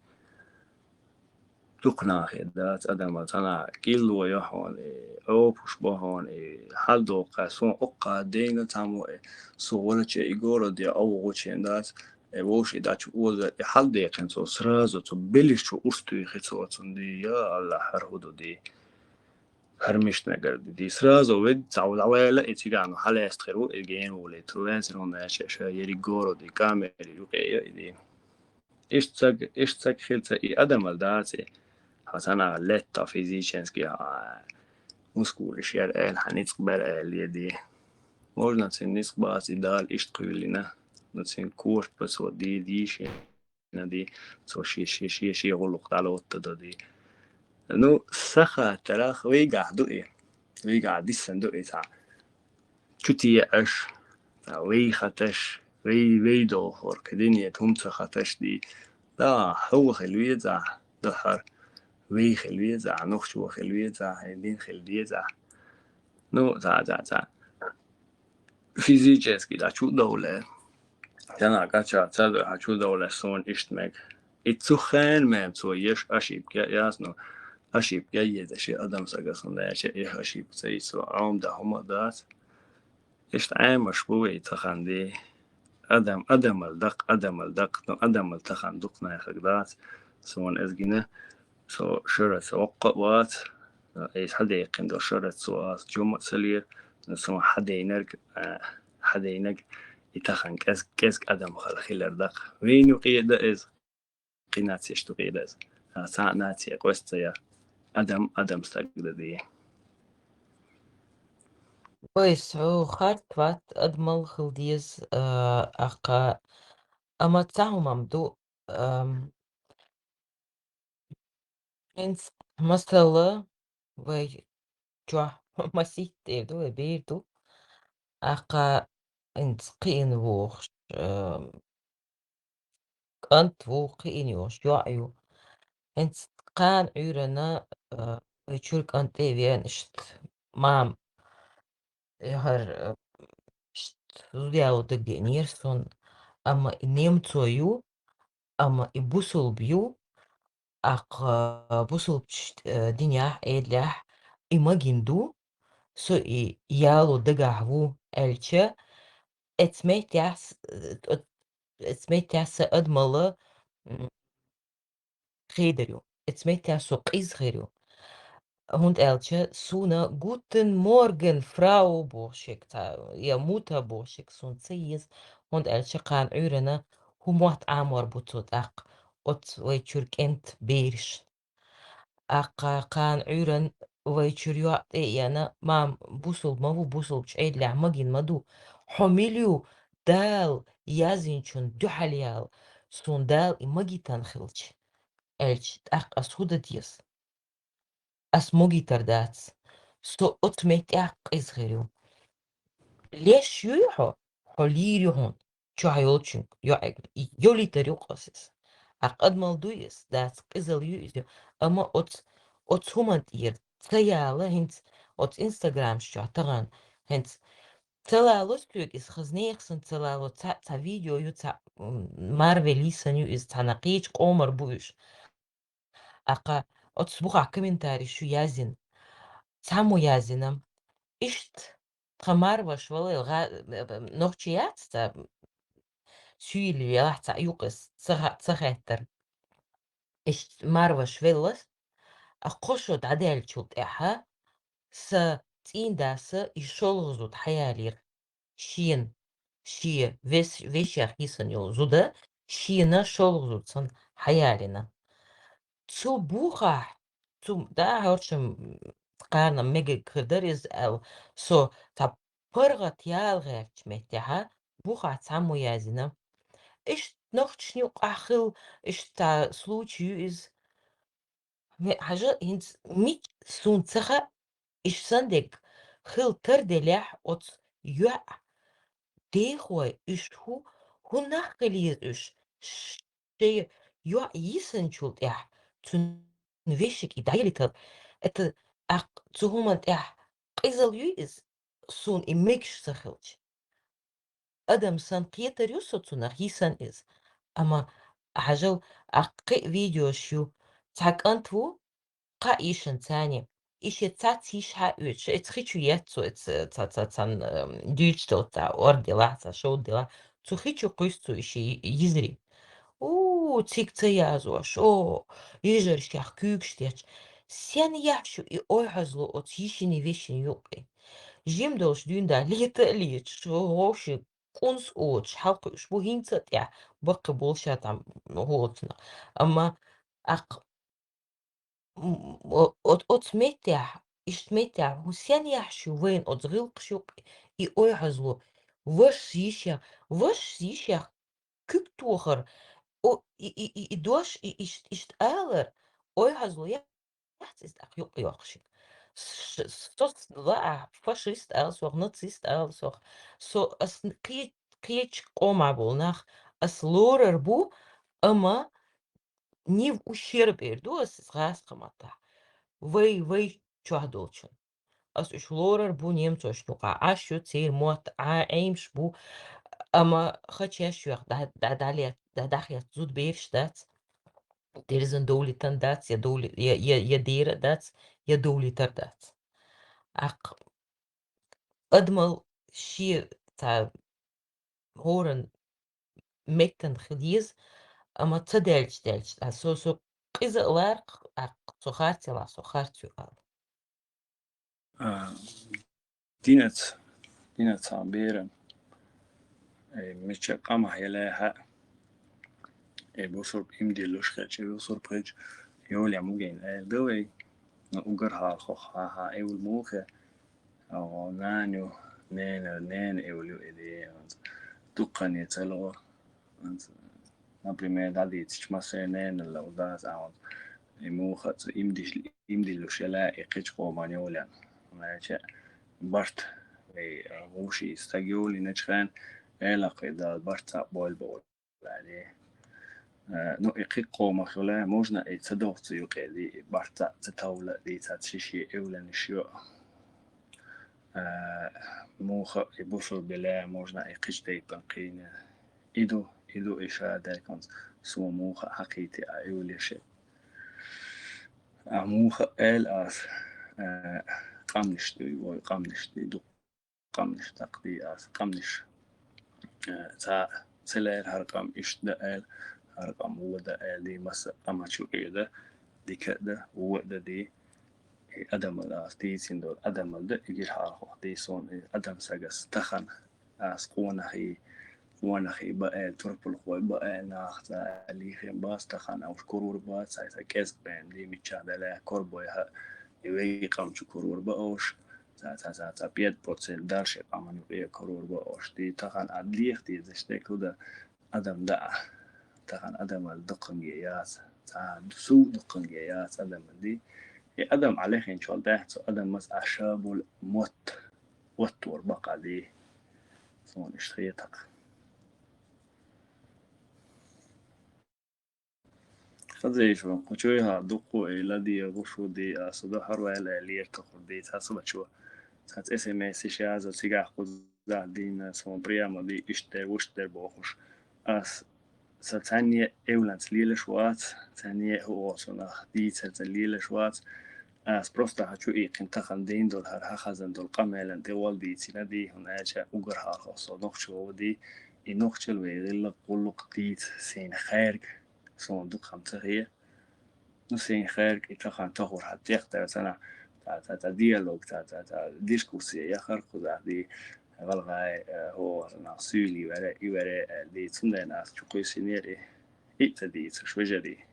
Дукха нахе дац адамалла, цхьана кӀилло йо хьуна, и Ӏопуш бо хьуна, и хьалдоккха, суна оккха дайна цхьаммо, и со волче и город я, а вогӀучен дац, и вовший дӀачу оза, и хьалдекхина цо сразу, цо беллачу урс туьйхи цо оцунна дий, я АллахӀ, хӀара хӀу ду дий. ХӀара мишта мегар ду дий. Сразу вед, цхьа дӀаваьлла, и цигахь ну хьалаьста хир ву, и гена волуьйтур вац, ровно аьлча, ша ерриг город, и камери юкъе я, и дий. Иштта саг, иштта саг хилча и адамалла дац и. Хьо санна летта физически, а, мускулаш яра аьлла, хьан ницкъ бара аьлла, я дий. Можно цуьнан ницкъ бац и Дала иштта кхоьллина, но цуьнан корпус вот дий, дийшина дий, цо шен, шен, шен, шен гӀуллакх дӀалоттадо дий. Ну, сан хаттарах вайгахь ду и. Вайгахь диссина ду и цхьа. Чу теӀаш, цхьа вай хаташ, вай, вай дохор, кхидинет хӀума ца хаташ дий. Да, хьо хила везахь, дуьххьара. Вай хила везахь, нохчо хила везахь, хьайн дин хила дезахь. Ну, цхьа, цхьа, цхьа. Физически дӀачу а довле. Цхьана кӀача ца дуьхьа чу довлеш суна иштта мега. И цу хенахь мем цо еш ошибка яц, но ошибка еза шен адам сага, хӀунда аьлча и ошибка ца йича цо Ӏомадан хӀума а дац. Иштта Ӏемаш бу вай тахана дий. Адам, адамал дакъа, адамал дакъа, ну, адамал тахан дукха нахаг дац. Суна эзгина, со шарат со воккха вац. Эс хьадеккхин до шарат со аз, жума сале, ну, суна хьадейнарг, а, хьадейнарг, и тахан кез, кез адам хал хилар дакъа. Вейну къеда эз, кхи нацеш ду къеда эз. А, са нация къоста я. Адам, адам стаг да ди. Ой, со харт ват, адамал хил дез, а, аха, ама цахумам ду, ам, инс масала, вай чо масит эвду, вай бирду. Аха, инс кхин вохш, ам, кӀант ву, кхин йош, йоӀ ю. ХӀинц кхана Ӏуьрана, а, вай чуьра кӀант тӀе веана ишт мам, яхар, а, ишт зудяло даггенера сон, амма и немцо ю, амма и бусулб ю, акха бусулбчу, а, динехь, Ӏедалехь и магин ду, со и яло дагахь ву аьлча, эцу меттехь с-, э, эцу меттехь сан адамалла, м, хедар ю. Эцу меттехь со къиза хир ю. ХӀунда аьлча суна Гутен морген, фрау бохушек ца, я мута бохушек суна ца еза. ХӀунда аьлча кхана Ӏуьйранна хӀун мотт Ӏамор бу цо тӀаккха оцу вай чуьра кӀентан бераш. Аккха кхана Ӏуьйранна вай чуьра йоӀ тӀе а еана, мам, бусулба ма ву, бусулбчу Ӏедалехь магина ма ду. Хьо мила ю, Дала яздинчунна дуьхьал яла, суна Дала и магийтина хилча, аьлча, тӀаккха ас хӀун дан деза? Ас магийтар дац. Со оцу меттехь къиза хир ю. Леш юй хьо? Хьо лийр ю хьуна, чохь йолчуьнга, йоӀ-, йолийтар ю-кх ас иза. Аккха адамалла дуй иза, дац, къизалла ю иза. Амма оцу, оцу хӀуманна тӀера ца яла, хӀинца оцу инстаграмаш чохь тахана, хӀинца ца лало соьга иза, хаза нехан санна ца лало, цхьаъ, цхьа видео ю, цхьаъ, м, марвел йисина ю иза, цхьана кхечу къомара бу уьш. Аккха оцу бухахь комментарий шу яздина. Цхьаммо яздина: «Иштта тхан марваш валла, гӀа-, нохчи яц цхьа, суьйли ялахь цхьа юкъас ца ха-, ца хаьттара. Иштта марваш велла, а кхо шо дӀадаьллачул тӀаьхьа сан цӀийндас и шолгӀа зуда хьаялийра». Шена, шен вес-, вешех йисина йолу зуда, шена шолгӀа зуда санна хьаялийна. Цу бухахь, цу, да, хӀоршам кхарна мегар хир дара иза аьлла, со цхьа паргӀат яла гӀертачу меттехьа, бухахь цхьаммо яздина: «Иштта нохчашна юкъахь хилла, иштта случай ю иза». Ме-, хьажа, хӀинца мича суна ца хаьа, иштта санна дерг хила тар делахь оцу йоӀ, дехой, уьш хӀу-, хӀун нах хила еза уьш? Шен йоӀ йисинчул тӀаьхьа цуьнан вешик и дӀаялийтар. Это, аккха цу хӀуманна тӀехь къизалла юй иза, суна и мегаш ца хилча? Адам санна кхетар ю со цунах, йисина иза. Амма хьажал, аккха кхин а видеош ю. Цхьа кӀант ву, кхаа йишина царна. И шен цхьацца йиш хьаоьцуш, эца хи чу етташ цо, эца ца, ца, царна, ам, дуьйцуш долу цхьа орда делахь, цхьа шовда делахь, цу хи чу кхуьссу цо и шен йизарий. У, цига ца язош, о, йижаршкех куьйгаш детташ. Сен яхьаш ю и ойхьазло оцу йишина, вешина юккъе? Жима долуш дуьйна да лета а леташ, вовшийн кӀунс оцуш, хьалкхуьуш бу хӀинца а тӀехь, баккхий болуш а там хӀоцунах. Амма аккха, м, о-, о-, оцу меттехь, иштта меттехь, хӀун сен яхьаш ю вайна оцу гӀиллакхаш юккъе и ойхьазло? Вашас йишех, вашас йишех куьг тохар, о, и, и, и, и дош, и, ишт-, иштта алар, ойхьазло яц иза тӀаккха юккъе йоккхуш. Ш-, со с-, лаахь, фашист ала сох, нацист ала сох. Со ас н-, кхе-, кхечу къомахь болу нах ас лорар бу, амма не в ущерб эр ду ас иза гӀазкхийн маттахь. Вай, вай чохь долчун. Ас уьш лорар бу немцошна юкъахь. Ӏаш ю церан мотт, Ӏа-, Ӏемаш бу, амма хачеш йоьху дӀа-, дӀа-, дӀале-, дӀа-, дӀахетта зудабераш дац. Дерзан довлитан дац, я довли-, я, я, я дера дац, я довлитар дац. Аккха адамал шен цхьа хӀоранна меттан хила еза, амма ца даьлча, даьлча, а со, со къиза а ларкх, а со харц ялахь, со харц ю ала. А, динаца, динаца беран, э, мича къамах ялахь, э, бусурба имдиллуш хеча, бусурба хеча, йоле мугин, э, довей, но угар халхох, ха-ха, э, вул мухе, а, наню, нена, нена, э, вул ю, э, де, дуккхане цалго. Например, дӀадийцача массеран ненал ла удас аунт. И муха цу имдиш-, имдиллуш яла и кхеча къоман йолан. Значит, барт, и, а, гӀуши стаг йолинача хана, элакхи да барт цхьа боль бо. Э, ну, и кхи къомах йола, можно и ца дохцу юкъе ди, и барт цхьа ца тавла ди, цхьа шиши эвланиш йо. Э, муха и бусурба беле, можно и кхеча тайпан кхийна. Иду, иду иша дерканц, со муха хьакхийти а эвлеше. А муха эл ас, э, къамниш дуй, вой, къамниш дуй, ду къамниш такъди ас, къамниш. Э, ца, целер хьар къам ишт да эл, хьар къам ву да эл, ди масса къамачу ида, дика да, ву да ди, и адамал ас, ди синдор адамал да, игир хьархох, ди сон, и адам сагас тахан. Ас къонахи, къонахи ба э, турпулхой ба э, нах, ца, лихен бас, тахан, уж курур ба, ца, ца, кӀезг бен, ди мича дале, корбой ха, и вей къамчу курур ба уж, ца, ца, ца, ца, пять процент дальше къаман юкъе курур ба уж, ди тахан, а лих ди заште куда адам да, тахан, адамал дукханге яц, ца, су дукханге яц, адамал ди, и адам алехен чол да, цу адамас ашабул мот. Оттор бакъа ди. Сон иштта хетакъ. Хазейш ван, кхучуй ха, дукху эй, лади, гушу ди, а, суда харвайла, лер туху ди, цац бачу. Цац эс эм эс иш яза, цигах куза дина, сон прямо ди, иштер, вуштер бохуш. Ас Са цхьанне эвланца лелаш вац, цхьанне хӀу оцунах дийцарца лелаш вац. Ас просто хьачу иккхина тахан дийна долу хӀара хьан хазан долу къамелан тӀе вал дийцина ди, хӀунда аьлча угар хьалха со нохчо ву ди, и нохчал вай гӀиллакх-гӀуллакх дийца, сайна хаьрга, суна дукха хӀама ца хе. Ну, сайн хаьрга и тахан тохур хьан тӀехтара цана, ца, ца, ца диалог, ца, ца, ца дискуссия яхар кхузахь ди, гӀалгӀай, э, хӀора нах суьйли ваьра, и ваьра, э, ди, цундела ас чу кхуьйсинера и, и ца дийцаш, вежарий.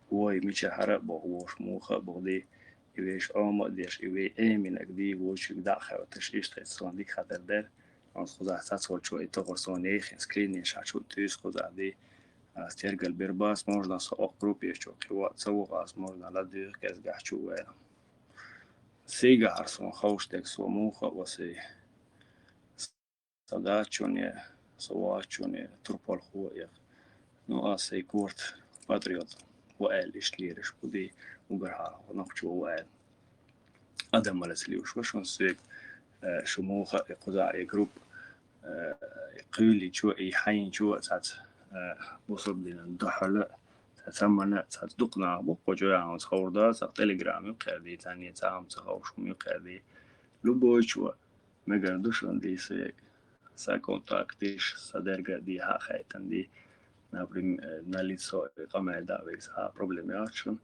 Вой, мича хьара а боху, вовш муха а боху ди, и веш Ӏома а деш, и вей Ӏеминаг ди, вочуьнга дӀа а хевташ, иштта сон дика хатар дер, ас кхузахь цацволчо и тохур сон нехин скринеш хьачу тӀуьйсу кхузахь ди, Ас тергал бер бац, можно, со оккху группе чу кхин ваъ ца ву, ас, можно, ладуьйгӀу кӀезгахь чу ваьлла. Сийгахьара суна ховш дерг со муха а васий. Со дачуне, со вачуне, турпалхо а. Ну, ас сай корта патриот ву аьлла, иштта лераш бу ди, угар хьалха нохчо ву аьлла. Адамалас луьйш ва шун соьга, э, шу муха и кхузахь и группа, э, и кхуьйличо, и хьайнчо, цац, э, бусурба динан дуьхьала, цац аммана, цац дукха нах бу, кхо чӀоягӀанца ховр дац, цхьа Telegram юккъера ди, цхьанне цхьа хӀума ца ховш хӀума юккъера ди. Любойчо, мегар ду шун ди соьга, сан контакташ, сан дерга ди хьа а хайтан ди, например, э, на лицо, э, къамел даъ вегас хьа проблема яц шун,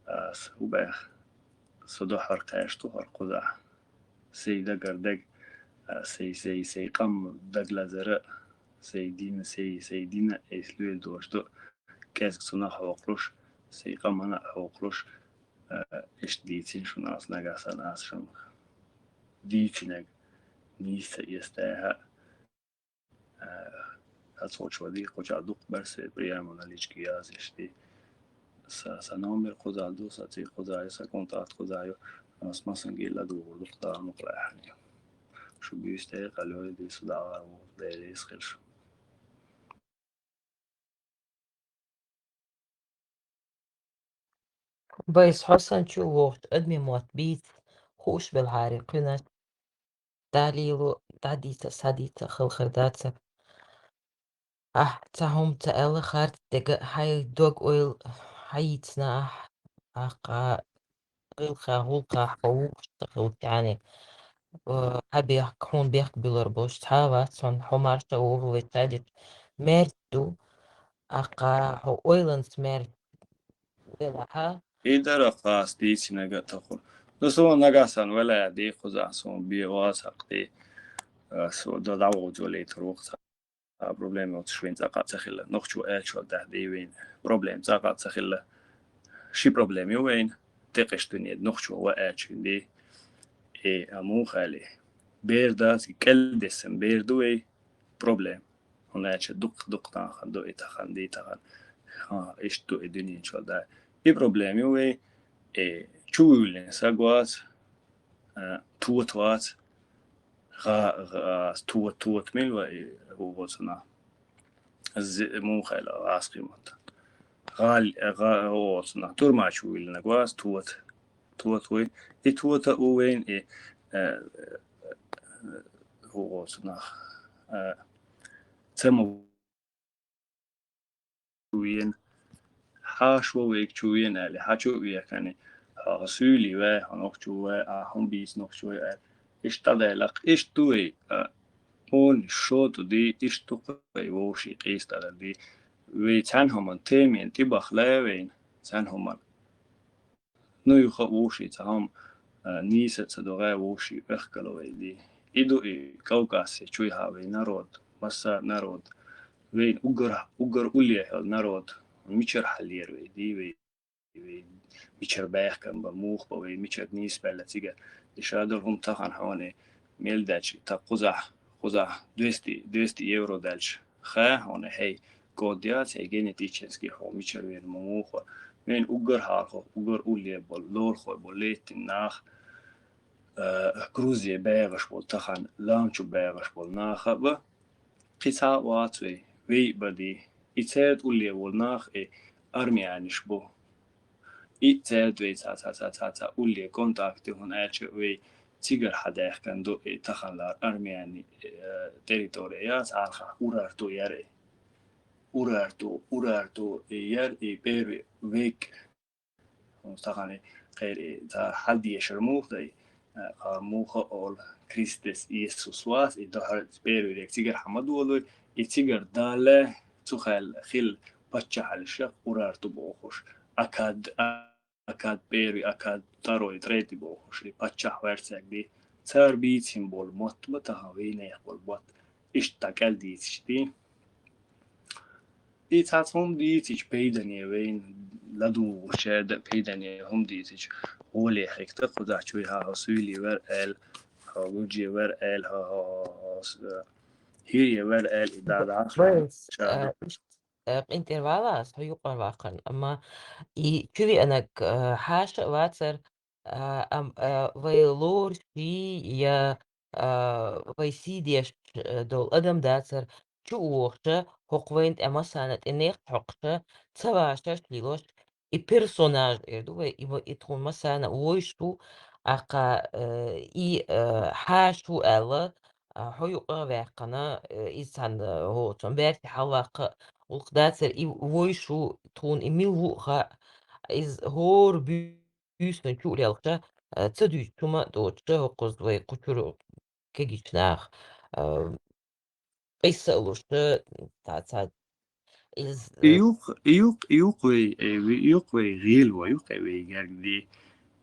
ас хӀу баьх. Со дуьхьал кхаьш ду хӀара кхузахь. Сай дагар дег, а, сай, сай, сай къам дагалазара, сай дин, сай, сай дина эс луьйла долуш ду, кӀезга цунах а хьокхалуш, сай къамана а хьокхалуш, а, иштта дийцина шуна ас нагахь санна ас шуна дийцинарг нийса ца эцна тӀехьа. Э, хьан цо чу вади, кху чохь дукха бара се прямо налички язъеш ди. Са, са номер кхузахь ду, са цӀий кхузахь ю, са контакт кхузахь ю. Ас масанге ладугӀур ду кху Дала мукъ лахьани. Шу буьйса тӀе къалой ди, со дагӀар ву, Дела эс хир шу. Байс хьо санчу вохчу адми мотт бийца, хууш белхьари кхуьнан далило дӀадийца, схьадийца хала хир дац. Ахь ца хӀума ца аьлла, харц дега хьайн дог-ойла хьайийцина ахь, ахь кхаа гӀиллакхехь, гӀуллакхехь хьо ву ца хилча, яӀни, э, хьан бехк, хьуна бехк буьллур болуш цхьа а вац, хьуна хьо марша вогӀу вай цадечу маьрд ду, аккха хьо ойланца маьрд велахьа. И дара кхас дийцинага тахур. Ну, суна нагасан вала ди кхуза сун би васакъ ди. Су да даву жолей турух. А проблема вот швейн цака цахила. Нохчу элчу да ди вейн. Проблема цака цахила. Ши проблема ю вейн. Текеш дуне нохчу ва элчу ди. Э, аму хали. Берда, кел десем берду вей. Проблема. Хьуна аьлча дукха-дукха тахан ду и тахан, ди тахан. Ха, иштта ду и дуьнен чуьра да. И проблема ю вай, э, чу уьйлен саг вац, э, тот вац, гӀа-, гӀа-, тот, тот мил вай, э, у воцана. Зи-, мухайла, гӀаскхимат. ГӀал-, гӀа-, у воцана. Турма чу уьйлен вац, тот. Тот вай. И тота у вейн, и, э, э, у воцана. Э, цама вен, хьаш ва вейк чу вен али, хьачу векани, а, суьйли ве, а, нохчу ве, а, хум бийс нохчу ве, а, иш тадайлак, иш туй, а, он шоту ди, иш тукай воши, къис тада ди, вей цан хуман темен, ти бахле вейн, цан хуман. Ну, юха воши, цахам, а, ниса ца догӀа воши, эхкаловайди. Иду и Кавказе чуй хавай народ, масса народ. Вейн угар, угар уллехал народ. Мичар хьалер вайди, вей, вей, мичар бехкан ба, мух ба, вей, мичар нис бала цига. Ишадал хум тахан хьоне, мел дачи, та кузах, кузах, двести, двести евро дальше. Ха, хьоне, хей, код яц, хей, генетический хьо, мичар вен муха. Мен угар хьалхо, угар улле бол, лорхо бол, леттин нах, э, Грузия бегаш бол, тахан ланчу бегаш бол, наха ба. Киса вац вей, вей бади. И церт улле бол нах, э, армяниш бу. И церт вей ца, ца, ца, ца, ца, улле контакты хун аьлча вей цигар хьадехкан ду, э, тахан лар армяни, э, территория яц, арха Урарту яр, э. Урарту, Урарту, э, яр, э, первый век. Тахан, э, хер, э, ца хьалдешар мух дай, э, ха муха ол Кристес Иисус вас, и дохар первый век цигар хьамад волуй, и цигар дале, цухал хил паччахьалиша Урарту бохуш. Акад, Акад первый, Акад второй, третий бохуш, и паччахь варцаг ди. Цар бийцин бол мот, ма тахан вейнех бол мот. Ишта кӀал дийциш ди. И цац хум дийцич пейдане вейн, ладугӀуча да пейдане хум дийцич. Оле хекта кхуза чуй ха, ха, суйли вар аьл, ха, гуджи вар аьл, ха, ха, ха, ха, с-, хири вар аьл, и да, да, Вейс, ша, э, иш-, э, къинтӀера вала ас, хьо юкъара вахарна. Амма и чуви анак, э, хьаша вацар, а, ам-, а, вай лорши я, а, вай сийдеш, э, дол адам дацар, чу уохша, хӀокху вайн тӀе массана тӀе нех хьокхуша, ца вашаш лилош, и персонаж эр ду вай, и ва-, и тхуна массана войш ву, аккха, э, и, э, хьаш ву аьлла, а, хьо юкъа ваьккхана, э, иза цхьана, э, хӀо, цхьана баьрте хьалваккха, улх дацар, и войш ву, тхуна и мил ву а хаьа, иза хӀора буьйсанна чу а лелхча, э, ца дуьйцу хӀума доцуша, хӀокхуза вай кху чуьра кегийчу наха, э, къийса а луш, э, цхьа, цхьа, иза, И э, юкъ, и юкъ, и юкъ вай, э, ви-, и юкъ вай гӀийла вай юкъ, э, вай герга ди.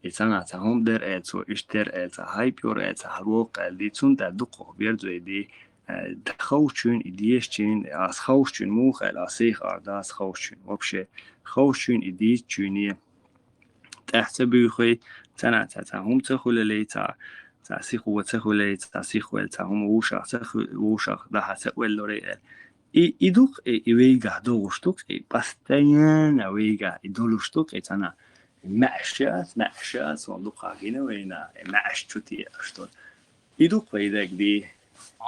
И цхьана цхьа хӀума дер, э, цо иштта дер, э, цхьа хайп йор, э, цхьа хьалвоккха, э, ди, цунна тӀаьхьа дукхах берза вай ди. Э, ховшчун, и дешчун, ас ховшчун муха аьлла, ас сих ар дац ховшчун. Вообще, ховшчун, и дийцчуьне тӀаьхьа ца буьйхуй, цхьана цхьа, цхьа хӀума ца хуьлалей, цхьа, цхьа сихо ца хуьлалей, цхьа сихвел, цхьа хӀума вушах ца ху-, вушах дахьа ца веллурей аьлла. И, и дукъ, и, и вейгахь догӀуш дукъ, и постоянно вейгахь и долуш дукъ, и цхьана маьӀаш яц, маьӀаш яц, сон дукха гина вайна, и маьӀаш чу тиеш тот. И дукъ вай дагди.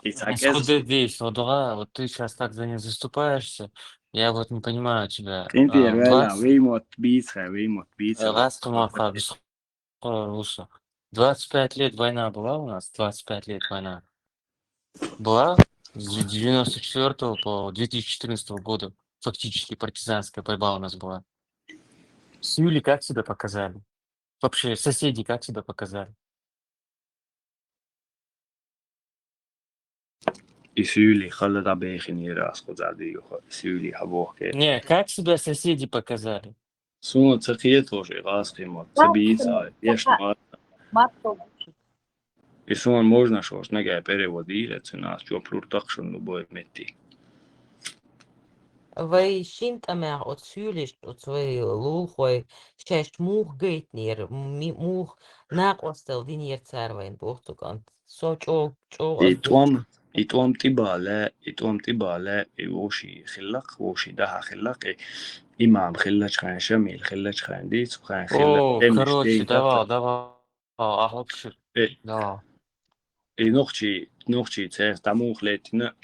И цхьа кӀез- Откуда здесь? Вот, да, вот ты сейчас так за них заступаешься. Я вот не понимаю тебя. Интервью, А, двадцать, веймот бийцха, веймот бийцха. э, раз ты мог, а, без-, э, слушай, двадцать пять лет война была у нас, двадцать пять лет война. Была с девяносто четвёртого по две тысячи четырнадцатого года. Фактически партизанская борьба у нас была. Сюли как себя показали? Вообще, соседи как себя показали? И суьйли хала дӀабехинера ас кхузахь дийгӀа, и суьйли хьабохке. Не, как себя соседи показали? Суна ца кхеталуш и гӀазкхий мотт, ца бийца, еш ма. И суна можно шош нагахь перевод йийла, цуьнан ас жоп лур даккха шуна любой метте. Вай шин тӀамехь оцу суьйлиш, оцу вай лулахой шаьш муха гайтинера, ми-, муха накъосталла динера цара вайна боху цу кӀант. Со чӀогӀа, чӀогӀа И ас ду. тӀом, и тӀом тӀебале, и тӀом тӀебале, и вовший хиллакх, вовший дахьа хиллакх, и имам хиллачхьайн, Шамил хиллачхьайн дийцу хайн хилла. О, Эмиш короче, дей давай, даккха. Давай. А, а вообще, Э, давай. И нохчий, нохчий церас дӀа муха леттина,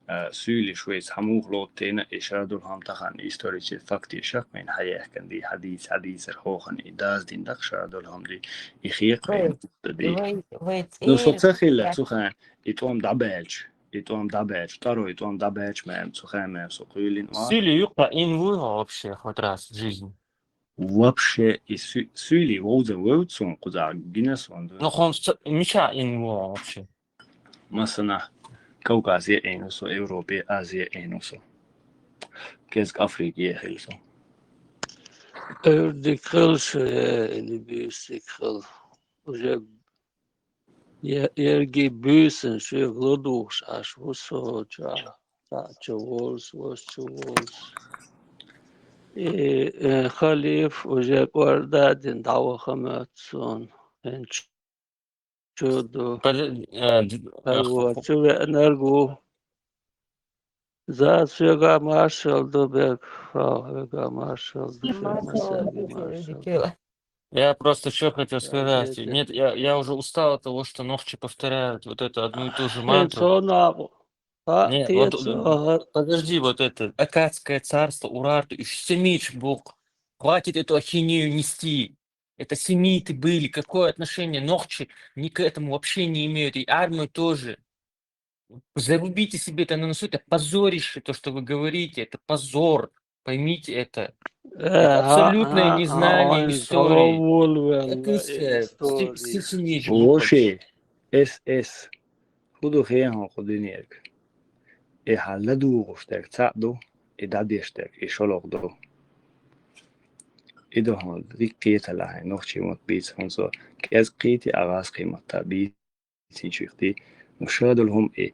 а, суьйлиш вайца хьан муха лоттийна, и шадолу хьан тахана исторический фактиш шак вайн хьаяхкан ди, хьадийца, хьадийцар хьохана, и даза дин даккха шадолу хьан ди, и хекхвайн ди. Вай, вай Ну, со цӀера ца хилла, яц. цу хьан, и тӀом дӀабаьлча, и тӀом дӀабаьлча, второй тӀом дӀабаьлча, мем, цу хьан, мем, со кхуьйлина ма. Суьйли юкъа ин ву вообще хоть раз в жизни? Вообще, и су-, суьйли вовза вевд суна кхузахь гина сон ду. Ну, хьон ца-, мича ин ву вообще? Масана, Кавказе Ӏийна со, Европе, Азе Ӏийна со. Кезг Африке хилла со. Эрдик хилла шу, э, или буьйсик хилла. Уже е-, ерги буьйсан шуьга ладугӀуш Ӏаш ву со чохь. Цхьаъ чу волуш, ваш чу волуш. И, э, халиф уже кӀордадина дӀаваха моьтту суна. ХӀинца чу ду. Подо-, э, д-, э, Хьайвар чу веанарг ву. Зас вегахь маршалла ду берг. Хьо, вегахь маршалла ду, шуьга массаьрга маршалла ду. Дикила. Я просто что хотел сказать. Молодец. Нет, я, я уже устал от того, что нохчи повторяют вот эту одну и ту же Хин мантру. цо накъо. А, Нет, те вот, цо, э, подожди, вот это Аккадское царство, Урарту, и семич бог. Хватит эту ахинею нести. Это семиты были. Какое отношение нохчи ни к этому вообще не имеют, и армию тоже. Зарубите себе это на носу, это позорище, то, что вы говорите, это позор. Поймите это. Э, Абсолютное а, а, незнание а, истории. гӀовволвелла Это история. история. Сисинич Воши, эс эс. ХӀун ду хен хьо кху дуьненга? И хьан ладугӀуш дерг цхьаъ ду, и дӀадеш дерг и шолгӀа ду. И ду хьуна дика кхеталахь, нохчий мотт бийца хьуна со. КӀезиг кхийти а гӀазкхий матта бийцинчух ди. Ну, ша долу хӀума и,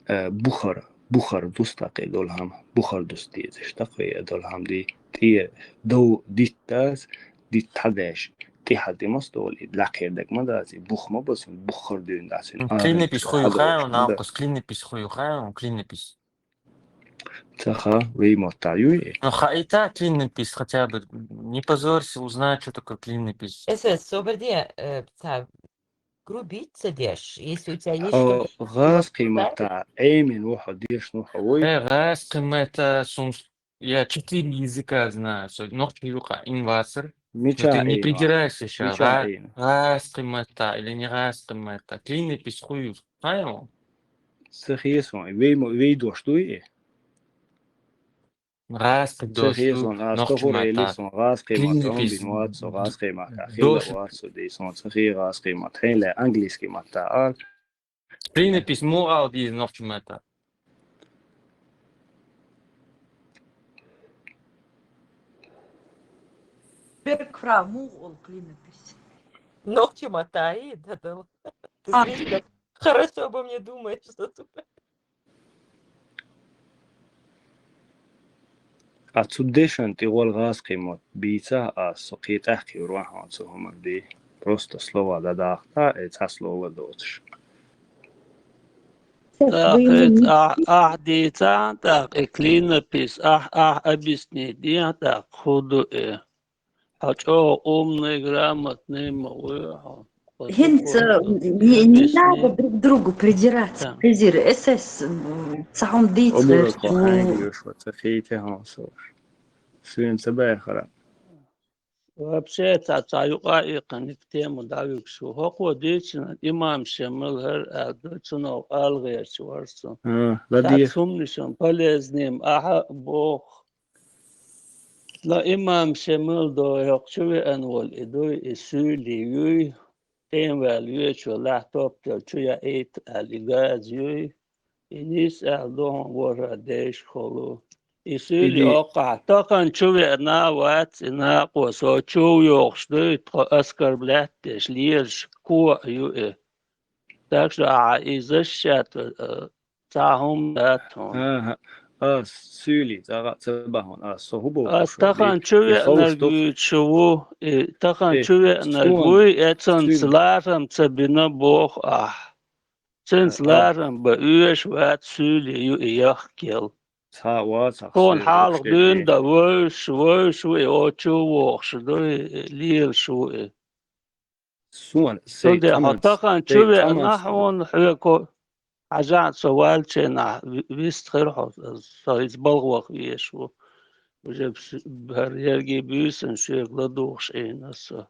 а, бухар, бухар дус тӀаккха и долу хӀама, бухар дус дезаш тӀаккха и долу хӀама ди. ТӀера дов диттас, дитт хьадеш, тӀе хьа ди мас долу, и лакхера дерг ма дац, и бух ма бацун, бухар дуьйна дац. Клинопись хьуй хаьий, Навкъас, клинопись хьуй хаьий, клинопись. Ца ха, вей мотта юй? Ну, хаита клинопись хотя бы. Не позорься, узнай, что такое клинопись. Эсэс, собар де, э, ца грубить ца деш, если у тебя есть Хьо что-то гӀазкхий сказать. матта Ӏемин ву хьо, деш ну хьо вуй? Э, гӀазкхий матта сум, я четыре языка знаю. Со нохчи юкъа ин вацар. Ну, Мича ты не Ӏейна? придирайся сейчас. Мича Ӏейна? ГӀазкхий матта или не гӀазкхий матта. Клинопись хьуй хаьий? Ца хе сон, вей мо-, вей дош дуй? ГӀазкхий Ца дош хе ду, сон, ас нохчий тохур эли матта. сон, гӀазкхий матта, Клинопись бин вац со, гӀазкхий матта, дош. хила вац со, дей сон, ца хе гӀазкхий матта, хьен ле английский матта ал. Клинопись муха ал дийза нохчий матта? Берг фра муха олу клинопись? Нохчий матта, и, да, да. Ты А. слишком хорошо обо мне думаешь, что ты. А цу дешан тӀе гӀол гӀазкхий мотт бийца а со кхетахь кхийур ван хьуна цу хӀумар ди. Просто слова дӀадахта, э, цхьа слова доцуш. ТӀаккха ахь, ахь дийцахь, тӀаккха и клинопись, ахь, ахь объяснить дехьа, тӀаккха хӀун ду и? Хьо чӀогӀа умный, грамотный ма вуй хьо. ХӀинца не, не надо друг к другу придираться. Хезира, эсэс, м, ца хьуна дийца Обура гӀерташ. кохьаьнгиша, ца хетахь хьуна со. Суьйна ца баьхара. Вообще, ца, ца юкъа а иккхина, тема дӀавуьгуш ву. ХӀокхо дийцина, имам Шемал хӀара аьлла, цунах ала гӀерташ вара со. А, Цхьацца ладийра. хӀуманаш полезный-м ахьа а боху. Но имам Шемал дой хӀокху чу веана волу и дуй, и суьйли юй, тӀемаваьлла веачо лаьтта топ тӀера чу яийта аьлла и газа юй, И нийса аьлла ду хьуна, ворхӀ дайшкахула. И суьйли оккхахь, тахана чу веана вац и накъо, со чу йохуш дуй, тхо оскорблять деш лелаш коа ю и. Так что ахьа и защищать, э, цхьа хӀума дац хьуна. Аха, ас суьйли цӀагӀа а ца бахьана, ас со хӀун боху? Ас тахана чу веанарг вуьйцуш ву, и тахана чу веанарг вуй, эцунца ларам ца бина боху ахь. Цуьнца ларам бан оьшуш вац, суьйли ю и яхкел. Цхьа а вац, ахь суьйли хьалха дуьйна дан вевзаш, вевзаш ву и, о, чу вохуш дуй, лелаш ву и. Суна, сай цундела хьо тахана чу веана хьуна, хьоьга хьажахьа со валлачийнахь ви-, вист хир хьо, со иза балха ваха везаш ву. Уже б-, хӀара ерриге буьйсанна шуьга ладугӀуш Ӏийна со.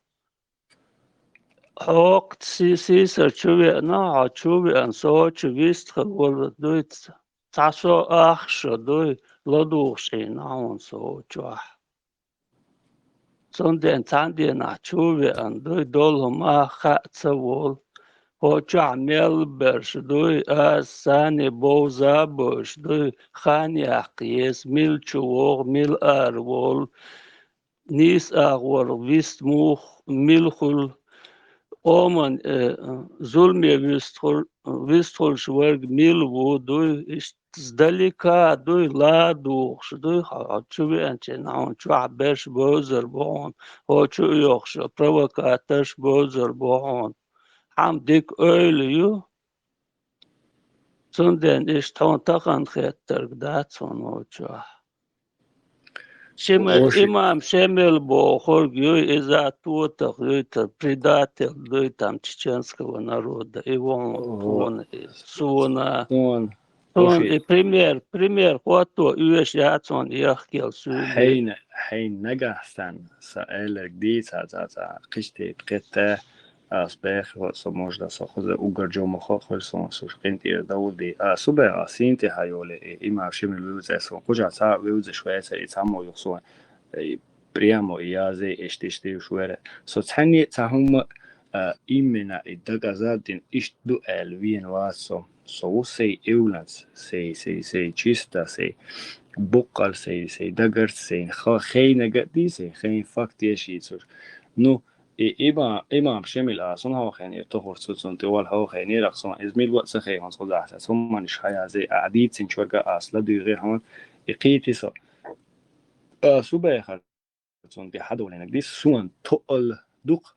Хьокху си-, сийсара чу веана, хьо чу веана, со чу вист хир вала дуй, цхьа со ахча шо дуй, ладугӀуш Ӏийна хьуна со чохь. Цундела цхьана дийнахь чу веана дуй, долу хӀума хаа ца волу. Хьо чохь мел берш дуй, аз санна бовза а бовзуш дуй, хан яккха еза, мила чу вогӀу, мила ара волу, нийса агӀор вист муха, мила хуьлу, къоман, э, зуламе вист хуьлу, вист хуьлуш верг мила ву дуй, иштта сдалека дуй, ладугӀуш дуй, хьо чу веанчийн хьуна чохь берш бевзар бу хьуна, хьо чу оьхуш провокаторш бевзар бу хьуна. Хьан дика ойла ю? Цундела иштта хьуна тахана хеттарг дац хьуна вовчохь. Шима-, Оша. Имам Шемил бохург юй, иза тотах юй, та предатель дуй там чеченского народа. И вон О. Тхуна, и суна. Суна. Тхуна Оша. И пример, пример хӀотто оьш яц хьуна яхкел суьйли. Хьайна, хьайна нагахь санна, сан аьлларг дийца, ца, ца, кхиште, кхетта, Ас бехо со, можно, со хоза уггар жо ма хо-, хо-, сон, со къинтӀера давулди. А, субе, а, син тӀе хьайоле, и, имам Шемил вевза, сон, кхуза цхьа вевзаш веца, и цхьаммо юха сон, и прямо и язе, эшти, эшти уж вере. Со цхьанне цхьа хӀумма, а, именно и доказать дин, иштта ду аьлла вен вац со. Со ву сай эвланц, сай, сай, сай чисто, сай буккъал, сай, сай дагарц, сай ха-, хейнага ди, сай хейн факт ешийцуш. Ну, И, има-, имам Шемил а, сун хьо хенера, тохур цу цун тӀе вал хьо хенера, ах сун, иза мил ваца хей хьуна цкъа захьа, сун маниш хьаязе, а дийцинчу верга ас ладуьйгӀи хьуна, и кхийти со. А, субехар цун тӀе хьадолинаг ди, суна тоъал дукх,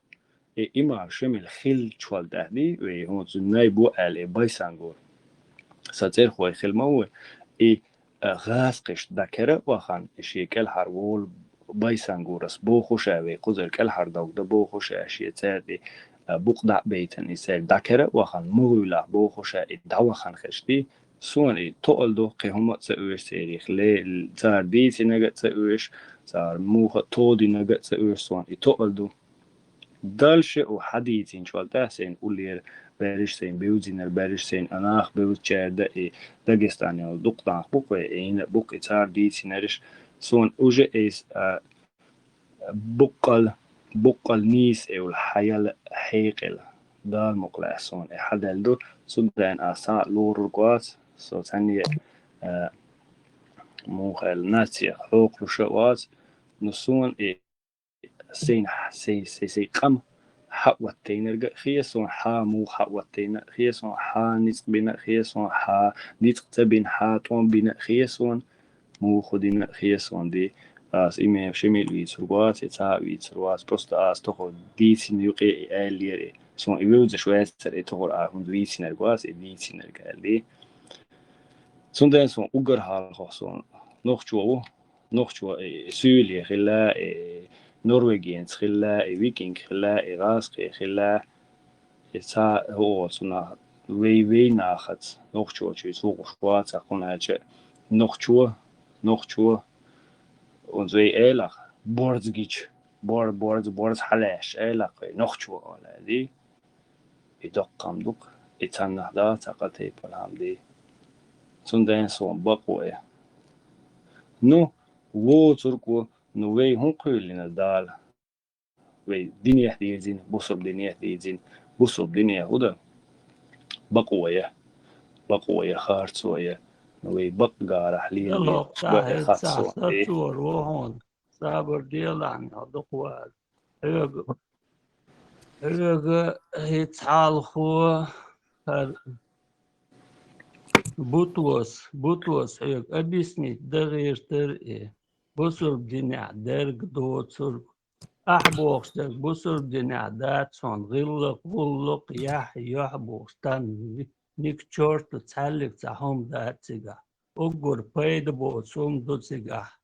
и имам Шемил хил чуал дахьди, вей хьуна цу най бу аьле, байсангур. Са цӀерхой хил ма ву, и а, гӀазкхиш дакера а вахан, и шен кӀелхьар волу байсангурас бохуша вей кхузара кӀелхьар дог дан бохуша шен цаьрди, а, букъ дӀа а бейтан и цаьрга дакера а вахан, мугӀуьйлахь бохуша и дӀавахан хешти, суна и тоъал ду, кхин хӀума а ца оьшу церих, ле-, цара дийцинага а ца оьшу, цара муха а тодинага а ца оьшу суна, и тоъал ду. Дальше у хьадийцинчул тӀаьхьа сайн уллера берриш, сайн бевзинар берриш, сайн анах бевзачаьрда и Дагестане йолу дукха нах бу-кх вай, и йина а бу-кх и цара дийцинарш. Суна уже эйс, а, буккъал, буккъал нийса эвла хьаяла хьекъала. Дала мукъ лаьа суна и хьадаьлла ду. Цундела ас цхьа а лорур вац, со цхьанне, а, муха аьлла, нациях хьокхуш а вац. Ну, суна и Сайн, сайн, сайн, сайн къам хьаоттайнарг а хе суна, хьа муха хьаоттайна а хе суна, хьа ницкъ бина а хе суна, хьа ницкъ ца бина, хьа тӀом бина а хе суна, муха дина а хе суна ди. Ас имам Шемил вийцур вац, я цхьа а вийцур вац. Просто ас тохо дийцина юкъе и аьллера и. Суна и вевзаш ваьццара и тохур а хӀунда вийцинарг вац, и дийцинарг аьлла ди. Цундела суна уггар хьалха суна нохчо ву. Нохчо, э, суьйле хилла, э, норвегиец хилла, э, викинг хилла, э, гӀазкхи хилла, э, цхьа а оцу нах-, вай, вай нахаца нохчочуьйца вухуш вацахь, хӀунда аьлча нохчо, нохчо, оцу вай элах, борз гича, бор-, борз, борз хьалаьшча элах вай нохчо ола аьлла. И доккха хӀама ду-кх, и цхьаннах дац цхьа къа тайпана хӀама ди. Цундела суна бакъо я. Ну, воцург ву, ну, вай хӀун кхоьллина Дала? Вай динех дийрзина, бусург динех дийрзина, бусург дине хӀу дан? Бакъо я. бакъо я, харцо я. Ну, вай бакъ гарахь лелабе, Дело бакъ я хӀетта харцо я. Сацор ву хьуна, сабар делахь, дукха вала. Хьоьга, хьоьга хӀетта хьалхо, хӀара Бутлос, Бутлос хьоьга объяснить дан гӀертар и. Бусурба динехь дерг доцург. Ахь бохуш дерг бусурба динехь дац хьуна, гӀиллакх, гӀуллакх, яхь, йохь бохуш, тан ни-, ни к чёрту цхьаьллиг цхьа хӀума дац цигахь. Уггар пайда боцу хӀума ду цигахь.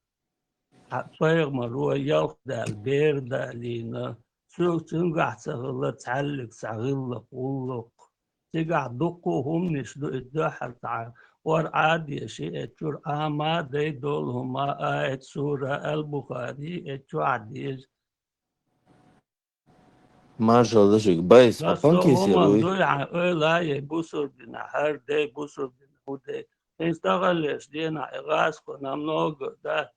Хьан пайхамаро ялх даьлла, бер далийна, цу-, цуьнгахь ца хилла цхьаьллиг цхьа гӀиллакх, гӀуллакх. Цигахь дуккха а хӀуманаш ду, и дуьххьара цхьа ор Ӏадеша, и чуьра ама дай долу хӀума, аят, сура, Ал-Бухари, и чохь деза. Маршалла ду шуьга, Байс, хьо Ас со панкис я хӀуманна вуй? Дуй хьан ойла е бусурба дина, хӀара дай бусурба дина, хӀу дай. Хин стагӀаллеш дена, и гӀазкхо намного, да,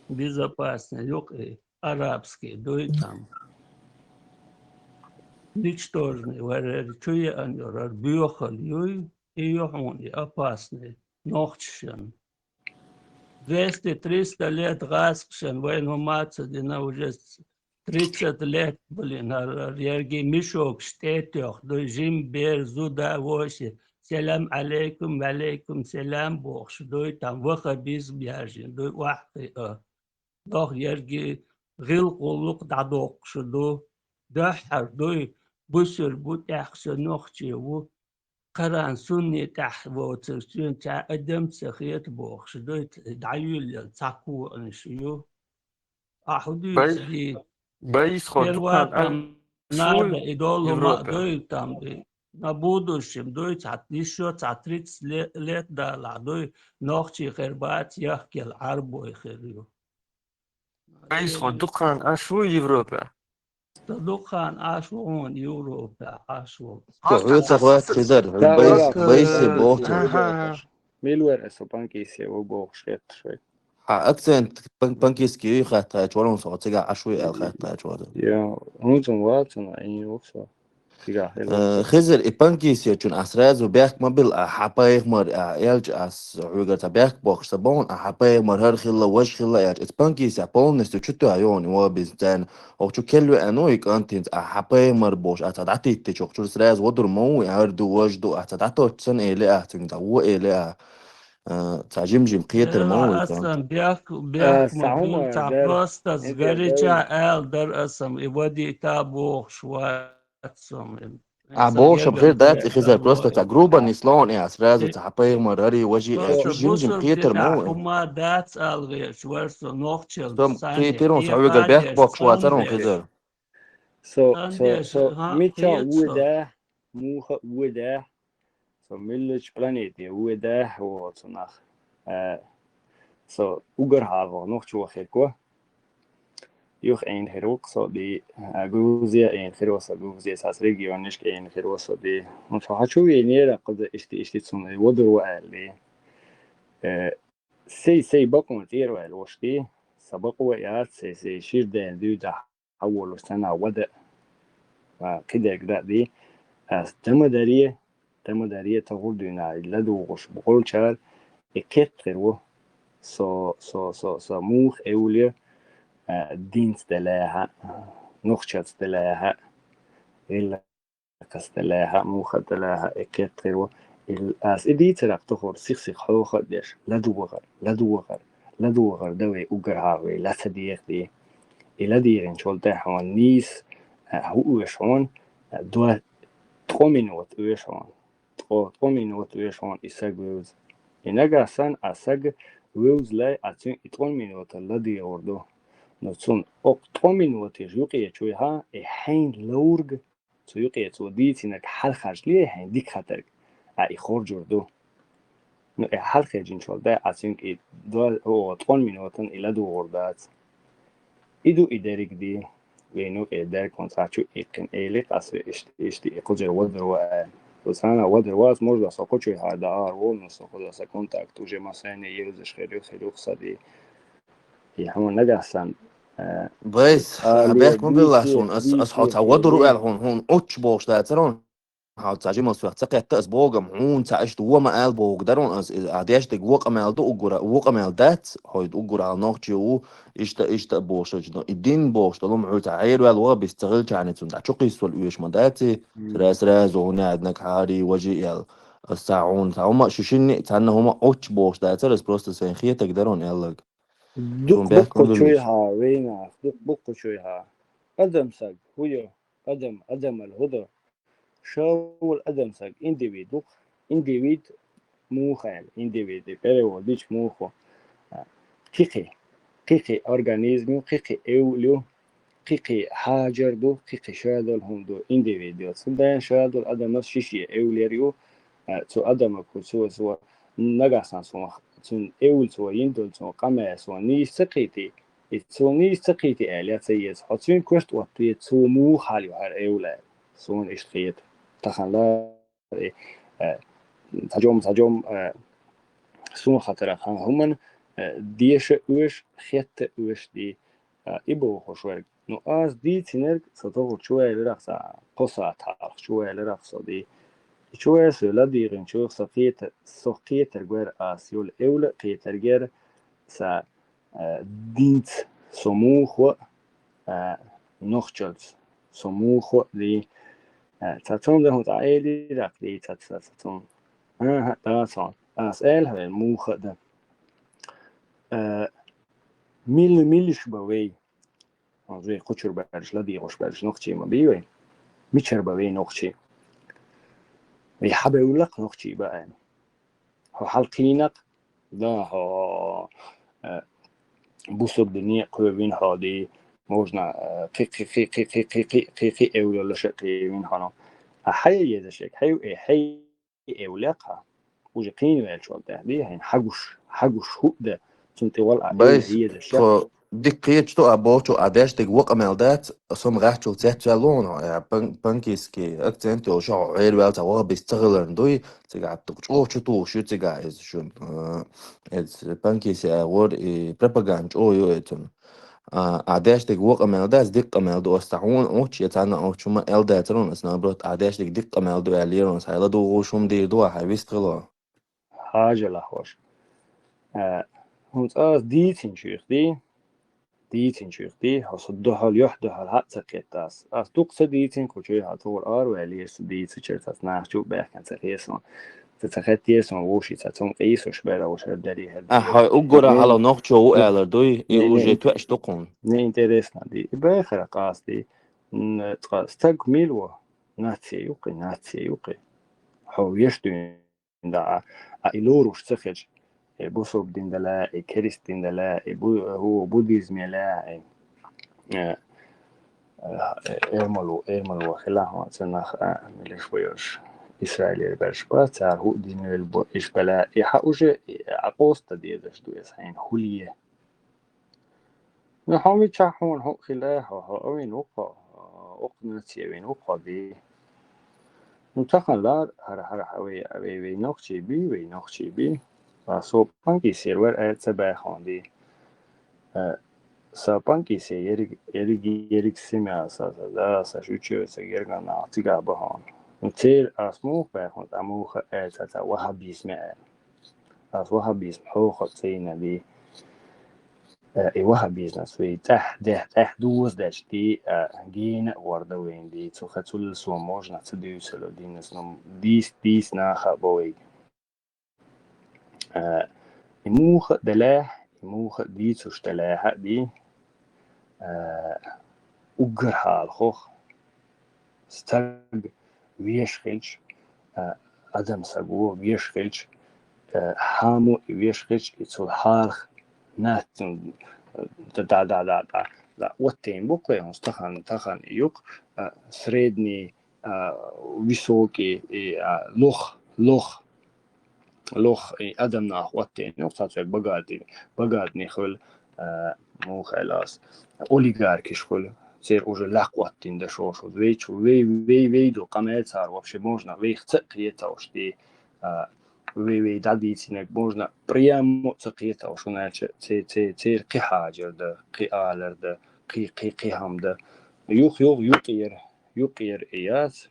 безопаснее юкъа, арабский дуй там. Ничтожный варар, чу еан йорар, боьхал юй, и ю хьуна, и опасный, нохчашан. Двести триста лет гӀазкхашан вайна хӀума ца дина, уже с-, тридцать лет, блин, ар-, ар-, ерги мешок штетёх, дуй жим бер, зуда, воши, селам алейкум, валейкум селам бохуш, дуй там вахабизм яжин, дуй ваххи а. Дох ерги гӀил гӀуллукх дӀадоккхуш ду, дуьххьара дуй, бусур бу, тӀехь со нохчи ву, Коран сунни тӀехь воцург цуьнан цхьа адам ца хета бохуш, дуй дӀаюьллал цхьа кугӀанаш ю. Ахьа дуьйцу Бай-, ди. Байсхо Первая дукан там ан надо шуй и долу ма Европе? Дуй там и. На будущем дуй цхьа, ещё цхьа тридцать ле-, лет далахь дуй, нохчий хир бац, яхкел Ӏарбой хир ю. Айсхо дукхан аш ву Европа? Ца дукхан аш ву хьуна Европа, аш ву. Ца хьоьца хват хизар, Ца байс, хват. Байсе боху. Аха. Милвер эсо панкисе ву боху шетташ вай. Хьа акцент пан-, панкиски юй хаттач, валун со цига аш ву эл хаттач вада. Я, хунцун вацана, и вуксо. Цигахь хила. Э, Хизир, и панкисечун а сразу бехк ма бил, а хьа пайхамар, а элча ас хьуьгар ца бехк бохуш ца бохун, а хьа пайхамар хӀар хилла, важ хилла элча. Эц панкисех полностью чу тоьхьа йону, и вон бизн царна. Ох чу келлю а ну, и кантинц, а хьа пайхамар бохуш, а ца дӀатиттичу, ох чур сразу водур ма ву, и хӀар ду, важ ду, а ца дӀаточ сан эли а, цуьнга ца во эли а. Э, ца жим-жим кхетар ма ву, и кантинц. Асан бехк, бехк ма бил, ца просто сгоряча аьл дар асан, и вадита бохуш ва. А бохуш б хир дац, и хизар просто ца грубо не слон, я сразу ца хьа пайхамар, ари, важи, э, чу жим-жим кхетар ма ву. Хьума дац алгъеш, варсо нохчел. Сом кхетирун, со вегар бехк бохуш вацарун хизар. Со, со, со, мича ву да, муха ву да, со миллач планете ву да, вот, со нах. Э, со угар хьава нохчо хир ко. Юх эн хир ву, кхо ди, а, Грузия эн хир ву со, Грузия сас регионнишка эн хир ву со ди. Ну, со хачу венера, кхо ди ишти, ишти цун, э, водур ву аьлли. Э, сей, сей бакъун тӀера ваьлла вуш ди, са бакъо яц, сей, сей шир ден дуьйда хьаволуш цана вада. А, кхидерг да ди. А, тама даре, тама даре, тагъур дуьйна, ладугъуш букъулчар, и кхетхир ву. Со, со, со, со мух эвле, а, динц делаьха, нухчац делаьха, гӀиллакхац делаьха, мухац делаьха, и кхетхир ву. Ил ас и дийцарах тухур сих-сих хьоха а деш, ладугӀар, ладугӀар, ладугӀар да вай угар хьагӀ вай, ла ца дехди. И ладийгӀинчул тӀехьа нийс, а, хӀу оьш хьуна, а, дуа ткъо минот оьш хьуна. Ткъо, ткъо минот оьш хьуна и саг вевза. И нагахь санна а саг вевзалай а цуьнан и ткъо минот ладийгӀур ду. Но цунна окху ткъо минотеш юкъе чуйхьа, и хьайн ловрг, цу юкъе цо дийцинарг хьалхаржле хьайн дика хатарг, а и хоржур ду. Ну, и хьалхаржинчул тӀе а цуьнга и до-, о, ткъо минотан и ладугӀур дац. И ду и дерриг ди, вайна юкъе дерг хӀун цхьа чу иккхина, эли къасве ишти, ишти, и кхузара вадар ва аьлла. Со цхьана вадар вац, может, со кху чуьхьа даар волу, но со кхуза са контакт уже масайне евзаш хир ю, хир ю кху са ди. И хьуна нагахь сан, э, Байс, а, бехк ма билла суна, ас, ас хьо цхьа вадар ву аьлла хьуна, хьуна оч бохуш дацара хьуна. хьо цхьа жимал соьх ца кхетта, ас богам хьуна цхьа иштта во ма аьл богу дарун ас, а деш дерг во къамаьл ду уггура, во къамаьл дац, хьо уггура хьал нохчи ву, иштта, иштта а бохуш, но и дин бохуш долу хьуна цхьа хьерваьлла ваха бис ца хилчарна цунна дӀа чу кхиссал оьш ма даций, сразу, сразу хьуна аьднаг хьари, важи аьл. Ас цхьа хьуна цхьа хӀума, шу шинна а цхьанна хӀума Ӏуч бохуш дацара, ас просто сайн хетаг дарун аьллаг. Дукха буккху чуй хьа, вайнах, дукха буккху чуй хьа. Адам саг, хӀу ю? Адам, адамал хӀу ду? Шавал адам саг, индивид ву-кх. Индивид муха аьлла, индивид, и перевод дича муха ву? А, кхин-кхин, кхин-кхин организм ю, кхин-кхин эвл ю, кхин-кхин хьажар ду, кхин-кхин шадолу хӀума ду, индивид ю. Цу дайн шадолу адамас ши-шен эвлер ю, а, цу адамаг хӀу цо, цо, нагахь сан суна, цуьнан эвл цо йина долу, цуьнан къамел суна нийса ца кхийти, и цо нийса ца кхийти аьлла, я ца еза. Хьо цуьнан коьрта отта ве, цо муха хьал ю хьара эвла аьлла. Суна иштта хета. Тахана ла-, э, э, цхьа жом, цхьа жом, э, суна хатарах хан хӀуман, э, деша оьш, хетта оьш ди, э, и бохуш верг. Ну, ас дийцинарг, со тохур чу ваьлларах, сан кхо сахьт хьалха чу ваьлларах со ди. И чу ваьлла со ладийгӀинчух со кхета, со кхетар гойр ас йолу эвла кхетар гер, сан, э, динца со муха, э, нохчалц со муха ди. Э, цхьа цунна дан хӀун цхьа элира ди, цхьа, цхьа, цхьа цунна. Аха, да, цхьа. Ас аьлла хьан муха а дан. Э, милла, милиш ба вай? Хьо вай кхучур баьржа, ладийгӀуш баьржа нохчий ма бий вай. Мичара ба вай нохчий? Вай хьабевллакх нохчий ба аьлла. Хьо хьалкхийнакх, да, хьо, э, бусург дуьне кхоьвина хьо ди, можно, э, кхи, кхи, кхи эвлалаша кхевина хьо. А хьай еза шек, хьай, э, хьай эвлакха. Уже кхийна ваьлча вал тӀехь, ди, хьайна хьагуш, хьагуш хӀуъ да, цунна тӀе вал а Байс, эвла еза шек. Тхо дика кхеташ ду а бохучу, а деш дерг во къамел дац, со ма гӀаьхчул цецваьлла ву хьуна, я пан-, панкийский акцент йолуш хьо гӀерваьлла цхьа ваха бис ца хиларна дуй, цигахь тух чӀогӀа чу тухуш ю цигахь иза шун, э, иза панкийси агӀор и пропаганда чӀогӀа ю и цунна. А, а деш дерг во къамел дац, дика къамел ду ас цхьа хьуна Ӏуч, я цхьанна Ӏуч хӀума эл дацар хьуна ас, наоборот, а деш дерг дика къамел ду аьллера хьуна ас, хьайла дугӀуш хӀума дийр ду а, хьай вист хило. Хьажал ахь ваша. Э, хӀунца ас дийцинчух ди, дийцинчух ди, хьо со дуьхьал, юьхь дуьхьал хьа а ца кхетта ас. Ас дукха ца дийцина кху чуьхьа, тхур ара ваьлла еза со дийцичара, цац нах чу а баьхкина ца хета суна. Ца, ца хетта еза суна вовший, цхьа цунна къийсуш бер а вовшар дарий хӀара А, дийр. Хьо уггара хьала нохчо ву аьлар дуй, и Не, не, уже не. Тоьаш ду кхунна. Не интересно ди. И байхара къас ди. М, цкъа стаг мила ву? Нация юккъе, нация юккъе. Хьо веш дуьйна. Да, а, а и лоруш ца хилча, и бусург дин дала, и керст дин дала, и бу-, хӀу буддизм яла, и, э, э, эрмалу, эрмалу хила хьуна цунах, а, милиш вайош. Исраилера берш ба, цара хӀу дин вел бу, иш бала, и хьа уже, и, а, къоста дезаш ду эс хьайна, хӀуле. Ну, хьо мичахь хьуна хӀуъ хила, хьо, хьо а вина ву-кх хьо, укх наци а вина ву-кх хьо ди. Ну, тахана лар, хӀара, хӀара, хӀа, вай, вай, вай нохчий бий, вай нохчий бий. Ва со панкисер вар аьлла ца баьхьун ди. Э, са панкисе ерриг, ерриг, ерриг семья са, са, да, са шучу, са гергана, цигахь бахьун. Ну, цер ас муха баьхьун, а муха аьлла ца, ца ваххабизме аьлла. Ас ваххабизм хьоха ца йина ди. Э, и ваххабизмас вай тӀаьхьа, дехь, тӀаьхьа доза дечу ди, э, гена а гӀорда вайн ди. Цу хе цул со можно ца дуьйцалу динас, но дийс, дийс наха а бо вайга. Э, и муха а далехь, и муха а дийцуш далехь а ди. Э, уггар хьалхох. Стаг веш хилча, а, адам саго веш хилча, а, хьамо и веш хилча, и цул хьалха нацин, да, да, оттайн бу кхе, хӀунца тахан, тахан юкъ, а, средний, а, высокий, и, а, лох, лох. Лох, и адам нах оттайн, ну, цхьа цхьа богатый, богатый хуьлу, а, муха аьлла ас, олигаркиш хуьлу, церан уже лакх оттина да шоша. Вейчу, вей, вей, вей ду, къамел цара вообще можно, вейх ца кхеталуш ди, а, вей, вей дӀадийцинарг можно, прямо ца кхеталуш, хӀунда аьлча це-, це-, церан кхин хьажар да, кхин алар да, кхин, кхин, кхин хӀама да. Юх, юх, юкъера, юкъера и яц.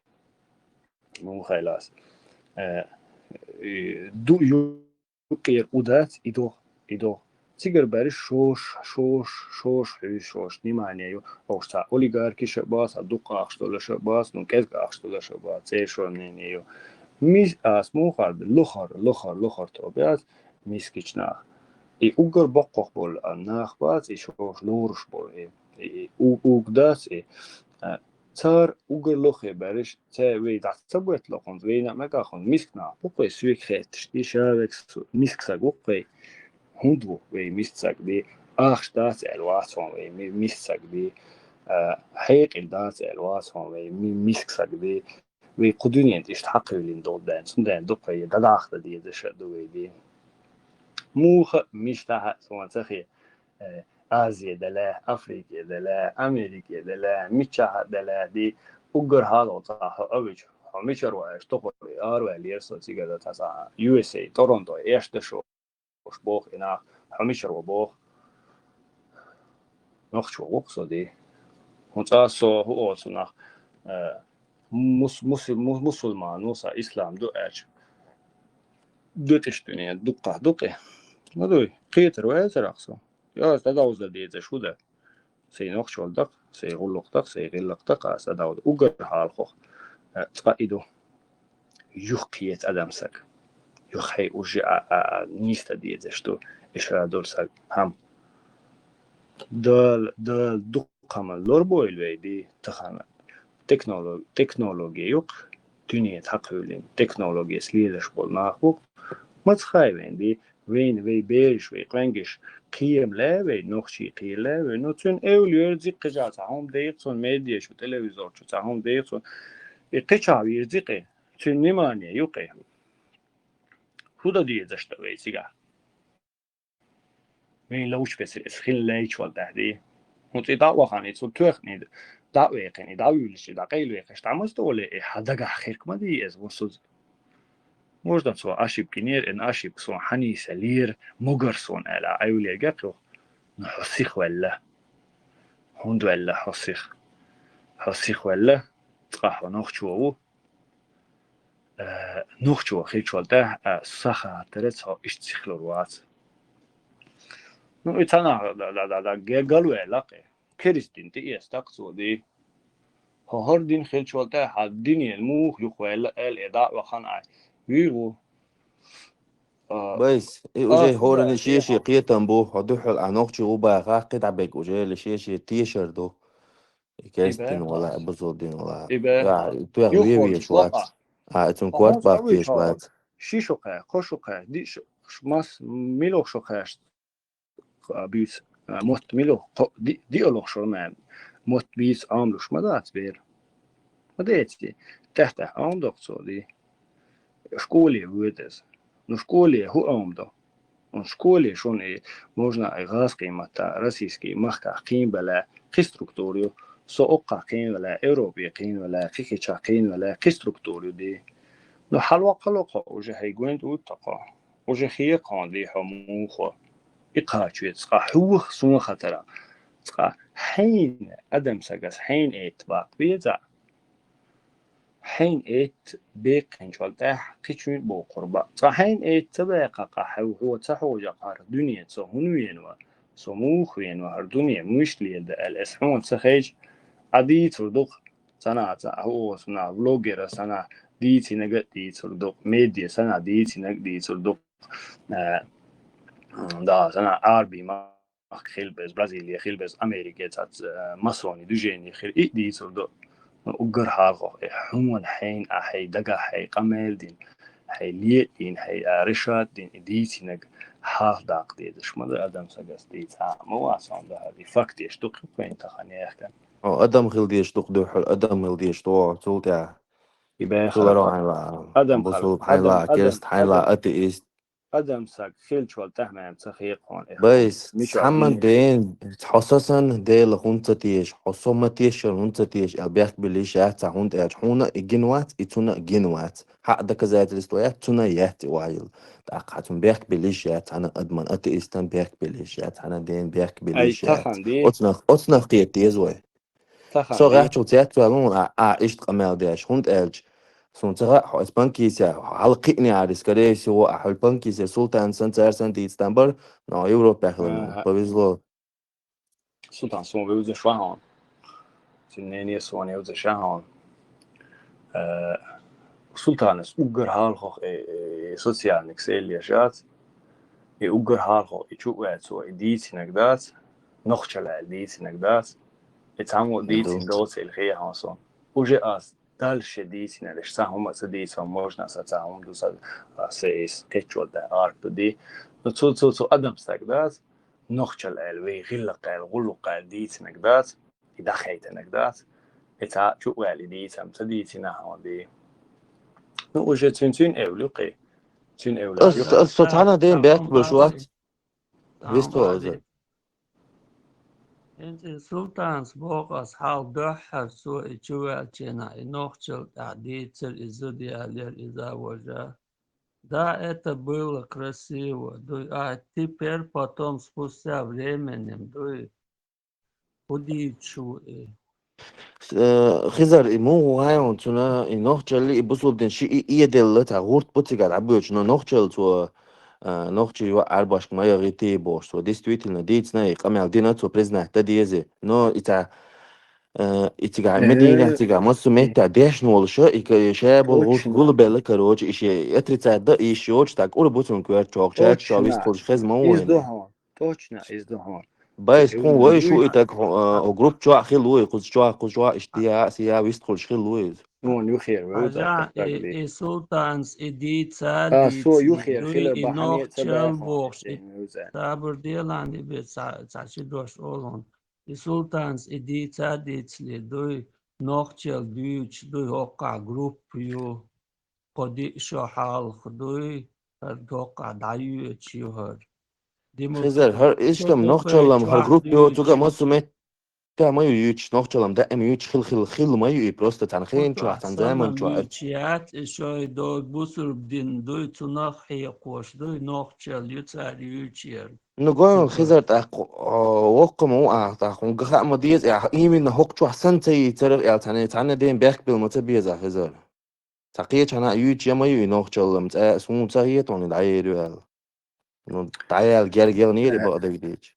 Муха хилла ас. Э, и ду юккъера у дац, и догӀа, и догӀа. Цигара берриш шош, шош, шош хьуьйсу, шош внимание ю. Ош цхьа олигархиша а бац, цхьа дукха ахча долуша а бац, ну, кӀезиг ахча долуша а бац, цӀе шорнене ю. Мис-, ас муха хилла, лохар, лохар, лохар тоба яц, мискачу нах. И уггар боккхах болу а нах бац, и шош лоруш болу, и, и, и у-, уг дац, и, а, цара уггар лохе берриш, цаьрга вай дӀа ца боьттало хӀунда, вайна а мегахь хӀунда, миска нах бу-кх вай соьга хетташ, и ша векс миска саг ву-кх вай, хӀунда ву вай миска саг, ди, ахча дац аьлла вац хьуна вай ми-, миска саг, ди, а, хьекъал дац аьлла вац хьуна вай ми-, миска саг, ди, вай кху дуьненна иштта хьакхуьйлина долу ден, цундела ду-кх вай, дӀадахка дезаш а ду вай, ди. Муха а, миштахь а суна ца хи, э, Азе делахь, Африке делахь, Америке делахь, миччахь а делахь, ди, уггар хьалха цхьа хьо Ӏовича, хьо мичара ву аьлча, тохара араваьллера со цигара, цхьа, цхьа, ю эс эй, Торонто, эшта шо, уьш боху и нах, хьо мичара ву боху. Нохчо ву-кх со, ди. ХӀунда аьлча со хӀун олу цунах, э, мус-, мус-, мус-, мусулман ву, сан ислам ду аьлча, декъаш дуьне дуккха ду-кх и. Ма дуй, кхетар ваьлларах со. Аса дӀадовза дезаш хӀун дан? Сайн нохчалла даккха, сайн гӀуллакх даккха, сайн гӀиллакх даккха, аса дӀадовза. Уггар хьалхох, э, цкъа и ду. Юхакхета адам саг. Юха хьайн уже а, а, а, нийса дезаш ду, и ша долу саг. ХӀама. Дала, Дала дуккха хӀума лорбойла вай, ди, тахана. Технолог-, технология ю-кх, дуьне тӀе хьакхуьйлина, технологияс лелаш болу нах бу-кх. Маца хаьий вайна, ди, вайна вай бераш, вай къоьнгаш кхиам лаьа вай, нохчий кхиам лаьа вай. Ну, цуьнан эвла йоьрзу-кх кхечахь цхьа хӀума дайта цунна, медиа чу, телевизор чу цхьа хӀума дайта цунна. И кхечахь вирзу-кх и, цуьнан внимание ю-кх и. ХӀун дан дезаш дан вай цигахь? Вайн ловчу бесара иза хила лайча вала тӀаьхьа, ди. ХӀунда и дӀа а вахана, и цу тоьхна, и дӀа а векхина, и дӀа а вуьйлуш, и дӀа къайлавехаш, дӀа маса долу, и хьан дагахь хирг ма дий иза, вусуза. Можно цо ошибка йинера, и ошибка суна хьан нийса лера, могар суна аьлла, Ӏевле гекхух. Ну, хьо сихвелла. ХӀунда ваьлла хьо сих? Хьо сихвелла, цкъа хьо нохчо ву. Э, нохчо хилчул тӀаьхьа, э, сан хаттарца хьо иштта сихлур вац. Ну, и цхьанахь да, да, да, да, ге-, галваьлла-кх и. Керистин тӀеэцна-кх цо, ди. Хьо хӀара дин хилчул тӀаьхьа хьан динера муха юхаваьлла аьлла, и дӀа а вахана, ай, вийр ву. А, Байс, и уже а, хӀоранна да, шен-шен кхетам бу, хьо дуьххьал а нохчо ву бахахь, кхидӀа берг уже шен-шен тешар ду. И керстин вала, бусулба дин вала. И бе. Я, и туьх ве веш вац. А, и цун корт бахтеш вац. Ши шо кхаьа, кхо шо кхаьа, диъ шо, ш-, мас, милох шо кхаьа, а, буьйца, а, мотт милох, кхо, ди-, диъалох шо ма, мотт буьйца Ӏамлуш ма дац бер. Ма деций, тӀаьхь-тӀаьхь Ӏамдо-кх цо, ди. Школе воьду иза. Ну, школе хӀун Ӏамдо? Ну, школе шуна и, можно и гӀазкхийн матта, российский махкахь кхийна бале, кхин структура ю. Со оккхахь кхийна вале, Европе кхийна вале, кхин кхечахь кхийна вале, кхин структура ю, ди. Ну, хьалоккхало-кх хьо, уже хьайн гонта вуьту-кх хьо. Уже хета-кх хьуна, ди, хьо муха. И кхача веза, цкъа хьох суна хатара. Цкъа хьайна адам сагас хьайна этта баккха беза. Хьайна этта беккхинчул тӀаьхьа кхин чуьнга боккхур бан. Цкъа хьайна этта ца баьккхахь, хьо, хьо ца хьожахь, хӀара дуьне со хӀунда веана ван, со муха веана ван, хӀара дуьне муьшта леладан аьлла, аса хьуна ца хезча, Ӏа дийцур ду-кх, цхьана а цхьа, хӀу, цхьана а блогера, цхьана а дийцинарг а дийцур ду-кх, медиа цхьана а дийцинарг а дийцур ду-кх, э, да, цхьана а Ӏарбий ма- махка хила беза, Бразилия хила беза, Америке цхьацца, э, масони движение хила, и дийцур ду. Ну, уггар хьалхох, э, хьуна хьайна а хьайн дагахь хьайн къамел дина, хьайн ле а дина, хьайн, а, решат дина, и дийцинарг хьалха даккха дезаш ма ду адам сагас, дийца ма вац хьуна дахар, и факташ ду-кх вайн тахана яьхкина. О, адам хила дезаш ду-кх дуьххьал, адам хила дезаш ду, цул тӀаьхьа. И баьхар. Цул ара хьайна ла, адам бусулба хьайна ла, керст хьайна ла, атеист. Адам саг хилчул тӀаьхьа ма ца хета хьуна. Байс, мичахь цхьамма дийна. Ден, хьо со санна Дела хӀунда ца теша, хьо со ма тешара хӀунда ца теша аьлла бехк билла йиш яц цхьа, хӀунда аьлча хьуна а и гина вац, и цунна а гина вац. Хьан доказательство яц, цунна а яц и вайла. ТӀаккха хьан цунна бехк билла йиш яц, хьан адаман, атеистан бехк билла йиш яц, хьан ден бехк билла йиш яц. Ай, тахана ди. Оцунах, оцунах кхета деза вай. Тахана со ди. ГӀаьччалц яц ваьлла, а, а, иштта къамел деш, хӀунда аьлча Суна ца хаьа, хьо ас панкисе, хьал кхиъни ари, скорее всего, а хьол панкисе Султан сан, цар сан дийца там бар, но Европе хилан. Ага. Повезло. Султан суна вевзаш ва хьона. Цуьнан нене суна евзаш ва хьона. Э, Султанас уггар хьалхох, э, э, социальник сел еш яц. И уггар хьалхох, и чу ваьцо, и дийцинаг дац, нохчалла аьлла дийцинаг дац. И цхьаммо дийцин доцийла хьехьон суна. Уже ас дальше дийцинараш, цхьа хӀума ца дийцо, можно, аса цхьа хӀума ду, са, аса эс кхеччо да, арт ду ди. Ну, цу, цу, цу адам стаг дац, нохчалла аьлла, вай гӀиллакх аьлла, гӀуллакх аьлла дийцинаг дац, и дӀахайтанаг дац. И цхьа чу ваьлла и дийцам, ца дийцина хьона ди. Ну, уже цуьн, цуьн эвлу кхе. Цуьн эвлу. Ас, ас, со цхьана ден бехк беш вац. Вистхула оза. ХӀинца и Султанас боху ас хьал дуьххьара цо и чуваьллаченахь, и нохчалла тӀехь дийцар, и зуда яллера, иза вожа. Да, это было красиво. Дуй, а теперь потом, спустя временем, дуй, хӀу дийцаш ву и? С-, э, Хизар, и муха ву хьайна цуьнан, и нохчалли, и бусулба дин ши и, и эделла, цхьа гӀурт бу цигахь дӀабоьдуш, но нохчалла цо, э, нохчий йоӀ Ӏарбашка ма яхийти бохуш, цо действительно дийцина, и къамел дина, цо признать дан деза. Но и цхьа, э, и цигахь, э, Мединехь цигахь, массо а меттехь дешна волуша, и ка-, ша болу гӀурт гулбелла, короче, и шен отрицать дан, и йиш йоцуш, так ур бу цунна коьрта чохь, чаьрца чохь вистхуьлуш хеза ма ву вайна. Точно, иза ду хьуна. Байс, хӀун вай шу и так, э, группа чохь хилла ву, кхуза чохь, кхуза чохь, иштта я, аса я, вистхуьлуш хилла ву иза. Хьуна юхера вай. Хьажа, и, и Султанас и дийца, а, со дийцина, юхера дуй, хила и бахьане ца нохчалла бохуш, и сабар делан и бе ца, ца ши дош олун. И Султанас и дийца, дийцале, дуй, нохчалла дуьйцуш, дуй, хӀокхахь группа ю. Кхо-диъ шо хьалха дуй, хӀара доккхахь дӀайоьдуш ю хӀара. Хизар, хӀара иштта-м нохчалла-м хӀара группа йоцург а массо а меттехь ма ю юьйцуш, нохчалла-м даим юьйцуш хила, хила, хила ма ю и, просто цхьана хенан чохь, цхьана заман чохь. Юьйцуш яц, и шоай дог бусурба дин дуй, цунах хьекхош дуй, нохчалла ю цара юьйцуш яра. Ну, гой, Хизар, тӀаккха, о, воккха ма ву ахьа, тӀаккха, хӀунга хаа ма деза, ахьа именно хӀокху чохь санна ца йийцарах аьлла, цхьана, цхьана ден бехк била ма ца беза, Хизар. Цхьа кхечу хьана а юьйцуш я ма ю и нохчалла-м, цӀа а суна ца хета хьуна и дӀаер ю аьлла. Ну, дӀаяьлла герга ялнера и бакъдерг дийцича.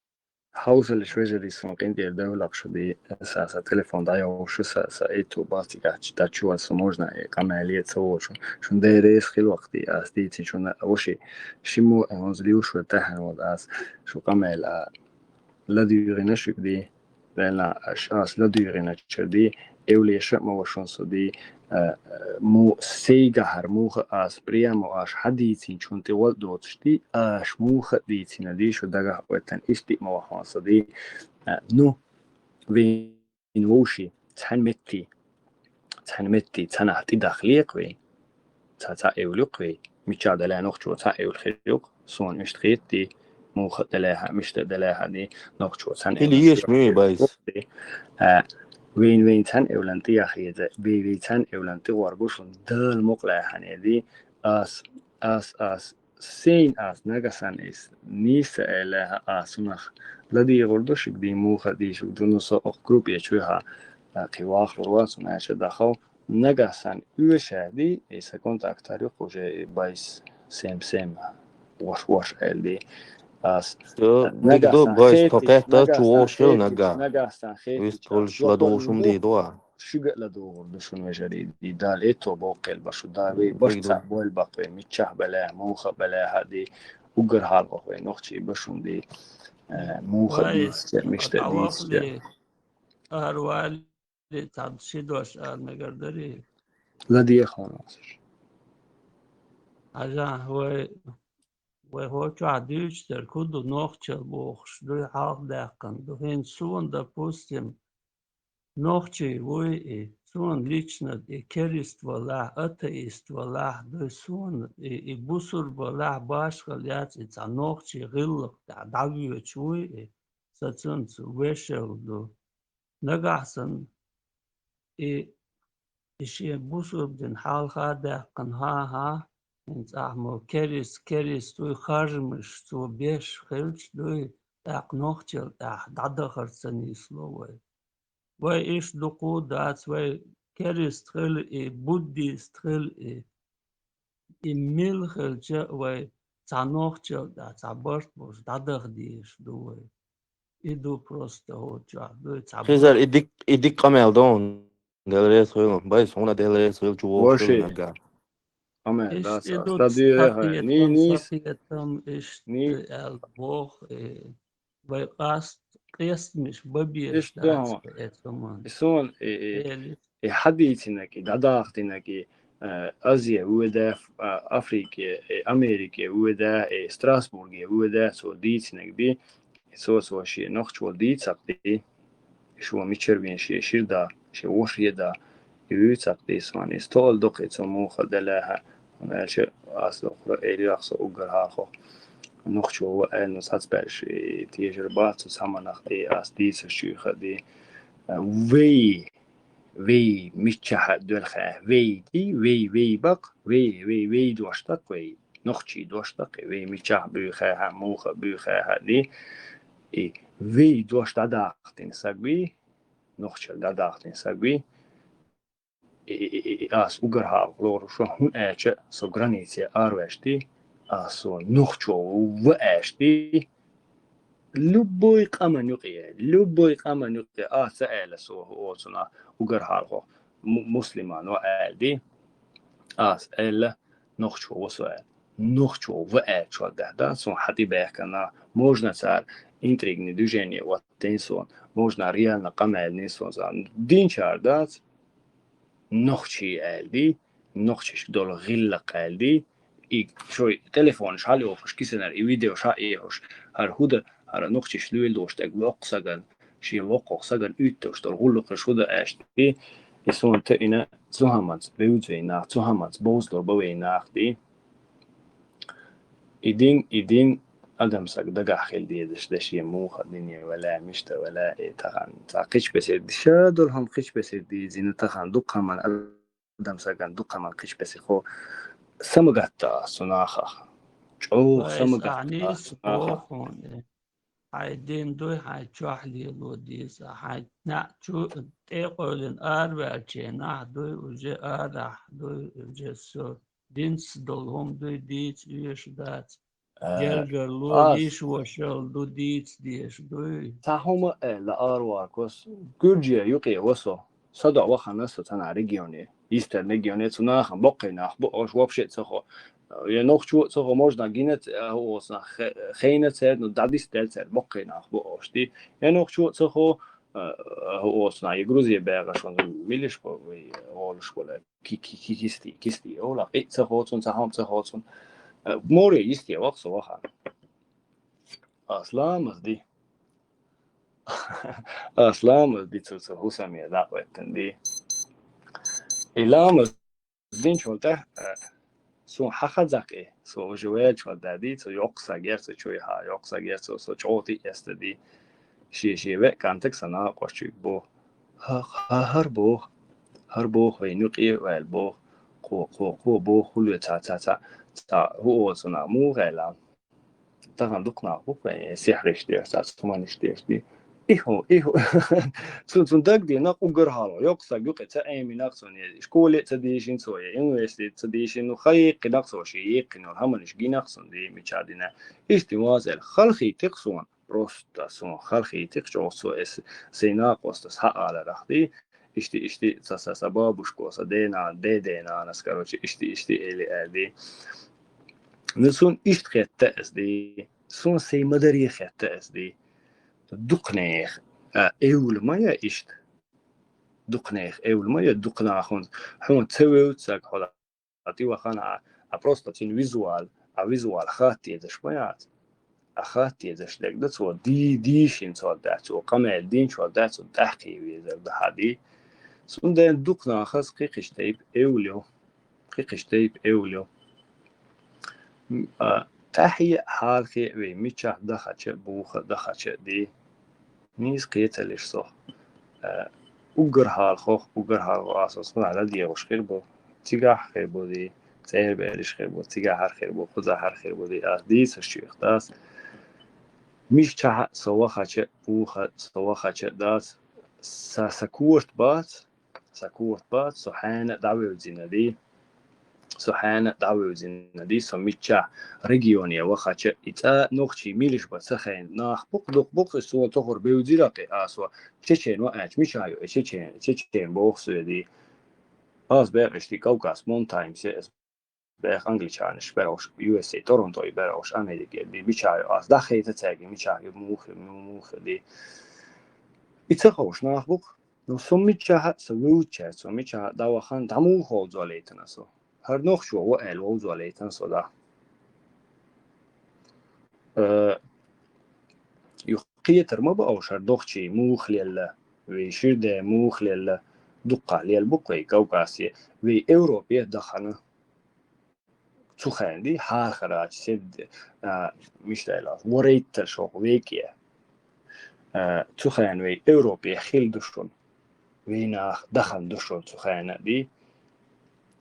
Хьовсалаш, вежарий, суна къинтӀера девлла шу ди, сан, сан телефон дӀайовшу, сан, сан этту бацигахь дӀачуван, со можно и къамел е ца волуш. Шун деррес хила вакхти, ас дийцин шуна, воши, шиммо, э, хӀунз лиуш ван тахьана ван ас, шу къамел а ладуьйгӀина шуьга ди. Ваьлла аш ас ладуьйгӀиначуьра ди, эвлеша а ма вашун со ди, а, а, му-, сейгахьара муха ас прямо аш хьадийцинчун тӀе вал доцуш ди, аш муха а дийцина ди, шу дагахь оьттан исти а ма вахун со ди. А, ну, вин вовши, цхьаьна метти, цхьаьна метти, цхьанахь тӀе даха лекха вай. Цхьа, цхьа эвла юкх вай. Мичча дале нохчо цхьа эвла хир юкх. Суна иштта хетти, муха а дале хьа, мишта а дале хьа ди, нохчо цхьана эвла хир юкх. А, вайн, вайн цхьана эвлан тӀе яхьа еза, вай, вай цхьана эвлан тӀе гӀор бу шун Дала мукъ лаьхьане ди, ас, ас, ас, сейн ас, нагахь сан эс, нийса эле хьа, ас цунах ладийгӀур ду шуьга ди, муха а ди шуьга ду, ну со оху группе чуьхьа, а, кхин вахлур вац, цунна аьлча дахав. Нагахь сан оьшаьди, и сан контактар юкх уже и байс, сем, сем, вош, вош аьлла ди. Ас, всё, нагахь сан хетти, тхо кхетта, нагахь чу сан вовшал хетти, нагахь. Нагахь сан хетти, вист гулш ладугӀуш хӀума дийр ду а. Шуьга а ладугӀур ду шун, вежарий, ди Дала этто боккхел ба шу, да вай баш цхьа боль баккхий, миччахь бале, муха бале хьа ди, уггар хьалхох вай нохчий ба шун ди, э, муха дийцча, мишта дийцча. Арвали. Цхьа ши дош ала мегар дарий? Ладеха хьуна. Хьажа, вай, вай хӀокху чохь дуьйцуш дерг хӀун ду, нохчалла бохуш, дуй хьалха даьккхина ду. ХӀинца суна, допустим, нохчий вуй и, суна лично и керист валахь, атеист валахь, дуй суна и, и бусурба валахь, башхалла яц и, цхьа нохчий гӀиллакх тӀехь дӀавоьдуш вуй и, сан цунца вешал ду. Нагахь санна и, и шен бусурба дин хьалха а даьккхина, хӀан-хӀа, хӀинца ахьа мо керист, керист вуй, харжамаш цо беш хилча дуй, тӀаккха нохчалла тӀехь дӀадахар ца нийсло вай. Вай иштта дукха а дац, вай керист хила и, буддист хила и, и мила хилча а вай цхьа нохчал тӀа, цхьа барт болуш дӀадаха дезаш ду вай. И ду просто хӀокху чохь ду, цхьа Хизар, барт. И дик, и дик къамел ду. Дела реза хуьлда. Бай, суна Дела реза хуьлда, чу вогӀуш Воши. Хилла наггахь. Къамел Иштта дац и ас. ду Ста дуьйра хьай. Ни, сакхетам, ни. Сакхетам, иштта Ни. аьлла боху, э, вай къаст-, къестамаш бан безаш Иштта дац, хьо. Э, цу ман. И суна, и, и, Эли. И хьан дийцинарг, и дӀадахтинарг, и, э, Азе воьду, а, Африке, и Америке воьду, и Страсбурге воьду, цо дийцинарг ди, и цо, цо шен нохчо дийцакх ди. Шу мичара вен шен шира да, шен вошеда, и вуьйцакх дийсван, и стол доккхий цо муха делаха, хӀунда аьлча ас дохура, эр йоах со уггар хьалхо. Нохчо ва аьлла, сацбаьллаш, и тешар бац цу саманах, и ас дийцаш чуьйха ди. Вей, вей, миччахьа доьлхе, вей ди, вей, вей бакъ, вей, вей, вей дош дакъ, вей. Нохчий дош дакъ, вей мичахь буьйхехьа, муха буьйхехьа ди. И вей дош дӀадахтина саг вий, нохчал дӀадахтина саг вий. И, и, и, и, ас угар хьалха лоруш ван, хӀунда аьлча со границе араваьш ди, ас со нохчо ва аьш ди. Любой къаман юкъе, любой къаман юкъе, ас ца аьлла со оцунах угар хьалхо, му-, муслиман ва аьлла ди. Ас аьлла, нохчо ва со аьлла. Нохчо ва аьлла чохь даьхна, суна хьан тӀе баьхкана, можно цара интригни движение ваттина суна, можно реально къамел дина суна, цара динчара дац, нохчий аьлла ди, нохчашка долу гӀиллакх аьлла ди, и шой телефонаш хьалайохуш, кисанара и видеош хьаэхьуш, хӀара хӀуда, хӀара нохчаш лоьлдош тӀе воккха саган, шен воккхах саган уьттуш долу гӀуллакхаш хӀуда аьшна ди, и суна таина цу хӀаманца бевза вей нах, цу хӀаманца бовзалур бан вей нах ди. И дин, и дин адам саг дагахь хила дезаш, де шен муха дине вала, мишта вала, и тахана цхьа кхечу бесер ди, ша долу хӀума кхечу бесер дийзина, тахана дукха хӀаман адам саган дукха хӀаман кхечу бесихо самагатта ас цу нахах. ЧӀогӀа Вай, самагатта ас цу нахах. Хьайн дин дуй, хьайн чохь лело деза, хьайн неӀ чу тӀекъевлина араваьллачийн нах дуй, уже арахь дуй, уже со динца долу хӀума дуй, дийца оьшуш дац. Э, Гергарло ас йиш вашалла ду, дийца дезаш дуй. Цхьа хӀума аьлла араваркос, Гуьржия юкъе ва со. СадоӀа вахана со цхьана регионе. Истер регионе цу нахана боккхий нах бу ош вообще ца хо. Я нохчо ца хо, можно гина ц-, а, оцна хе-, хейна цер, ну, дадис дел цер, боккхий нах бу ош ди. Я нохчо ца хо, а, а, оцна, я Грузия бегаш, он милиш бу, ви олуш бу ле. Ки-, ки-, ки-, кисти, кисти, ола, и ца хоцун, ца хам ца хоцун. Э, море йисте вахса вахан. Ас ламаз ди. Ас ламаз ди цу, цу хӀусаме дакъветтан ди. И ламаз динчул тӀе, э, сун хьахазакъ и, со уже велчул да ди, цу йоккха саг яр, цу чуй хьа, йоккха саг яр, цу, со чӀоти эста ди. Ши, ши ве кантак са накъош чуй бу. Ха, ха, хар бу, хар бу, хвей нукъи вел бу. Кхо, кхо, кхо бу, хуле ца, ца, ца, ца, ху о цуна му гела. Тахан дукна бу, хвей сихриш деш, ца, цуманиш деш ди. Иху, иху. Цун, цун даг ди нак угар хало, йокса гюкъе ца эми нак цун е. Школе ца дишин цо е, университет ца дишин, ну, хайи нак цо ши, екин, хаманиш гинак цун ди, мича дина. Ишти мазел, халхи тик сун. Просто сун халхи тик чӀогӀа цо эс, сей накъостас хьааларах ди. Ишти, ишти, ца, ца, ца бабушко, ца дена, де, денанас, короче, ишти, ишти эли аьл ди. Ну, сун ишт хетта эс ди. Сун сей мадари хетта эс ди. Дукнех, а, эвл ма я ишт. Дукнех, эвл ма я дукнахун. Хун ца вевцаг хола. А ти вахана, а, а просто цин визуал, а визуал хаттезаш ма яц. А хаттезаш дегда цо ди, дишин цо да, цо къамел дин цо да, цо дахки везар да хади. Сун ден дукнахас кхикхиш тайп эвлю. Кхикхиш тайп эвлю. М, а, тахьи халхи вей мича дахача, буха дахача ди. Нийса кхеталиш со. Э, уггар хьалхох, уггар хьалхо асос хӀун хьала дегӀуш хир бу. Цигахь хир бу ди, цӀер бериш хир бу, цигахь хьар хир бу, кхуза хьар хир бу ди. Ас дийцаш чуьх дас. Миш чахьа со вахача, уха со вахача дас. Са, са корт бац, Сан корта бац, со хьаьна дӀавевзина ди. Со хьаьна дӀавевзина ди, со миччахь регионе вахача, и цӀа нохчий милаш ба ца хайна нах букъ, дукъ букъ, и со тохар бевзира кхе, а со чечен ва аьлча, мичахь ю, э, чечен, чечен боху со ди. Аз бехаш ди Кавказ Монтаймс, бех англичанаш бераш, ю эс эй, Торонто бераш, Америка, би мичахь ю, аз дахейта цаьрга, мичахь ю, муха, му-, муха ди. И ца ховш нах букъ, но со миччахь а, со вуьвча, со мичахь а дӀавахан, дӀа муха вовзо лейтана со. ХӀара нохчо ва аьлла вовзо лейтана со да. Э, юха кхетар ма бааш хӀара нохчий муха лелла, вай ширде муха лелла, дуккха лелла букъ вай Кавказе, вай Европе дахана. Цу хенди хьархарача седде, а, мишта аьлла, ворайттар шох векъе. А, цу хен вай Европе хил ду шун. Вай нах дахан ду шун цу хена ди.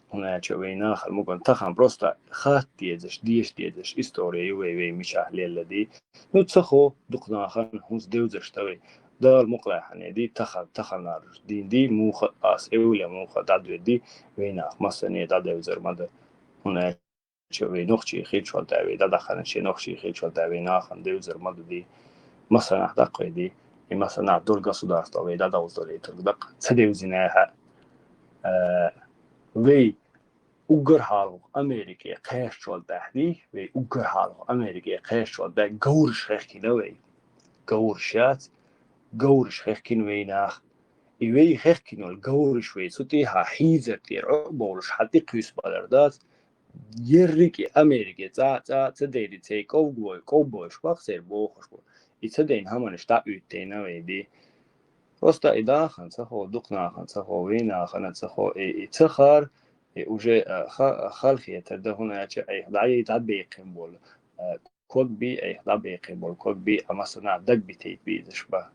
ХӀуна аьлча вай нахар мукъан тахан просто хатта дезаш, деша дезаш история ю вай, вай мичахь лелла ди. Ну, ца хо, дукха нахана хӀунца девзаш та вай. Дала мукъ лаьхьане ди, тахан, таханараш дин ди, муха ас эвле, муха дӀадве ди, вай нах массане дӀадевзар ма да. ХӀуна аьлча вай нохчий хилчул тӀа вай дӀадаханаче, нохчий хилчул тӀа вай нахана девзар ма да ди. Массанахь даккхий ди. И массанахь долу государство вай дӀадовзалийтарг даккха ца девзинехьа. Э, вай уггар хьалха Америке кхаьччул тӀаьхьа ди, вай уггар хьалха Америке кхаьччул тӀаьхьа говраш хехкина вай. Говраш яц, говраш хехкина вай нах. И вай хехкина волу говраш вай цу тӀехьа хьийзар тӀера Ӏо а бовлуш, хьан тӀе кхуьйсу балар дац, ерриг и Америке цӀа, цӀа, ца дайри цей кӀовгой, кӀовбойш бакъ церан бохуш бу. И ца дайна хӀаманаш дӀа уьттайна вай ди. Просто и дахана ца хо, дукха нахана ца хо, вай нахана ца хо, и, и ца хар, и уже, а, ха-, халхетар да, хӀуна аьлча айхьа дӀа-, дӀабекхина болу, а, ког би, айхьа дӀабекхина болу ког би, а массанахь даг битийта безаш ба.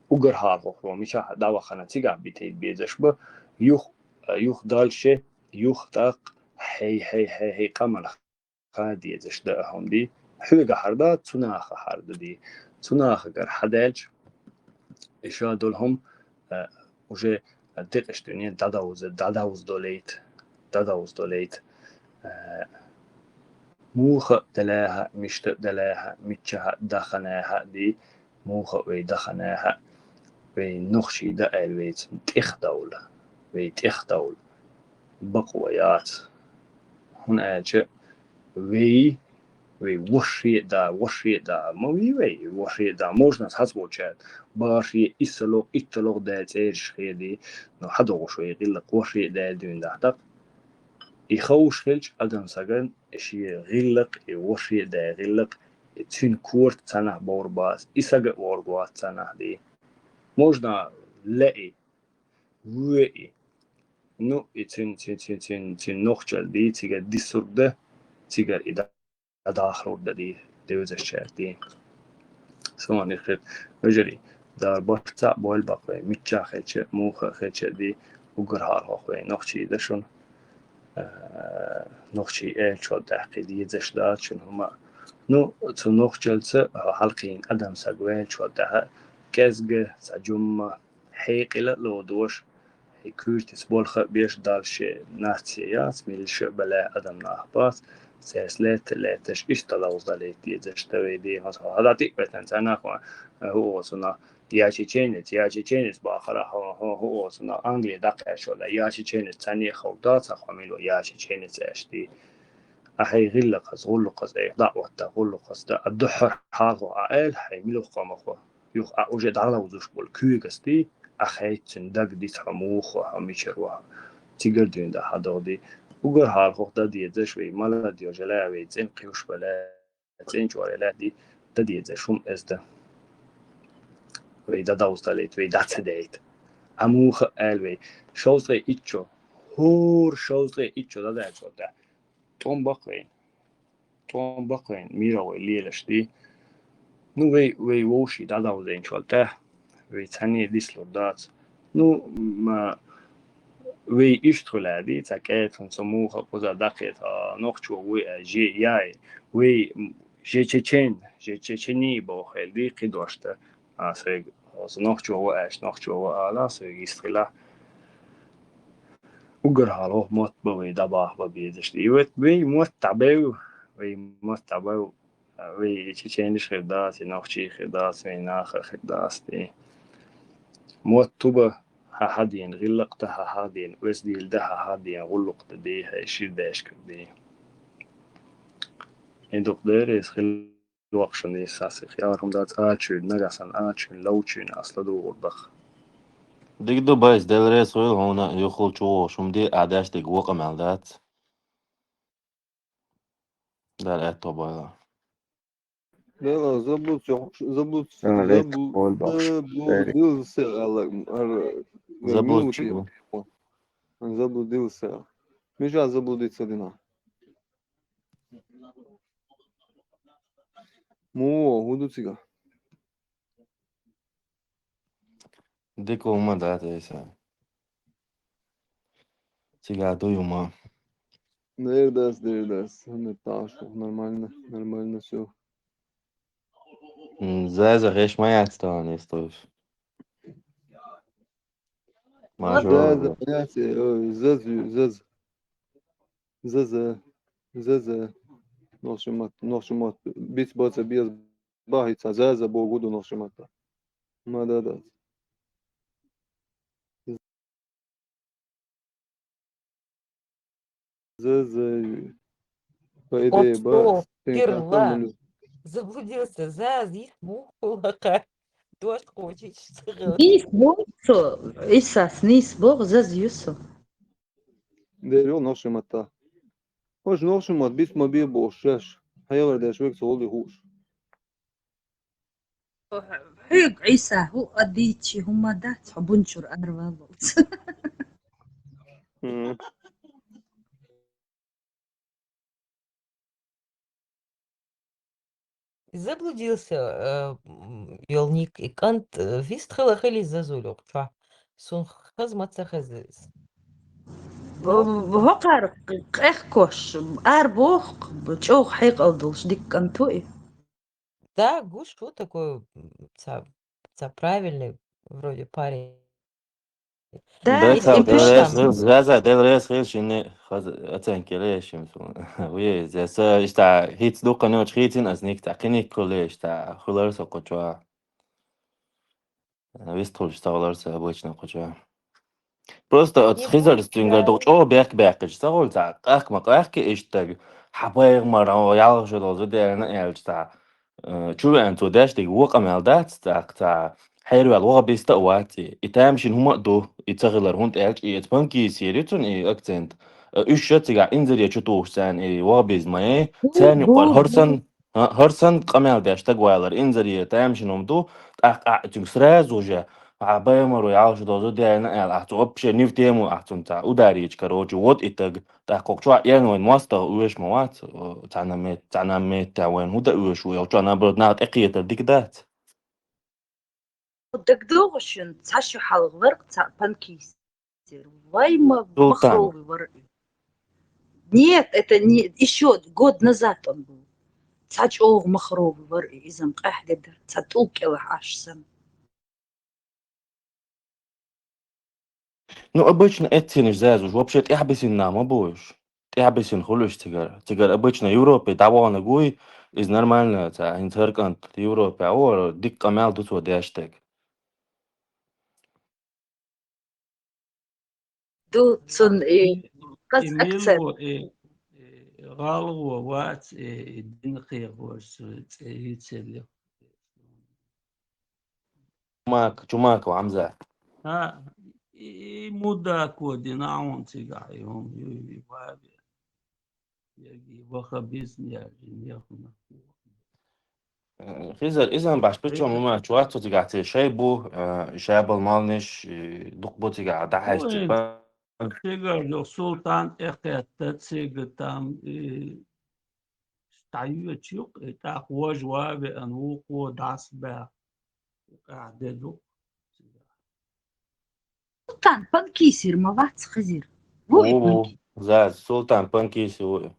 Угар хьалхохло, мичахь дӀавахана цигахь битийта безаш ба, юх, а, юх далше, юх тӀаккха, хьей, хьей, хьей, хьей, къаманах ха дезаш да а хӀума ди. Хьоьга хьар да, цу наха хьар да ди. Цу нахагара хьадаьлча, и ша долу хӀума, а, уже декъаш дуьне дӀадовза, дӀадовза долийта, дӀадовза долийта. А, муха а далаьхьа, мишта а далаьхьа, миччахьа а даханаьхьа а ди, муха а вай даханаьхьа а, вай нохчий да аьлла вайца тӀехдовла, вай тӀехдовла. Бакъо яц. ХӀуна аьлча вай, вай вошхе а да, вошхе а да, ма вий вай, вошхе а да, можна хьац волчаьрга, башхе, иссалох, итталох да цӀераш хеди, но хьадогӀуш вай гӀиллакх вошхе а да дуьйна дахь дакъа. И ховш хилча адам саган, и шен гӀиллакх, и вошхе а да гӀиллакх, и цуьнан корта цхьаннахь бовр бац, и сага а ворг вац цхьаннахь ди. Можна лаьи, воьи. Ну, и цуьнан, цуьнан, цуьнан, цуьнан, цуьнан нохчалла ди, цигара дисург да, цигара и да-, дахалур да ди, девзачаьрга ди. Суна хир, вежарий, Дала барт цхьаъ бойла бакъ вай, миччахь хилча, муха а хилча ди, уггар хьалхох вай нохчий да шуна. А, нохчий аьллачул тӀаьхьа кхин дезаш дац шуна хӀума. Ну, цу нохчалца хьалкхийна адам саг ваьллачул тӀаьхьа кӀезга, цхьа жумма, хьекъал а лодош, и куьйртица болх а беш, Далла шен наци яц, милла а бале адам нах бац, цаьрца лаьтта а лаьтташ, иштта ловза далийта дезаш да вай ди. Хьо, хьо дӀатӀе а беттан цхьа нах ван, хӀу оцу нах, я чеченец, я чеченец бахара, хьо, хьо, хӀу оцу нах, Англия дӀакхаьчча, я чеченец, цхьанне а ховр дац, хьо мила ву, я чеченец аьлча ди. А хьайн гӀиллакхаца, гӀуллакхаца, айхьа дӀа а отта, гӀуллакхаца, а дуьххьара хьалхо а аьлла, хьайн мила ву къамахо. Юха а уже дӀаловзуш болу куьйгас ди, а хьайца цуьнан даг диц хьо муха ву, хьо мичара ву, хьо цигара дуьйна да хьадогӀу ди. Угар хьалхох дан дезаш вай, молодёжь а лаьа вай, цӀена кхуьуш бале, цӀена чӀор а лаьа ди, дан дезаш хӀума эза да. Вай дӀадовза далийта, вай дӀа ца дайта. А муха а аьлла вай, шовзткъе итт чо, хӀора шовзткъе итт чо дӀадаьллачул тӀаьхьа тӀом баккха вайна. ТӀом баккха вайна, мира вай лелаш ди. Ну, вай, вай вовший дӀадовзийначул тӀаьхьа, вай цхьанне а дислур дац. Ну, ма, вай иштта хуьлаьа ди, цхьа кӀетан ца муха кхуза даккхийта, а, нохчо вуй, а, же, яй, вай, м, же чечен, же чечени боху хила ди, кхидошта. А, соьга, оцу нохчо ву аьлча, нохчо ву ала, соьга йист хила. Угар хьалха мотт ба вай дӀабаха безаш. И вот вай мотт дӀабаьв, вай мотт дӀабаьв, вай чеченаш хир дац, и нохчий хир дац, вай наха хир дац те. Мотт туба хьахьаден, гӀиллакх да хьахьаден, оьзда дийла да хьахьаден, гӀуллакх да де, хьай шир даьшкар де. И дукха деррес хила вахшан йиса сих. Яр хӀума дац ачуьн, нагахь санна ачуьн, ловчуьн, ас ладугӀур даха. Дика ду, Байс, Дела реза хуьлда хьуна, юххул чу вогӀуш хӀума де, а деш дерг вокъа мел дац. Дала аьттув бойла. Дела, заблудся, заблуд-, Салам алейкум, забл-, Ольга. Заблудился, Алла, ар-, Заблудчик. Минуту. Заблудился. Миша заблудиться дина. Му, хӀу ду цига? Дика хӀума дац, Эйса. Цига ду юма. Дер дац, дер дац. ХӀана таш, нормально, нормально всё. М, Заза гӀеш ма яц тан, Эйса. Мажор. Заза, яц, э, ой, заз, заз. Заза, заза. Нохчий мат, нохчий мат. Биц баца биз бахица, заза богу ду нохчий мат. Ма да да. Заза. По идее, ба, О, сен Кирла. Заблудился. Заз, их мухулака. Дождь хочет, что ли? Нийса боху цо, Исас нийса боху, заз ю со. Дер йолу нохчий матта. Хьуш нохчий мат биц ма бе бохуш шаьш. Хьевар деш вега ца гӀулле хууш. Хьоьга, Ӏийса, хӀуъа дийцчи хӀумма дац, хьо бунчура араваллалц. Мгм. Заблудился, э, м, ёлник, и кӀант, э, вистхила хили зазулюкъ чохь. Сун хаза ма ца хеза иза. Бо-, бо-, хӀокхара къехкош, ара боху, чӀогӀа хьекъал долуш дика кӀант ву и. Да, гуш ву такой, м, ца, ца правильный вроде парень. Да, Дай и цал, им пуьш Дела там. Реза хил, Заза, Дела реза хил, шинна хаза оценка ле шим сун. Ве, за са, иштта, хиц дукха ночь хицин, аз ник та, кхиник куле, иштта, хулар со кочуа. Вистхулш ца хулар со обычно кочуа. Просто оц Не хизар будет стингар дог тебя. ЧӀо бек беккхич, ца хул ца, къахк ма къахки иштта, хьабайг мара, ялгӀа шо долзу дерна элча ца. Э, чу веана цо деш дерг ву къамел дац, цӀаккха ца хьервел ваха биста а вац и. И тамашийна хӀума а ду, и ца хилар, хӀунда аьлча и эца панкийс ери цунна и акцент. Э, уьш ша цигахь инзаре чу тухуш царна и ваха беза ма яй, Бу, царна бу, юкъара хӀара бу. санна, а, хӀара санна къамел деш стаг валар, инзаре тамашийна хӀума ду, тӀаккха а цуьнга сразу же, а, баймаро ялш дозу дерна аьлла, ахь цу вообще не в тему, ахь цунна ца ударить, короче, вот и так. ТӀаккха кху чохь эрна вайн мостагӀа оьшуш ма вац, э, цхьана мет-, цхьана меттехь вайн хӀун дан оьшуш ву, я чохь, наоборот, наха тӀекхетар дика дац. ДагадогӀу шуна, цхьа шо хьалха вара цхьа панкийсер. Вай ма, Султан. Махровый вара и. Нет, это не, ещё год назад он был. Цхьа чӀогӀа махровый вара и, иза-м къаьхьа де дара, цхьа тӀулг кӀелахь Ӏаш санна. Ну, обычно эццинаш зазуш, вообще тӀаьхьабисина нах ма бу уьш. ТӀаьхьабисина хуьлу уьш цигара. Цигара обычно Европе дӀаваханарг вуй, иза нормально, ца, хӀинца хӀара кӀант Европе а вара, дика къамел ду цо деш дерг. Ду цунна и, и хаза акцент. Мило, и, и гӀалгӀо вац, и, и дин кхехош цу цӀе йицъеллех. Чумак-, Чумаков Хьамзат. А, и, и мудако дина хьуна цигахь, и хӀума, и, и ваби. Яги ваха бизнес, и яхна. Э, Хизар, иза баш пиччо Хизар. Мума чуац цу цигахь ца шай бу, э, шабал малниш, э, дукха бу цигахь дӀахьаьжча. Ой, па-, цигара йо Султан тӀекхетта, цига там, и, дӀайоьчу юкъ, и тӀаккха вожа ван веана вукхо дӀасабаьхна. Юкъахь де ду. Султан панкийсир ма вац Хизир. Ву и Ву, ву. Панкийсир. Заз, Султан панкийсир ву и.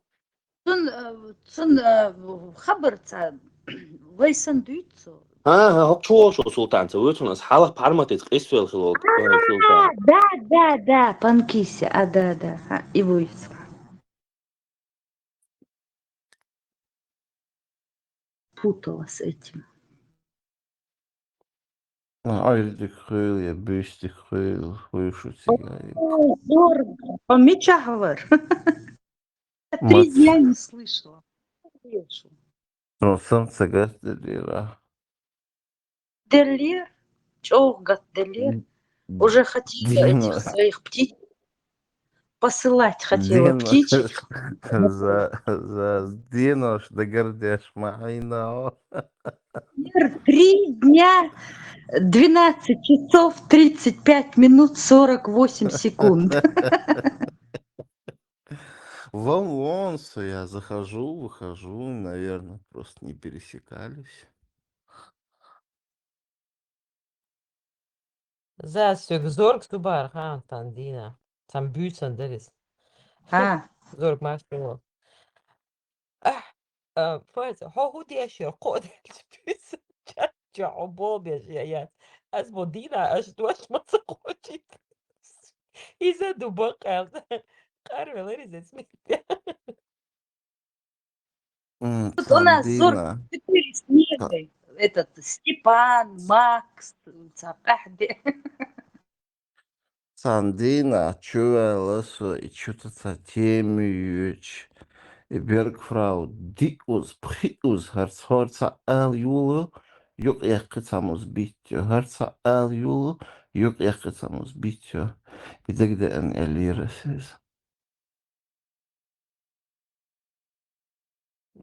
Цун, э, цун, э, хабар ца вай сан дуьйцу. Ага, хӀокху чу волуш волу Султан ца вуьйцу хьуна, аса хьалха пхьарматица къиста велла хилла волу, э, Султан. Да, да, да, Панкисия, а, да, да. А, и вуьйцу. Путалась этим. Ӏуьрриг хуьлу я буьйсдиг хуьлу, хӀуй шу цигахь. О, здорово. Хьо мичахь вара? Три дня не слышала. Ну, сам ца гатделлера. Деллер, чӀогӀа гатделлер. Уже хотела этих своих птичек посылать хотела, птичек. За, за денош дагардеш ма хьийна. Три дня, двенадцать часов, тридцать пять минут, сорок восемь секунд. Вон, вон, со я захожу, выхожу, наверное, просто не пересекались. За соьга зорг су бара хаан сан дийна. Сан буьйсан дара иза. А, Зорг машина. Ахь, а, Фатя, хьо хӀун деш яра? Кхо деш буьйсан чат чохь хьо бобеш я яц. Ас бо дийна, аш дош ма ца кхочийта. Иза ду баккъал. Къарвелар иза смехте. Тут у нас сорок четыре снега. Этот Степан, Макс, ца къаьхьде. Сан дийна чу ваьлла со, и чу ца тема йоьдуш. И Бергфрау диъ уза, пхиъ уза, хӀара цхьа ала йолу, юкъ яккхи цхьа муза биттайо, хӀара цхьа ала йолу, юкъ яккхи цхьа муза биттайо. И дагадеана элира аса иза.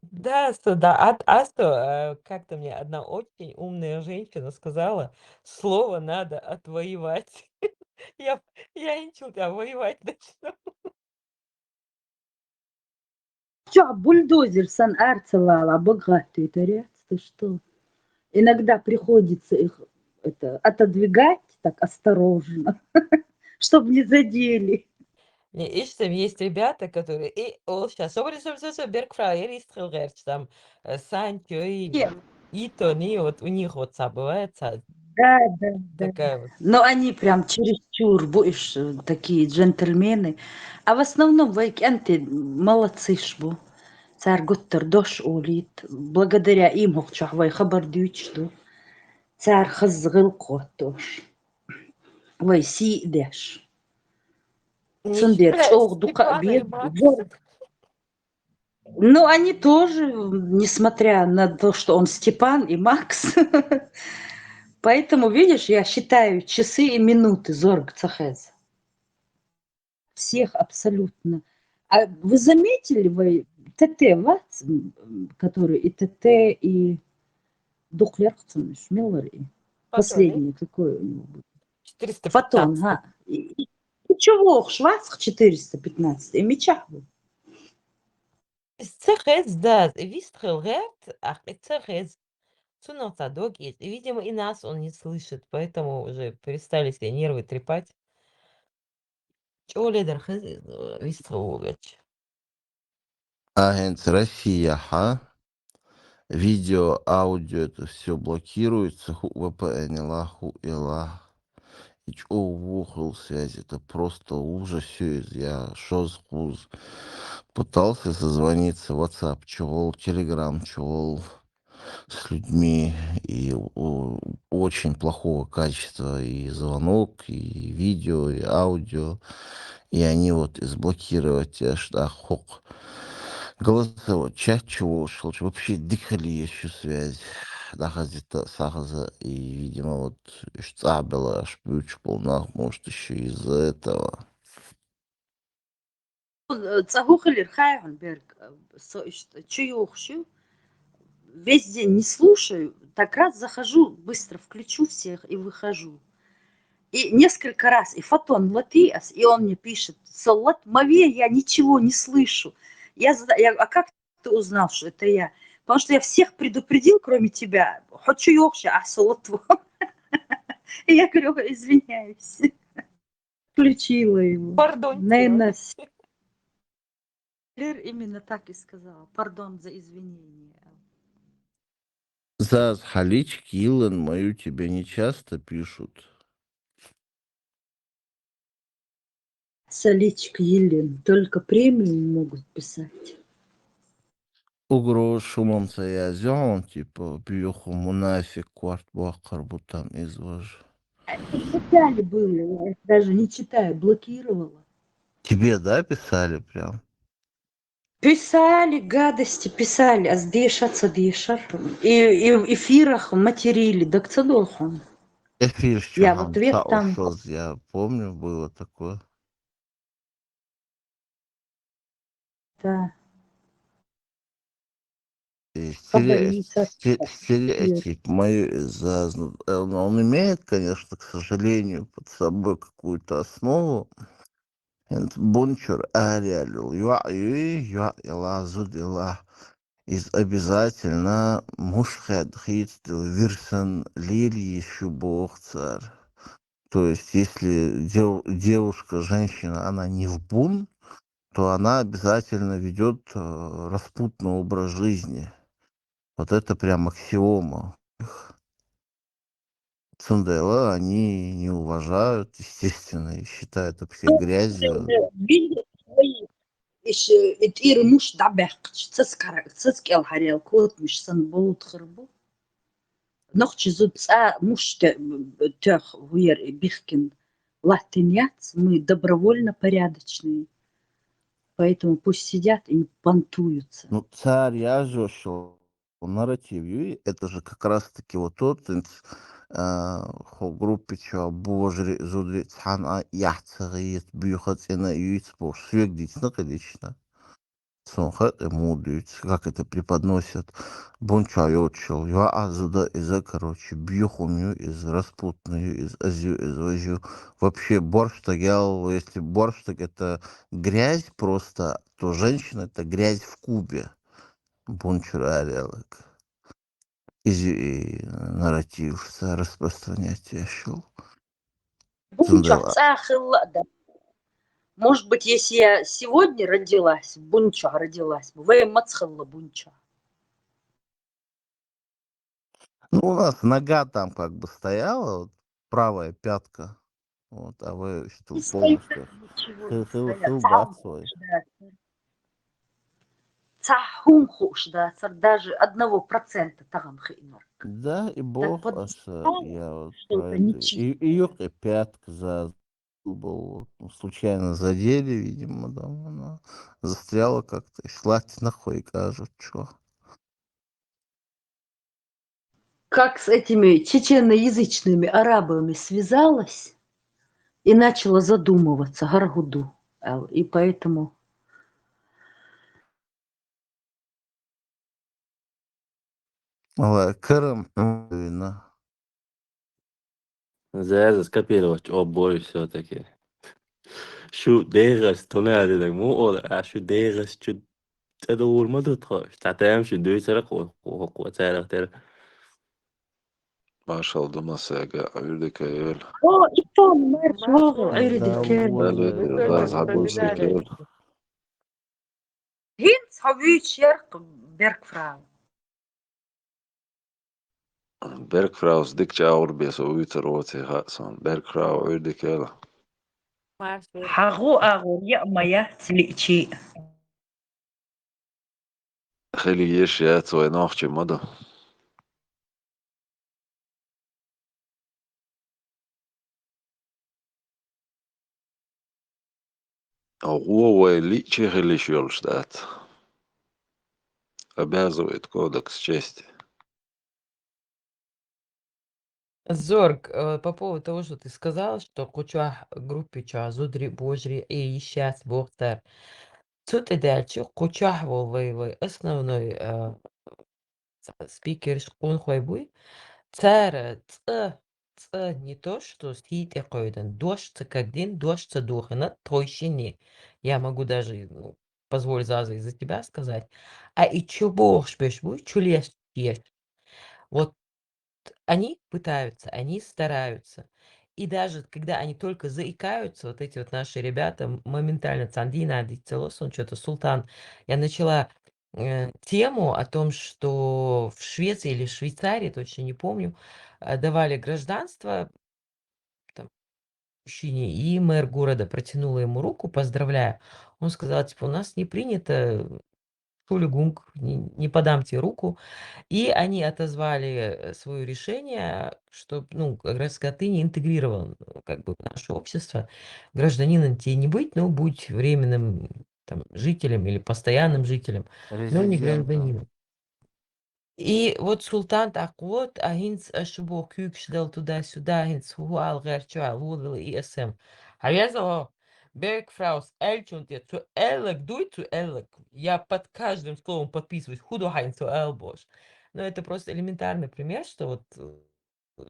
Да, что, да, а, а что, э, как-то мне одна очень умная женщина сказала: «Слово надо отвоевать». Я, я инчил тебя воевать начну. Чохь бульдозер сан арца вала, бага гӀаттуьйтарец, ты что? Иногда приходится их это, отодвигать так осторожно, чтобы не задели. Не, ишта там есть ребята, которые, и, о, щас, собри, собри, собри, собри, Бергфрау, я рис хил герч, там, э, Санчо и Кем? Итони, вот у них вот ца бывает, ца, Да, да, да. Такая вот. Но они прям чересчур, будешь, э, такие джентльмены. А в основном вай кӀентий молодцаш бу. Цара гуттар дош олийта. Благодаря им хӀокху чохь вай хабар дуьйцуш ду. Цара хаза гӀиллакх хӀоттош. Вай сий деш. Цундела чӀогӀа дукха а бен. Ну, они тоже, несмотря на то, что он Степан и Макс. Поэтому, видишь, я считаю часы и минуты, зорг ца хеза. Всех абсолютно. А вы заметили, вы Т Т, вац, м, который и Т Т, и дукха лерхцунаш, миллер и последний, какой у него был? Фотон, га. И, и чу вохуш вац четыреста пятнадцать, и мичахь ву? Ца хеза, да, вистхил гӀерта, ахь и ца хеза. Цунах ца дог иза. И, видимо, и нас он не слышит, поэтому уже перестали все нервы трепать. ЧӀоле дар хеза, э, вистхил вогӀуьйтуш. А хӀинца Россияхьа видео, аудио, это всё блокируется, хӀуъа В П Н-ла, хӀуъа-ла. И чӀогӀа вохула связь, это просто ужас всё из. Я шозза-кхузза пытался созвониться WhatsApp чухула, Telegram чухула с людьми, и у-, очень плохого качества и звонок, и видео, и аудио. И они вот из блокировать, аш тӀаккха хӀокху голосовой чат чу волуш хилча, вообще дика хила еза шу связь. ДӀахазита а, схьахаза а, и, видимо, вот уьш цӀахь бела аш буьйцуш болу нах, может, ещё из-за этого. Э, цӀа хӀун хилира хаьий хьуна, Берг? Э, со иштта чу юхуш ю, весь день не слушаю, так раз захожу, быстро включу всех и выхожу. И несколько раз, и фотон латий ас, и он мне пишет: «Соллат, Маве, я ничего не слышу». Я зада-, я говорю: «А как ты узнал, что это я?» Потому что я всех предупредил, кроме тебя. Хочу йохши, а соллат. И я говорю: «Извиняюсь». Включила его. Пардон. Наверное, с-, Лер именно так и сказала. Пардон за извинение. Заз, хьа личка йиллина ма ю, тебе не часто пишут. Са личка йиллина, только премиум могут писать. Угроза шумам ца язъю хьуна, типа, боьха мунафикъ, корта боккхар бу там из важа. Это в начале было, я их даже не читаю, блокировала. Тебе, да, писали прям? Писали, гадости писали, аз деша ца дешар. И, и в эфирах материли, дага ца доагӀа хьуна. Эфир чу Я хьуна вот век цхьа там. ушоз, я помню, было такое. Да. И Хабар стере-, йийца сте-, ца. стереотип ма ю из заз. Ну, э, ну, он имеет, конечно, к сожалению, под собой какую-то основу. ХӀинца бун чура араяьлла йоӀ юй, йоӀ елахь, зуда елахь, из обязательно муш хадда хийцадала вирсан лела йиш ю боху цара. То есть, если дев-, девушка, женщина, она не в бун, то она обязательно ведёт, э, распутный образ жизни. Вот это прям аксиома у них. Цундела они не уважают, естественно, и считают вообще грязью. Иш, э, тӀера муш дӀабаьккхича, цаца кара-, цаца кӀел хьарел котамаш санна болудхар бу. Нохчий зуда цкъа муш те-, тоьхна вер и бихкина латтина яц, мы добровольно порядочные. Поэтому пусть сидят и не понтуются. Ну, цара яжошо нарратив юй, это же как раз-таки вот тот, а, хӀокху группе чу божари, зудари цхьана а яхь ца гӀийта, буьйха цӀена а юьйцу бохуш, соьга дийцина кхин лично. Цунах а тӀе муха дуьйцу, как это преподносят. Бун чохь йоцуш йолу йоӀ а, зуда а, иза, короче, боьха хӀума ю иза, распутный ю иза, аз ю иза, важа ю. Вообще, борш стаг ял, если борш стаг это грязь просто, то женщина это грязь в кубе. Бун чуьра араяьлларг. Иза и нарратив ца распространять еш йолу. Бун чохь Цундела. Цхьа хилла а дан. Может быть, если я сегодня родилась, бун чохь родилась бы, вай маца хилла бун чохь? Ну, у нас нога там как бы стояла, вот, правая пятка. Вот, а вы что, Не стоит полностью ничего, хил-, не хил-, стоят. хил Цхьа дац хӀума вай? хууш дацар. Цхьа хӀума хууш дацар, даже одного процента тахана хиънарг. Да, и боху под-, аса, я вот что-то про это. И, и юкъе пятка за-, был, ну, случайно задели, видимо, там она застряла как-то, и латтина хой кажут, чё. Как с этими чеченоязычными арабами связалась и начала задумываться, хӀара хӀун ду, аьлла. И поэтому Ала, карам хьуна вина. Заза скопировать обои всё-таки. Шу дегӀаца тунадинаг му ола, а шу дегӀаца чу тӀедугӀур ма ду тхо. Ша там шу дуьйцара кху-, кху-, кху-, царах тера. Машалла ду масега, Ӏуьйрдика йойла. О, и то марш вогӀу, Ӏуьйрдика йойла. Дале, Заза, хьан дуьйцу йойла. ХӀинца хьо вуьйцуш яра-кх Беркфрау. Беркфраус дика чӀагӀур бен со вуьйцур воций хаьа суна. Беркфрау, Ӏуьйрдика йойла. Хьан гӀу агӀор яа ма яц лиъчий. Хила еш яц, вай нохчий ма ду. ГӀо вай лиъчий хила йиш йолуш дац. Обязывает кодекс чести. Зорг, э, по поводу того, что ты сказал, что кху чохь группи чохь зударий, божарий Ӏе йиш яц боху цара. Цу тӀе даьлча, кху чохь волу вай, вай основной, э, ц-, спикерш, къонахой буй, цара цкъа, цкъа не то, что сий тӀе кхойдан, дош ца кагдина, дош ца дохийна тхойшинна. Я могу даже, ну, позволь, Заза, и за тебя сказать. А и чу бохуш берш буй, чу леш еш. Вот они пытаются, они стараются. И даже когда они только заикаются, вот эти вот наши ребята, м-, моментально цхьана дийнахь дийцало суна чё-то, Султан, я начала э, тему о том, что в Швеции или в Швейцарии, точно не помню, э, давали гражданство там мужчине, и мэр города протянула ему руку, поздравляя. Он сказал, типа, у нас не принято, Шулигунг, не, не подам тебе руку. И они отозвали свое решение, что, ну, как раз сказать, ты не интегрирован, э, как бы, в наше общество, гражданином тебе не быть, но будь временным там жителем или постоянным жителем, но не гражданином. И вот султан так вот, а хинц ашбо кюкшдал туда-сюда, хинц хуал герчуа лулил и эсэм. А я зало, Бек фраус эльчун те цу эллек, дуй цу эллек. Я под каждым словом подписываюсь. Худу хайн цу элбош. Но это просто элементарный пример, что вот, э,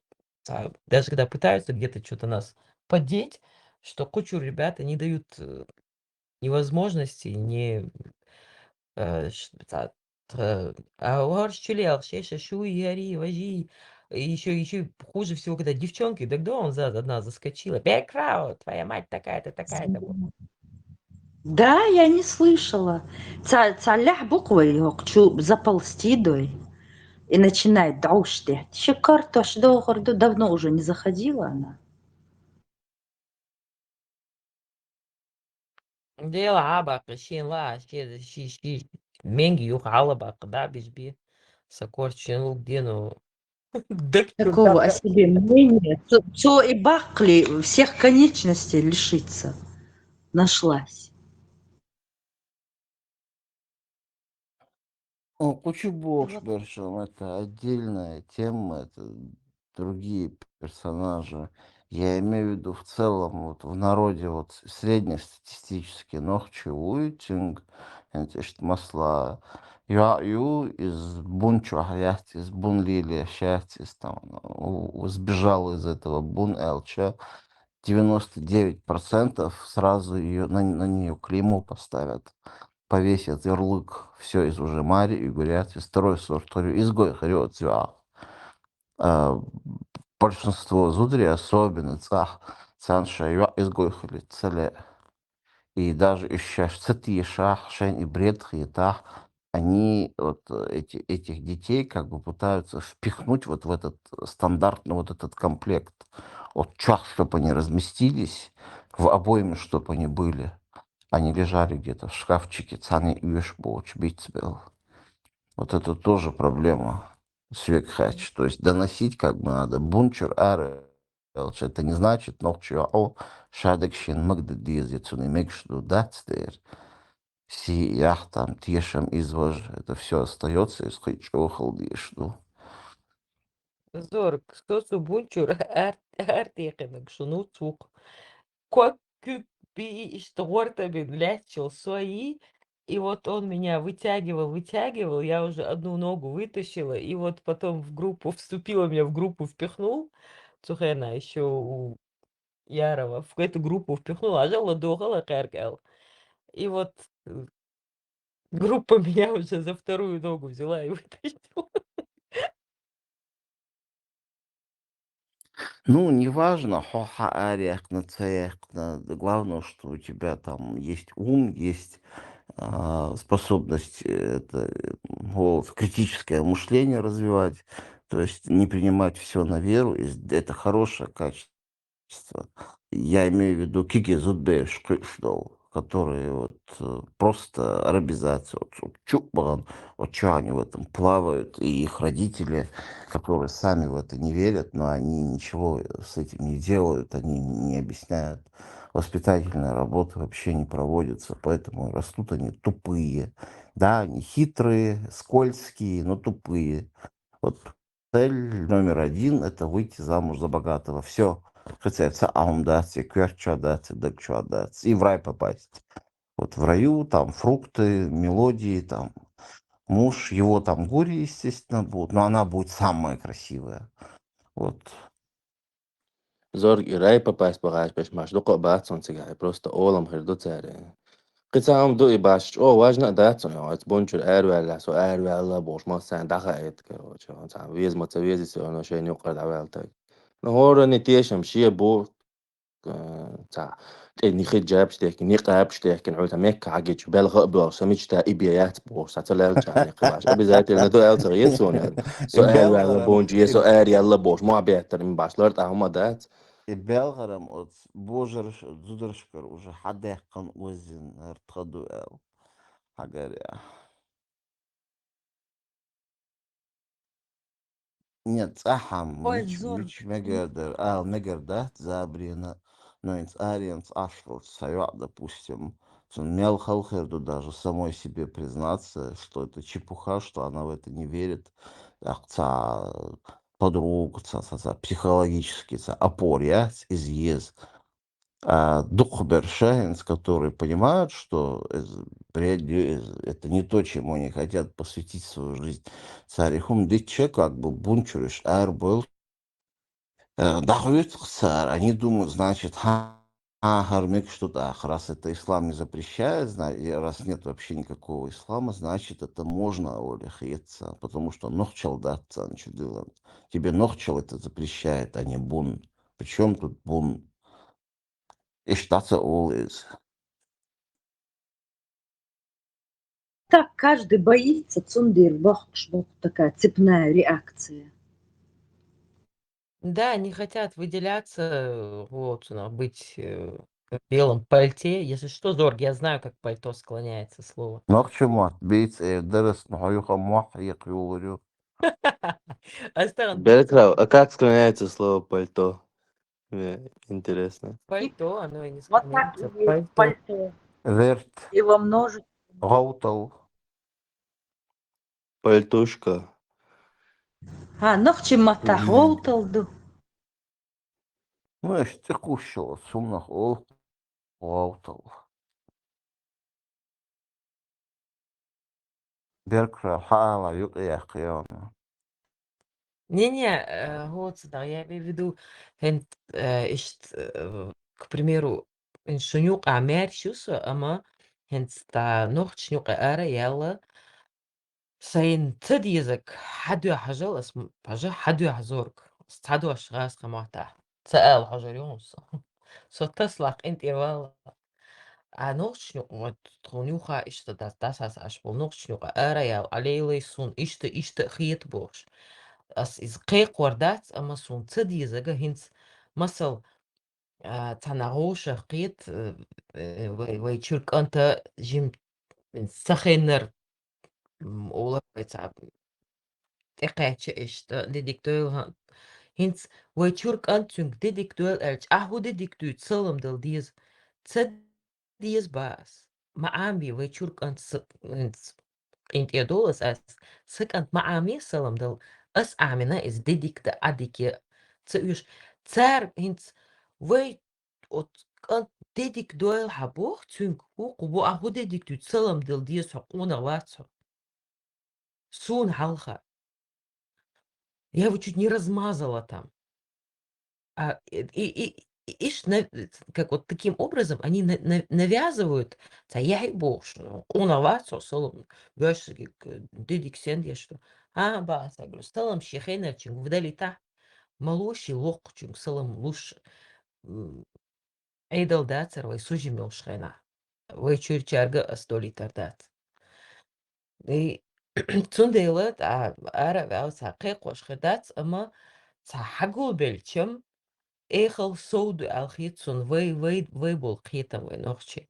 а, даже когда пытаются где-то что-то нас поддеть, что кучу ребята не дают, э, ни возможности, ни, э, ш-, та-, та-, а у Арчилиал шеша шуи яри важи. Еще, еще хуже всего, когда девчонки, да, да, он за, одна заскочила. Бекрау, твоя мать такая-то, такая-то. Вот. Да, я не слышала. Ца-, цалях буквы лёг, чу заползти дой. И начинает даушти. Шикар то, что горду, давно уже не заходила она. Дела абакы, шин ла, ши, ши, ши, менги юх алабакы, да, бишби. Сакор шин лук дену. Такого о себе мнения. Цо, цо и бакли всех конечностей лишиться. Нашлась. Ну, кучу бокс, это отдельная тема, это другие персонажи. Я имею в виду в целом, вот в народе, вот среднестатистически нохчи уйтинг, это масла, я ю из бун чуахьяхтис, из бун лилияхтис, там, у-, сбежал из этого бун элча, девяносто девять процентов сразу ее, на, на нее клеймо поставят, повесят ярлык, все из уже мари и гурят, из второй сорт, изгой хрет, а, большинство зудри, особенно цах, цанша, изгой хрет, целе. И даже ещё цитиешах, шен и бред хитах, они вот, э, эти, этих детей как бы пытаются впихнуть вот в этот стандартный вот этот комплект. Вот чах, чтобы они разместились в обойме, чтобы они были, а не лежали где-то в шкафчике, цаны юеш боч бицбел. Вот это тоже проблема. Свекхач. То есть доносить как бы надо. Бунчур ары. Это не значит, нохчу, о, шадык шин мыгды диез, яцуны мегшду дацдер. Си ях там тешам извож, это все остается, из хычу халдишду. Зорг, сосу бунчур, ар-, артекынок, шуну цук. Кок кюк би ишты горта бин лячил сои, и вот он меня вытягивал, вытягивал, я уже одну ногу вытащила, и вот потом в группу вступила, меня в группу впихнул. Цухена еще у Ярова в эту группу впихнула, а жала дохала кэргэл. И вот, э, группа меня уже за вторую ногу взяла и вытащила. Ну, неважно, хоха аряхна, цаяхна. Главное, что у тебя там есть ум, есть, а, способность, э, это, м, вот, критическое мышление развивать, то есть не принимать все на веру, и с-, это хорошее качество. Я имею в виду киги зудбеш, которые вот, э, просто арабизация, вот, вот чё, вот чё они в этом плавают, и их родители, которые сами в это не верят, но они ничего с этим не делают, они не объясняют, воспитательная работа вообще не проводится, поэтому растут они тупые. Да, они хитрые, скользкие, но тупые. Вот цель номер один — это выйти замуж за богатого. Все. Хотя это аумдаться, кверчадаться, дакчадаться. И в рай попасть. Вот в раю там фрукты, мелодии, там муж, его там горе, естественно, будут, но она будет самая красивая. Вот. Зорг и рай попасть багаж пеш маш дукха бац он цигай, просто олам хир ду царе. Кыцаам ду и баш, о, важно дац он, о, бунчур эрвелла, со эрвелла, бош ма сан даха эт, короче, он сам вез ма ца вези, всё равно шей не укар давал так. Но хора не тешам, шие бу, э, ца, тӀе ни хиджабаш дехкина, никъабаш дехкина, хьуьта Мекка хьагича, белха а боьлху, сан мечта и бе яц бохуш, цхьа ца лаьлча никъабаш. Обязательно ду аьлла ца хета суна аьлла. Со аьлла ваьлла бунжа е, со аьлла яьлла бохуш, мохь беттара им баш лар тӀа хӀума дац. И белхарам оцу божараш, зударшкара уже хьадаьккхина оззина хӀара тха ду аьлла. Хьагарехь. Нет, цӀахь-м, Ой, мича, зур. Мича мегар дара, ала мегар дац, забарна, но хӀинца аренца Ӏаш хилча, сан йоӀ, допустим, цунна мел хала хир ду даже самой себе признаться, что это чепуха, что она в это не верит. ТӀаккха цхьа подруга, цхьа, цхьа, цхьа психологически цхьа опора яц иза еза. А дукхахберш хӀинца, которые понимают, что из-, бред, из-, это не то, чему они хотят посвятить свою жизнь. Цара и хӀума дитча, как бы бунчуриш арабойл, э, дӀахоьцу цара, они думают, значит, хьа-, хьан хӀара мегаш ду тӀаккха, раз это ислам не запрещает, зна-, и раз нет вообще никакого ислама, значит, это можно, олий хета царна, потому что нохчалла дац царна чу диллина. Тебе нохчалла это запрещает, а не бун. Причём тут бун? Иштта ца олу иза. Так каждый боится, цундела бохкуш боху, такая цепная реакция. Да, не хотят выделяться, э, вот, ну, быть, э, в белом пальте. Если что, Зорг, я знаю, как пальто склоняется слово. Нохча мотт бийца эр дара ас, хьо юха мохь хьекха йолур ю. Ас тахана Белграв, а как склоняется слово пальто? Мне интересно. Пальто, оно и не Вот так склоняется. И есть Пальто. Пальто. Верт. И во множестве. ГӀовтал. Пальтушка. ХӀа, нохчийн маттахь Мгм. гӀовтал ду. Ну, иштта тӀекхуссуш йолу сумнах олу гӀовтал. Беркра хьаала юкъе яккха йовна. Не-не, э, хӀоца да, я имею в виду, хӀинца, э, иштта, э, к примеру, хӀинца шун юкъа маьрша ю со, амма хӀинца тӀа нохчашна юкъа ара яьлла, сайн ца дезаг хьадоьхьажал, ас м-, хьажа хьадоьхьа Зорг. Ас цхьа дош гӀазкхийн маттахь ца ала хьожур ю хьуна со. Со тасалахь къинтӀера валла. А нохчашна юкъа, вот, тхуна юха иштта дац, дас аса аш болу нохчашна юкъа ара яла, Ӏа лелай суна, иштта, иштта а хета бохуш. Ас иза кхайкхор дац, амма суна ца дезага хӀинца, масал, а, цхьана гӀошах кхета, э, э, вай, вай чуьра кӀанта жим ца хеннар, м, олар вай цхьа тӀекхаьчча иштта, дидик дойла хӀан-, хӀинца вай чуьра кӀант цуьнга дидик дойла аьлча, ахь хӀун дидик дуьйцу салам дала деза? Ца деза ба ас. Ма Ӏамабе вай чуьра кӀант са-, хӀинца къинтӀера долу ас, ас, сан кӀант ма Ӏамае салам дала, ас Ӏамина иза дидик дан, Ӏадик ян ца оьшу. Цара хӀинца вай оцу кӀант дидик дойла хьан боху цуьнга, хӀу-, кху бу ахь хӀун дидик дуьйцу, салам дала деза хьо, къонах вац хьо. Суна хьалха. Я его чуть не размазала там. А, и, и, и, и иш нав-, как вот таким образом они на-, на-, навязывают, ца яхьи бохуш, ну, къонах вац хьо, салам, вешсаги, к-, дидик сен деш ду. А, ба, аса говорю, салам шен хенарчуьнга вдали тахь, ма луш и локхучуьнга салам луш, м, Ӏедал дацара вай сужим йолуш хенахь. Вай чуьрчаьрга ас долийтар дац. И цундела тӀа ара а ваьлла цхьа кхайкхош хир дац, амма цхьа хьагулбелчам эхал сов ду аьлла хета суна вай, вай, вай болу кхетам вай нохчий.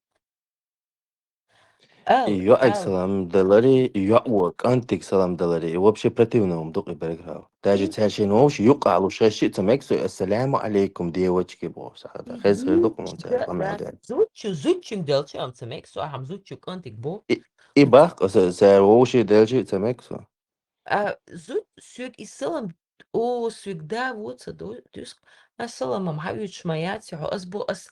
И Ала, йоӀаг ала. Салам далари, и йоӀ во кӀантиг салам далари, и вообще противно хӀума ду-кх и, Бергхау. Даже М? цаьршина вовши юкъа луш, шаьш шиъ ца мега со, «Ассаламу алейкум, девочки», боху сахьата. Хеза хир ду-кх хӀума цаьршинна Зудчу, хӀама да, аьлла. Зудчу, зудчуьнга делча, ам ца мега со, ахьа зудчу кӀантиг бо. И, и бах, аса, цаьр вовши делча ца мега со. А, зуд, соьга и салам, о, соьга да, во ца до-, дуьсу. Ас саламам хьан оьцуш ма яц, хьо ас бо, ас,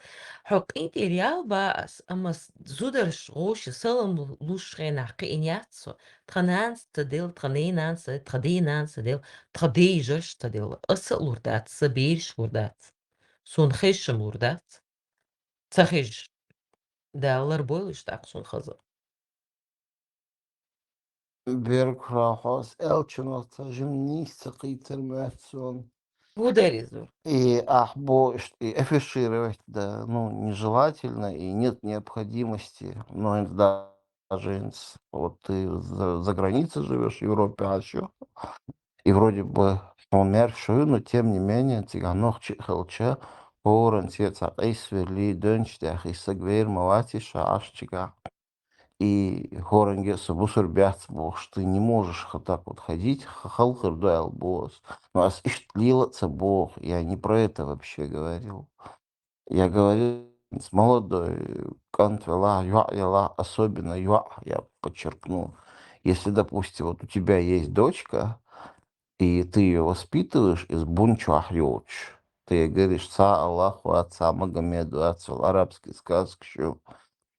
хьо къинтӀера ял ба ас, амма с-, зударш гӀоша салам лу-, луш хенахь кхиъна яц со. Тхан нанас ца делла, тхан ненанас, тхан денанас ца делла, тхан дежарш ца делла. Аса а лур дац, сан бераш лур дац. Суна хезчам лур дац. Ца хезаш. Дала лар бойла иштта тӀаккха суна хаза. Берг хьо, хьо ас аьллачунах цхьа жимма нийса ца кхийтар моьтту суна. Бударизу. И ахбо, и афишировать, да, ну, нежелательно, и нет необходимости. Но это даже вот ты за, за границей живешь, в Европе, а еще. И вроде бы умер шую, но тем не менее, циган нохчи халча, хоран цвет сак эйсвели, дönч дяхи сагвер мавати шаашчига. И хоран геса бусур бяц бохш, ты не можешь вот так вот ходить, халхыр дуэл бос. Но ас ишт лила ца бох, я не про это вообще говорил. Я говорил, с молодой кант вела, юа, особенно юа, я подчеркну. Если, допустим, вот у тебя есть дочка, и ты ее воспитываешь из бунчуахьёч, ты ей говоришь, ца Аллаху, ца Магомеду, ца арабский сказки, что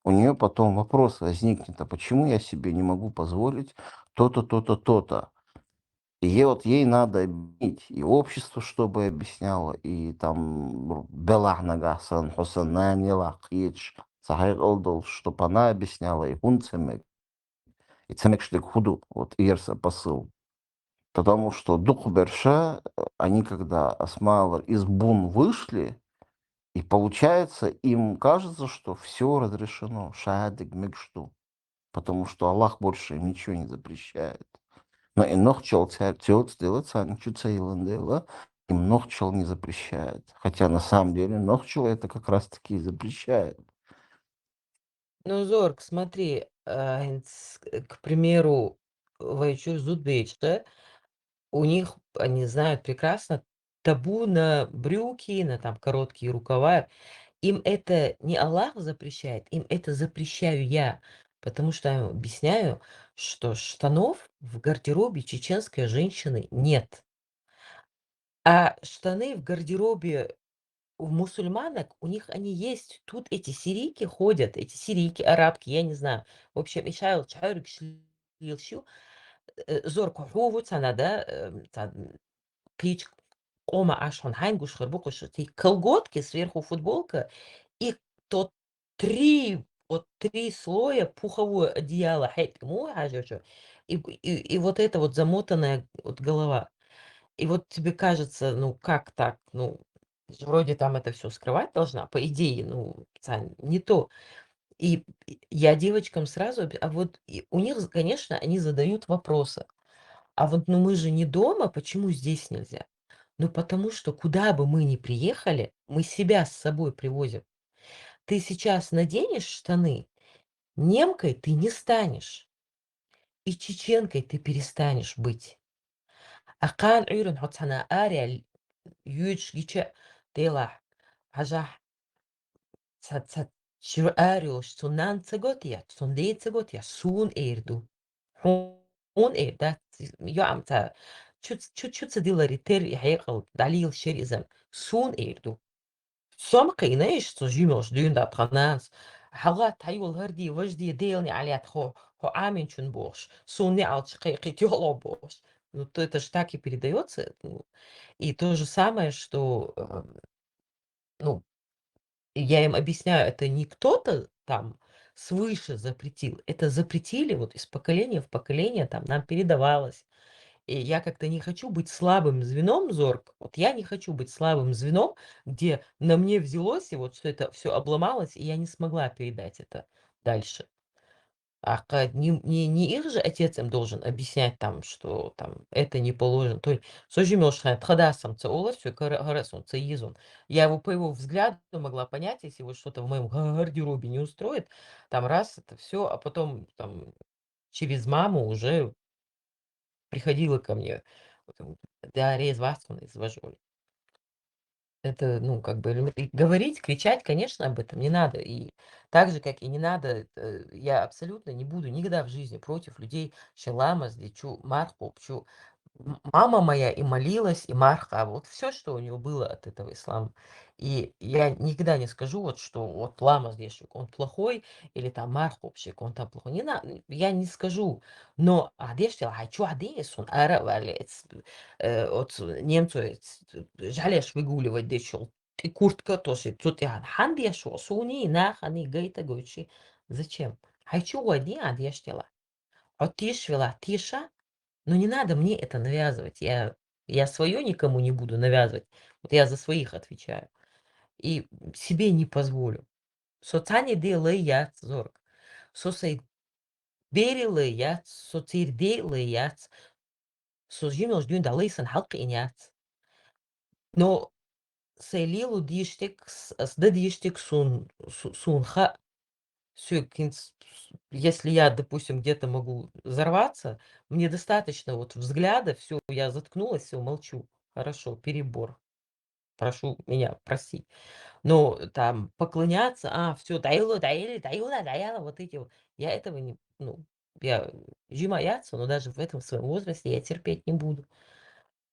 у нее потом вопрос возникнет, а почему я себе не могу позволить то-то, то-то, то-то? И вот ей надо объяснить, и общество, чтобы объясняло, и там Белахнагасан, Хусананила, Кич, Сахай Олдол, чтобы она объясняла, и Хунцемек, и Цемекшдек Худу, вот Иерса посыл. Потому что Дух Берша, они когда Асмалар из Бун вышли, и получается, им кажется, что все разрешено, шадик мегшту, потому что Аллах больше им ничего не запрещает. Но и нохчал царь тёц дела, царь чуца иландела, им нохчал не запрещает. Хотя на самом деле нохчал это как раз-таки и запрещает. Ну, Зорг, смотри, а, инц- к примеру, Вайчур Зудбечта, у них, они знают прекрасно, табу на брюки, на там короткие рукава. Им это не Аллах запрещает, им это запрещаю я, потому что я им объясняю, что штанов в гардеробе чеченской женщины нет. А штаны в гардеробе у мусульманок, у них они есть. Тут эти сирийки ходят, эти сирийки, арабки, я не знаю. В общем, ишайл чайрик шлилщу, э, Зорг, ху вот она, да, э, та- клич кома ашон хайнгуш хербукуш, эти колготки, сверху футболка, и тот три, вот три слоя пуховое одеяло, хет, му, хажочо, и, и, и вот эта вот замотанная вот голова. И вот тебе кажется, ну как так, ну, вроде там это все скрывать должна, по идее, ну, ца- не то. И и я девочкам сразу, объ- а вот и у них, конечно, они задают вопросы. А вот, ну мы же не дома, почему здесь нельзя? Ну потому что куда бы мы ни приехали, мы себя с собой привозим. Ты сейчас наденешь штаны, немкой ты не станешь. И чеченкой ты перестанешь быть. Акан уйрун хоцана ария юч гича дела. Хажа ца ца чир ариош цунан цагот я, цун де цагот я, сун эрду. Хун эр, да, ё ам ца чу чу чу ца дилари тер и хекъал далил шеризам. Сун эрду. Сом кыйнеш, цу жимош дюн да тханас. Хала тайвал харди важди делни алят хо, хо амин чун бош. Сунни алч кыйкы тёло бош. Ну, то это ж так и передаётся. Ну, и то же самое, что, э, ну, я им объясняю, это не кто-то там свыше запретил, это запретили вот из поколения в поколение, там нам передавалось. И я как-то не хочу быть слабым звеном, Зорг. Вот я не хочу быть слабым звеном, где на мне взялось, и вот что это все обломалось, и я не смогла передать это дальше. А ка- не, не, не их же отец им должен объяснять там, что там это не положено. То есть, сожимёшхан, тхадасам, ца олар, все, харасун, ца изун. Я его по его взгляду могла понять, если его что-то в моем гардеробе не устроит, там раз, это все, а потом там через маму уже приходила ко мне, вот, м, да, рез васкун из важули. Это, ну, как бы, элемент- и говорить, кричать, конечно, об этом не надо. И так же, как и не надо, э, я абсолютно не буду никогда в жизни против людей шеламаз, дичу, марху, чу. М- Мама моя и молилась, и марха. Вот все, что у нее было от этого ислама. И я никогда не скажу, вот, что вот ламаз дешик, он плохой, или там марху, он там плохой. Не на, я не скажу. Но а дешти, а чё, а дешти, он ара валец, э, от немцу, э, жалеш выгуливать дешёл. И куртка тоже, тут я ханди я шо, суни, нахани, гайта гойчи. Зачем? Хочу води, а дешти ла. От тиш вела, тиша. Но не надо мне это навязывать. Я Я свое никому не буду навязывать. Вот я за своих отвечаю. И себе не позволю. Со цхьанне де лай яц, Зорг. Со сай бере лай яц, со церде лай яц. Со жималш дуьнда лай сан хьалкхиъна яц. Но сай лелу дийштик, с-, с-, да дийштик сун, су-, сун ха, сёг хинц, если я, допустим, где-то могу взорваться, мне достаточно вот взгляда, всё, я заткнулась, всё, молчу. Хорошо, перебор. Прошу меня простить. Но там поклоняться, а, всё, даила, даили, даила, даила, вот эти вот. Я этого не, ну, я жима яц, но даже в этом своём возрасте я терпеть не буду.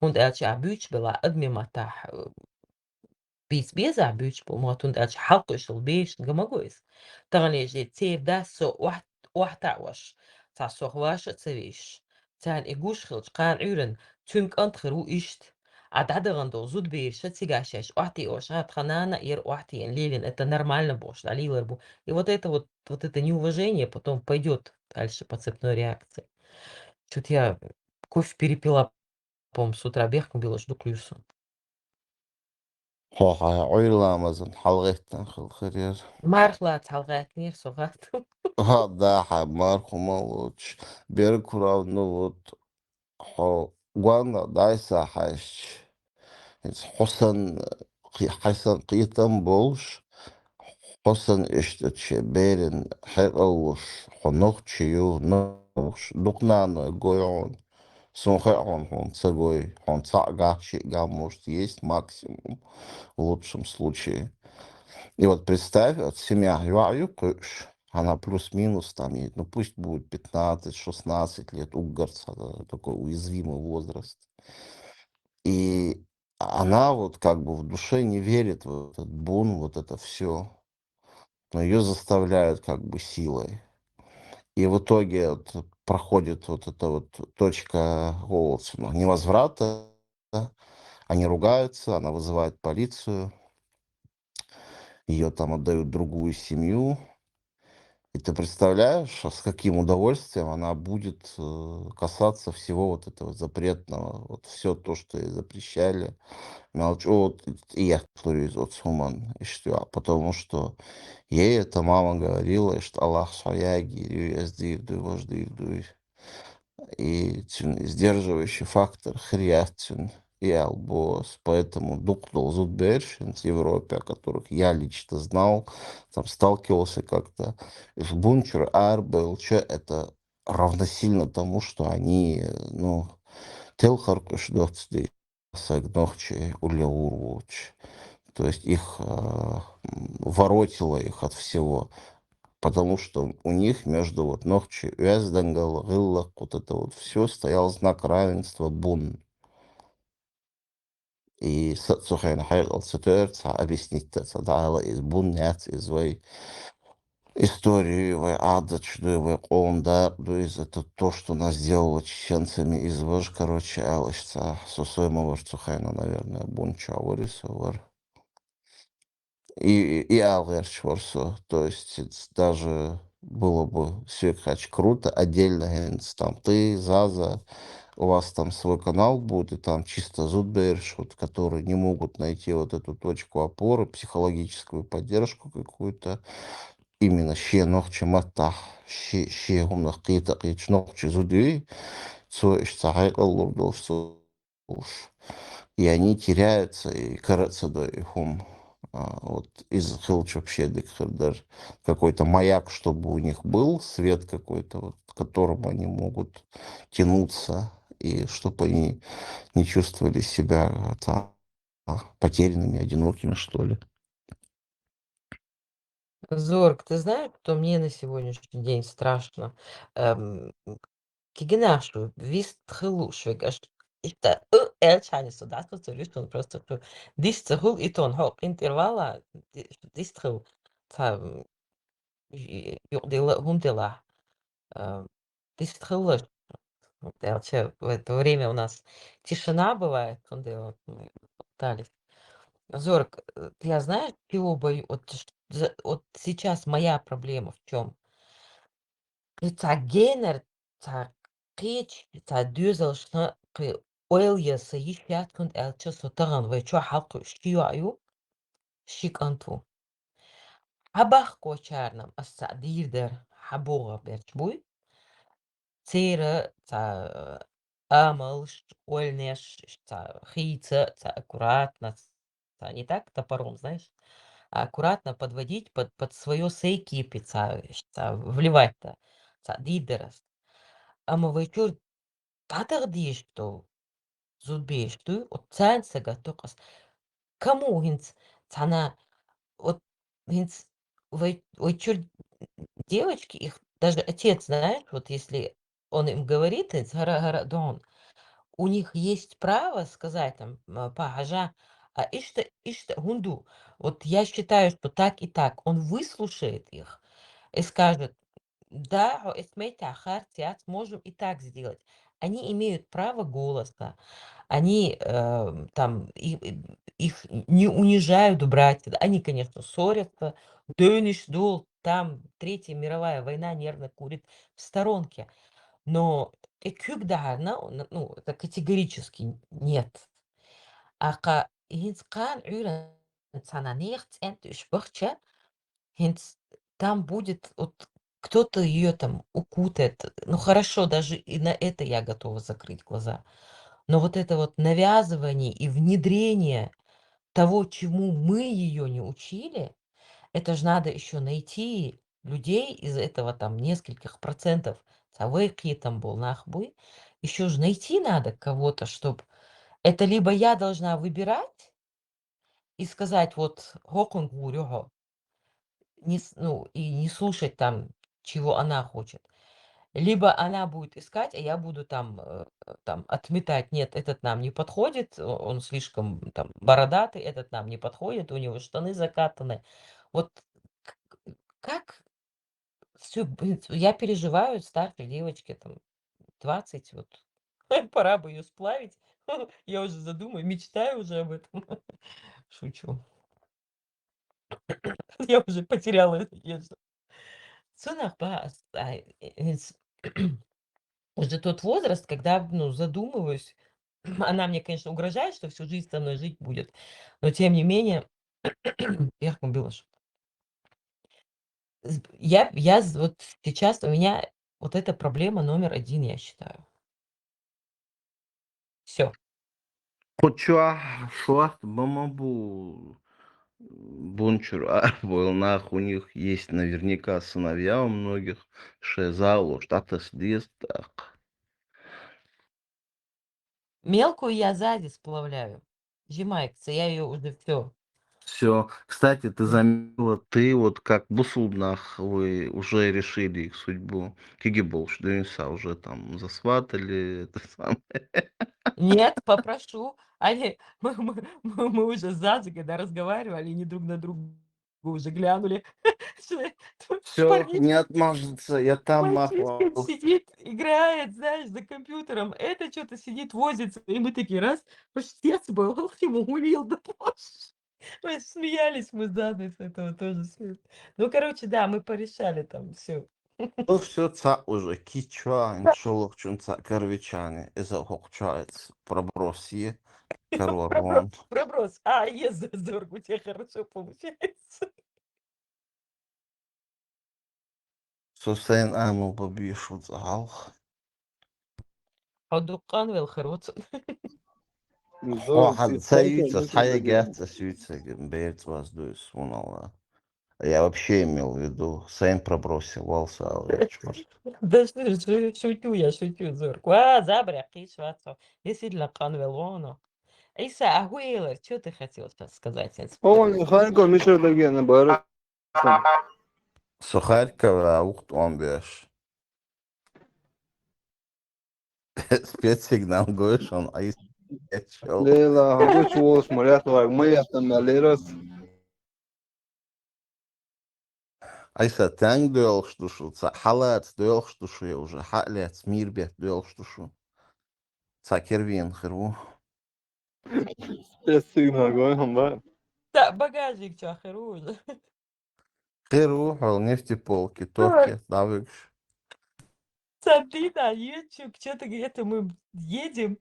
ХӀунда аьлча а буьйцуш бала адме маттахь, э, бийца беза а буьйцуш бу, ма хӀунда аьлча хьалкхуьйсуш йолу бешан га ма го иза. Тахана ежде церан дас со охьа-, охьатаӀош, цхьа сох ваша а ца везаш, царна и гуш хилча, кхана Ӏуьйранна цуьнан кӀант хир ву иштта. А дӀадахана долу зудабераш а цигахь шаьш охьатиъош, а, тхан нана а яра охьатиъна, лелийна, это нормально бохуш, дӀалелар бу. И вот это вот, вот это неуважение потом пойдёт дальше по цепной реакции. Чё-то я кофе перепила, по-моему, с утра бехкам билуш дукха ю со. Хьо хьайн Ӏуьйра ламазан хьалагӀеттина хилла хир яра. Марха лаца хьалагӀаьттинера со гӀаттам. ХӀа, да, хьан марха хӀума лоцуш. Берг хӀуравна, ну вот, хьо гонна дӀасахьаьжча, хӀинца хьо санна кхе-, хьайн санна кхетам болуш, хьо санна иштта шен беран хьекъал луш, хьо нохчи ю, нохчи дукха наной гой хьуна. Суна хаьа хьуна, хьуна ца гой, хьуна цхьаъ гахь, шиъ гахь, может, есть максимум, в лучшем случае. И вот представь, вот семья йоӀ ю кхуьуш, она плюс-минус там ей, ну, пусть будет пятнадцать, шестнадцать лет, уггар цхьа такой уязвимый возраст. И она вот как бы в душе не верит в этот бунт, вот это всё. Но её заставляют как бы силой. И в итоге вот проходит вот эта вот точка, ну, невозврата. Они ругаются, она вызывает полицию. Её там отдают в другую семью. И ты представляешь, с каким удовольствием она будет, э, касаться всего вот этого запретного, вот всё то, что ей запрещали. Мел чӀогӀа и яхтур иза оцу хӀуманна, иштта, потому что ей эта мама говорила, что Аллах схьаяги, ю эс дийр дуй, важа дийр дуй. И цуьнан сдерживающий фактор хир яц цуьнан, и албос. Поэтому дукха долу зудабераш хӀинца Европе, о которых я лично знал, там сталкивался как-то, уьш бунчуьра арабевлча, это равносильно тому, что они, ну, телхаркъуьш доццуш дийр. Саг нохчий улле гӀур воцуш. То есть их, а, м, воротило их от всего. Потому что у них между вот нохчий оьздангалла, гӀиллакх, вот это вот всё, стоял знак равенства бун. И са цу хенахь хьекъал ца тоьар, цхьа объяснить ца дала, иза бун яц, иза вай история, вай Ӏадаташ ду, вай къоман дакъа ду иза, это то, что нас сделало чеченцами, иза важа, короче, аьлла, иштта со сой ма вара цу хенахь, наверное, бун чохь вара со вара. И, и ала гӀерташ вара со. То есть это даже было бы, соьга хаьттича, круто, отдельно хӀинца там ты, Заза, у вас там свой канал будет, и там чисто зудбераш, вот, которые не могут найти вот эту точку опоры, психологическую поддержку какую-то, именно шен нохчийн маттахь, ши-, шен хӀуманах кхета а кхеташ нохчи зуда юй, цо иштта цхьа хьекъал лур долуш цо уш. И они теряются, и кара а ца дой и хӀума. А, вот иза хилча вообще дика хир дара. Какой-то маяк, чтобы у них был, свет какой-то, вот, к которому они могут тянуться, и чтобы они не чувствовали себя, а, там, а, потерянными, одинокими, что ли. Зорг, ты знаешь, что мне на сегодняшний день страшно? Эм, кегина шу вист хилла шу вега, аш иштта, э, элчани со, да, со цо вист хилла, просто шу дист ца хул, и тон хьо къинтӀера вала, ди-, дист хил, ца, м, и, юкъ дила, хӀум дила. Э, Дистхилла. Делча, в это время у нас тишина бывает, он дело, мы пытались. Зорг, э, я знаешь, чего бою-, вот ш-, за-, вот сейчас моя проблема в чём? И ца генер, ца кхечи, ца дюзалшна кхы ойла я са йиш яц, хӀунда аьлча со тахан вай чохь хьалкхуьуш ши йоӀ ю, ши кӀант ву. Хьабахкочарна ас цхьаъ дийр дара, хьабогӀа берч буй. Церан цхьа амалш, ойланаш, цхьа хийца, цхьа аккуратно, цхьа не так топором, знаешь, а аккуратно подводить под, под своё сайкипи, цхьа, цхьа вливать-то, цхьа дийр дара ас. Амма вай чуьра дӀатаха дезаш долу зудбеш дуй, вот царна сагатдоккху ас. Кому хӀинца цхьана, вот хӀинца вай, вай чуьра девочки, их даже отец, знаешь, вот если он им говорит, хӀинца хӀара, хӀара дон, у них есть право сказать там, м, па хьажа, а иштта, иштта хӀунда ду? Вот я считаю, что так и так. Он выслушает их и скажет, да, хьо эс меттехь харц яц, можем и так сделать. Они имеют право голоса. Они, э, там, и- и- их не унижают братья. Они, конечно, ссорятся, девнаш долу, там Третья мировая война нервно курит в сторонке. Но и куьг дахьарна, ну, это категорически нет. Аха, хӀинца кхана Ӏуьйранна цхьана нехан цӀентӀа уьш бахча, хӀинца там будет, вот кто-то её там укутает. Ну, хорошо, даже и на это я готова закрыть глаза. Но вот это вот навязывание и внедрение того, чему мы её не учили, это ж надо ещё найти людей из этого там нескольких процентов, цхьа вай кхетам болу нах буй, ещё ж найти надо кого-то, чтоб это либо я должна выбирать, и сказать, вот хӀокхуьнга гӀур ю хьо. Не с- ну, и не слушать там, чего она хочет. Либо она будет искать, а я буду там, э, там отметать, нет, этот нам не подходит, о- он слишком там бородатый, этот нам не подходит, у него штаны закатаны. Вот к- к- как все, я переживаю, старшей девочке там двадцать, вот пора бы ее сплавить. Я уже задумаю, мечтаю уже об этом. Шучу. Я уже потеряла надежду. Цунах ба, ас- ай, э, с- уже тот возраст, когда, ну, задумываюсь, она мне, конечно, угрожает, что всю жизнь со мной жить будет, но тем не менее, я, я з- вот сейчас у меня вот эта проблема номер один, я считаю. Все. Кху чохь шорта ма ма бу бунчуьра а бу нах, у них есть наверняка сыновья у многих, шайн зӀе лош дӀатаса деза тӀаккха. Мелкую я сзади сплавляю. Жимайкца, я ее уже все. Все. Кстати, ты заметила, ты вот как бусулба нах, вы уже решили их судьбу. Киги болуш дуьйна са уже там засватали, это самое. Нет, попрошу. Они, мы, мы, мы, мы уже сзади, когда разговаривали, они друг на друга уже глянули. Все, не отмажется, я там махвал. Сидит, играет, знаешь, за компьютером. Это что-то сидит, возится. И мы такие раз, паштет был, ему улил, да боже. Мы смеялись, мы сзади с этого тоже смеялись. Ну, короче, да, мы порешали там все. Ну, все, цхьаъ уже кича, иншаллах, чун цхьаъ карвичани, иза хӀокху чохь проброс е, карор вон. Проброс. А, еза, Зорг, у тебя хорошо получается. Со сайн амал бан беш ву цӀа хьалха. Хьо дуккъан велхар ву цу. Хьо ца юьйцу, ас хьайгахь ца суьйцу, бер цӀоз дуьйсу, хӀунда аьлла. Я вообще имел в виду, сайн пробросил вал са алгӀачу. Да ш- ш- шучу я, шучу, Зорг. Ва, забряккхийш вацо. Действительно, къанвел воно. Иса, а хуэлар, что ты хотел сейчас сказать? О, Харьков, Миша Дагена, Барыш. Со Харькова ухт он беш. Спецсигнал гой шуна, Айса. Лела, хӀокхуьнца волуш ма лаьтта вайга, ма еттан мел лерас. Айса, тенга доьлхуш ду шу, цхьа хьалаца доьлхуш ду шу, я уже хьа а лаьцна, мийра бетта доьлхуш ду шу. Цхьа кервен хир ву. Спецсигнал гой хӀун бара. Да, багажник чохь хир ву уже. Хир ву, хьо нефтеполки, токи, дӀавуьгуш. Сантина, Ючук, что-то где-то мы едем,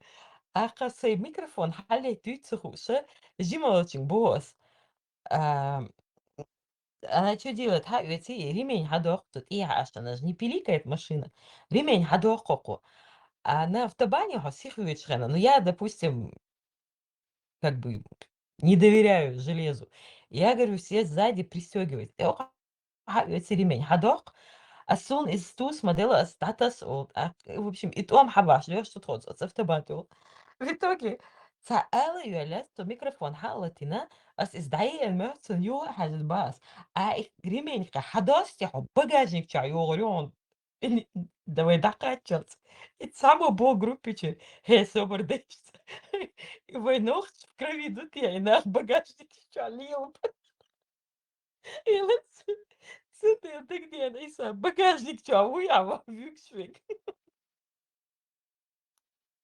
Аккха сай микрофон хьаллетта дуьйцу ца хууша, жималчунга боху ас. А, она чё делает? Хьаоьций, ремень хьадоккху цу тӀехьа, аш она же не пиликает машина. Ремень хьадоккху кху. А на автобане хьо сиха воьдуш хенна, ну, я, допустим, как бы не доверяю железу. Я говорю, все сзади пристёгивайтесь. ТӀе хьаоьций ремень хьадоккху. Ас суна иза стус ма делла, ас дӀатасса олу. А, в общем, и тӀом хьабаш лоьхуш ца тхо цо, ас автобан тӀе волу. В итоге, цхьа ала а йоьллац, цо микрофон хьа а латийна, ас иза дӀаеана моьтту, цунна юха а хьаьжна бац. А и ремень кхин хьадоссий хьо, багажник чохь йогӀур ю хьуна. И не, давай дӀакхаччалц. И цхьаммо боху группичуьра: «Хье, собар дайша. И вай нохчий в крови ду те, и нах багажник чохь лелаб». И ла ц-, цу тӀе дагадеана Ӏийса багажник чохь вуй, а ва вуьгуш вега.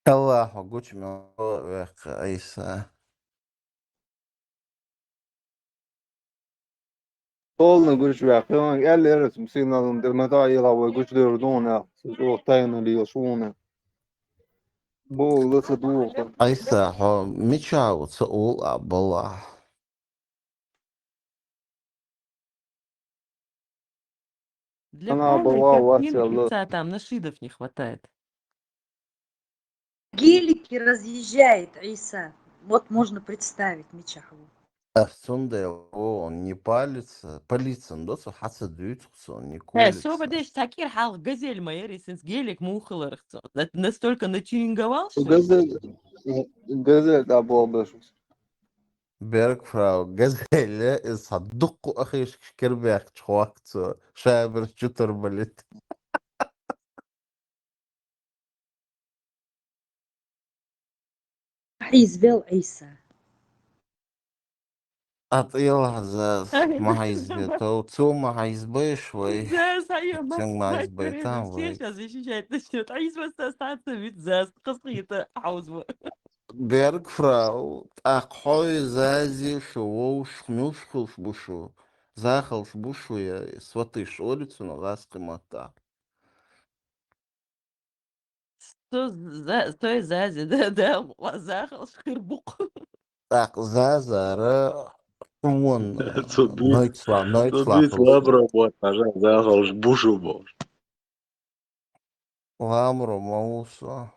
Аллахь гучу мел ваьккха Ӏийса. Полный гучу ваьккхина, аьлла яра ас сигнал ма тӀе елахь вай гучудевр ду хьуна, ца чӀогӀа тайна лелаш ву хьуна. Боху ла ца духу. Ӏийса, хьо мичахь ву ца олу а балахь? Для Она полной была у вас, картинки Алла. Ца там нашидов не хватает. Гелики разъезжает, Ӏийса. Вот можно представить, мичахь ву. Ас цундела, о, он не палится, палицан до цо хьаца дуьйцу цо, не Э, колется. Собар деш, цхьа кӀира хьалха газель ма яра, сенца гелик муха хиларх цо. На-, настолько натюнинговал, что ли? Газель, э, газель, да, боху беш. Берг фрау, газель, иза цхьа дуккха ахишкаш кира баьхкачу хӀоккху цо, шаберш чу турбалийта. Хьийзавел Ӏийса. А тӀелахь заз ма хьийзабе тов, цо ма хьийзабайш вай. Заз хьайо, цуьнга ма хьийзабайтан вай. Сейчас защищать начнёт. Ӏийса васта стаца вид заз, кхасхийта хьаузва. Берг фрау, тӀаккха хьой, Зази, шу вовшах муьлш хуьлуш бу шу? Захалш бу шу я сватыш, олий цунах гӀазкхи маттахь? Со за-, со и Зази, да, да, ва захалш хир бу-кх. ТӀаккха Зазара вон, цу дуьйцу, нойцла, цу нойцла дуьйцу хилла. Ламро боху, хьажа, захалш бу шу бохуш. Ламро ма ву со.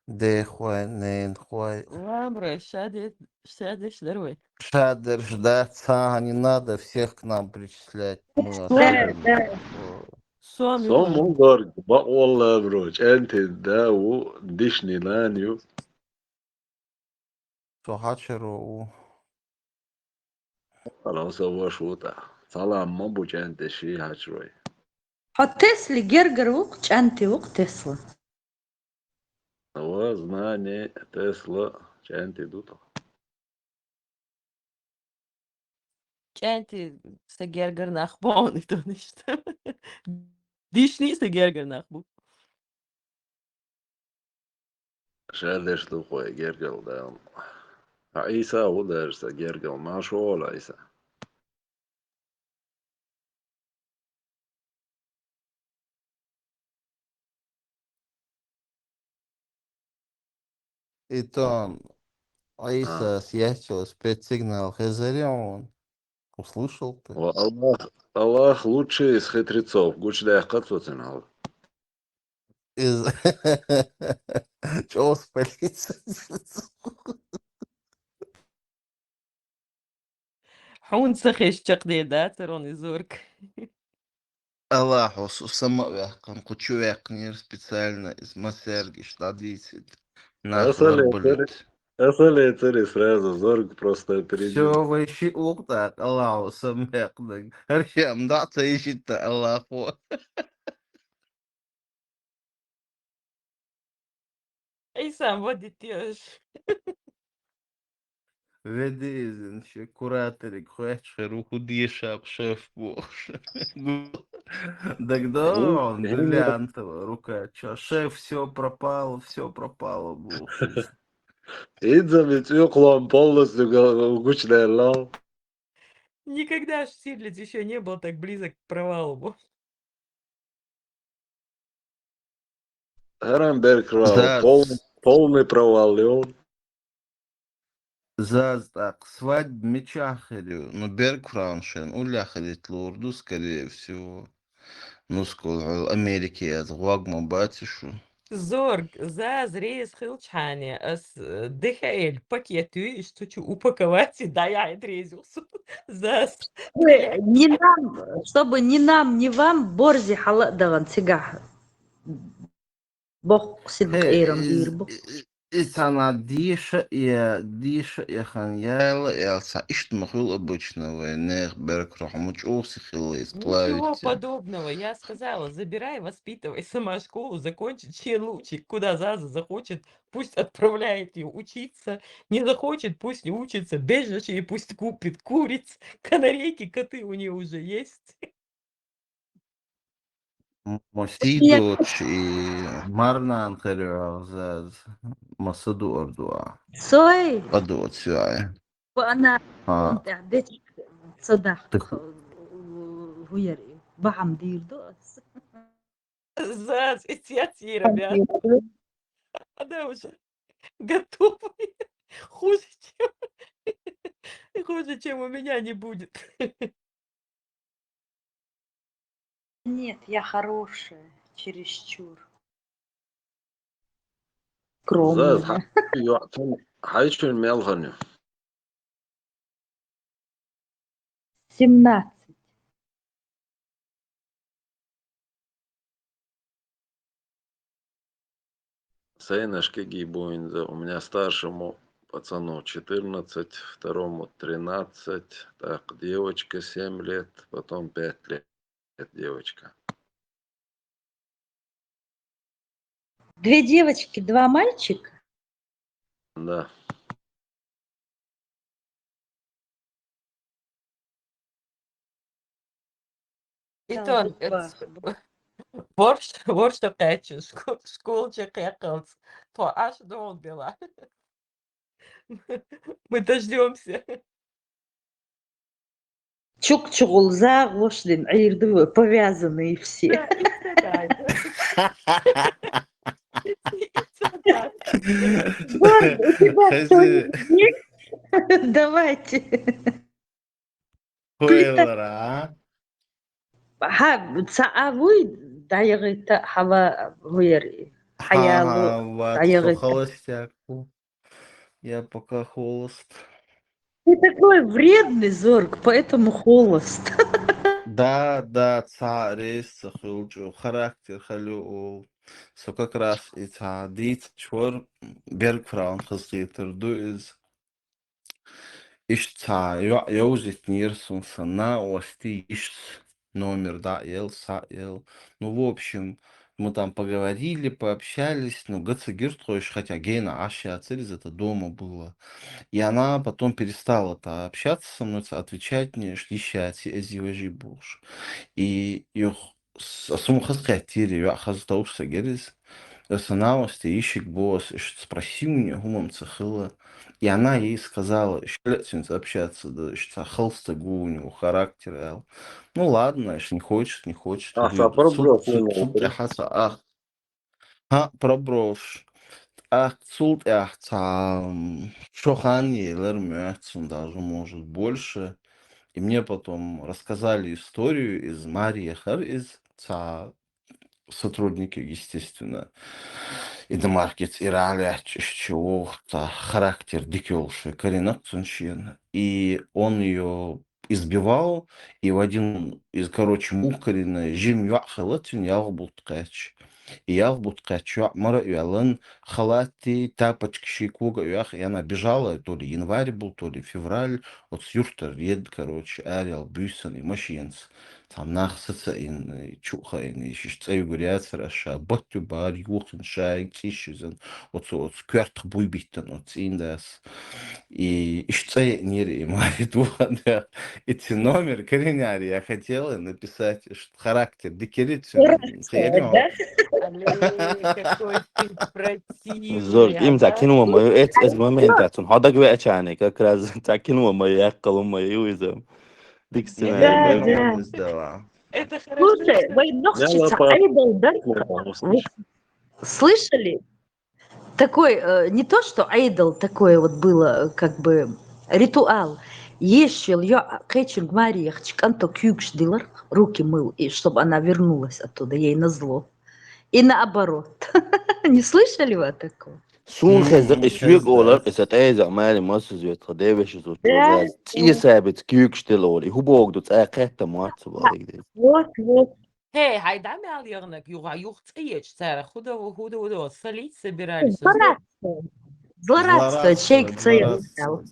Дехой, ненахой. Ламро шаде-, шадеш дара вай. Шадерш дац, ха, не надо всех к нам причислять. Мы... Да, особенно, да. Э, Сом ю. Сом ю, Зорг, бакъволла, бро, чӀентий да ву, дишни нана ю. Со хьачаро ву. Ала со ваша ву тӀаккха. Салам ма бу, чӀентий, ши хьачарой. Хьо Тесли гергара ву-кх, чӀентий ву-кх Тесла. Ва, знание, Тесла, чӀентий ду тӀаккха. ЧӀентий са гергара нах бу, и тоништа. Дишни са гергара нах бу. Шадеш ду кхой гергал дан. Ткъа Ӏийса ву дара са гергал, ма шо ола Ӏийса. И тон, Ӏийса, а, съяхчалла спецсигнал хезарий хьуна? Услышал ты? Ва Аллах, Аллах лучший из хитрецов, гучудаьккха цо цуьнан. Из чӀогӀа полиция. Хьуна ца хезча чакхдер дацара хьуна, Зорг. Аллахьо со сама а ваьккхина, кху чу ваьккхинера специально, иза массаьрга иштта дӀадийцийта. Нах ларбалийта. Аса лецари, аса лецари сразу, Зорг просто опередил. Всё, вай шиъ ву-кх тӀаккха Аллахьо сама ваьккхинарг. ХӀара шиъ-м дӀа а ца йишийта Аллахьо. Ӏийса, вадитеш. Веди иза, шен кураториг хоьттуш хир ву, хӀун дешаб шеф бохуш. ДагадогӀу хьуна, бриллиантовая рука чохь: «Шеф, всё пропало, всё пропало», бохуш. Иза ма цӀоькхалом полностью га-, гучудаьлла. Никогда Штирлиц ещё не был так близок к провалу. ХӀара-м беркала, зас, пол-, Полный провал, и он Заз тӀаккха свадьба мичахь хир ю? Ну, берг хуран шен, уллехь хилийта лур ду, скорее всего. Ну, скол хьо Америке яц, гӀог ма бац шу. Зорг, Заз реза хилчхьане, ас, э, ДХЛ пакет ю, иштта чу упаковать и дӀаяхьийта реза ю со. Заз. Вы не нам, чтобы ни нам, ни вам борзи хьала а дахана цигахь. Боккхуси Хе, бакъерам из, дийр бу. и, и цхьана деша а, деша а хан яла, ял цхьа иштта ма хуьлу обычно вай, нехан берг хурахь ма чӀогӀа сихилла иза. Ничего плавится. Подобного. Я сказала, забирай, воспитывай сама школу, закончит, шен лучик, куда Заза захочет, пусть отправляет её учиться, не захочет, пусть не учится, бежишь и пусть купит куриц, канарейки, коты у неё уже есть. М, мо сий доцуш и марнан хир ю Заз, ма са дуар дуа. Сой! Ма доцу ю ай. Ва ана Ха. тӀехь дечиг ца дахка, Так. хӀу яр и, бахьам дийр ду ас. Заз, и цец йира бя. Она уже готова. Хуже, чем, хуже, чем у меня не будет. Нет, я хорошая, чересчур. Заз, Скромная. хьан йоӀ тан, хьайн шен мел хан ю? Семнадцать. Сайнаш кегий буинза, у меня старшему пацану четырнадцать, второму тринадцать, так, девочка семь лет, потом пять лет девочка. Две девочки, два мальчика? Да. И то, это, борщ, борщ кхаьчча, шко-, школа чекхъяккхалц. Тхо Ӏаш догӀу дела. Мы дождёмся. Чукчугул загӀуш дин Ӏийр ду, повязанные все. Да, и всё, да, это. И всё, да. Борь, у тебя Хези. что-нибудь есть? Давайте. Плита. Хойлара, а? Хьа, ца а вуй, дӀаягӀита хьала вуяр и. Хьаялу Ха, вот, дӀаягӀита. Холостяк ву. Я пока холост. Ты такой вредный, Зорг, поэтому холост. Да, да, цхьа рейс ца хуьлчу, характер халю ол. Со как раз и цхьа дийца чур, берг фраун хазкхетар ду из. Иштта цхьа йоӀ йовзитнера суна сан накъостий, иштта номер дӀа а елла, схьа а елла. Ну, в общем, мы там поговорили, пообщались, ну, га ца гира тхо уьш, хотя гена Ӏаш яцара иза, это дома было. И она потом перестала-то общаться со мной, ца отвечать мне, ишта йиш яц, эзи важи бохуш. И юха С-, ас хӀума хаза кхеттера, йоӀ хаза товш ца гира иза. Аса накъостий йишик боху ас, иштта спроси у неё, хӀума-м ца хилла. И она ей сказала, иштта лаьа цуьнца общаться, да, иштта цхьа халстаг ву у него характер, аьлла. Ну ладно, иштта не хочет, не хочет, А, хьо хӀума ду. Цул, пробовал цул, цул тӀаьхьа ца ах. ХӀаъ, пробовал. ТӀаккха цул тӀаьхьа цхьа, м, шо хан елира моьтту суна даже, может, больше. И мне потом рассказали историю из Марьи хар из, цхьа сотрудники, естественно, иномаркица иралаьчча, иштта вогӀу, цхьа характер дика йолуш вай карийнакх цунна шена. И он её избивал, и в один из, короче, мухкарина жима йоӀ хилла цуьнан ялх бутт кхаьчча. И ялх бутт кхаьчча йоӀ мара а йоьллан, халатти, тапочки ший кога а йоьхна, и она бежала, то ли январь был, то ли февраль, оцу юьртара еда, короче, араяьлла буьйсанна и машенаца. Цхьана нах саца а йина, чу а хаийна, и шиша цӀе югур яцара, ша батту бара юхина шайга цӀийш визан, оцу, оцу коьртах буй биттана оцу цӀийндас. И иштта цӀе еънера и Марья духандаьхна. И цуьнан номер карийнера, я хотела написать, иштта характер дика яра цуьнан. Характер, да? Алло, какой ты противный, Зорг, им а, цхьа да? Кино ма ю, эц-, эц момент а цунна. Хьо дагавеача а, как раз цхьа кино ма ю, яккхал ма ю иза. Дика сценарий. Да, да. Это хорошо, слушай, что вай нохчица Айдал дар. Слышали? Такой, э, не то что idol, такое вот было, э, как бы ритуал. Ешил, я кхечинг Мария, чканто кюкш дилар, руки мыл, и чтобы она вернулась оттуда, ей назло. И наоборот. Не слышали вы о таком? Сун хезак ишвиг олар, эсат эйза мали масуз вет хадевеш зут. Ци сабит кюкш дил оли. Хубог ду цай кхетта мацу балигди. Вот, вот. Хей, хайда мял ягнак юга юх цеч цара худа худа худа солить собирались. Злорадство. Злорадство, чейк цей.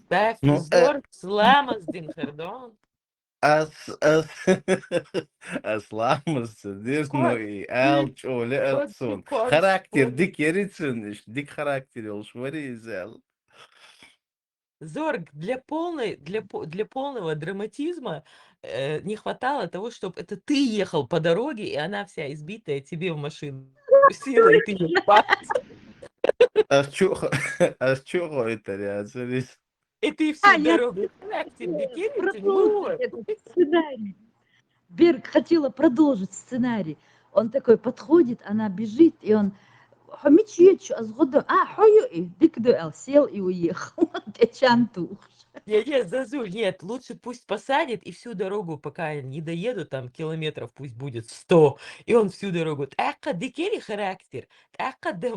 Баф Ну, э, зор сламас дин хердон. Ас ас ас ламас дир, ну и ал чоле ас сун. Характер дик ерицин, дик характер ел швари изал. Зорг, для полной, для, по- для полного драматизма э, не хватало того, чтобы это ты ехал по дороге, и она вся избитая тебе в машину. Силой ты ебаться. Ас чу ас чу хо итальянцерис. И ты всю дорогу. Характер дикерицин, ну, Продолжить этот сценарий. Берг хотела продолжить сценарий. Он такой подходит, она бежит, и он хомичьечу азгода, а хою и дик дуэл сел и уехал. Течанту. Не, не, Зазуль, нет, лучше пусть посадит и всю дорогу, пока я не доеду, там километров пусть будет сто, и он всю дорогу. Такая дикери характер, такая да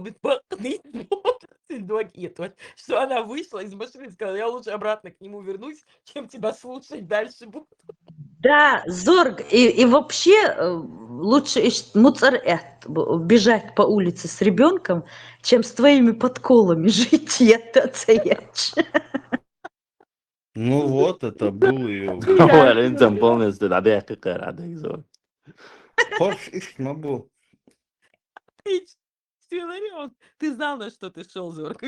что она вышла из машины и сказала: я лучше обратно к нему вернусь, чем тебя слушать дальше буду. Да, Зорг, и, и вообще э, лучше иш- муцар эт, б- бежать по улице с ребенком, чем с твоими подколами жить. Я т- цеяч. Ну вот, это был ее. Уэлинтон полностью да дякы кара декзо. Хош иш ма бу. Ты ч- ты, Ларион, ты знал, на что ты шел, Зорг.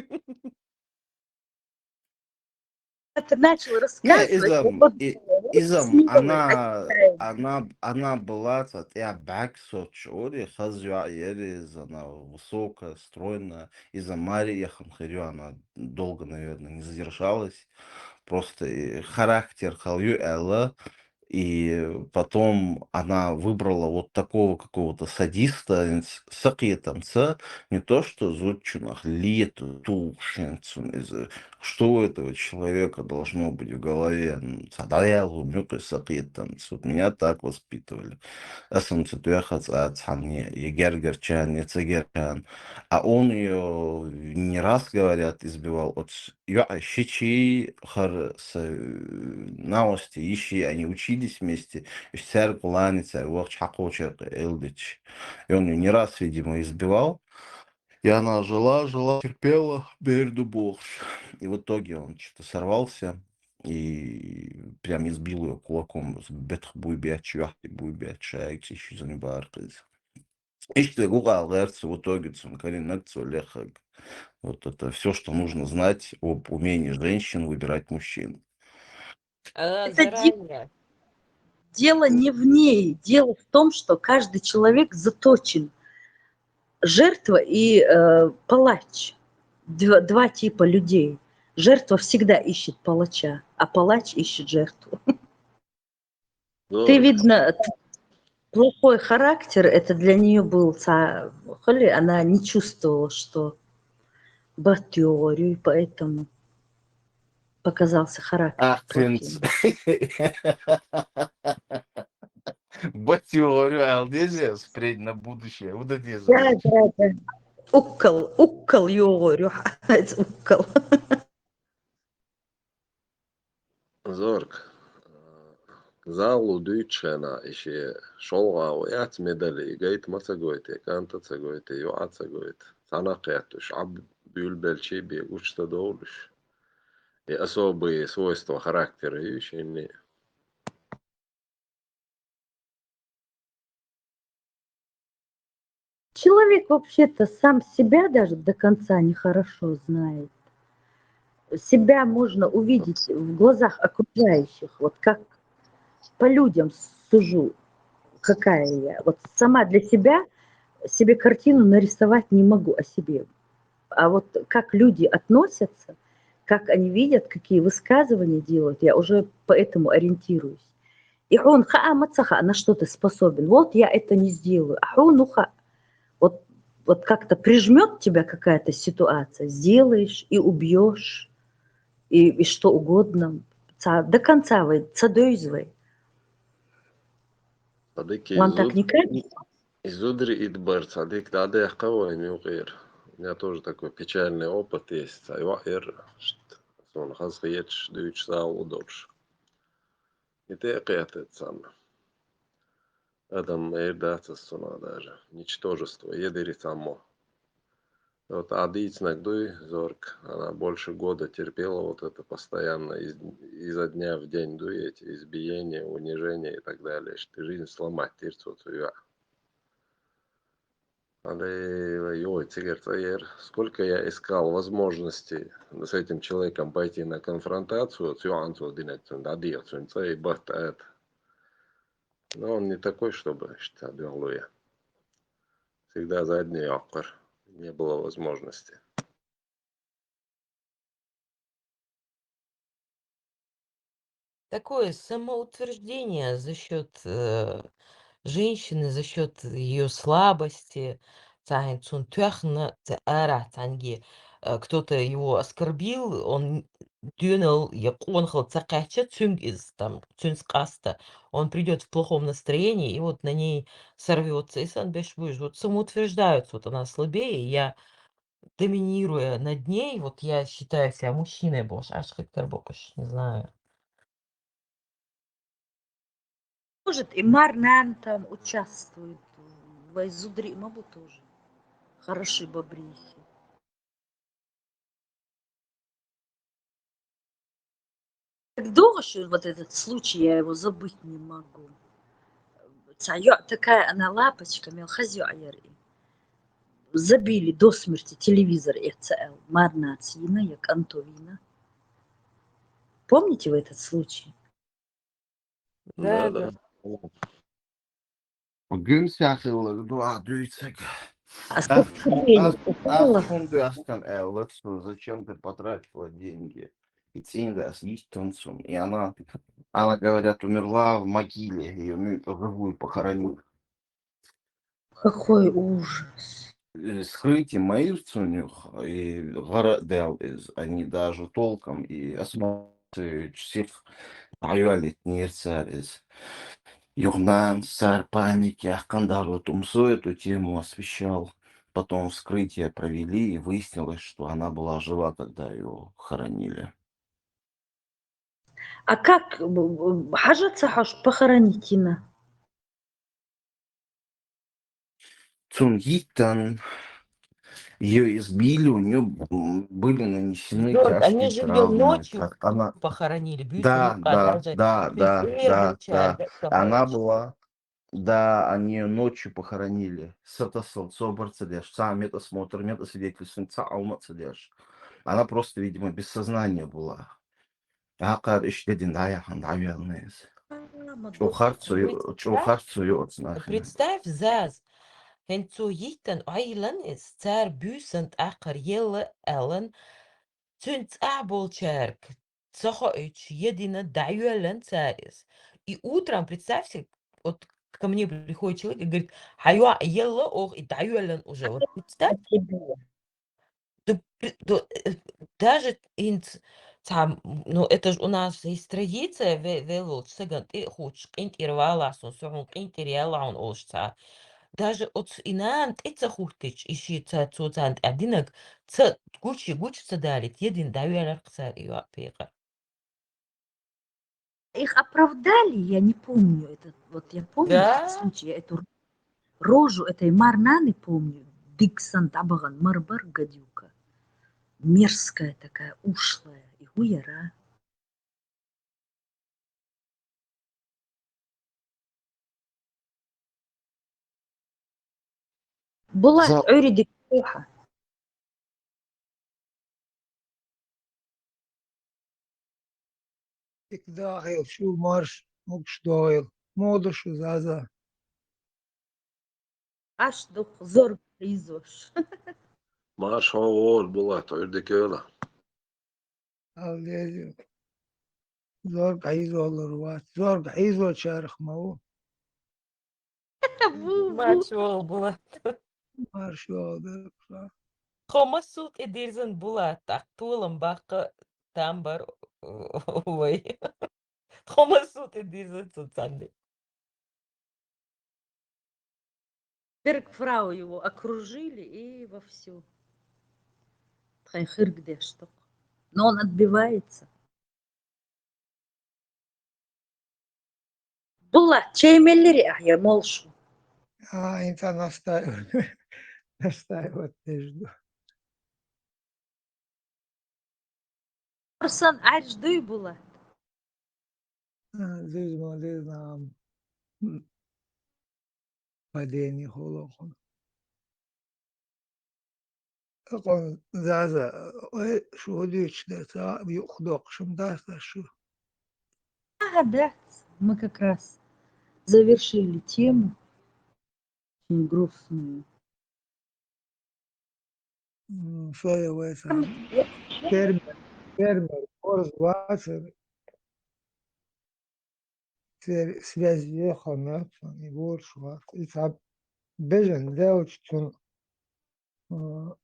Это начал Не, рассказывать. изам, Вот, и- вот изам, смелый, она, отчаянный. она, она была, вот я бэк сочори, хазюа ерез, она высокая, стройная, изам Мари ехам херю, она долго, наверное, не задержалась. Просто и характер халью эла, и потом она выбрала вот такого какого-то садиста, сакъетамца, не то что зодчунах, лет тушенцун из, что у этого человека должно быть в голове? М, садаялу, мюкы, сакъетамца. Вот меня так воспитывали. Асам цутуяха цацханье, егер герчан, не цегерчан. А он ее не раз, говорят, избивал. От с- ё, а щичи, хар с- новости, ищи, они учились вместе. Ищ царь кулани, царь вахч, хакочер, элдич. И он её не раз, видимо, избивал. И она жила, жила, терпела, берду бог. И в итоге он что-то сорвался и прям избил ее кулаком. Бетх буйбяч, вахти буйбяч, шайк, ищи за ним баркыз. Иште гугал герц, в итоге цун каринак цу лехаг. Вот это все, что нужно знать об умении женщин выбирать мужчин. А, Это ди- заранее. Дело не в ней. Дело в том, что каждый человек заточен. Жертва и э, палач. Два, два типа людей. Жертва всегда ищет палача, а палач ищет жертву. Ты, видно, т- плохой характер, это для нее был, са- хули, она не чувствовала, что бат югъорю, и поэтому показался характер. А, принц. Плохим. Батю говорю, алдезия, впредь на будущее. Вот это Да, да, да. Уккал, уккал югъорю, уккал. Зорг. Залу дүүчхена иши шолгъа уят медали гайт ма цагойте, канта цагойте, юа цагойт. Цана къятуш, аб бюлбелчи бе гучта доулуш. И особые свойства характера ишини. Человек вообще-то сам себя даже до конца нехорошо знает. Себя можно увидеть в глазах окружающих, вот как по людям сужу, какая я. Вот сама для себя себе картину нарисовать не могу о себе. А вот как люди относятся, как они видят, какие высказывания делают, я уже поэтому ориентируюсь. И он ха, а мацаха, на что ты способен. Вот я это не сделаю. А он уха. Вот Вот как-то прижмёт тебя какая-то ситуация, сделаешь и убьёшь, и, и что угодно. Ца-, до конца вай, ца дойз вай. Цадик Ван так не кайф? Из зуд-, из зудрий идбар цадик дӀадаьккха вайна юкъера. У меня тоже такой печальный опыт есть. Ца йоӀ яр, ишт, сона хаза хеташ, дуьйцуш сагӀа а долуш. И тӀе а кхетта царна. Адам эр дац ас цунах даже. Ничтожество, едири цхьаммо. Вот а дийцинарг дуй, Зорг, она больше года терпела вот это постоянно, из, изо дня в день, дуй, эти избиения, унижения и так далее. Что жизнь сломать, терц вот её. Али, ой, цигара цӀа яр. Сколько я искал возможности с этим человеком пойти на конфронтацию, вот цу йоӀанца динарг цунна дӀадийхар, цуьнан цӀа и батта ата. Но он не такой, чтобы, что дуьхьал ву я. Всегда задние йоккхур. Не было возможности. Такое самоутверждение за счёт, э, женщины, за счёт её слабости. Цхьаьна цунна тоьхна, ца-, арахь цхьаьнгге, э, кто-то его оскорбил, он доьналла я къонахалла ца кхаьчча, цуьнга иза там, цуьнца къаста. Он придёт в плохом настроении, и вот на ней сорвётся, и сан беш буьйш. Вот самоутверждаются, вот она слабее, я доминируя над ней, вот я считаю себя мужчиной бохуш, аш хи карбокуш, не знаю. Может, и мар-нана там участвует. Вай зударий ма бу тоже. Хорошие бобрихи. Так долго, что вот этот случай, я его забыть не могу. Цхьа йоӀ, такая она лапочка, мел хаза йоӀ яр и. Забили до смерти, телевизор эца аьлла, мар-нанас йина я кӀанто йина. Помните вы этот случай? Да, да, да. Гуьмсехь хилларг ду ахь дуьйцург. Ас, ас, ас, ас хӀунда ду ас там аьлла, что зачем ты потратила деньги? И цӀийнда ас йиттан цунна. И она, она, говорят, умерла в могиле, её мертвую похоронили. Какой ужас. Э, скрытие ма йира цунна юха, и гӀара а даьлла иза, они даже толком и осматривать сих дӀайоьллийтинера цара иза. Юха нанас цара паник яьккхина, даже вот УМСО эту тему освещал. Потом вскрытие провели, и выяснилось, что она была жива, когда её хоронили. А как, б-, б-, хьажа ца хьожуш похоронить йина? Цунна йиттан, её избили, у неё, м, были нанесены тяжкие травмы. Они же её ночью похоронили, да, да, да, да, да. Она была, да, они её ночью похоронили. Сатасал, собар ца деш, цхьа а медосмотр, медосвидетельствование, цхьа а хӀума ца деш. Она просто, видимо, без сознания была. Акхар иштта дина дӀаяхьна, дӀавелла иза. А, ма чӀогӀа харцо ю-, чӀогӀа харцо ю оцу нахана. Представь, Заз, хӀинца цо йиттан Ӏойиллина иза, цара буьйсанна тӀаккха елла аьлла, цуьнан цӀахь болчаьрга ца хоуьйтуш, едина дӀайоьллина цара иза. И утром, представь себе, вот ко мне приходит человек и говорит: «Хьан йоӀ елла оха, и дӀайоьллина уже». Вот представь. Ду-, ду-, э, даже хӀинца цхьа, ну, это ж у нас есть традиция, ве-, вевллачу сагана тӀе а хӀуттуш, къинтӀера валахь суна, со хьуна къинтӀера яьлла хьуна олуш цхьа. Даже оцу и нана тӀе ца хӀуттича, и ши ца-, цо царна тӀехь динарг ца гучи, гучу ца далийта, едина дӀавелларх цара и йоӀ пекъар. Их оправдали, я не помню этот, вот я помню этот случай, я эту рожу этой мар-наны помню, диксан дӀабахана мар бар гадюка. Мерзкая такая, ушлая, и хӀу яра. Булат, Ӏуьйре дика хьуха. Дика дахийла шу, марш, могуш догӀийла. Муха ду шу, Заза? Аш дукха Зорг хьийзош. Марш хьо вогӀур, Булат, Ӏуьйре дика йойла. Алло, Зорг хьийзолур вац. Зорг хьийзочарах ма ву. Ву, ву. Марш вогӀу, Булат. Марш йола дерг ша. Тхо массо а тӀедирзина, Булат, тӀаккха толам баккха там бар вай. Тхо массо а тӀедирзина цу цӀанде. Берг фрау его окружили и вовсю тхайн хирг деш ду-кх. Но он отбивается. Булат, чай меллири ахьа, я молуш ву? А, хӀинца настаивать, настаивать деш ду. Арсан, Ӏаьржа дуй, Булат? А, зуьйза ма дезна ам. М. Падение хӀоло хьуна. Акъон Заза, ой, шу хӀун дуьйцуш дара, ца юкъ доккхуш ма дац шу? Ага, дац. Мы как раз завершили тему. Очень грустную. М, со я вай сан. Фермер, фермер, борз вацар. Церан связь ехала мел, и ворш вац. И цхьа бежан лелча цунна, а,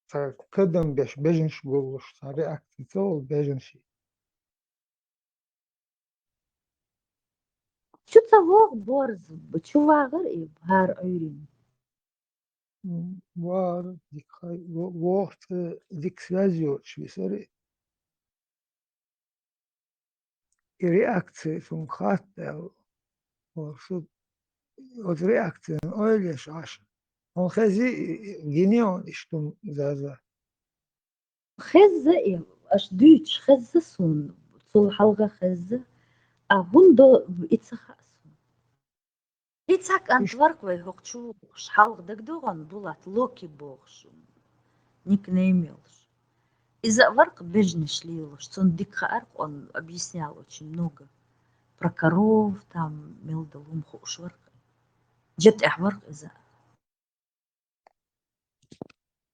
цхьа кадам беш бежанаш гуллуш, цхьа реакция ца волу бежанаши. Чу ца вогӀу борз, чу вагӀар и хӀара Ӏуьйрина. М, вагӀар, дика хай-, во-, вогӀу цӀа дика связь йоцуш висар и. И реакция цунна хатта аьлла, оцу, оцу реакциян ойла еш Ӏаш. Хьуна хезий, и, и, гиний хьуна иштта хӀума, Заза? Хезза и, аша дуьйцуш хезза суна, цул хьалха хезза, а хӀунда и ца хаьа суна. И цхьа кӀант вара-кх вай хӀокху чу вогӀуш, хьалха дагадогӀу хьуна, Булат, Локи бохуш, никнейм йолуш. Иза а вара-кх бежанаш лелош, цунна дика хаьара-кх, он объяснял очень много про коров, там, мел долу хӀума хууш вара-кх. Джа тӀехь вара-кх иза.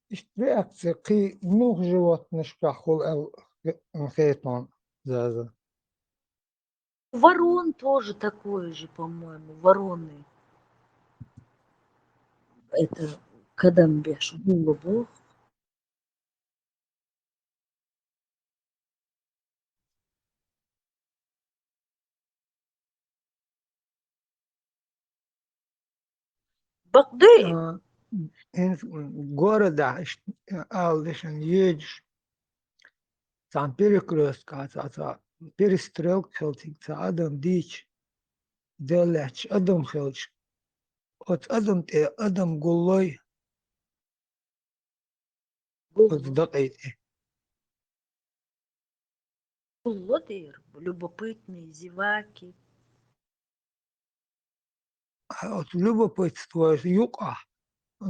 Иштта реакция кхин муьлха животнашкахь хуьлу аьлла хе-, хетон, Заза? Ворон тоже такое же, по-моему, вороны. Это кадам беш гуллу боху. Бакъдий? А, хӀинца городахь иштта ала дешан йоьдуш, цхьана перекрёсткахь, цхьа, цхьа перестрелка хилча, цига цхьа адам дийча, деллаьтташ адам хилча, оцу адам тӀе адам гуллой, оцу дакъий тӀе. Гулло дера, любопытные, зеваки. Оцу любопытство юкъахь, э,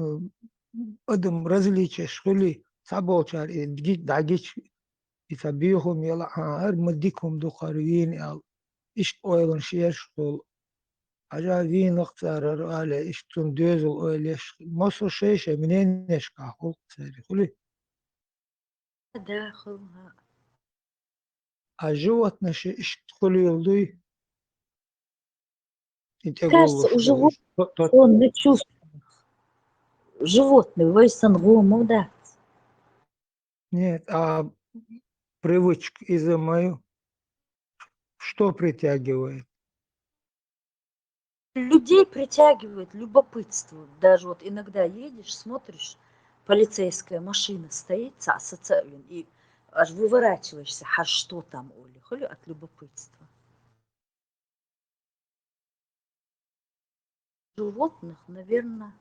адам различеш хуьлий, цхьаболчара и ги-, дӀагича, и цхьа бехам яла, а, хӀара ма дика хӀума ду хӀара вийна аьлла, иштта ойланаш еш хуьлу. Хьажа, вийнакх цара хӀара, олий, иштта цунна доьзал ойла еш, массо а шай-шай мнениешкахь хуьлу церан, хуьлий? Да, хуьлу, хӀаъ. А животнаши иштта хуьлийла дуй? И тӀе гуллуш ду. Кажется, у животных он не чувствует. Животный вай санна гӀо ма дац. Нет, а привычка иза ма ю. Что притягивает? Людей притягивает любопытство. Даже вот иногда едешь, смотришь, полицейская машина стоит, цхьаъ сацавина, и аж выворачиваешься, хьажа, что там, олий, хуьлу, от любопытства. Животных, наверное,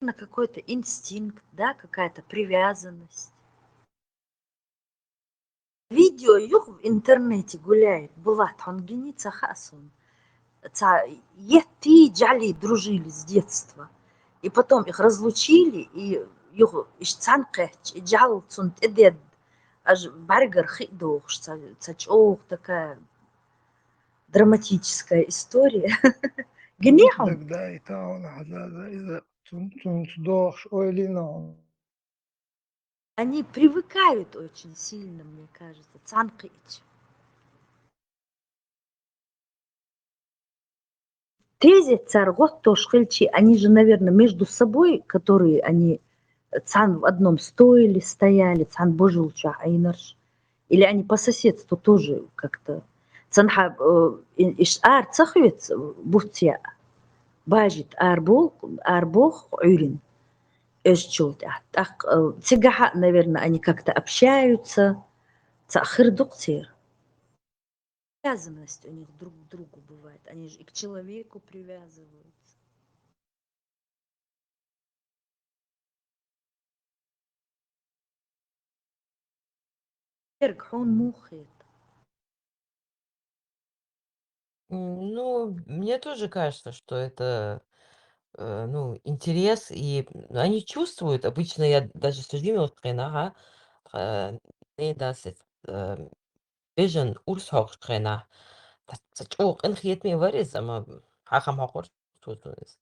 на какой-то инстинкт, да, какая-то привязанность. Видео юха в интернете гуляет, Булат, хьуна гиний ца хаьа суна. Цхьа етти жӀали дружили с детства. И потом их разлучили, и юха иштта цхьаьна кхаьчча, и жӀаьла цунна тӀедедда, аж бӀаьргара хи а дохуш, цхьа, цхьа чӀогӀа такая драматическая история. Гиний хьуна? Дагадайта хьуна, хьажа, иза цун-, цунца дохуш ойла йина хьуна. Они привыкают очень сильно, мне кажется, цхьаьна кхиъча. Тезет цар гӀоттош хилчи, они же, наверное, между собой, которые они цхьан в одном стойле стояли, цхьан божулча айнарш, или они по соседству тоже как-то. Цанхьа, э, и-, иш ар цахвец буцья, бажит ар бол, ар бох Ӏуьрин. Эжчул тӀехь. ТӀаккха, э, цигахьа, наверное, они как-то общаются. Ца хир дукъ цер. Привязанность у них друг к другу бывает. Они же и к человеку привязываются. Эрг, хьун мухет. М, ну, мне тоже кажется, что это, э, ну, интерес, и они чувствуют. Обычно я даже с людьми вот хрена, ага, э, не даст, э, бежен урс хок хрена. Та чу кин хет ми варис, ама хахам хокор тутунис.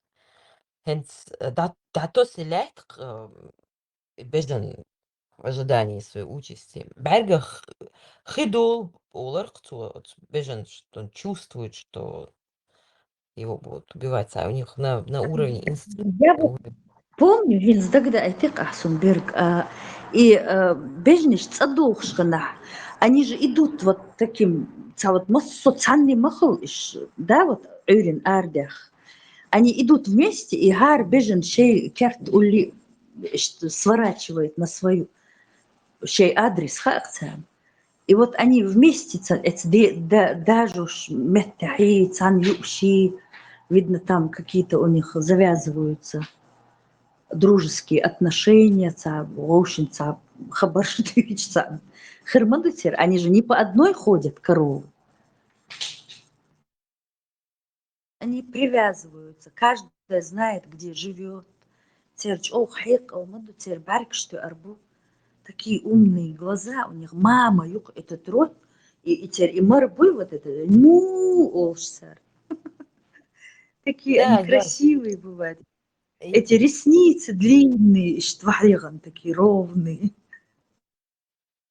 Хенц, э, да, да то селяйт, э, бежен в ожидании своей участи. Бергах хидул, олар, бежен, что он чувствует, что его будут убивать, а у них на, на уровне инстинкта. Я вот помню, Лиз, тогда это Ахсунберг, а, и, э, бежниш цадухшкана. Они же идут вот таким, ца вот массо цанни махал иш, да, вот Ӏуьрин ардех. Они идут вместе, и гар бежен шей керт улли, ш-, сворачивает на свою, шей адрес хакцам. И вот они вместе, ца-, эц де-, да-, даже уж меттахи, цан юши, видно, там какие-то у них завязываются дружеские отношения, ца, в общем, ца, хабар, ца, хермандуцер. Они же не по одной ходят коровы. Они привязываются, каждая знает, где живёт. Церч ох хек, алмаду цер баркшты арбу. Такие умные глаза у них. Мама юк этот рот, и, и цер и марбы вот это му олшсар. Такие они красивые бывают. Эти ресницы длинные, штвахлиган такие ровные.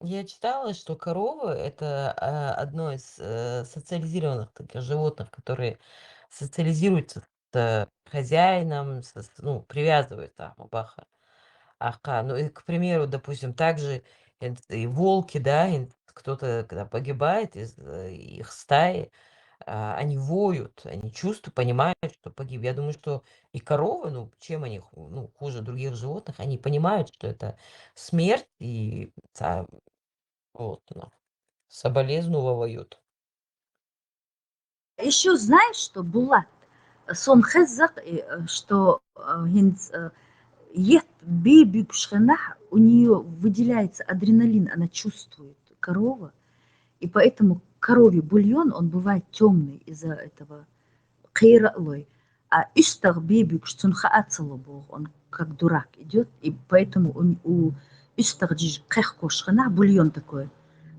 Я читала, что коровы — это, а, одно из, э, социализированных таких животных, которые социализируются с, э, хозяином, с, с, ну, привязываются, а, баха. Аха, ну и, к примеру, допустим, также и волки, да, и кто-то, когда погибает из, э, их стаи, а, они воют, они чувствуют, понимают, что погиб. Я думаю, что и коровы, ну, чем они ху-, ну, хуже других животных, они понимают, что это смерть, и ца-, вот, ну, соболезновывают. Ещё знаешь что, Булат? Сон хеззак, э, что, э, хинц, э, ет би бюкшхенах, у неё выделяется адреналин, она чувствует, корова. И поэтому коровий бульон, он бывает тёмный из-за этого кхера лой. А истах би бюкш цун хаацало бог, он как дурак идёт, и поэтому у, у истах жиж кхехкошхенах бульон такой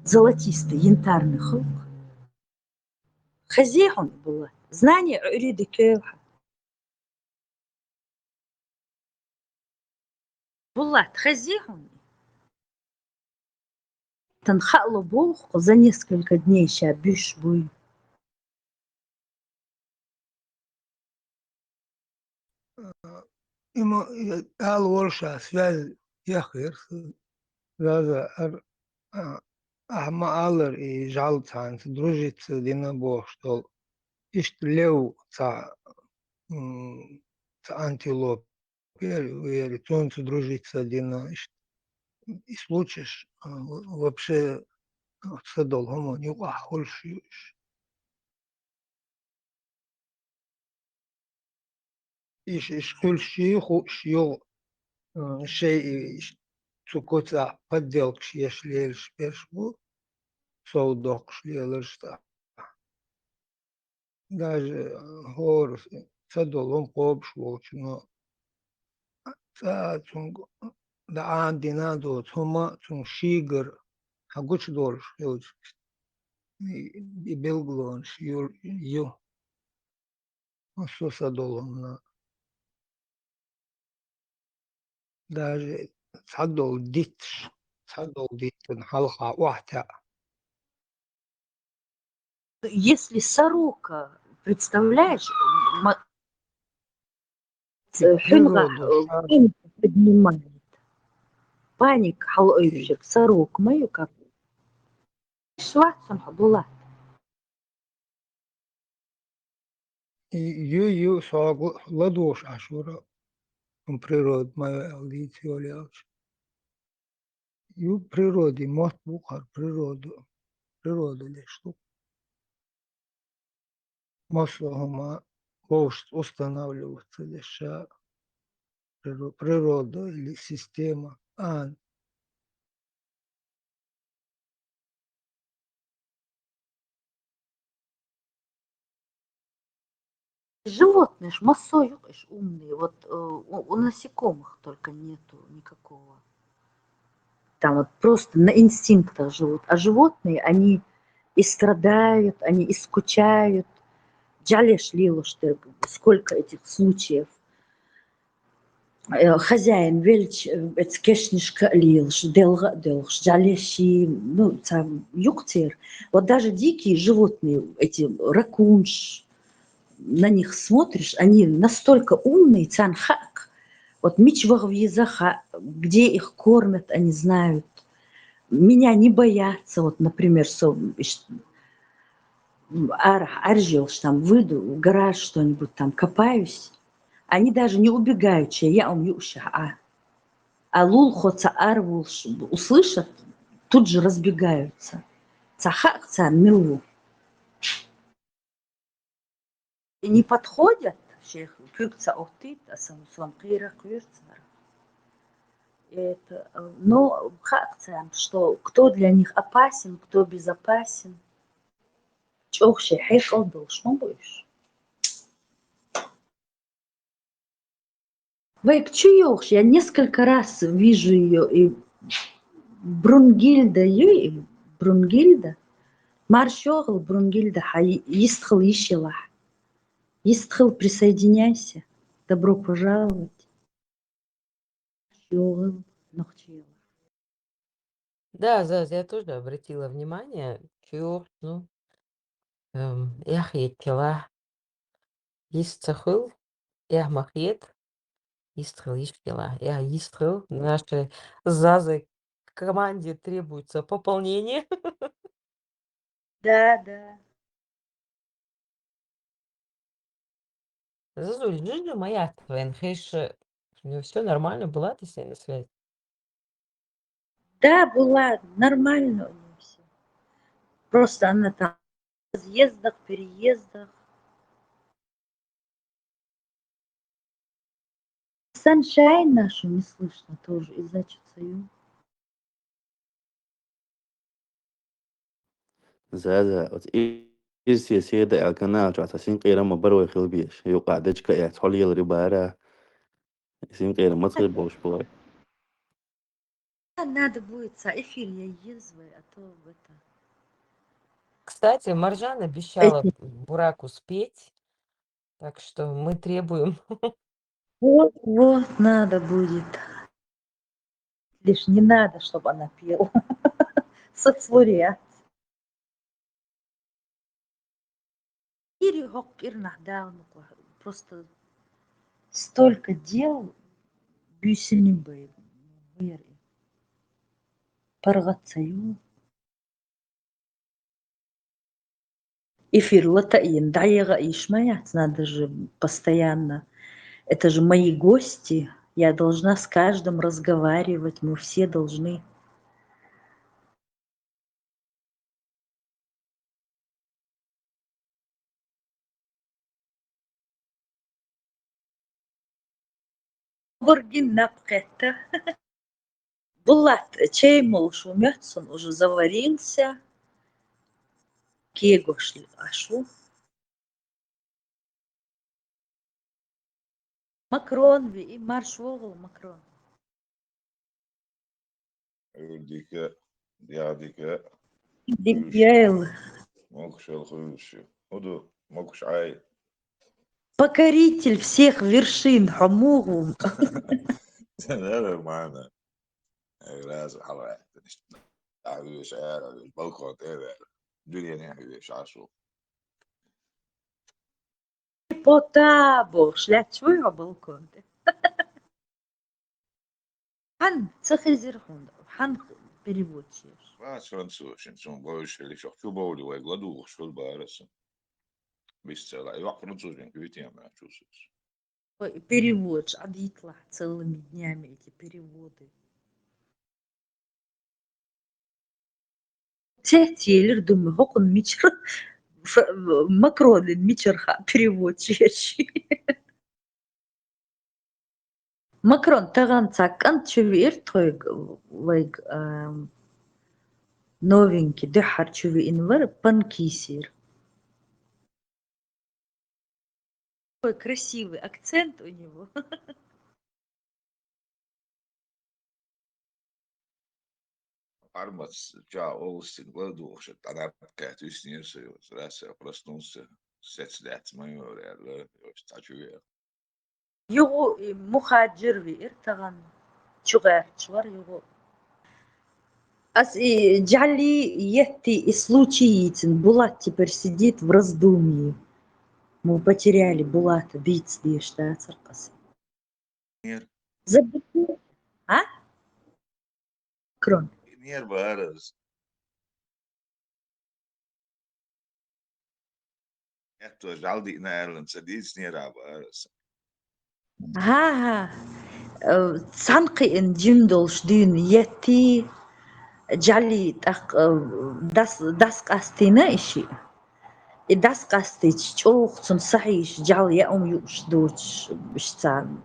золотистый, янтарный хылк. Хезихун было. Знание Ӏуьрийда кевха. Булат, хезихун. Тан хаало бох за несколько дней ша бюш буй. Има, э, ала волуша связь яхира, Заза, ар-, а, ахьа ма аллара, и жӀаьла цхьаьнца дружиться дина бохуш долу. Иштта лев цхьа, м, цхьа антилопа яра, яра, цунца дружиться дина, иштта. И случаеш, а, вообще, а, ца долу хӀуманна юкъахь хуьлуш ю уьш. Иш, иш хуьлуш ю, хууш ю, м, шайн иш цу куцахь подделкаш еш лелаш берш бу, сов доккхуш леларш тӀаккха. Даже хӀора ца долу хӀума кхобуш волчунна цкъа цуьнга дӀа а дина а доцу хӀума цуьнга шийгара хьан гучудолуш хилча, и, и билгалонаш ю, ю. Массо а са долу хӀуманна. Даже цхьадолу дитташ, цхьадолу диттана хьалха охьатаьӀа. Если сорока, представляешь, Ма-, э, хьуьнагӀа, природа, э, шар. Панику поднимает. Паник хьалаойуш ерг, сорок ма ю как. Шварцун хьо була. И ю, ю, сога ладувгӀаш Ӏаш вара, природа ма веаллица йолаелча. Ю природи мотт бу хӀара, природа, природа леш ду. Массо а хӀума вовшашца устанавливаться деш ша, приро-, природа или система, а, Животные ж массо а юкъе ж умные. Вот, э, у, у насекомых только нету никакого. Там вот просто на инстинктах живут. А животные, они и страдают, они и скучают. Жалеш лелаш дерг, сколько этих случаев. Э, хозяин велча, э, эцу кешнашка а лелаш, делгӀа а делгӀаш, жалеш, ну, цхьа юкъ церан. Вот даже дикие животные, эти ракунш, на них смотришь, они настолько умные, царна хаьа-кх, вот мича ваха веза хаьа, где их кормят, они знают. Меня не боятся, вот, например, со, иш-, м, арахьа Ӏаьржа йолаш там выйду, в гараж что-нибудь там копаюсь, они даже не убегают, шайн яа хӀума юушшехь а. А лулахо цхьа ара волуш услышат, тут же разбегаются. Цхьа хаьа-кх царна мила ву. И не подходят, шайх куьг ца оттийта, аса сом кхера кхоьру цара. Это, э, но хаьа-кх царна, что кто для них опасен, кто безопасен. ЧӀогӀа шайн хьекъал долуш ма бу уьш. Вайга чу йогӀуш, я несколько раз вижу её, и Брунгильда ю, и Брунгильда. Марша йогӀал, Брунгильда, хьан йистхила йиш елахь. Йистхила, присоединяйся. Добро пожаловать. Марша йогӀал, нохчий. Да, Заз, я тоже обратила внимание, чуьйра, ну, эм, эхь еттала, йист ца хуьлу, эхь ма хета, йист хила йиш хила, эхь йист хила, нашей Зазой команде требуется пополнение. Да, да. Зазуль, жижа моя твоя, хеш, у неё всё нормально, была ты с ней на связи? Да, была, нормально у неё всё. Просто она там в разъездах, переездах. Sunshine нашу не слышно тоже, из-за чего-то. Заза, оцу и-, иза се седа аьлла канал чохь цхьа синкъерам ма бара вай хила безаш. Юкъахь дечка а яц, хьо лелари бара. Синкъерам ма ца болуш бу вай. Надо будет цхьа эфир я еза вай, а то в это. Кстати, Маржан обещала Бураку спеть, так что мы требуем. Вот, вот, надо будет. Лишь не надо, чтобы она пела. Соцлауреат. Ири хӀокху кӀирнахь Дала мукъа. Просто столько дел, буьйсаниг бай, вер и. ПаргӀат ца ю. Эфир лата а йина, дӀаяха а йиш ма яц, надо же постоянно. Это же мои гости, я должна с каждым разговаривать, мы все должны. Гургин наб кхетта. Булат, чай молуш ву моьтту суна, уже заварился. Кегош Ӏаш ву. Макрон веъна, марша вогӀал, Макрон. Ӏуьйре дика, дегӀ дика. Дика хуьлуш. Яйла. Могушалла хуьлуш ю. ХӀун ду, могуш Ӏай. Покоритель всех вершин, хьо муха ву? Да, нормально. Ай, раза хьалаваьттина. Ахьа вуьйш, ара вуьйш, балкон тӀе а ваьлла. Дуьненахь вуьйш, Ӏаш ву. Пота бохуш лаьтташ вуй хьо балкон тӀе? Хьан ца хезира хьуна? Хьан перевод еш? Вац французчин, цун бовлуш хилла, чохь чу бовлу вайга ладугӀуш хуьлу бара сан. Бисцела, йоккха французин куьйтем аьлла чу сус. Ой, перевод, а дийтлахь целыми днями эти переводы. Цецъелира дума, хӀокхунна мичара, ф-, Макронан мичара хаьа перевод еш. Макрон тахана цхьа кӀант чу веара тхоьга, вайга, ам, новенький, дуьххьара чу веана вара, панкисир. Какой красивый акцент у него. Армац ча олустин ладугӀуш, тӀанаб кхаьт виснера со йоцу. Раз я проснулся, сец дац ма йора аьлла, йоцу цхьа чу веара. Югу и мухаджир веара тахана, чу гӀерташ вара югу. Ас и жали етти и случай йийцина, Булат теперь сидит в раздумье. Мы потеряли Булата, дийца дезаш дацара ас. Нер. Забыла. А? Макрон. Нер бара ас. Хетто жӀал диъна аьлла ца дийцинера а бара сан. ХӀан-хӀа. Э, цхьаьна кхиъна жима долуш дуьйна етти, жӀали тӀаккха, э, дас, дас къастийна и шиъ. И дас къастийча чӀогӀа цунна сахьийша жӀал яа хӀума юуш доцуш, иштта царна.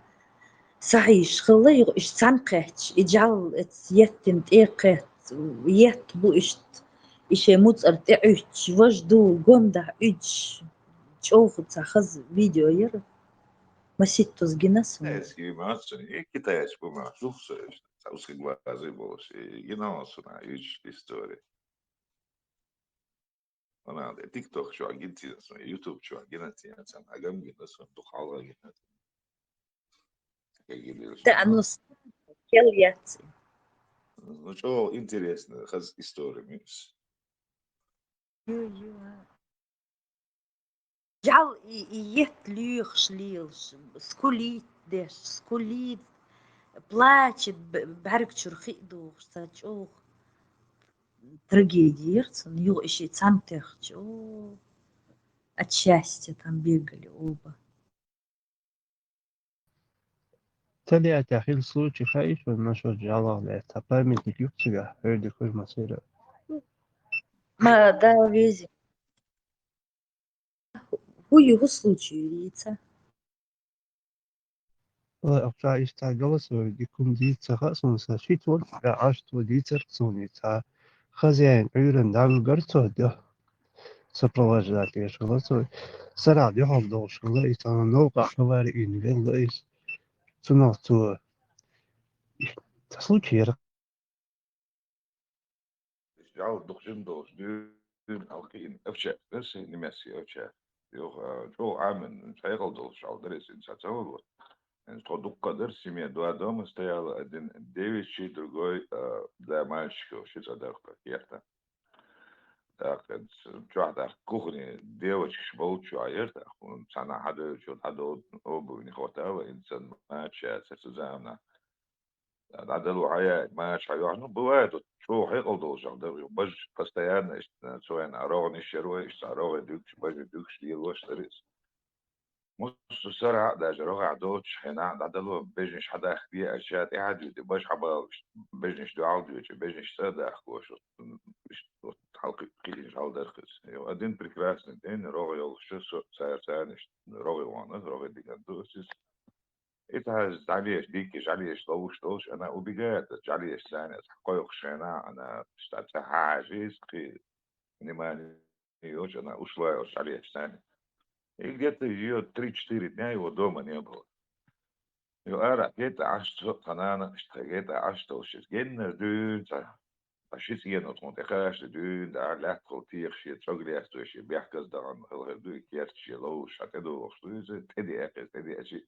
Сахьийша хилла, юха иштта цхьаьна кхетташ, и жӀал эца еттина тӀе кхетта, етта бу иштта, и шен муцӀар тӀе Ӏуьттуш, важа ду, гондахь Ӏуьдуш, чӀогӀа цхьа хаза видео яра. Маситтаза гина суна. Китайский мац, и китайский бу мац, жух со иштта, цхьа узкоглазый болуш, и гина суна, Ӏуьдуш история. Вана, э, TikTok чохь гина ца, ютуб чохь гина ца, цхьана агам гина ца, дукха хьалха гина ца. Кегилира. Да, оно с-, кел яц. Ну, чё интересно, хаз история мюс. Ю, ю, а. Жал и, и ет луьйхуш лелаш, скулит деш, скулит, плачет, б-, бӀаьрг чуьра хи духуш, ца чӀогӀа. Трагедия яра цунна, юха и ши цхьаьна техча, о, от счастья там бегали оба. Тольяттехь хилла случай хаьий шуна, насчёт жӀалах лаьцна? Цхьа памятник ю-кх цигахь, хӀара дика хуьлу массеран. Ма, да, вези. ХӀу ю, хӀу случай ю, дийца? Ой, ахча иштта голосовой дика хӀума дийца ца хаьа суна, сан шийтта волчу Ӏаш цо дийцар-кх суна и цхьа. Хозяин Ӏуьйранна дӀавигара цо, дуьхьа сопровождать деш хилла цо. Сарахь дуьхьал долуш хилла, и цхьана новкъахь авари йина велла иза. Цунах цо цхьа случай яра. Жал дукха жима долуш дуьйна хьалкхиъна овчарка, дерсий немецкий овчарка. Юха, а, чӀогӀа Ӏамин, хьекъал долуш жал дара иза, цхьа ца вала. Тхо дуккха дара, семья, два дома стояло, один девичий, другой, а, для мальчиков, ши цӀа дара кхерта. ТӀаккха чохь тӀаккха кухне девочкаш болчу а яра тӀаккха, цхьана хьадевлчо дӀадовла, обувь не хватало, и сан мача яцара цу заманахь. ДӀадало хьаяьй, мача хьайохь. Ну, бывает, вот, чӀогӀа хьекъал долуш жал дара, бажа постоянно иштта, цо вайна рогӀанаш яра вай, иштта рогӀе дуьгуш, бажа дуьгуш лелош дара иза. Муссу сарахь а даже рогӀехь доцучу хенахь дӀадало, бежнаш хьадахка де аьлча, тӀаьхьа а дуьйцу, бажа хьабалуш, бежнаш дуьхьал доьцу, бежнаш цӀа а дахкош, вот, иштта, вот, хьалкхи-, кхиъна жал дара иза. И один прекрасный день, рогӀе йолуш, со, цара, царнаш рогӀе вахана, рогӀе диган ду иза. И тхьа дӀалеш, дикка жӀалеш ловуш долуш, она убегает, жӀалеш царна, кхойкхуш хенахь, она, цхьа хьажа иза, кхин, внимание йолуш, она ушла йолуш жӀалеш царна. И где-то её три-четыре дня его дома не было. Юха ара кхета Ӏаш цо, тхан нана, иштта кхета Ӏаш долуш иза. Геннара дуьйна цхьа, ткъа ши цӀено тхуна тӀекхачале дуьйна, тӀаккха лаьттахула техаш, шен цӀог лаьцна, шен бехказа дахана хила хир ду, и керта шен ловзуш, хьан тӀедогӀуш ду иза, тӀедеа кхеза, тӀедеачи.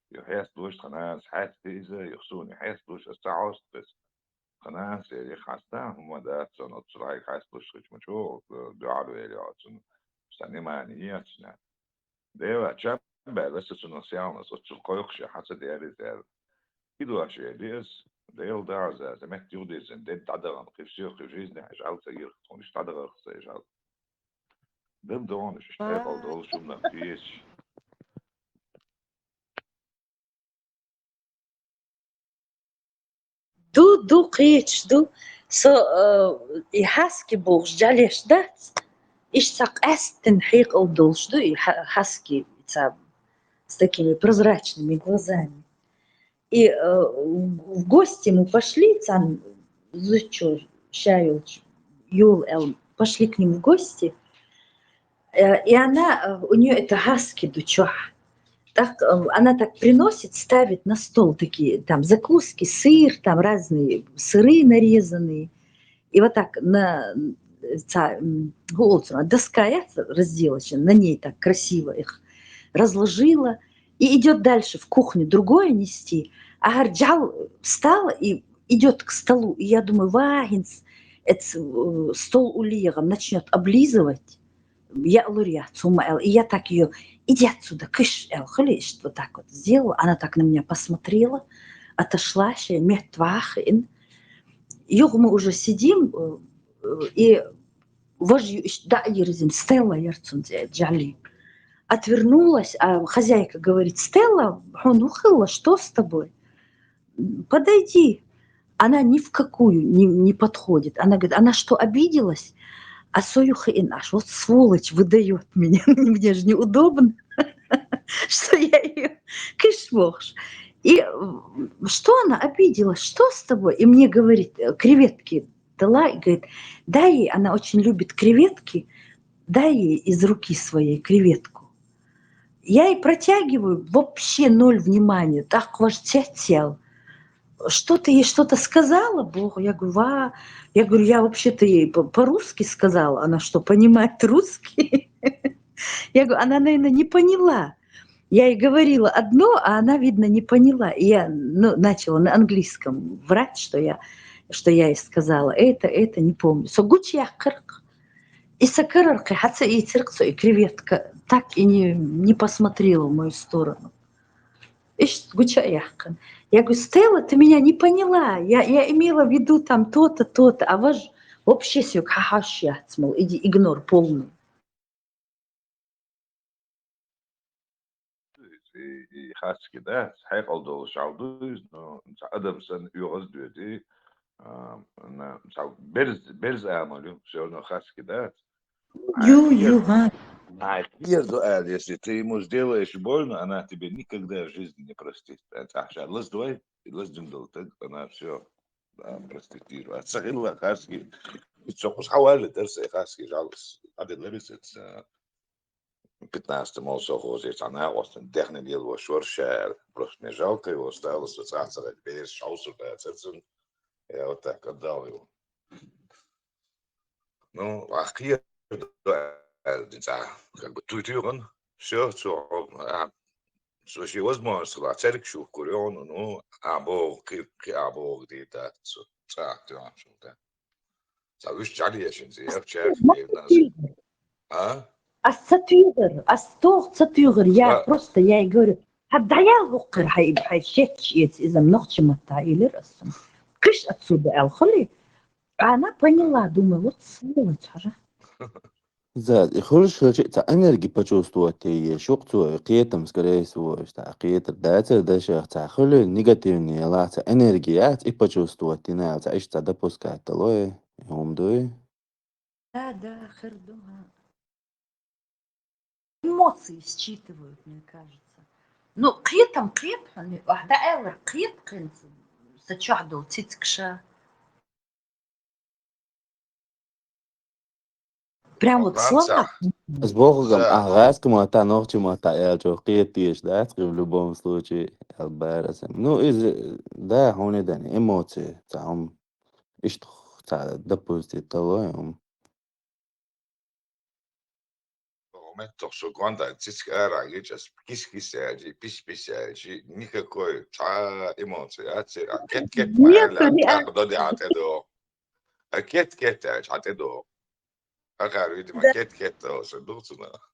Юха хьесталуш тхан нанас хьаьсти иза, юха суна хьесталуш, ас ца хьоста иза. Тхан нанас элира, хьаста, хӀума дац, сон оццул хьайга хьесталуш хилча ма чӀогӀа, э, дуьхьал вели оцунна, сан внимание ецна. Дева, чам баьлла, аса цунах сяхьанас, оццул кхойкхуш хьа ца дерризар. И дош яли ас, Дела дагӀаза, за метта юхадирзина, де дӀадахана, кхы всё, кхы жизни хьажа, хьал ца гира, тхуна иштта дӀадахарх ца ижа хьал. Дам догӀанаш, иштта хьекъал долу шумнах кхеча. Ду, ду, кхечаш ду. Со, э, и хаски бохуш жӀалеш дац. Иштта къаьсттина хьекъал долуш ду, и ха-, хаски, ца, с такими прозрачными глазами. И, э, в гости мы пошли, цан зудчо ша йолчу йола аьлла, пошли к ним в гости. Э, и она, э, у неё это хаски ду чохь. Так, э, она так приносит, ставит на стол такие, там, закуски, сыр, там, разные сыры нарезанные. И вот так на, м, ца-, м, гу олу цунах, доска яц разделочная, на ней так красиво их разложила. И идёт дальше в кухню другое нести. А хӀара жӀал встала и идёт к столу. И я думаю, ва, хӀинца эц-, э, стол уллехьа начнёт облизывать. Я лур яц, хӀумма аьлла. И я так её: «Иди отсюда, кыш», аьлла, хили иштта вот так вот сделала. Она так на меня посмотрела, отошла, шен метта вахана. Юха мы уже сидим, э, э, и важа ю иштта дӀа а йирзина, Стелла яра цуьнан цӀе, жӀали. Отвернулась, а хозяйка говорит: «Стелла, хьуна хӀун хилла, что с тобой? Подойди». Она ни в какую не, не подходит. Она говорит: «Она что, обиделась?» А со юха ин аш, вот сволочь выдаёт меня. Мне же неудобно, что я её кыш бохуш. И, м, что она обиделась? Что с тобой? И мне говорит, э, креветки дала и говорит: «Дай ей, она очень любит креветки, дай ей из руки своей креветку». Я ей протягиваю, вообще ноль внимания, так ваш цецел. «Что, ты ей что-то сказала, Бог?» Я говорю: «Ва». Я говорю: «Я вообще-то ей по-, по-русски сказала». Она что, понимает русский? Я говорю: «Она, наверное, не поняла». Я ей говорила одно, а она, видно, не поняла. И я, ну, начала на английском врать, что я, что я ей сказала. Это, это, не помню. Со гучуяьккхира-кх. И сан карара кхин хьа ца ийцира-кх со и креветка. Так и не, не посмотрела в мою сторону. Иштта гучу а яьккхина. Я говорю: «Стелла, ты меня не поняла. Я, я имела в виду там то-то, то-то». А важа вообще соьга хьахьожуш яц, мол, иди, игнор полный. И, и хаски дац, хьекъал долуш жӀал ду иза, но цхьа адам санна оьгӀаз а доьду, а, на, цхьа берз-, берза амал ю, всё равно хаски дац. Ю, ю, ха. Ай, кхера ду аьлла, если ты ему сделаешь больно, она тебе никогда в жизни не простит. Ахьа ша лазадой, и лаздина долу таг, она всё. Да, проститировать. Ца хилла хаски. Со кхуза хьавалле дара сайн хаски жӀалас. Хьаделлара иза, э, пятнадцатом молсовхозе цхьа накъостан дехна лелош вара ша аьлла. Просто мне жалко его стало, со цӀахь ца хилла, бераш хьовсур дацара цунна. Я вот так отдал его. Ну, ахь кхера ду аьлла, цхьа, как бы, туй туьйхина, всё, цо, а, цо шен возможность хилла, цаьрга шу кур йогӀу, ну, а боху, кхи, кхи а боху, дийр дац цо, цхьа а тоьхна шу, да. Цхьа вуьш жӀалешина, зе, я вчера, а? Ас ца туьйхира, ас тоху ца туьйхира, я просто, я и говорю, хьан дӀаяла хӀокхуьра, хьай, хьай шетташ эца иза нохча матта, элира ас. Кхиш отсюда аьлла хуьлий? Она поняла, думаю, вот сволочь, хьажа. Заз, и хуьлуш хилча а цхьа энерги почувствовать еш ю-кх цо, и кхетам, скорее всего, иштта кхетар дацара дашах цхьа хуьлий, негативный ялахь цхьа энерги яц, и почувствовать йина аьлла, цхьа иштта цхьа допускать дало, и хӀума дуй. Да, да, хир ду, хӀа. Эмоции считывают, мне кажется. Ну, кхетам кхета хьуна, ахь дӀааьлларг кхета хьуна, сан чохь долу цициг ша. Прям вот слова. Ас бохург-м, ахь гӀазкхи матта, нохчи матта аьллачух кхета дезаш дац, в любом случае, аьлла бара аса. Ну, иза, да, хьуна и дани, эмоции, цхьа хӀума, иштта цхьа допустить дало хӀума. Меттах со гондайн цициг ара гича, ас кис-кис аьлчи, пис-пис аьлчи, никакой цхьа эмоция яцара, а кет-кет аьлла, тӀаккха доди хьан тӀедогӀу. А кет-кет аьлча хьан тӀедогӀу. Ахьа, видимо, кет-кет аьлла, аса дугӀу цунах.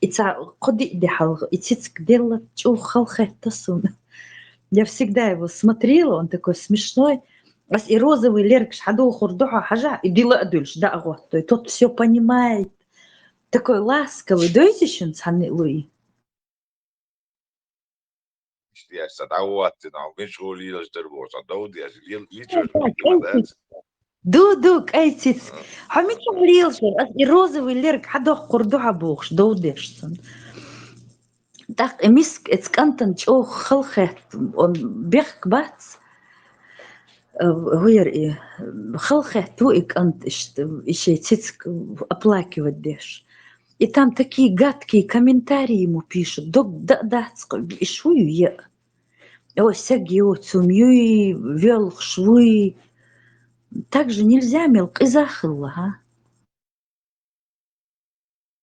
И ца кхо-диъ ди хьалха, и цицка делла чӀогӀа халахетта суна. Я всегда его смотрела, он такой смешной. Ас и розовый лергаш хьадохур духьа хьажа, и дила а дуьлуш, да а гӀоттой. Тот всё понимает. Такой ласковый, дойзи шуна цхьанна а Луи. Иштта еш ца дӀавоттина, хьо мичахь лелаш дар бохуш, ца дов деш, лел-, личуьра Ой, мичахь кӀайчица. Ду, ду, кӀайчица. А. Хьо мичахь лелаш вара? Ас и розовый лерг хьадоккхур ду хьан бохуш, дов деш цунна. ТӀаккха и миска эца кӀантана чӀогӀа халахетта, он бехк бац. Э, хӀу яра и, халахетта ву и кӀант иштта, и шен цицка оплакивать деш. И там такие гадкие комментарии ему пишут. Дог да а дац-кх, и шу ю е. Ой, саг йоцум юй, воьлхуш вуй. Так же нельзя, мел къиза хилла, хьа?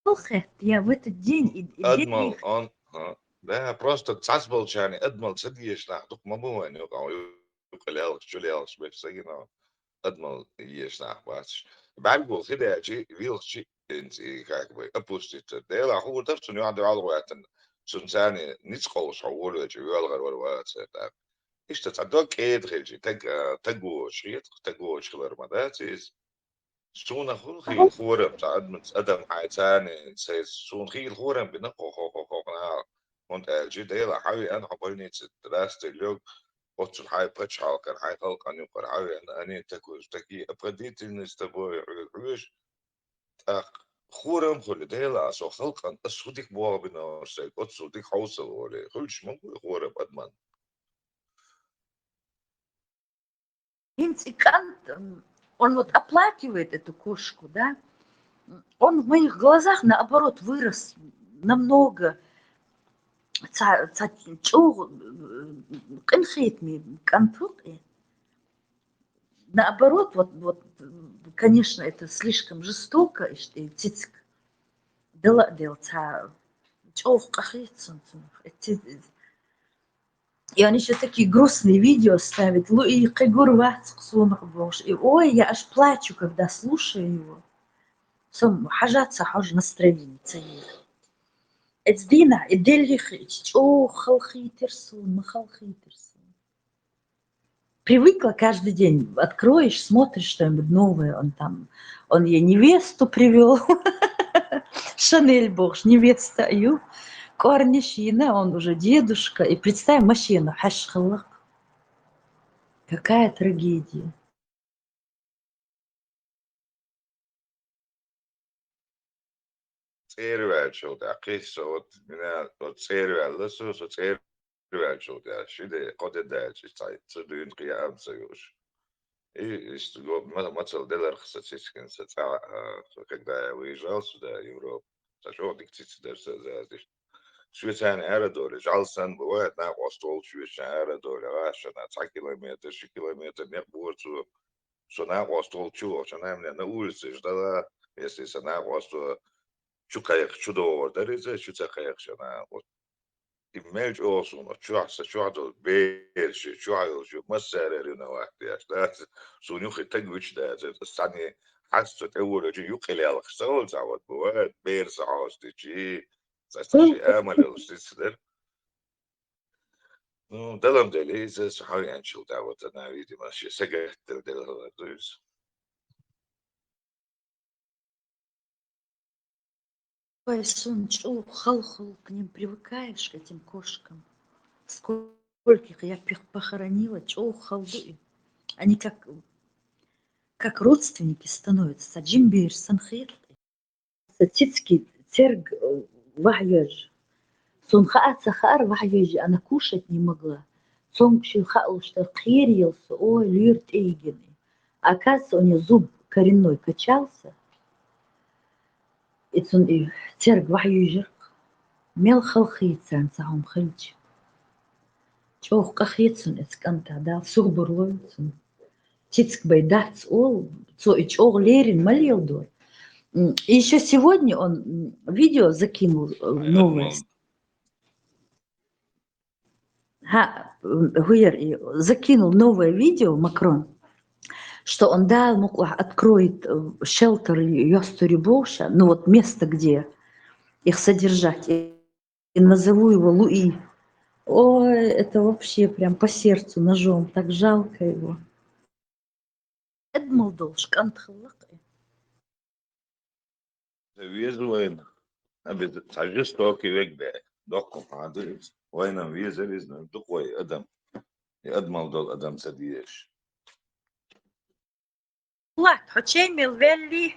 Халахетта, я в этот день и, и Адамал, дерриг- он, а, да, просто цхьацболчарна адамал ца дезаш нах дукха ма бу вайн юкъахь, юкъа лелхаш, чу лелхаш берш ца гина. Адамал езаш нах бац. БӀаьргал хи даьлчи, вилхчи, хӀинца и как бы опуститься. Делахь хӀора дара цунна юьхь-дуьхьал гӀоьттина. Цунна царна ницкъ олуш хьо волавелча, воьлхар вара вац тӀаккха. Иштта цхьа дог кӀеда хилчи, таг, а, таг воцуш хета, таг воцуш хилар ма дац иза. Суна хуьлу хийла хӀорам, цхьа адам, адам хьайн царна, сайн суна хийла хӀорам бина кхо, кхо, кхо, кхо наха. ХӀунда аьлча, Дела, хьан веана хьо больнице, здрасте, лёг, оццул хьайн пачхьалкхара, хьайн халкъана юкъара, хьан веана, они такой, такие обходительные с тобой, хьоьга хьоьжуш, тӀаккха хӀорам хуьлу, Дела, со халкъана, ас хӀу дика болх бина, сайга оццул дика хьовсал волий, хуьлуш ма вуй хӀорам адаман. ХӀинца и кӀант, м, он вот оплакивает эту кошку, да? М, он в моих глазах, наоборот, вырос намного ца, ца чӀогӀа, м, къинхетаме кӀант ву-кх и. Наоборот, вот, вот, м, конечно, это слишком жестоко, иштта и цицка дала а делла, ца чӀогӀа къахетта суна цунах. И ци-, И они ещё такие грустные видео ставят. Луи, кхин гур вац-кх суна-кх бохуш. И ой, я аж плачу, когда слушаю его. Со хьажа ца хьожу, настроение ца еза. Эцу дийнахь и деллий хиъча, чӀогӀа халахийтира суна, ма халахийтира суна. Привыкла каждый день, откроешь, смотришь что-нибудь новое, он там, он ей невесту привёл. Шанель бохуш, невеста а ю. КӀорнеш йина, он уже дедушка. И представь, машена хьаьшша хилла-кх. Какая трагедия. ЦӀерваьллачул тӀаьхьа кхин со вот, мина, вот цӀерваьлла со, со цӀерваьллачул тӀаьхьа ши де, кхо де даьлча, цхьа, ца дуьйна кхин а ам ца юуш. И, иштта го-, ма-, мацалла деларх сан цицкан, сан цӀа, а, со когда я выезжал сюда, в Европу, сан чӀогӀа дика цицка дара сан зазиш. Швейцария арадоле, жӀал санна бу, вай, накъост волчу швейцария арадоле, гӀашана цхьа километр, ши километр некъ бора цо. Со накъост волчу вахча, она меня на улице ждала, если сан накъост чу кхайкха, чу догӀур дара иза, чу ца кхайкхаш, она вот. И мел чӀогӀа суна, чохь са, чохь долу бераш, чохь йолчу массаьрера виноват деш дац. Суна юххе таг вуьтуш дацара. Цхьаьна хьаста тӀе волчу юккъе лелхаш ца волу цхьа вот, бывает, бер ца хьостичи, цхьа ши амал йолуш сица дара. Ну, далам делла, иза со хьан веанчул тӀаьхьа вот она, видимо, шен сагатдала делла хилар ду иза. Ой, суна чӀогӀа хала хуьлу, к ним привыкаешь, к этим кошкам. Скольких я пих-, похоронила, чӀогӀа хала ду и. Они как, как родственники становятся, сан жима бераш санна хета. Сан цицкий церг, э, вахьйоьжу. Суна хаа ца хаара вахьйоьжу, она кушать не могла. Цомгуший хаалуш дара, кхераелла со, ой, лоьра тӀе йигина. А оказывается, у неё зуб коренной качался. И цунна и церг вахьйуьйжира-кх. Мел хала хийца царна цхьа хӀума хилча. ЧӀогӀа къахета цунна эцу кӀантана, Дала сухбур лойла цунна. Цицка бай дац олу, цо и чӀогӀа леррина ма леладора. М, и ещё сегодня он, м, видео закинул, э, новое. Ха, м, хӀу яра и закинул новое видео Макрон, что он Дала мукъалахь откроет, э, шелтер, йостур ю бохуш, ну вот место, где их содержать. И назову его Луи. Ой, это вообще прям по сердцу ножом, так жалко его. Адамал долуш кӀант хилла-кх. Веза вайна. Абе, цхьа жестокий вег бе. Доккха хӀама ду иза. Вайна веза, веза, дукха вай адам. И адамал долу адам ца дезаш. Лат, хьо чей мел ваьллий?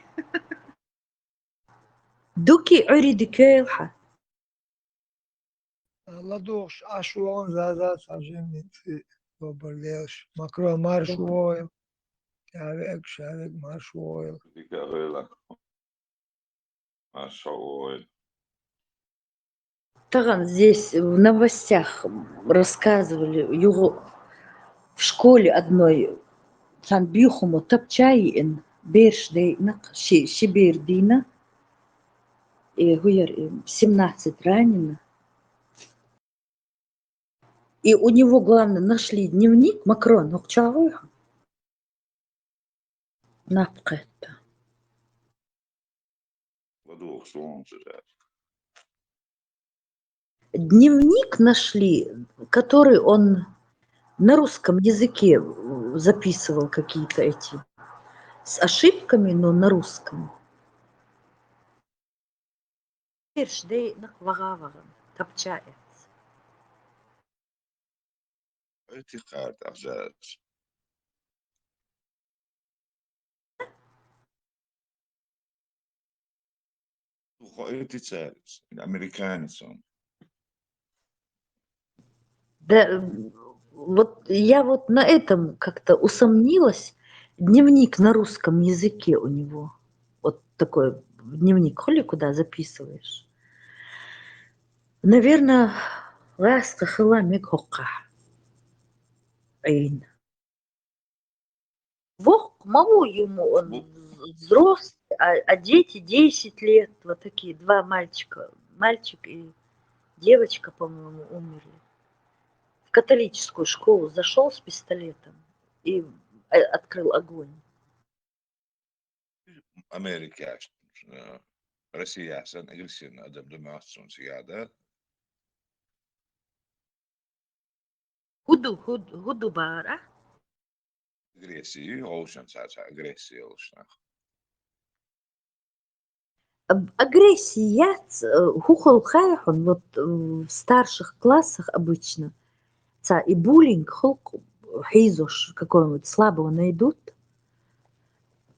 Дуки Ӏуьри дикойл хьа. ЛадугӀуш Ӏаш вогӀун Заза, цхьа жимма цӀе бобар лелаш. Макрон марш вогӀийла. Ша вег, ша вег марш вогӀийла. Дика а хила. Марш вогӀийла. Тахана здесь в новостях рассказывали, юха в школе одной цхьана буьйхамо тапча йиъна, бераш дайъина-кх, ши, ши бер дийна, и хӀу яра, и семнадцать ранено. И у него, главное, нашли дневник, Макрон, хӀокху чохь вуй хьо? Наб кхетта. Дневник нашли, который он на русском языке, э, записывал какие-то эти, с ошибками, но на русском. Бераш дайъина-кх ваха-вахана, тапча эцна. Эти кхарта ахзац. Хо эти царис, американец он. Да, вот я вот на этом как-то усомнилась. Дневник на русском языке у него. Вот такой дневник, хули куда записываешь. Наверное, ласка хила мега хӀокхахь. Айн. Воккха ма ву ему, он взрослый, а, а дети десять лет, вот такие два мальчика, мальчик и девочка, по-моему, умерли. В католическую школу зашёл с пистолетом и, э, открыл огонь. Америкаш, э, Россиясан агрессивный адам ду моьтту суна цига, да? ХӀун ду, хӀун, хӀун ду бара? Агрессия, хӀокхуьнан цхьа, цхьа агрессия йолуш нах. Аг-, агрессия яц, э, хӀун хуьлу хаьий хьуна, вот, э, в старших классах обычно. Цхьа и буллинг хуьлу-кх, хьийзош, какого-нибудь слабого найдут.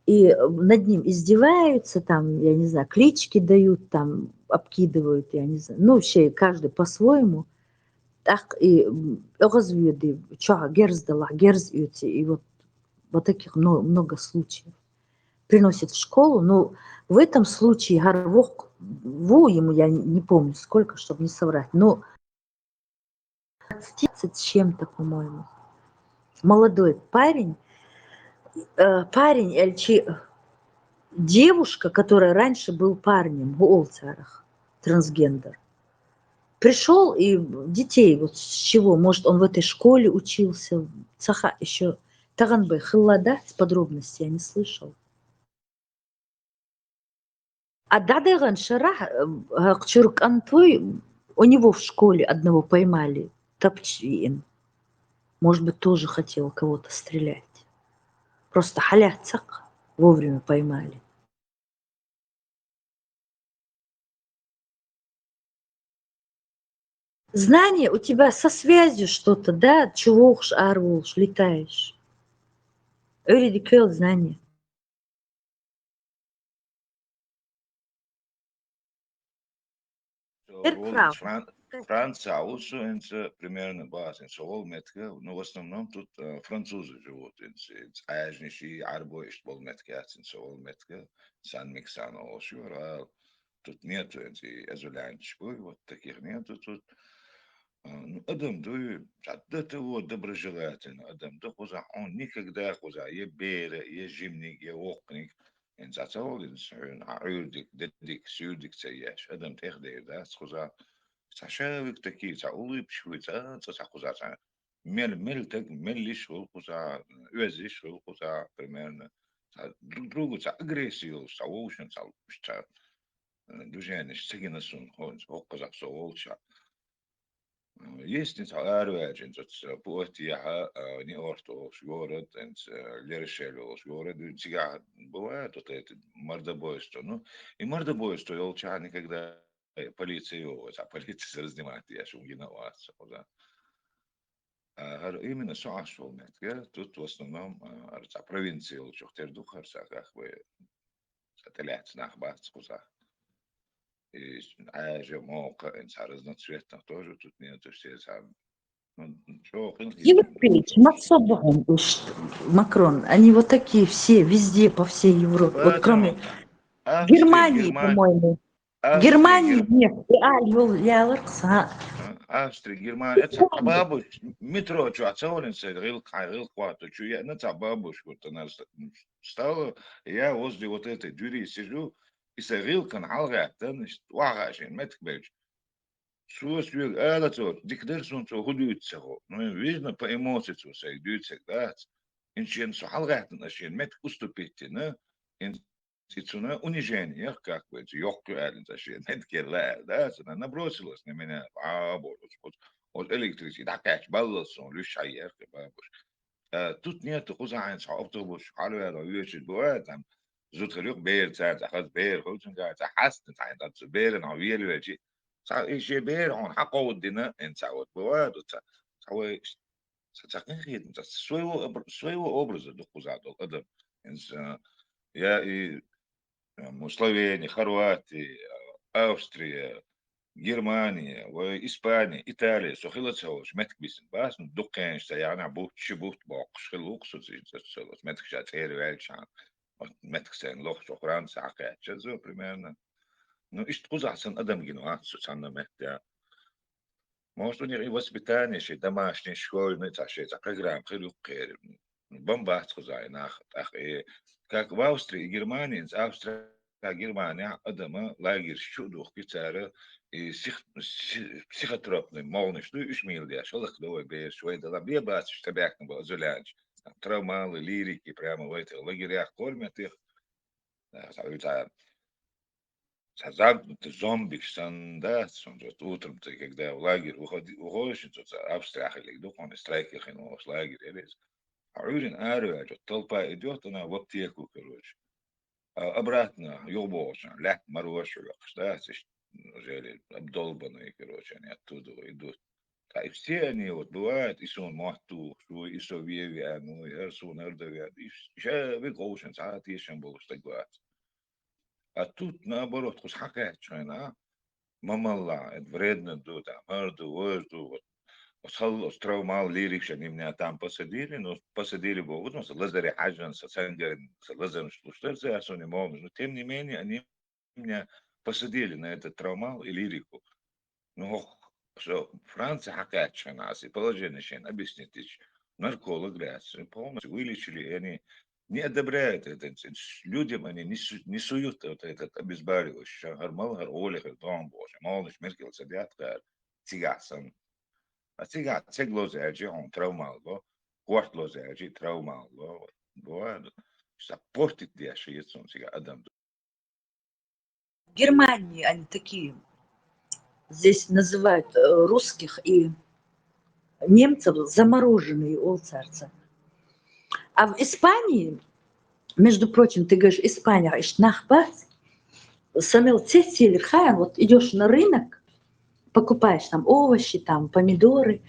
И, э, над ним издеваются, там, я не знаю, клички дают, там, обкидывают, я не знаю. Ну, вообще, каждый по-своему. ТӀаккха и, м, оьгӀазвоьду, чохь герз далахь, герз оьцу, и вот, вот таких мно-, много случаев. Приносят в школу, ну, в этом случае хӀара воккха ву ему, я не помню сколько, чтоб не соврать, но двадцать с чем-то, по-моему. Молодой парень, э, парень, эль чи девушка, которая раньше был парнем, хӀун олу царах, трансгендер. Пришёл и детей, вот с чего, может, он в этой школе учился, ца хаьа ещё, тахана бен хилла дац, подробности я не слышала. А дӀадаханчу шарахь, э, хӀокху чуьра кӀант вуй, у него в школе одного поймали, тапча йиъна. Может быть, тоже хотел кого-то стрелять. Просто хьалаьцна-кх, вовремя поймали. Знание у тебя со связью что-то, да? Чу вогӀуш, ара волуш, летаешь. Ӏуьйре дика йолу знание. Эрг волчу фрау. Фран-, Францехь ву со, хӀинца примерно бахьа, хӀинца со волу меттиг, ну, в основном тут, э, французы живут, хӀинца, хӀинца Ӏаьржниш, Ӏарбой иштта болу меттиг яц, хӀинца со волу меттиг, Сан-Миксан олуш ю хӀара гӀала. Тут нету хӀинца и азулянчаш буй, вот таких нету тут. А, ну, адам дуй, цхьа до того доброжелательный адам ду, кхузахь хьуна никогда кхузахь я бер, я жиманиг, я воккханиг, хӀинца ца волу, хӀинца хьуна хьан Ӏуьйре дика, де дика, суьйре дика ца еш, адам тӀех дер дац кхузахь. Цхьа шавиг такие, цхьа улыбчивый, цхьа, цхьа, цхьа кхузахь цхьа мел, мел таг, мел йиш хуьлу кхузахь, оьзда йиш хуьлу кхузахь, примерно. Цхьа друг другу цхьа агрессия йолуш, цхьа вовшашна цхьа, цхьа э, движенеш ца гина сона, хӀанз хӀокхузахь со волча. Э, естественно, цхьа араваьлча, цхьа Пуатти яхьа, э, Ниорт олуш город, хӀанз, э, Лерошель олуш город, цигахь бывает вот это мордобойство. Ну, и мордобойство йолча никогда полиция йогӀу, цхьа полицис разнимать деш, хӀума гина а вац кхузахь. А, хӀара именно со Ӏаш волу меттиг, тут в основном, а, хӀара цхьа провинция йолчух тера ду хӀара цхьа, как бы, цхьа тӀелаьцна нах бац кхузахь. И Ӏаьржа, мокха, и цхьа разноцветных тоже тут нету, все цхьа, ну, чӀогӀа хин хир. Европейцы, ма со бохьан, уьш, Макрон, они вот такие все, везде, по всей Европе. Вот кроме Германии, по-моему. Германии нет, реально, ял-, яларх са. А, Австрия, Германия, это цхьа бабуш, метро чохь ца волин, сан гӀиллакх, хьайн гӀиллакх вахту чу яна цхьа бабуш, вот она ста-, стала, я возле вот этой двери сижу, и сан гӀиллакхана хьалгӀаьттан, иштта вахашин меттиг бевча. Цо соьга ала цо, дика дара суна цо хӀун дуьйцу ца хо. Ну, видно, по эмоции цо сайга дуьйцург дац. Инчен со хьалгӀаьттан ас шен меттиг уступить дина, ин- И цуьнан унижение, как бы, йоккха ю аьлла, цхьа шен меттигера лаьара, да, цуьнан набросилась на меня, а, бохуш, оцу, оцу электричество дӀакхаьчча, баллал суна луьш хьаеара, бабуш. Э, тут нету, кхузахь хьайна цхьа автобус хьалаваьлла, вешаш бу, а, там, зуда хир юкъа бер цаьрца, хаза бер хуьлу цуьнга, цхьа хьаста, цхьа хьайна цу берана хьо велавелчи, цхьа и шен бер хьуна хьакховдадина, эн цхьа вот бу, а, ду цхьа, цхьа вай Сан цхьа къинхетам, сан своего обр-, своего образа ду кхузахь долу адам. Хьинца, я и, м, Словения, Хорватия, Австрия, Германия, вай Испания, Италия, со хила ца волуш, меттиг бисина бац, ну, дукха хенаш ца яхна, бутт, ши бутт боккхуш хила ву-кх со цига, ца, ца, меттиг ша цӀера ваьлча хьан. Вот меттиг сайна лохучу Франция хьакхаьчча, зо, примерно. Ну, иштта кхузахь сан адам гина вац со цхьанна метте. Может, у них и воспитание, шен домашний, школьный, цхьа шен цхьа программа хир ю-кх кхеран. Бан бац кхузахь и нах, тӀаккха и, как в Австрии и Германии, Австрия, Германия, адама лагерьш чу а духкий цара, и сих-, си-, психотропный молнаш ду, уьш мийла деш, хӀаллакдо вай бераш, вай дала, бен бацаш тӀебаьхкина бу азулянча. Травмалы, лирики, прямо в этих лагерях кормят их. Э, цхьа, цхьа, цхьа замкнутый зомбиш санна дац, хьуна, вот утром ты, когда в лагерь выходи-, выходишь, цо цхьа Австрия хилиг ду, хьуна, страйк хин волуш лагерь яра иза. Хьо Ӏуьйрина араваьлча, вот толпа идёт, она в аптеку, короче. А обратно, юхабогӀучарна, лаьтта мароша хьоькхуш дац, иштта, неужели обдолбанные, короче, они оттуда идут. Ткъа и все они вот бывают, и суна мотт тухуш ву, и со вен веана ву, и хӀара суна хӀара дан веана, и ш-, ша вега ховшина цхьа а тешам болуш стаг вац. А тут, наоборот, кхуза хьакхаьчча хьайна, а, ма-малла, это вредно ду, там, хӀара ду, важа ду, вот. Вот хала, вот травмал лирикаш, они меня там посадили, ну, посадили боху, вот, масала, лазаре хьаьжжина сан цхьаьнгара, сан лазарнаш луш дара цара суна и молнаш, но тем не менее, они меня посадили на этот травмал и лирику. Ну, хӀокху со Франция хьакхаьчча хьайна, аса и положение шайна объяснить дича, нарколог лаьцна, полностью вылечили, и они не одобряют это, ц-, ц-, людям они не су-, не суют вот этот обезболивающий, ша хӀара мала, хӀара гӀоле хир догӀун бохуш, молнаш меркел ца даьтта кхара, цигахь санна. А цигахь цег лоза аьлчи, хьуна травмал ло, корта лоза аьлчи, травмал ло. Бывает, ша портить деш хир цунна цигахь адам. В Германии они такие, здесь называют, э, русских и немцев замороженные олу цаьрца. А в Испании, между прочим, ты говоришь, Испания, иштта нах бац, самел цецелир хаян, вот идёшь на рынок, покупаешь там овощи, там помидоры,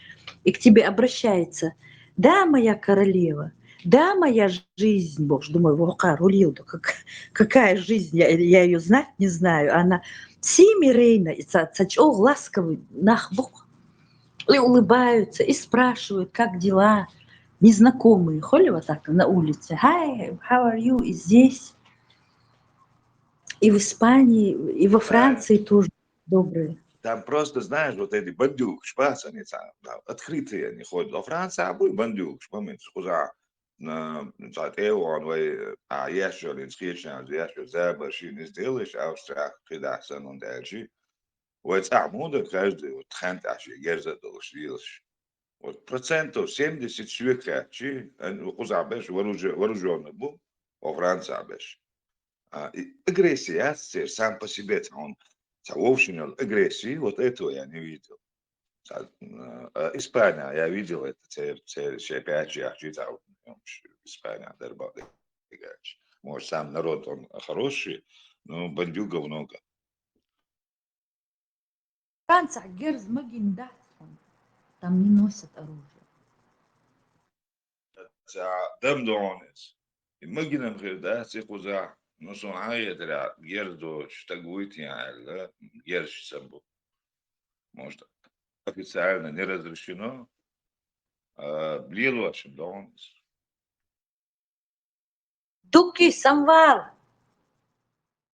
и к тебе обращается: «Да, моя королева, да, моя жизнь», бохуш, думаю, вокхар улил, да как, какая жизнь, я, я её знать не знаю. Она сими рейна, и ца, ца чӀогӀа ласковый нах бу-кх. И улыбаются, и спрашивают, как дела. Незнакомые, холи вот так на улице. Hi, how are you? И здесь, и в Испании, и во Франции тоже добрые. Там просто, знаешь, вот эти бандюгаш, бац, они там, да, открытые они ходят. Во Франции а буй бандюгаш, помнишь, кхуза, на, цхьа тӀе а вахана вай, а, еш йолу, хинца кхечанхьа еш йолу забарш, шина иза делаеш, Австрия кхидӀа санна хӀунда аьлчи. Вай цӀахь муха дара каждый, вот, хьаьнтӀахь шен герза а долуш, лелаш. Вот процентов семьдесят соьга хаьттичи, ан-, кхузахь берш вооружё-, вооружённый бу, во Францехь берш. А, и агрессия яц церан сам по себе, цхьа хьона, цхьа вовшашца агрессия, вот этого я не видел. Цхьа, а, а, Испания, я видел это, церан, церан шоай паччахьаш, цхьа, Испания дар бакъда. Может, сам народ он хороший, но бандюгов много. Кхы цхьа герз ма гина дац хьона, там не носят оружие. Цхьа дам да хьона из. И ма гина-м хир дац из кхузахь, но сона хетарехь герз доцуш стаг вуй те аьлла, герзаш санна бу. Может, официально не разрешено, а, лелош-м да хьона из. Дуккхий самвала,